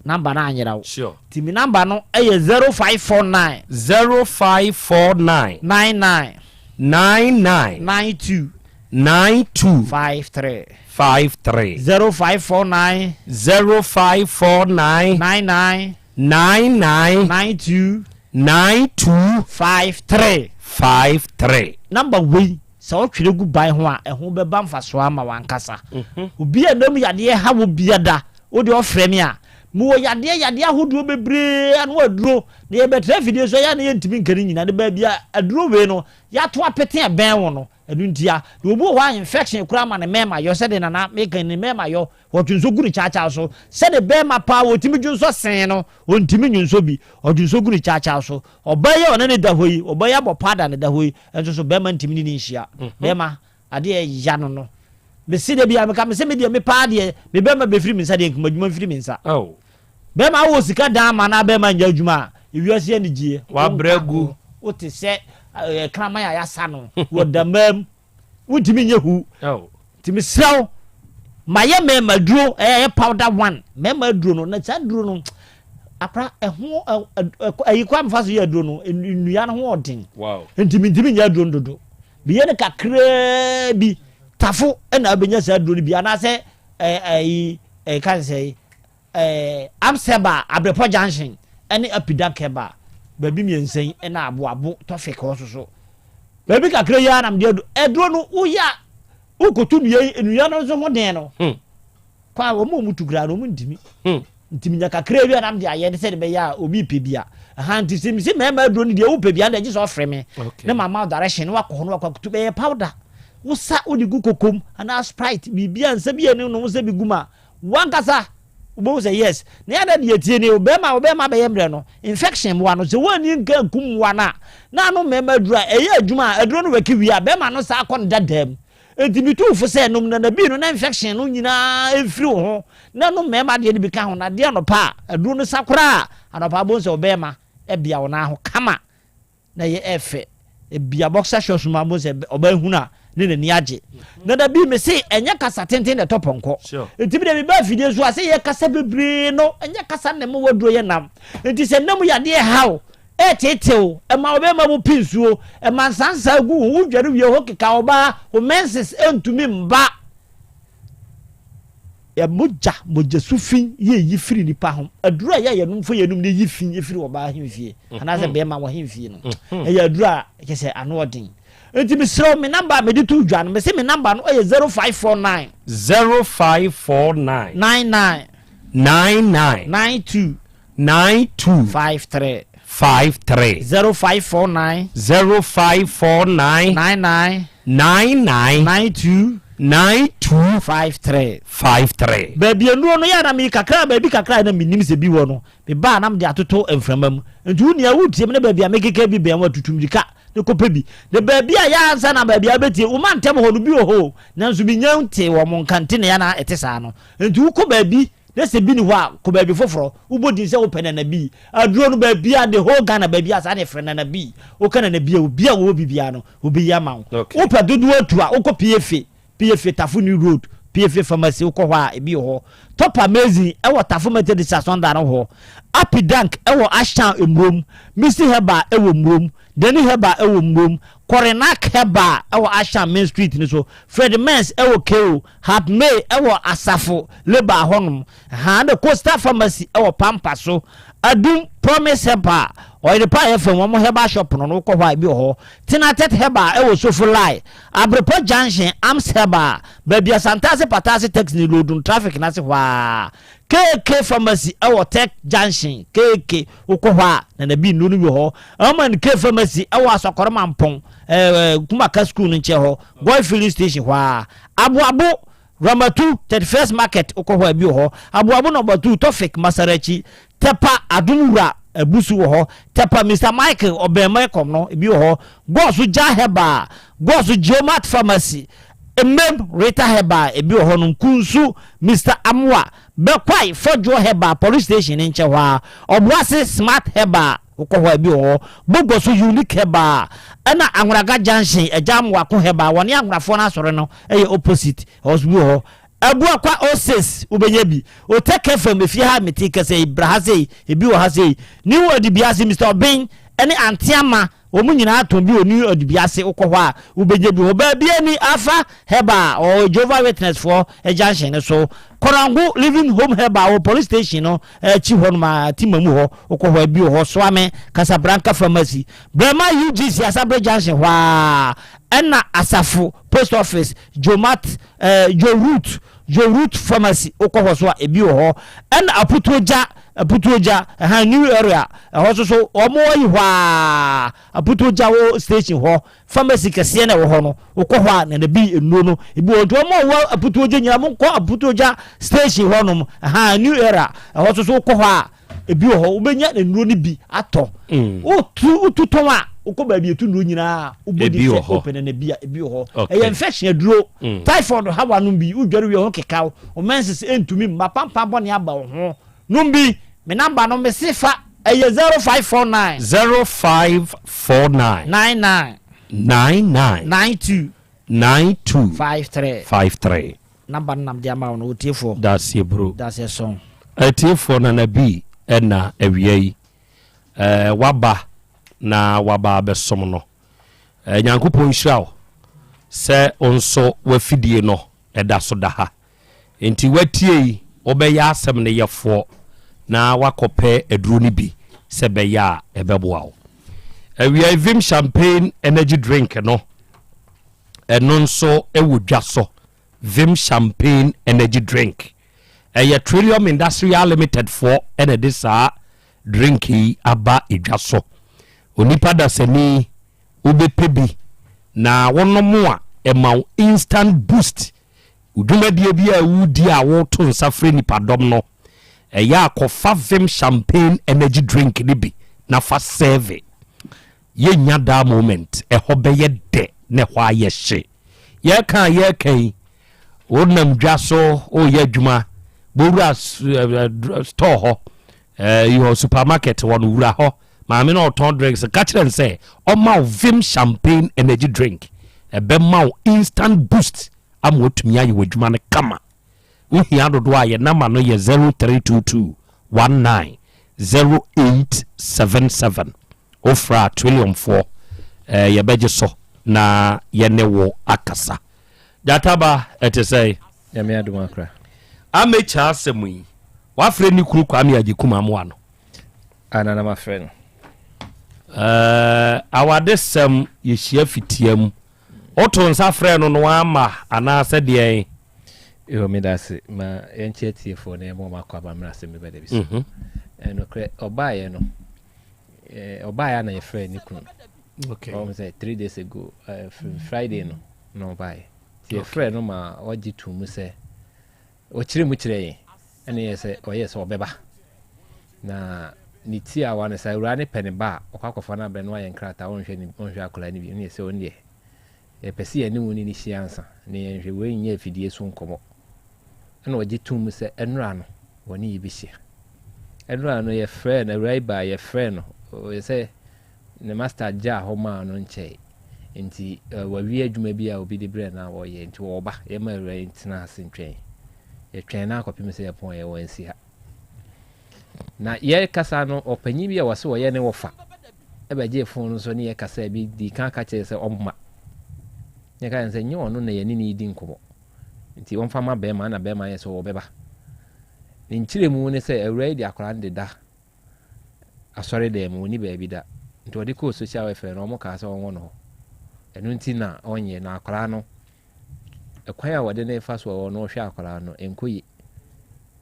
number no anyera wo. Sure. Nti me number no yɛ 0549. 0549. 99. 99. 92. 92. 53. 53. 0549. 0549. 99. 99. 92. 92. 53. 53. Number wei Sɛ wotwerɛ gu ban ho a, ɛho bɛba mfasoɔ ama w'ankasa. Obi a nam yadeɛ ha wo biada, wo deɛ ɔfrɛ me a, mewɔ yadeɛ yadeɛ ahodoɔ bebree ano aduro, na yɛbɛtra afidie so a, ɛyɛ a na yɛntumi nka ne nyinaa, na baabi a aduro wei no yɛato apete ɛbɛn wo no, ɛno ntia. Na obi wɔ hɔ a infection koraa ma ne mmarima yɔ, sɛdeɛ Nana meka yi, ne mmarima yɔ, wɔdwonsɔ gu ne kyaakyaa so, sɛdeɛ barima paa wɔtumi dwonsɔ see no, ɔntumi nwonsɔ bi, ɔdwonsɔ gu ne kyaakyaa so. Ɔbaa yi a ɔne no da hɔ yi, ɔbaa yi abɔ paa da no da hɔ yi nso so, barima ntumi ne no nhyia. Barima, adeɛ a ɛya no no, mese da biara meka, mese me deɛ me paa deɛ, me barima bɛfiri me nsa deɛ, nka m'adwuma mfiri me nsa. Barima wowɔ sika dan ma na barima nyɛ adwuma a, ewiase anigyeɛ, Wabrɛ wonka gu. ho. Wote sɛ kraman a yɛasa no wɔ damaa mu. Wontumi nyɛ hu. Nti mesrɛ wo, mayɛ mmarima aduro, ɛyɛ powder one, mmarima aduro no, na saa aduro no, akora ɛho ɛyi kɔ amefa so yɛ aduro no, nnua no ho ɔden. Nti mentumi nyɛ aduro no dodo. Meyɛ no kakraa bi, tafo ɛna abɛnya saa aduro no bi, anaasɛ ɛyi ɛka sɛ ɛɛ Amseba, Abrepɔ Junction ne Apida Keba, baabi mmiɛnsa yi na Aboabo Tɔfik hɔ nso so. Baabi kakra yi ara na mede adu. Aduro no woyɛ a wokotu nnua yi, nnua no nso ho den no. Hmm. Kɔ a wɔn a wɔtu koraa no wɔn ntumi. Hmm. Nti menya kakra bi a na mede ayɛ ne sɛ de bɛyɛ a obi pɛ bi a. Aha nti sɛ mesi mmarima aduro no deɛ wopɛ bi a na gye sɛ ɔfrɛ me. Ne mama direction ne wakɔ hɔ ne wakɔ akutu bɛyɛ powder. Wosa wode gu kokom anaa sprite biribi a nsa bi a ne nom sɛ bi gu ma Wankasa wobɛhu sɛ yes. Na yɛ na deɛ tie nie o, bɛrima a ɔbɛrima bɛyɛ mmerɛ no, infection mmoa no, sɛ woanni nka ankum mmoa no a, na ano mmarima aduro a ɛyɛ adwuma a, aduro no wɛke wie a, bɛrima no saa kɔ ne dadaa mu. Enti metu wo fo sɛ nom nanabii no na infection no nyinaa mfiri wo ho, na nom mmarima adeɛ no bi ka ho, na adeɛ anɔpa a, aduro no sa koraa a, anɔpa wobɛhu sɛ wo bɛrima bea wo nan ho kama. na ɛyɛ ɛfɛ ebia boxer shorts mu abo sɛ ɔbaa hunu a ne n'ani agye na da bi me se ɛnyɛ kasa tenten na ɛtɔ pɔnkɔ nti bi de meba afidie so a sɛ yɛ kasa bebree no ɛnyɛ kasa na ɛma waduro yɛ nam nti sɛ nam yadeɛ haw ɛtetew ɛma ɔbɛma mu pi nsuo ɛma nsansa gu ho wodware wie hɔ keka ɔbaa wo menses ɛntumi mba Yɛ mogya, mogyasu fi yɛ yi firi nipa ho. Aduru a yɛ yɛnom fo yɛnom de yi fi firi ɔbaa ahemfie mhm. anaasɛ bɛrima wɔ ahemfie no. Mhm. Ɛyɛ aduru a kyɛ sɛ ano ɔden. Nti mesrɛ wo me namba a mede to dwa no mese me namba no ɛyɛ 0549 0549 99 99 92 92 53 53 0549 0549 99 99 92 92 53 53. Baabi nnuro no yɛ a na meyi kakra baabi kakra a na mennim sɛ bi wɔ no, meba a na mede atoto mframa mu. Nti wo nua wotie me na baabi a mekeka bi bɛn wo a, tutu mmirika na kɔpɛ bi. Na baabi a yɛ ansa na baabi a wobɛtie, wo mantam hɔ no bi wɔ hɔ o, nanso mennya ntee wɔn nka nti na yɛ a na ɛte saa no. Nti wokɔ baabi na sɛ bi ni hɔ a, kɔ baabi foforɔ. Wobɔ din sɛ wopɛ Nana Bii. Aduro no baabiara, the whole Ghana baabiara saa na yɛfrɛ Nana Bii. Woka Nana Bii a, obiara a ɔwɔ bi biara no, Obeyi ama wo. Wopɛ dodoɔ atu a, wokɔ PFA, PFA Tafo New Road, PFA Pharmacy, wokɔ hɔ a, ebi wɔ hɔ. Top Amazing wɔ Tafo Methodist Asɔndan no hɔ. Appy Dank wɔ Ashtown Mmurom. Misty Herbal wɔ Mmurom. Danny Herbal wɔ Mmurom. Korinak Herbal wɔ Ashtown Main Street no so. Fred Mens wɔ KO. Hap May wɔ Asafo Labour hɔnom. Ahaa, ɛna Coastal Pharmacy wɔ Pampa so. Adum Promise Herbal, Ɔyerepa FM wɔn herbal shop no no wokɔ hɔ a ebi wɔ hɔ. Tenatet Herbal ɛwɔ Sofo Line, Abrepɔ Junction, Arms Herbal, baabi a Santase Patase taxi no load no traffic no ase hɔ ara. KK Pharmacy ɛwɔ Tech Junction, KK wokɔ hɔ a Nana Bi nnuro no bi wɔ hɔ. M and K Pharmacy ɛwɔ Asɔkɔre Mampɔn, ɛɛ Kumaka School no nkyɛn hɔ, Goil Filling Station hɔ ara. Aboabo Ramatu, 31st Market, wokɔ hɔ a ebi wɔ hɔ. Aboabo Number 2, Tofik, Masarachi, Tɛpa, Adom Wura, Abusu wɔ hɔ. Tɛpa, Mister Michael, Ɔbɛnma Ɛkɔm no, ebi wɔ hɔ. Gɔɔso Gya Herbal, Gɔɔso Geomat Pharmacy, Mmem, Rita Herbal, ebi wɔ hɔnom. Kunsu, Mister Amoah, Bɛkwae, Fɔdwoɔ Herbal, Police Station no nkyɛn hɔ ara. Ɔboase, Smart Herbal. Wokɔ hɔ a ebi wɔ hɔ. Bogɔ so Unique Herbal ɛna Anhoraga Junction Agya Amoako Herbal wɔne Ahorafoɔ no asɔre no yɛ opposite ɛhɔ nso bi wɔ hɔ. Abuakwa Oasis wobɛnya bi. Otek FM efie ha a mete kɛsɛ yi bra ha sei ebi wɔ ha sei. New Adubiase Mister Obeng ɛne Auntie Ama wɔn nyinaa tɔn bi wɔ New Adubiase wokɔ hɔ a wobɛnya bi wɔ hɔ. Baabi ani Alpha Herbal ɔwɔ Jehovah Witness foɔ junction no so. Korango Living Home Herbal wɔ police station no akyi hɔ nom a Tema mu hɔ wokɔ hɔ a bi wɔ hɔ Soame Casablanca Pharmacy Brɛma UGC Asabre Junction hɔ a ɛna Asafo Post Office Jomat eh, Joe Root Joe Root Pharmacy wokɔ hɔ so a ebi wɔ hɔ ɛna Aputuogya Aputuogya ɛha New Area ɛhɔ so so wɔn ayi hɔ a Aputuogya wɔ station hɔ Pharmacy kɛseɛ na ɛwɔ hɔ no, wokɔ hɔ a na na bi nnuro no ebi wɔ nti wɔn a wɔwɔ Aputuogya nyinaa monkɔ Aputuogya station hɔ nom ɛha New Era ɛhɔ nso so wokɔ hɔ a ebi wɔ hɔ wobɛnya nnuro no bi atɔ mm. wotu wotu tɔn a wokɔ baabi etu nnuro nyinaa wobɔ di sɛ wopɛ na na bi a ebi wɔ hɔ ɛyɛ infection aduro mm. typhoid hawa nom bi wodware wie ho kekaw wo menses ntumi mma pampan bɔne aba wo ho Nom bi, me number no mese fa, ɛyɛ 0549. 0549. 99. 99. 92. 92. 53. 53. Number no nam de ama wo no, otiefoɔ. Daseɛ bro. Daseɛ sɔn. Atiefoɔ Nana B ɛna awia yi eh, waba na waba abɛsom no. Eh, Nyankopɔn nhyira wo sɛ wo nso w'afidie no ɛda so da ha. Enti woatie yi, wobɛyɛ asɛm no yɛfoɔ na woakɔpɛ aduro no bi sɛ ɛbɛyɛ a ɛbɛboa wo. Awia yi Vim Champagne Energy Drink no, ɛno nso wɔ dwa so. Vim Champagne Energy Drink. Ɛyɛ Trillium Industrial Limited foɔ na ɛde saa drink yi aba dwa so. Onipa dasani wobɛpɛ bi na wonom a ɛma wo instant boost Wo dwumadie bi a woredi a woreto nsa frɛ nnipadɔm no, ɛyɛ a kɔfa Vim Champagne Energy Drink no bi na fa sɛɛve. Yɛnnya daa moment, ɛhɔ bɛyɛ dɛ na ɛhɔ ayɛ hye. Yɛreka a yɛreka yi, wonam dwa so woreyɛ adwuma, bɔwura store hɔ, yɛ supermarket hɔ no, wura hɔ, maame no ɔtɔn drinks, ka kyerɛ no sɛ ɔma wo Vim Champagne Energy Drink. Ɛbɛma wo instant boost ama watumi ayɛ w'adwuma no kama. Wohia dodoɔ a, yɛn namba no yɛ 0322 19 0877. Wofrɛ a Trilliumfoɔ eh, yɛbɛgye so na yɛne wo akasa. Gyataba, ɛte sɛn? Nyame adom akora. Amekyɛ asɛm yi, wafrɛ ne kunu Kwame Agyekum amoa no. Ana na mafrɛ no. Eh, awadesɛm yɛhyia fitia mu. Woto nsa frɛɛ no no wamma anaasɛ deɛn? Yo, meda ase. Ma yɛnkyɛ atiefoɔ na yɛma wɔn akɔ aba mmerɛ asɛm bi bɛda bi so. Mhm. Nokorɛ, ɔbaeɛ no, ɔbaeɛ a na yɛfrɛɛ ne kunu no. Okay. Ɔm sɛ 3 days ago, Friday no na ɔbaeɛ. Nti yɛfrɛɛ no ma ɔgye too mu sɛ, ɔkyerɛ mu kyerɛ yɛn, ɛne yɛ sɛ ɔyɛ sɛ ɔbɛba. Na ne ti a wa no sɛ awuraa ne pɛ ne ba a, ɔkɔ akɔfa no abrɛ no ayɛ nkrataa, ɔnhwɛ ne ɔnhwɛ akwadaa no bi. Ɛne yɛ sɛ ɔno deɛ, yɛpɛ sɛ yɛne wo ne no hyia ansa na yɛnhwɛ wei nyɛ afidie so nkɔmmɔ. Ɛna ɔgye too mu sɛ ɛnora no wɔne yɛ bɛhyia. Ɛnora no yɛfrɛɛ no, awuraa yi baa yɛfrɛɛ no, ɔyɛ sɛ ne master gyaa hɔ maa no nkyɛe. Nti wawie adwuma bi a obi de brɛɛ no a ɔyɛ nti ɔreba. Yɛma awuraa yi tena ase ntwɛn. Yɛtwɛn no akɔpem sɛ yɛpɔn yɛ wansi ha. Na yɛrekasa no ɔpanyin bi a wɔse ɔyɛ ne wɔfa ɛbɛgyee fon no so ne yɛkasa bi dii kan ka kyerɛ sɛ ɔmma. Yɛka kyerɛ sɛ nyɛ ɔno na yɛne no redi nkɔmmɔ. Nti wɔmfa ma bɛrima na bɛrima yɛ sɛ ɔbɛba. Ne nkyerɛmu ne sɛ awuraa yi de akwadaa no deda. Asɔre dan mu, ɔnni baabi da. Nti ɔde kɔɔ social welfare no, wɔn kaa sɛ wɔnwɔ no hɔ. Ɛno nti na ɔnyɛ, na akwadaa no, ɛkwan a wɔde no fa so a ɔno ɔhwɛ akwadaa no, ɛnkɔ yie.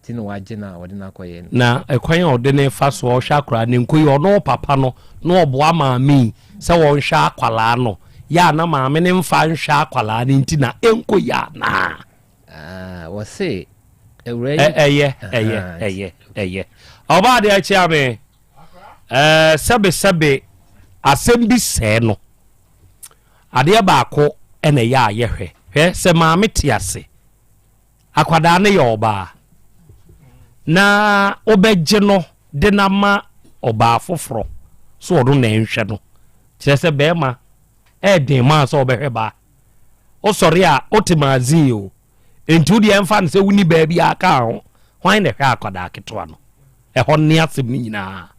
Nti na wagye no a wɔde no akɔyɛ no. Na ɛkwan a ɔde no fa so a ɔhwɛ akwadaa no nkɔ yie, ɔno papa no na ɔboa maame yi sɛ wɔnhwɛ akwadaa no, yɛ a na maame no mfa nhwɛ akwadaa no nti na ɛnkɔ yie anaa? Ah, wɔse awura yi. Ɛyɛ, ɛyɛ, ɛyɛ, ɛyɛ. Ɔbaa deɛ akyia me. Ɛɛ, sɛbe sɛbe asɛm bi sɛɛ no. Adeɛ baako ɛna ɛyɛ a yɛhwɛ. Hwɛ sɛ maame te ase. Akwadaa no yɛ ɔbaa. Na wobɛgye no de no ama ɔbaa foforɔ so ɔno na ɛnhwɛ no. Kyerɛ sɛ bɛrima ɛɛden maa sɛ ɔbɛhwɛ baa. Wosɔre a wote magazine o. Enti wo deɛ ɛmfa no sɛ wonni baabi a ka ho. Hwan na ɛhwɛ akwadaa ketewa no? Ɛhɔ ne asɛm no nyinaa.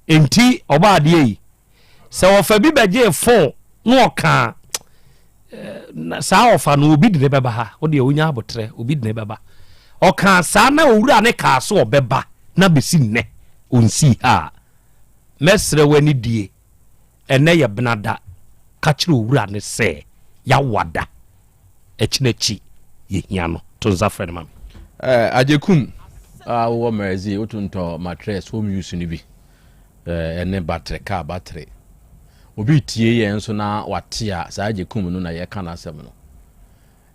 Enti ɔbɔ adeɛ yi, sɛ ɔfa bi bɛgyee fon na ɔka eh, saa ɔfa no obi de ne bɛba ha. Wo deɛ wonya abotrɛ, obi de ne bɛba. Ɔka saa na owura ne kaa so ɔbɛba na bɛsi nnɛ ɔnsii ha a, mɛsrɛ w'ani die. Ɛnnɛ yɛ benada, ka kyerɛ owura no sɛ yɛawa da, akyinakyi yɛhia no. To nsa frɛ no ma me. Eh, Agyekum a wowɔ Merezi, wotontɔ matress home use no bi, eh, ɛne battery, car battery. Obi tie yɛn nso na wate a, saa Agyekum no na yɛka n'asɛm no.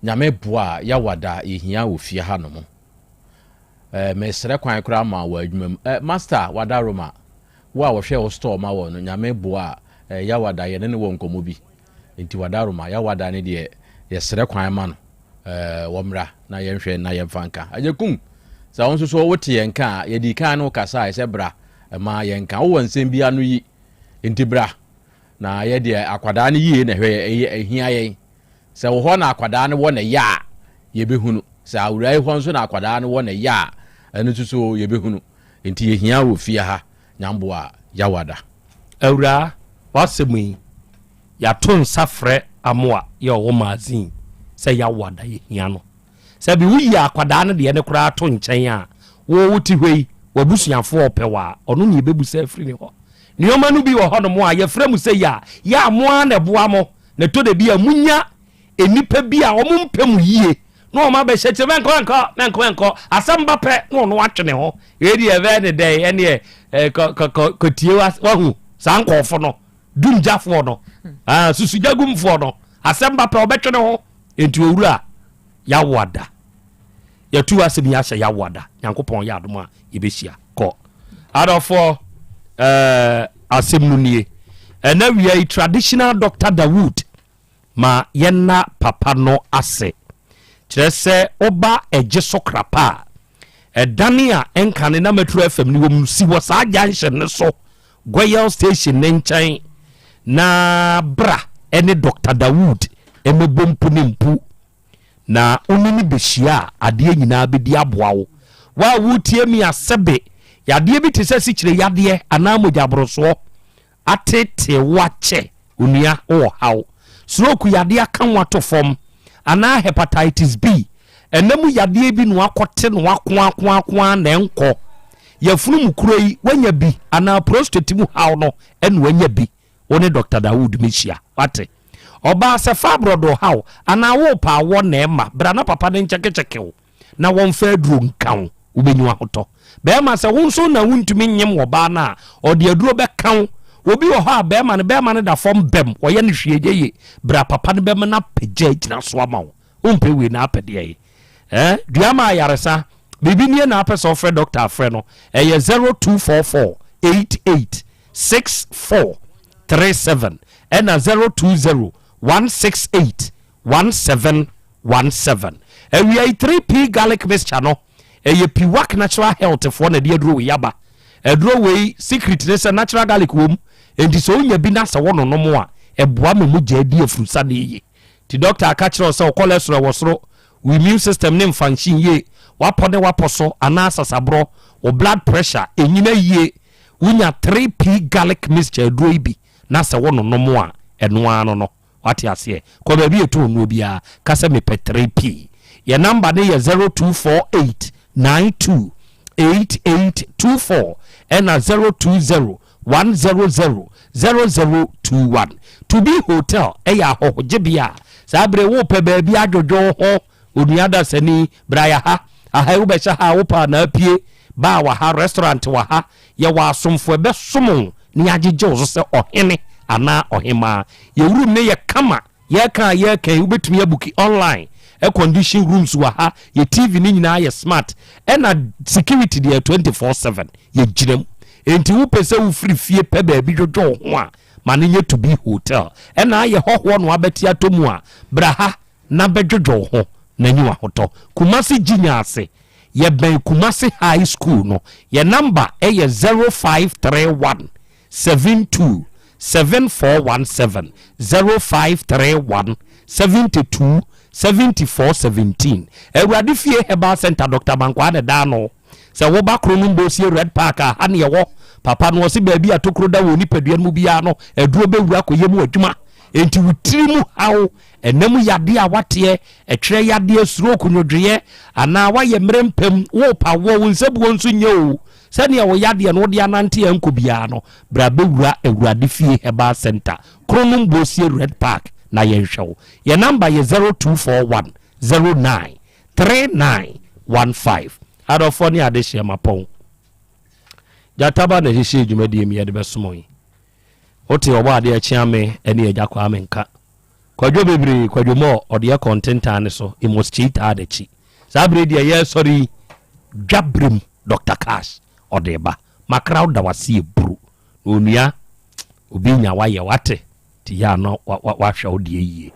Nyame boa a, yɛawa da yɛhia wɔ fie ha nom. Eh, mesrɛ kwan koraa ma wɔ adwuma mu. Eh, Master Wadaroma, wo a wɔhwɛ wo store ma wɔ no, Nyame boa a, eh, Yawada, yɛne no wɔ nkɔmmɔ bi. Nti Wadaroma, Yawada ne deɛ, yɛsrɛ kwan ma no, eh, wɔmmra na yɛnhwɛ na yɛmfa nka. Agyekum, sɛ wo nso so wote yɛn nka a, yɛdii kan ne wo kasae sɛ bra ma yɛnka. Wowɔ nsɛm bi ano yi, nti bra. Na yɛ deɛ akwadaa no yie na ɛhwɛ yɛ, ɛhia yɛn. Sɛ wo hɔ na akwadaa no wɔ na ɛyɛ a, yɛbɛhunu. Sɛ awuraa yi hɔ nso na akwadaa no wɔ na ɛyɛ a, ɛno nso so yɛbɛhunu. Nti yɛhia wɔ fie ha, Nyamboa Yawada. Awuraa, w'asɛm yi, yɛato nsa frɛ Amoa yɛ ɔwɔ magazine sɛ Yawada yɛhia no. Sɛ bi woyi akwadaa no deɛ no koraa to nkyɛn a, wo wote hɔ yi, w'abusuafoɔ ɔpɛ wo a, ɔno na yɛbɛbusa afiri ne hɔ. Nneɛma no bi wɔ hɔnom a yɛfrɛ mo sɛ yi a, yɛ a mo ara na ɛboa mo. Na ɛtɔ da bi a munya nnipa bi a wɔmpɛ mo yie na wɔn abɛhyɛ kyerɛ mɛnkɔ mɛnkɔ mɛnkɔ mɛnkɔ asɛm ba pɛ na ɔno atwe ne ho wei deɛ ɛbɛyɛ ne dɛn ɛneɛ eh, kɔtie wahu saa nkɔɔfo no dumgyafoɔ no ah, susugyagumfoɔ no asɛm ba pɛ ɔbɛtwe ne ho enti owura yawo ada yɛtu asɛm yi ahyɛ yawo ada nyankopɔn yɛ adom a yɛbɛhyia kɔ adɔfoɔ eh, asɛm no nie ɛna wia yi traditional doctor Dawood ma yɛnna papa no ase kyerɛ sɛ woba ɛgye so krapa a ɛdane a ɛnkane na Metro FM no wɔ mu si wɔ saa junction no so Goyal station ne nkyɛn na bra ɛne Dr. Dawood ɛmɛbɔ mpu ne mpu na wo ne no bɛhyia a, adeɛ nyinaa bɛdi aboa wo. Wo a woretie me a, sɛbe yadeɛ bi te sɛ sikyire yadeɛ anaa mogyaborosoɔ atetee wo akyɛ, onua, wowɔ haw. Stroke yadeɛ aka wo ato fam, anaa hepatitis B, ɛna mu yadeɛ bi na wakɔte na wakoakoakoa na ɛnkɔ. Yafunu mu kuro yi, woanya bi, anaa prostate mu haw no na wanya bi. Wo ne Dɔkta Dawood mɛhyia. Wate? Ɔbaa sɛ fibroid ɔha wo anaa worepɛ awɔ na ɛma, bra na papa no nkyɛkekyɛke wo na wɔmfa aduro nka wo, wobɛnya ahotɔ. Bɛrima sɛ wo nso na wontumi nyem ɔbaa no a, ɔde aduro bɛka wo. Obi wɔ hɔ a bɛrima no, bɛrima no da fam bɛm, ɔyɛ no hwee nyɛ yie. Bra papa no bɛma no apagya agyina so ama wo. Wompɛ wei na apɛ deɛ yi. Eh, dua ma ayaresa. Biribi nie na apɛ sɛ ɔfrɛ dɔkta afrɛ no. Ɛyɛ 0244 88 64 37 ɛna 020 168 1717. Awia yi 3P garlic mixture no ɛyɛ Piwak Natural Health foɔ na ɛde aduro wei aba. Aduro wei secret ne sɛ natural garlic wɔ mu. Enti sɛ wonya bi na sɛ wononom a ɛboa ma mogya di afurusane yie. Nti dɔkta aka kyerɛ wo sɛ wo cholesterol wɔ soro, wo immune system ne mfunction yie, w'apɔ ne w'apɔ so anaa sasaborɔ, wo blood pressure ɛnyina yie, wonya 3P garlic mixture aduro yi bi na sɛ wo nonom a, ɛno ara no no. Wate aseɛ? Kɔ baabi a ɛtɔn nnuro biara, ka sɛ mepɛ 3P. Yɛn number no yɛ 0248 92. 8824 ɛna 020 100 0021. To be hotel ɛyɛ ahɔhogyebea a saa bere wopɛ baabi adwodwo ho onua dasani bra yɛ ha. Aha yi wobɛhyɛ ha a wopɛ a na apue. Bar wɔ ha, restaurant wɔ ha. Yɛwɔ asomfo ɛbɛsom wo na yɛagyegye wo so sɛ ɔhene anaa ɔhemaa. Yɛ room no yɛ kama. Yɛreka a yɛreka yi wobɛtumi abuki online. Air condition rooms wɔ ha. Yɛ TV no nyinaa yɛ smart. Ɛna security deɛ 24/7 yɛgyina mu. Enti wopɛ sɛ wofiri fie pɛ baabi dwodwo wo ho a, ma no nyɛ To Be Hotel. Ɛna ayɛ hɔhoɔ na wabɛte atɔ mu a, bra ha na bɛdwodwo wo ho na nyi w'ahotɔ. Kumasi Gyinya ase, yɛbɛn Kumasi High School no. Yɛn number yɛ 0531 72 7417, 0531 72 74 17. Awurade Fie Herbal Center, Doctor Bankwaa na ɛda ano. Sɛ woba Kronom Bosie Red Park a, ha ne yɛwɔ. Papa no ɔse baabi a tokuro da wɔ nipadua no mu biara no, aduro bɛwura akɔyɛ mu adwuma. Enti wo tiri mu haw, ɛna mu yadeɛ a wateɛ, ɛtwerɛ yadeɛ, stroke, nwodwoeɛ, anaa woayɛ mmerɛ mpam, worepa woɔ, wo nsabuo nso nyɛ o, sɛdeɛ wo yadeɛ no wode anante a ɛnkɔ biara no, bra bɛwura Awurade Fie Herbal Centre, Kronom Bosie Red Park na yɛnhwɛ wo. Yɛn namba yɛ 0241 09 3915. Adɔfoɔ ne adehyeɛ mapɔn. Gyataba na ɛhyehyɛɛ dwumadie mu yɛde bɛsom yi. Wote ɔbɔ adeɛ kyea me ne agya Kwame nka. Kwadwo bebree, Kwadwo mɔ ɔde ɛkɔ ntentan ne so, Amos Kyei taa n'akyi. Saa berɛ yi deɛ yɛresɔre yi, dwa berem Doctor Cash ɔde ba. Makra wo da wase aburu. Na onua, obi nya wayɛ wate, nti yɛ a na wahwɛ wo deɛ yie.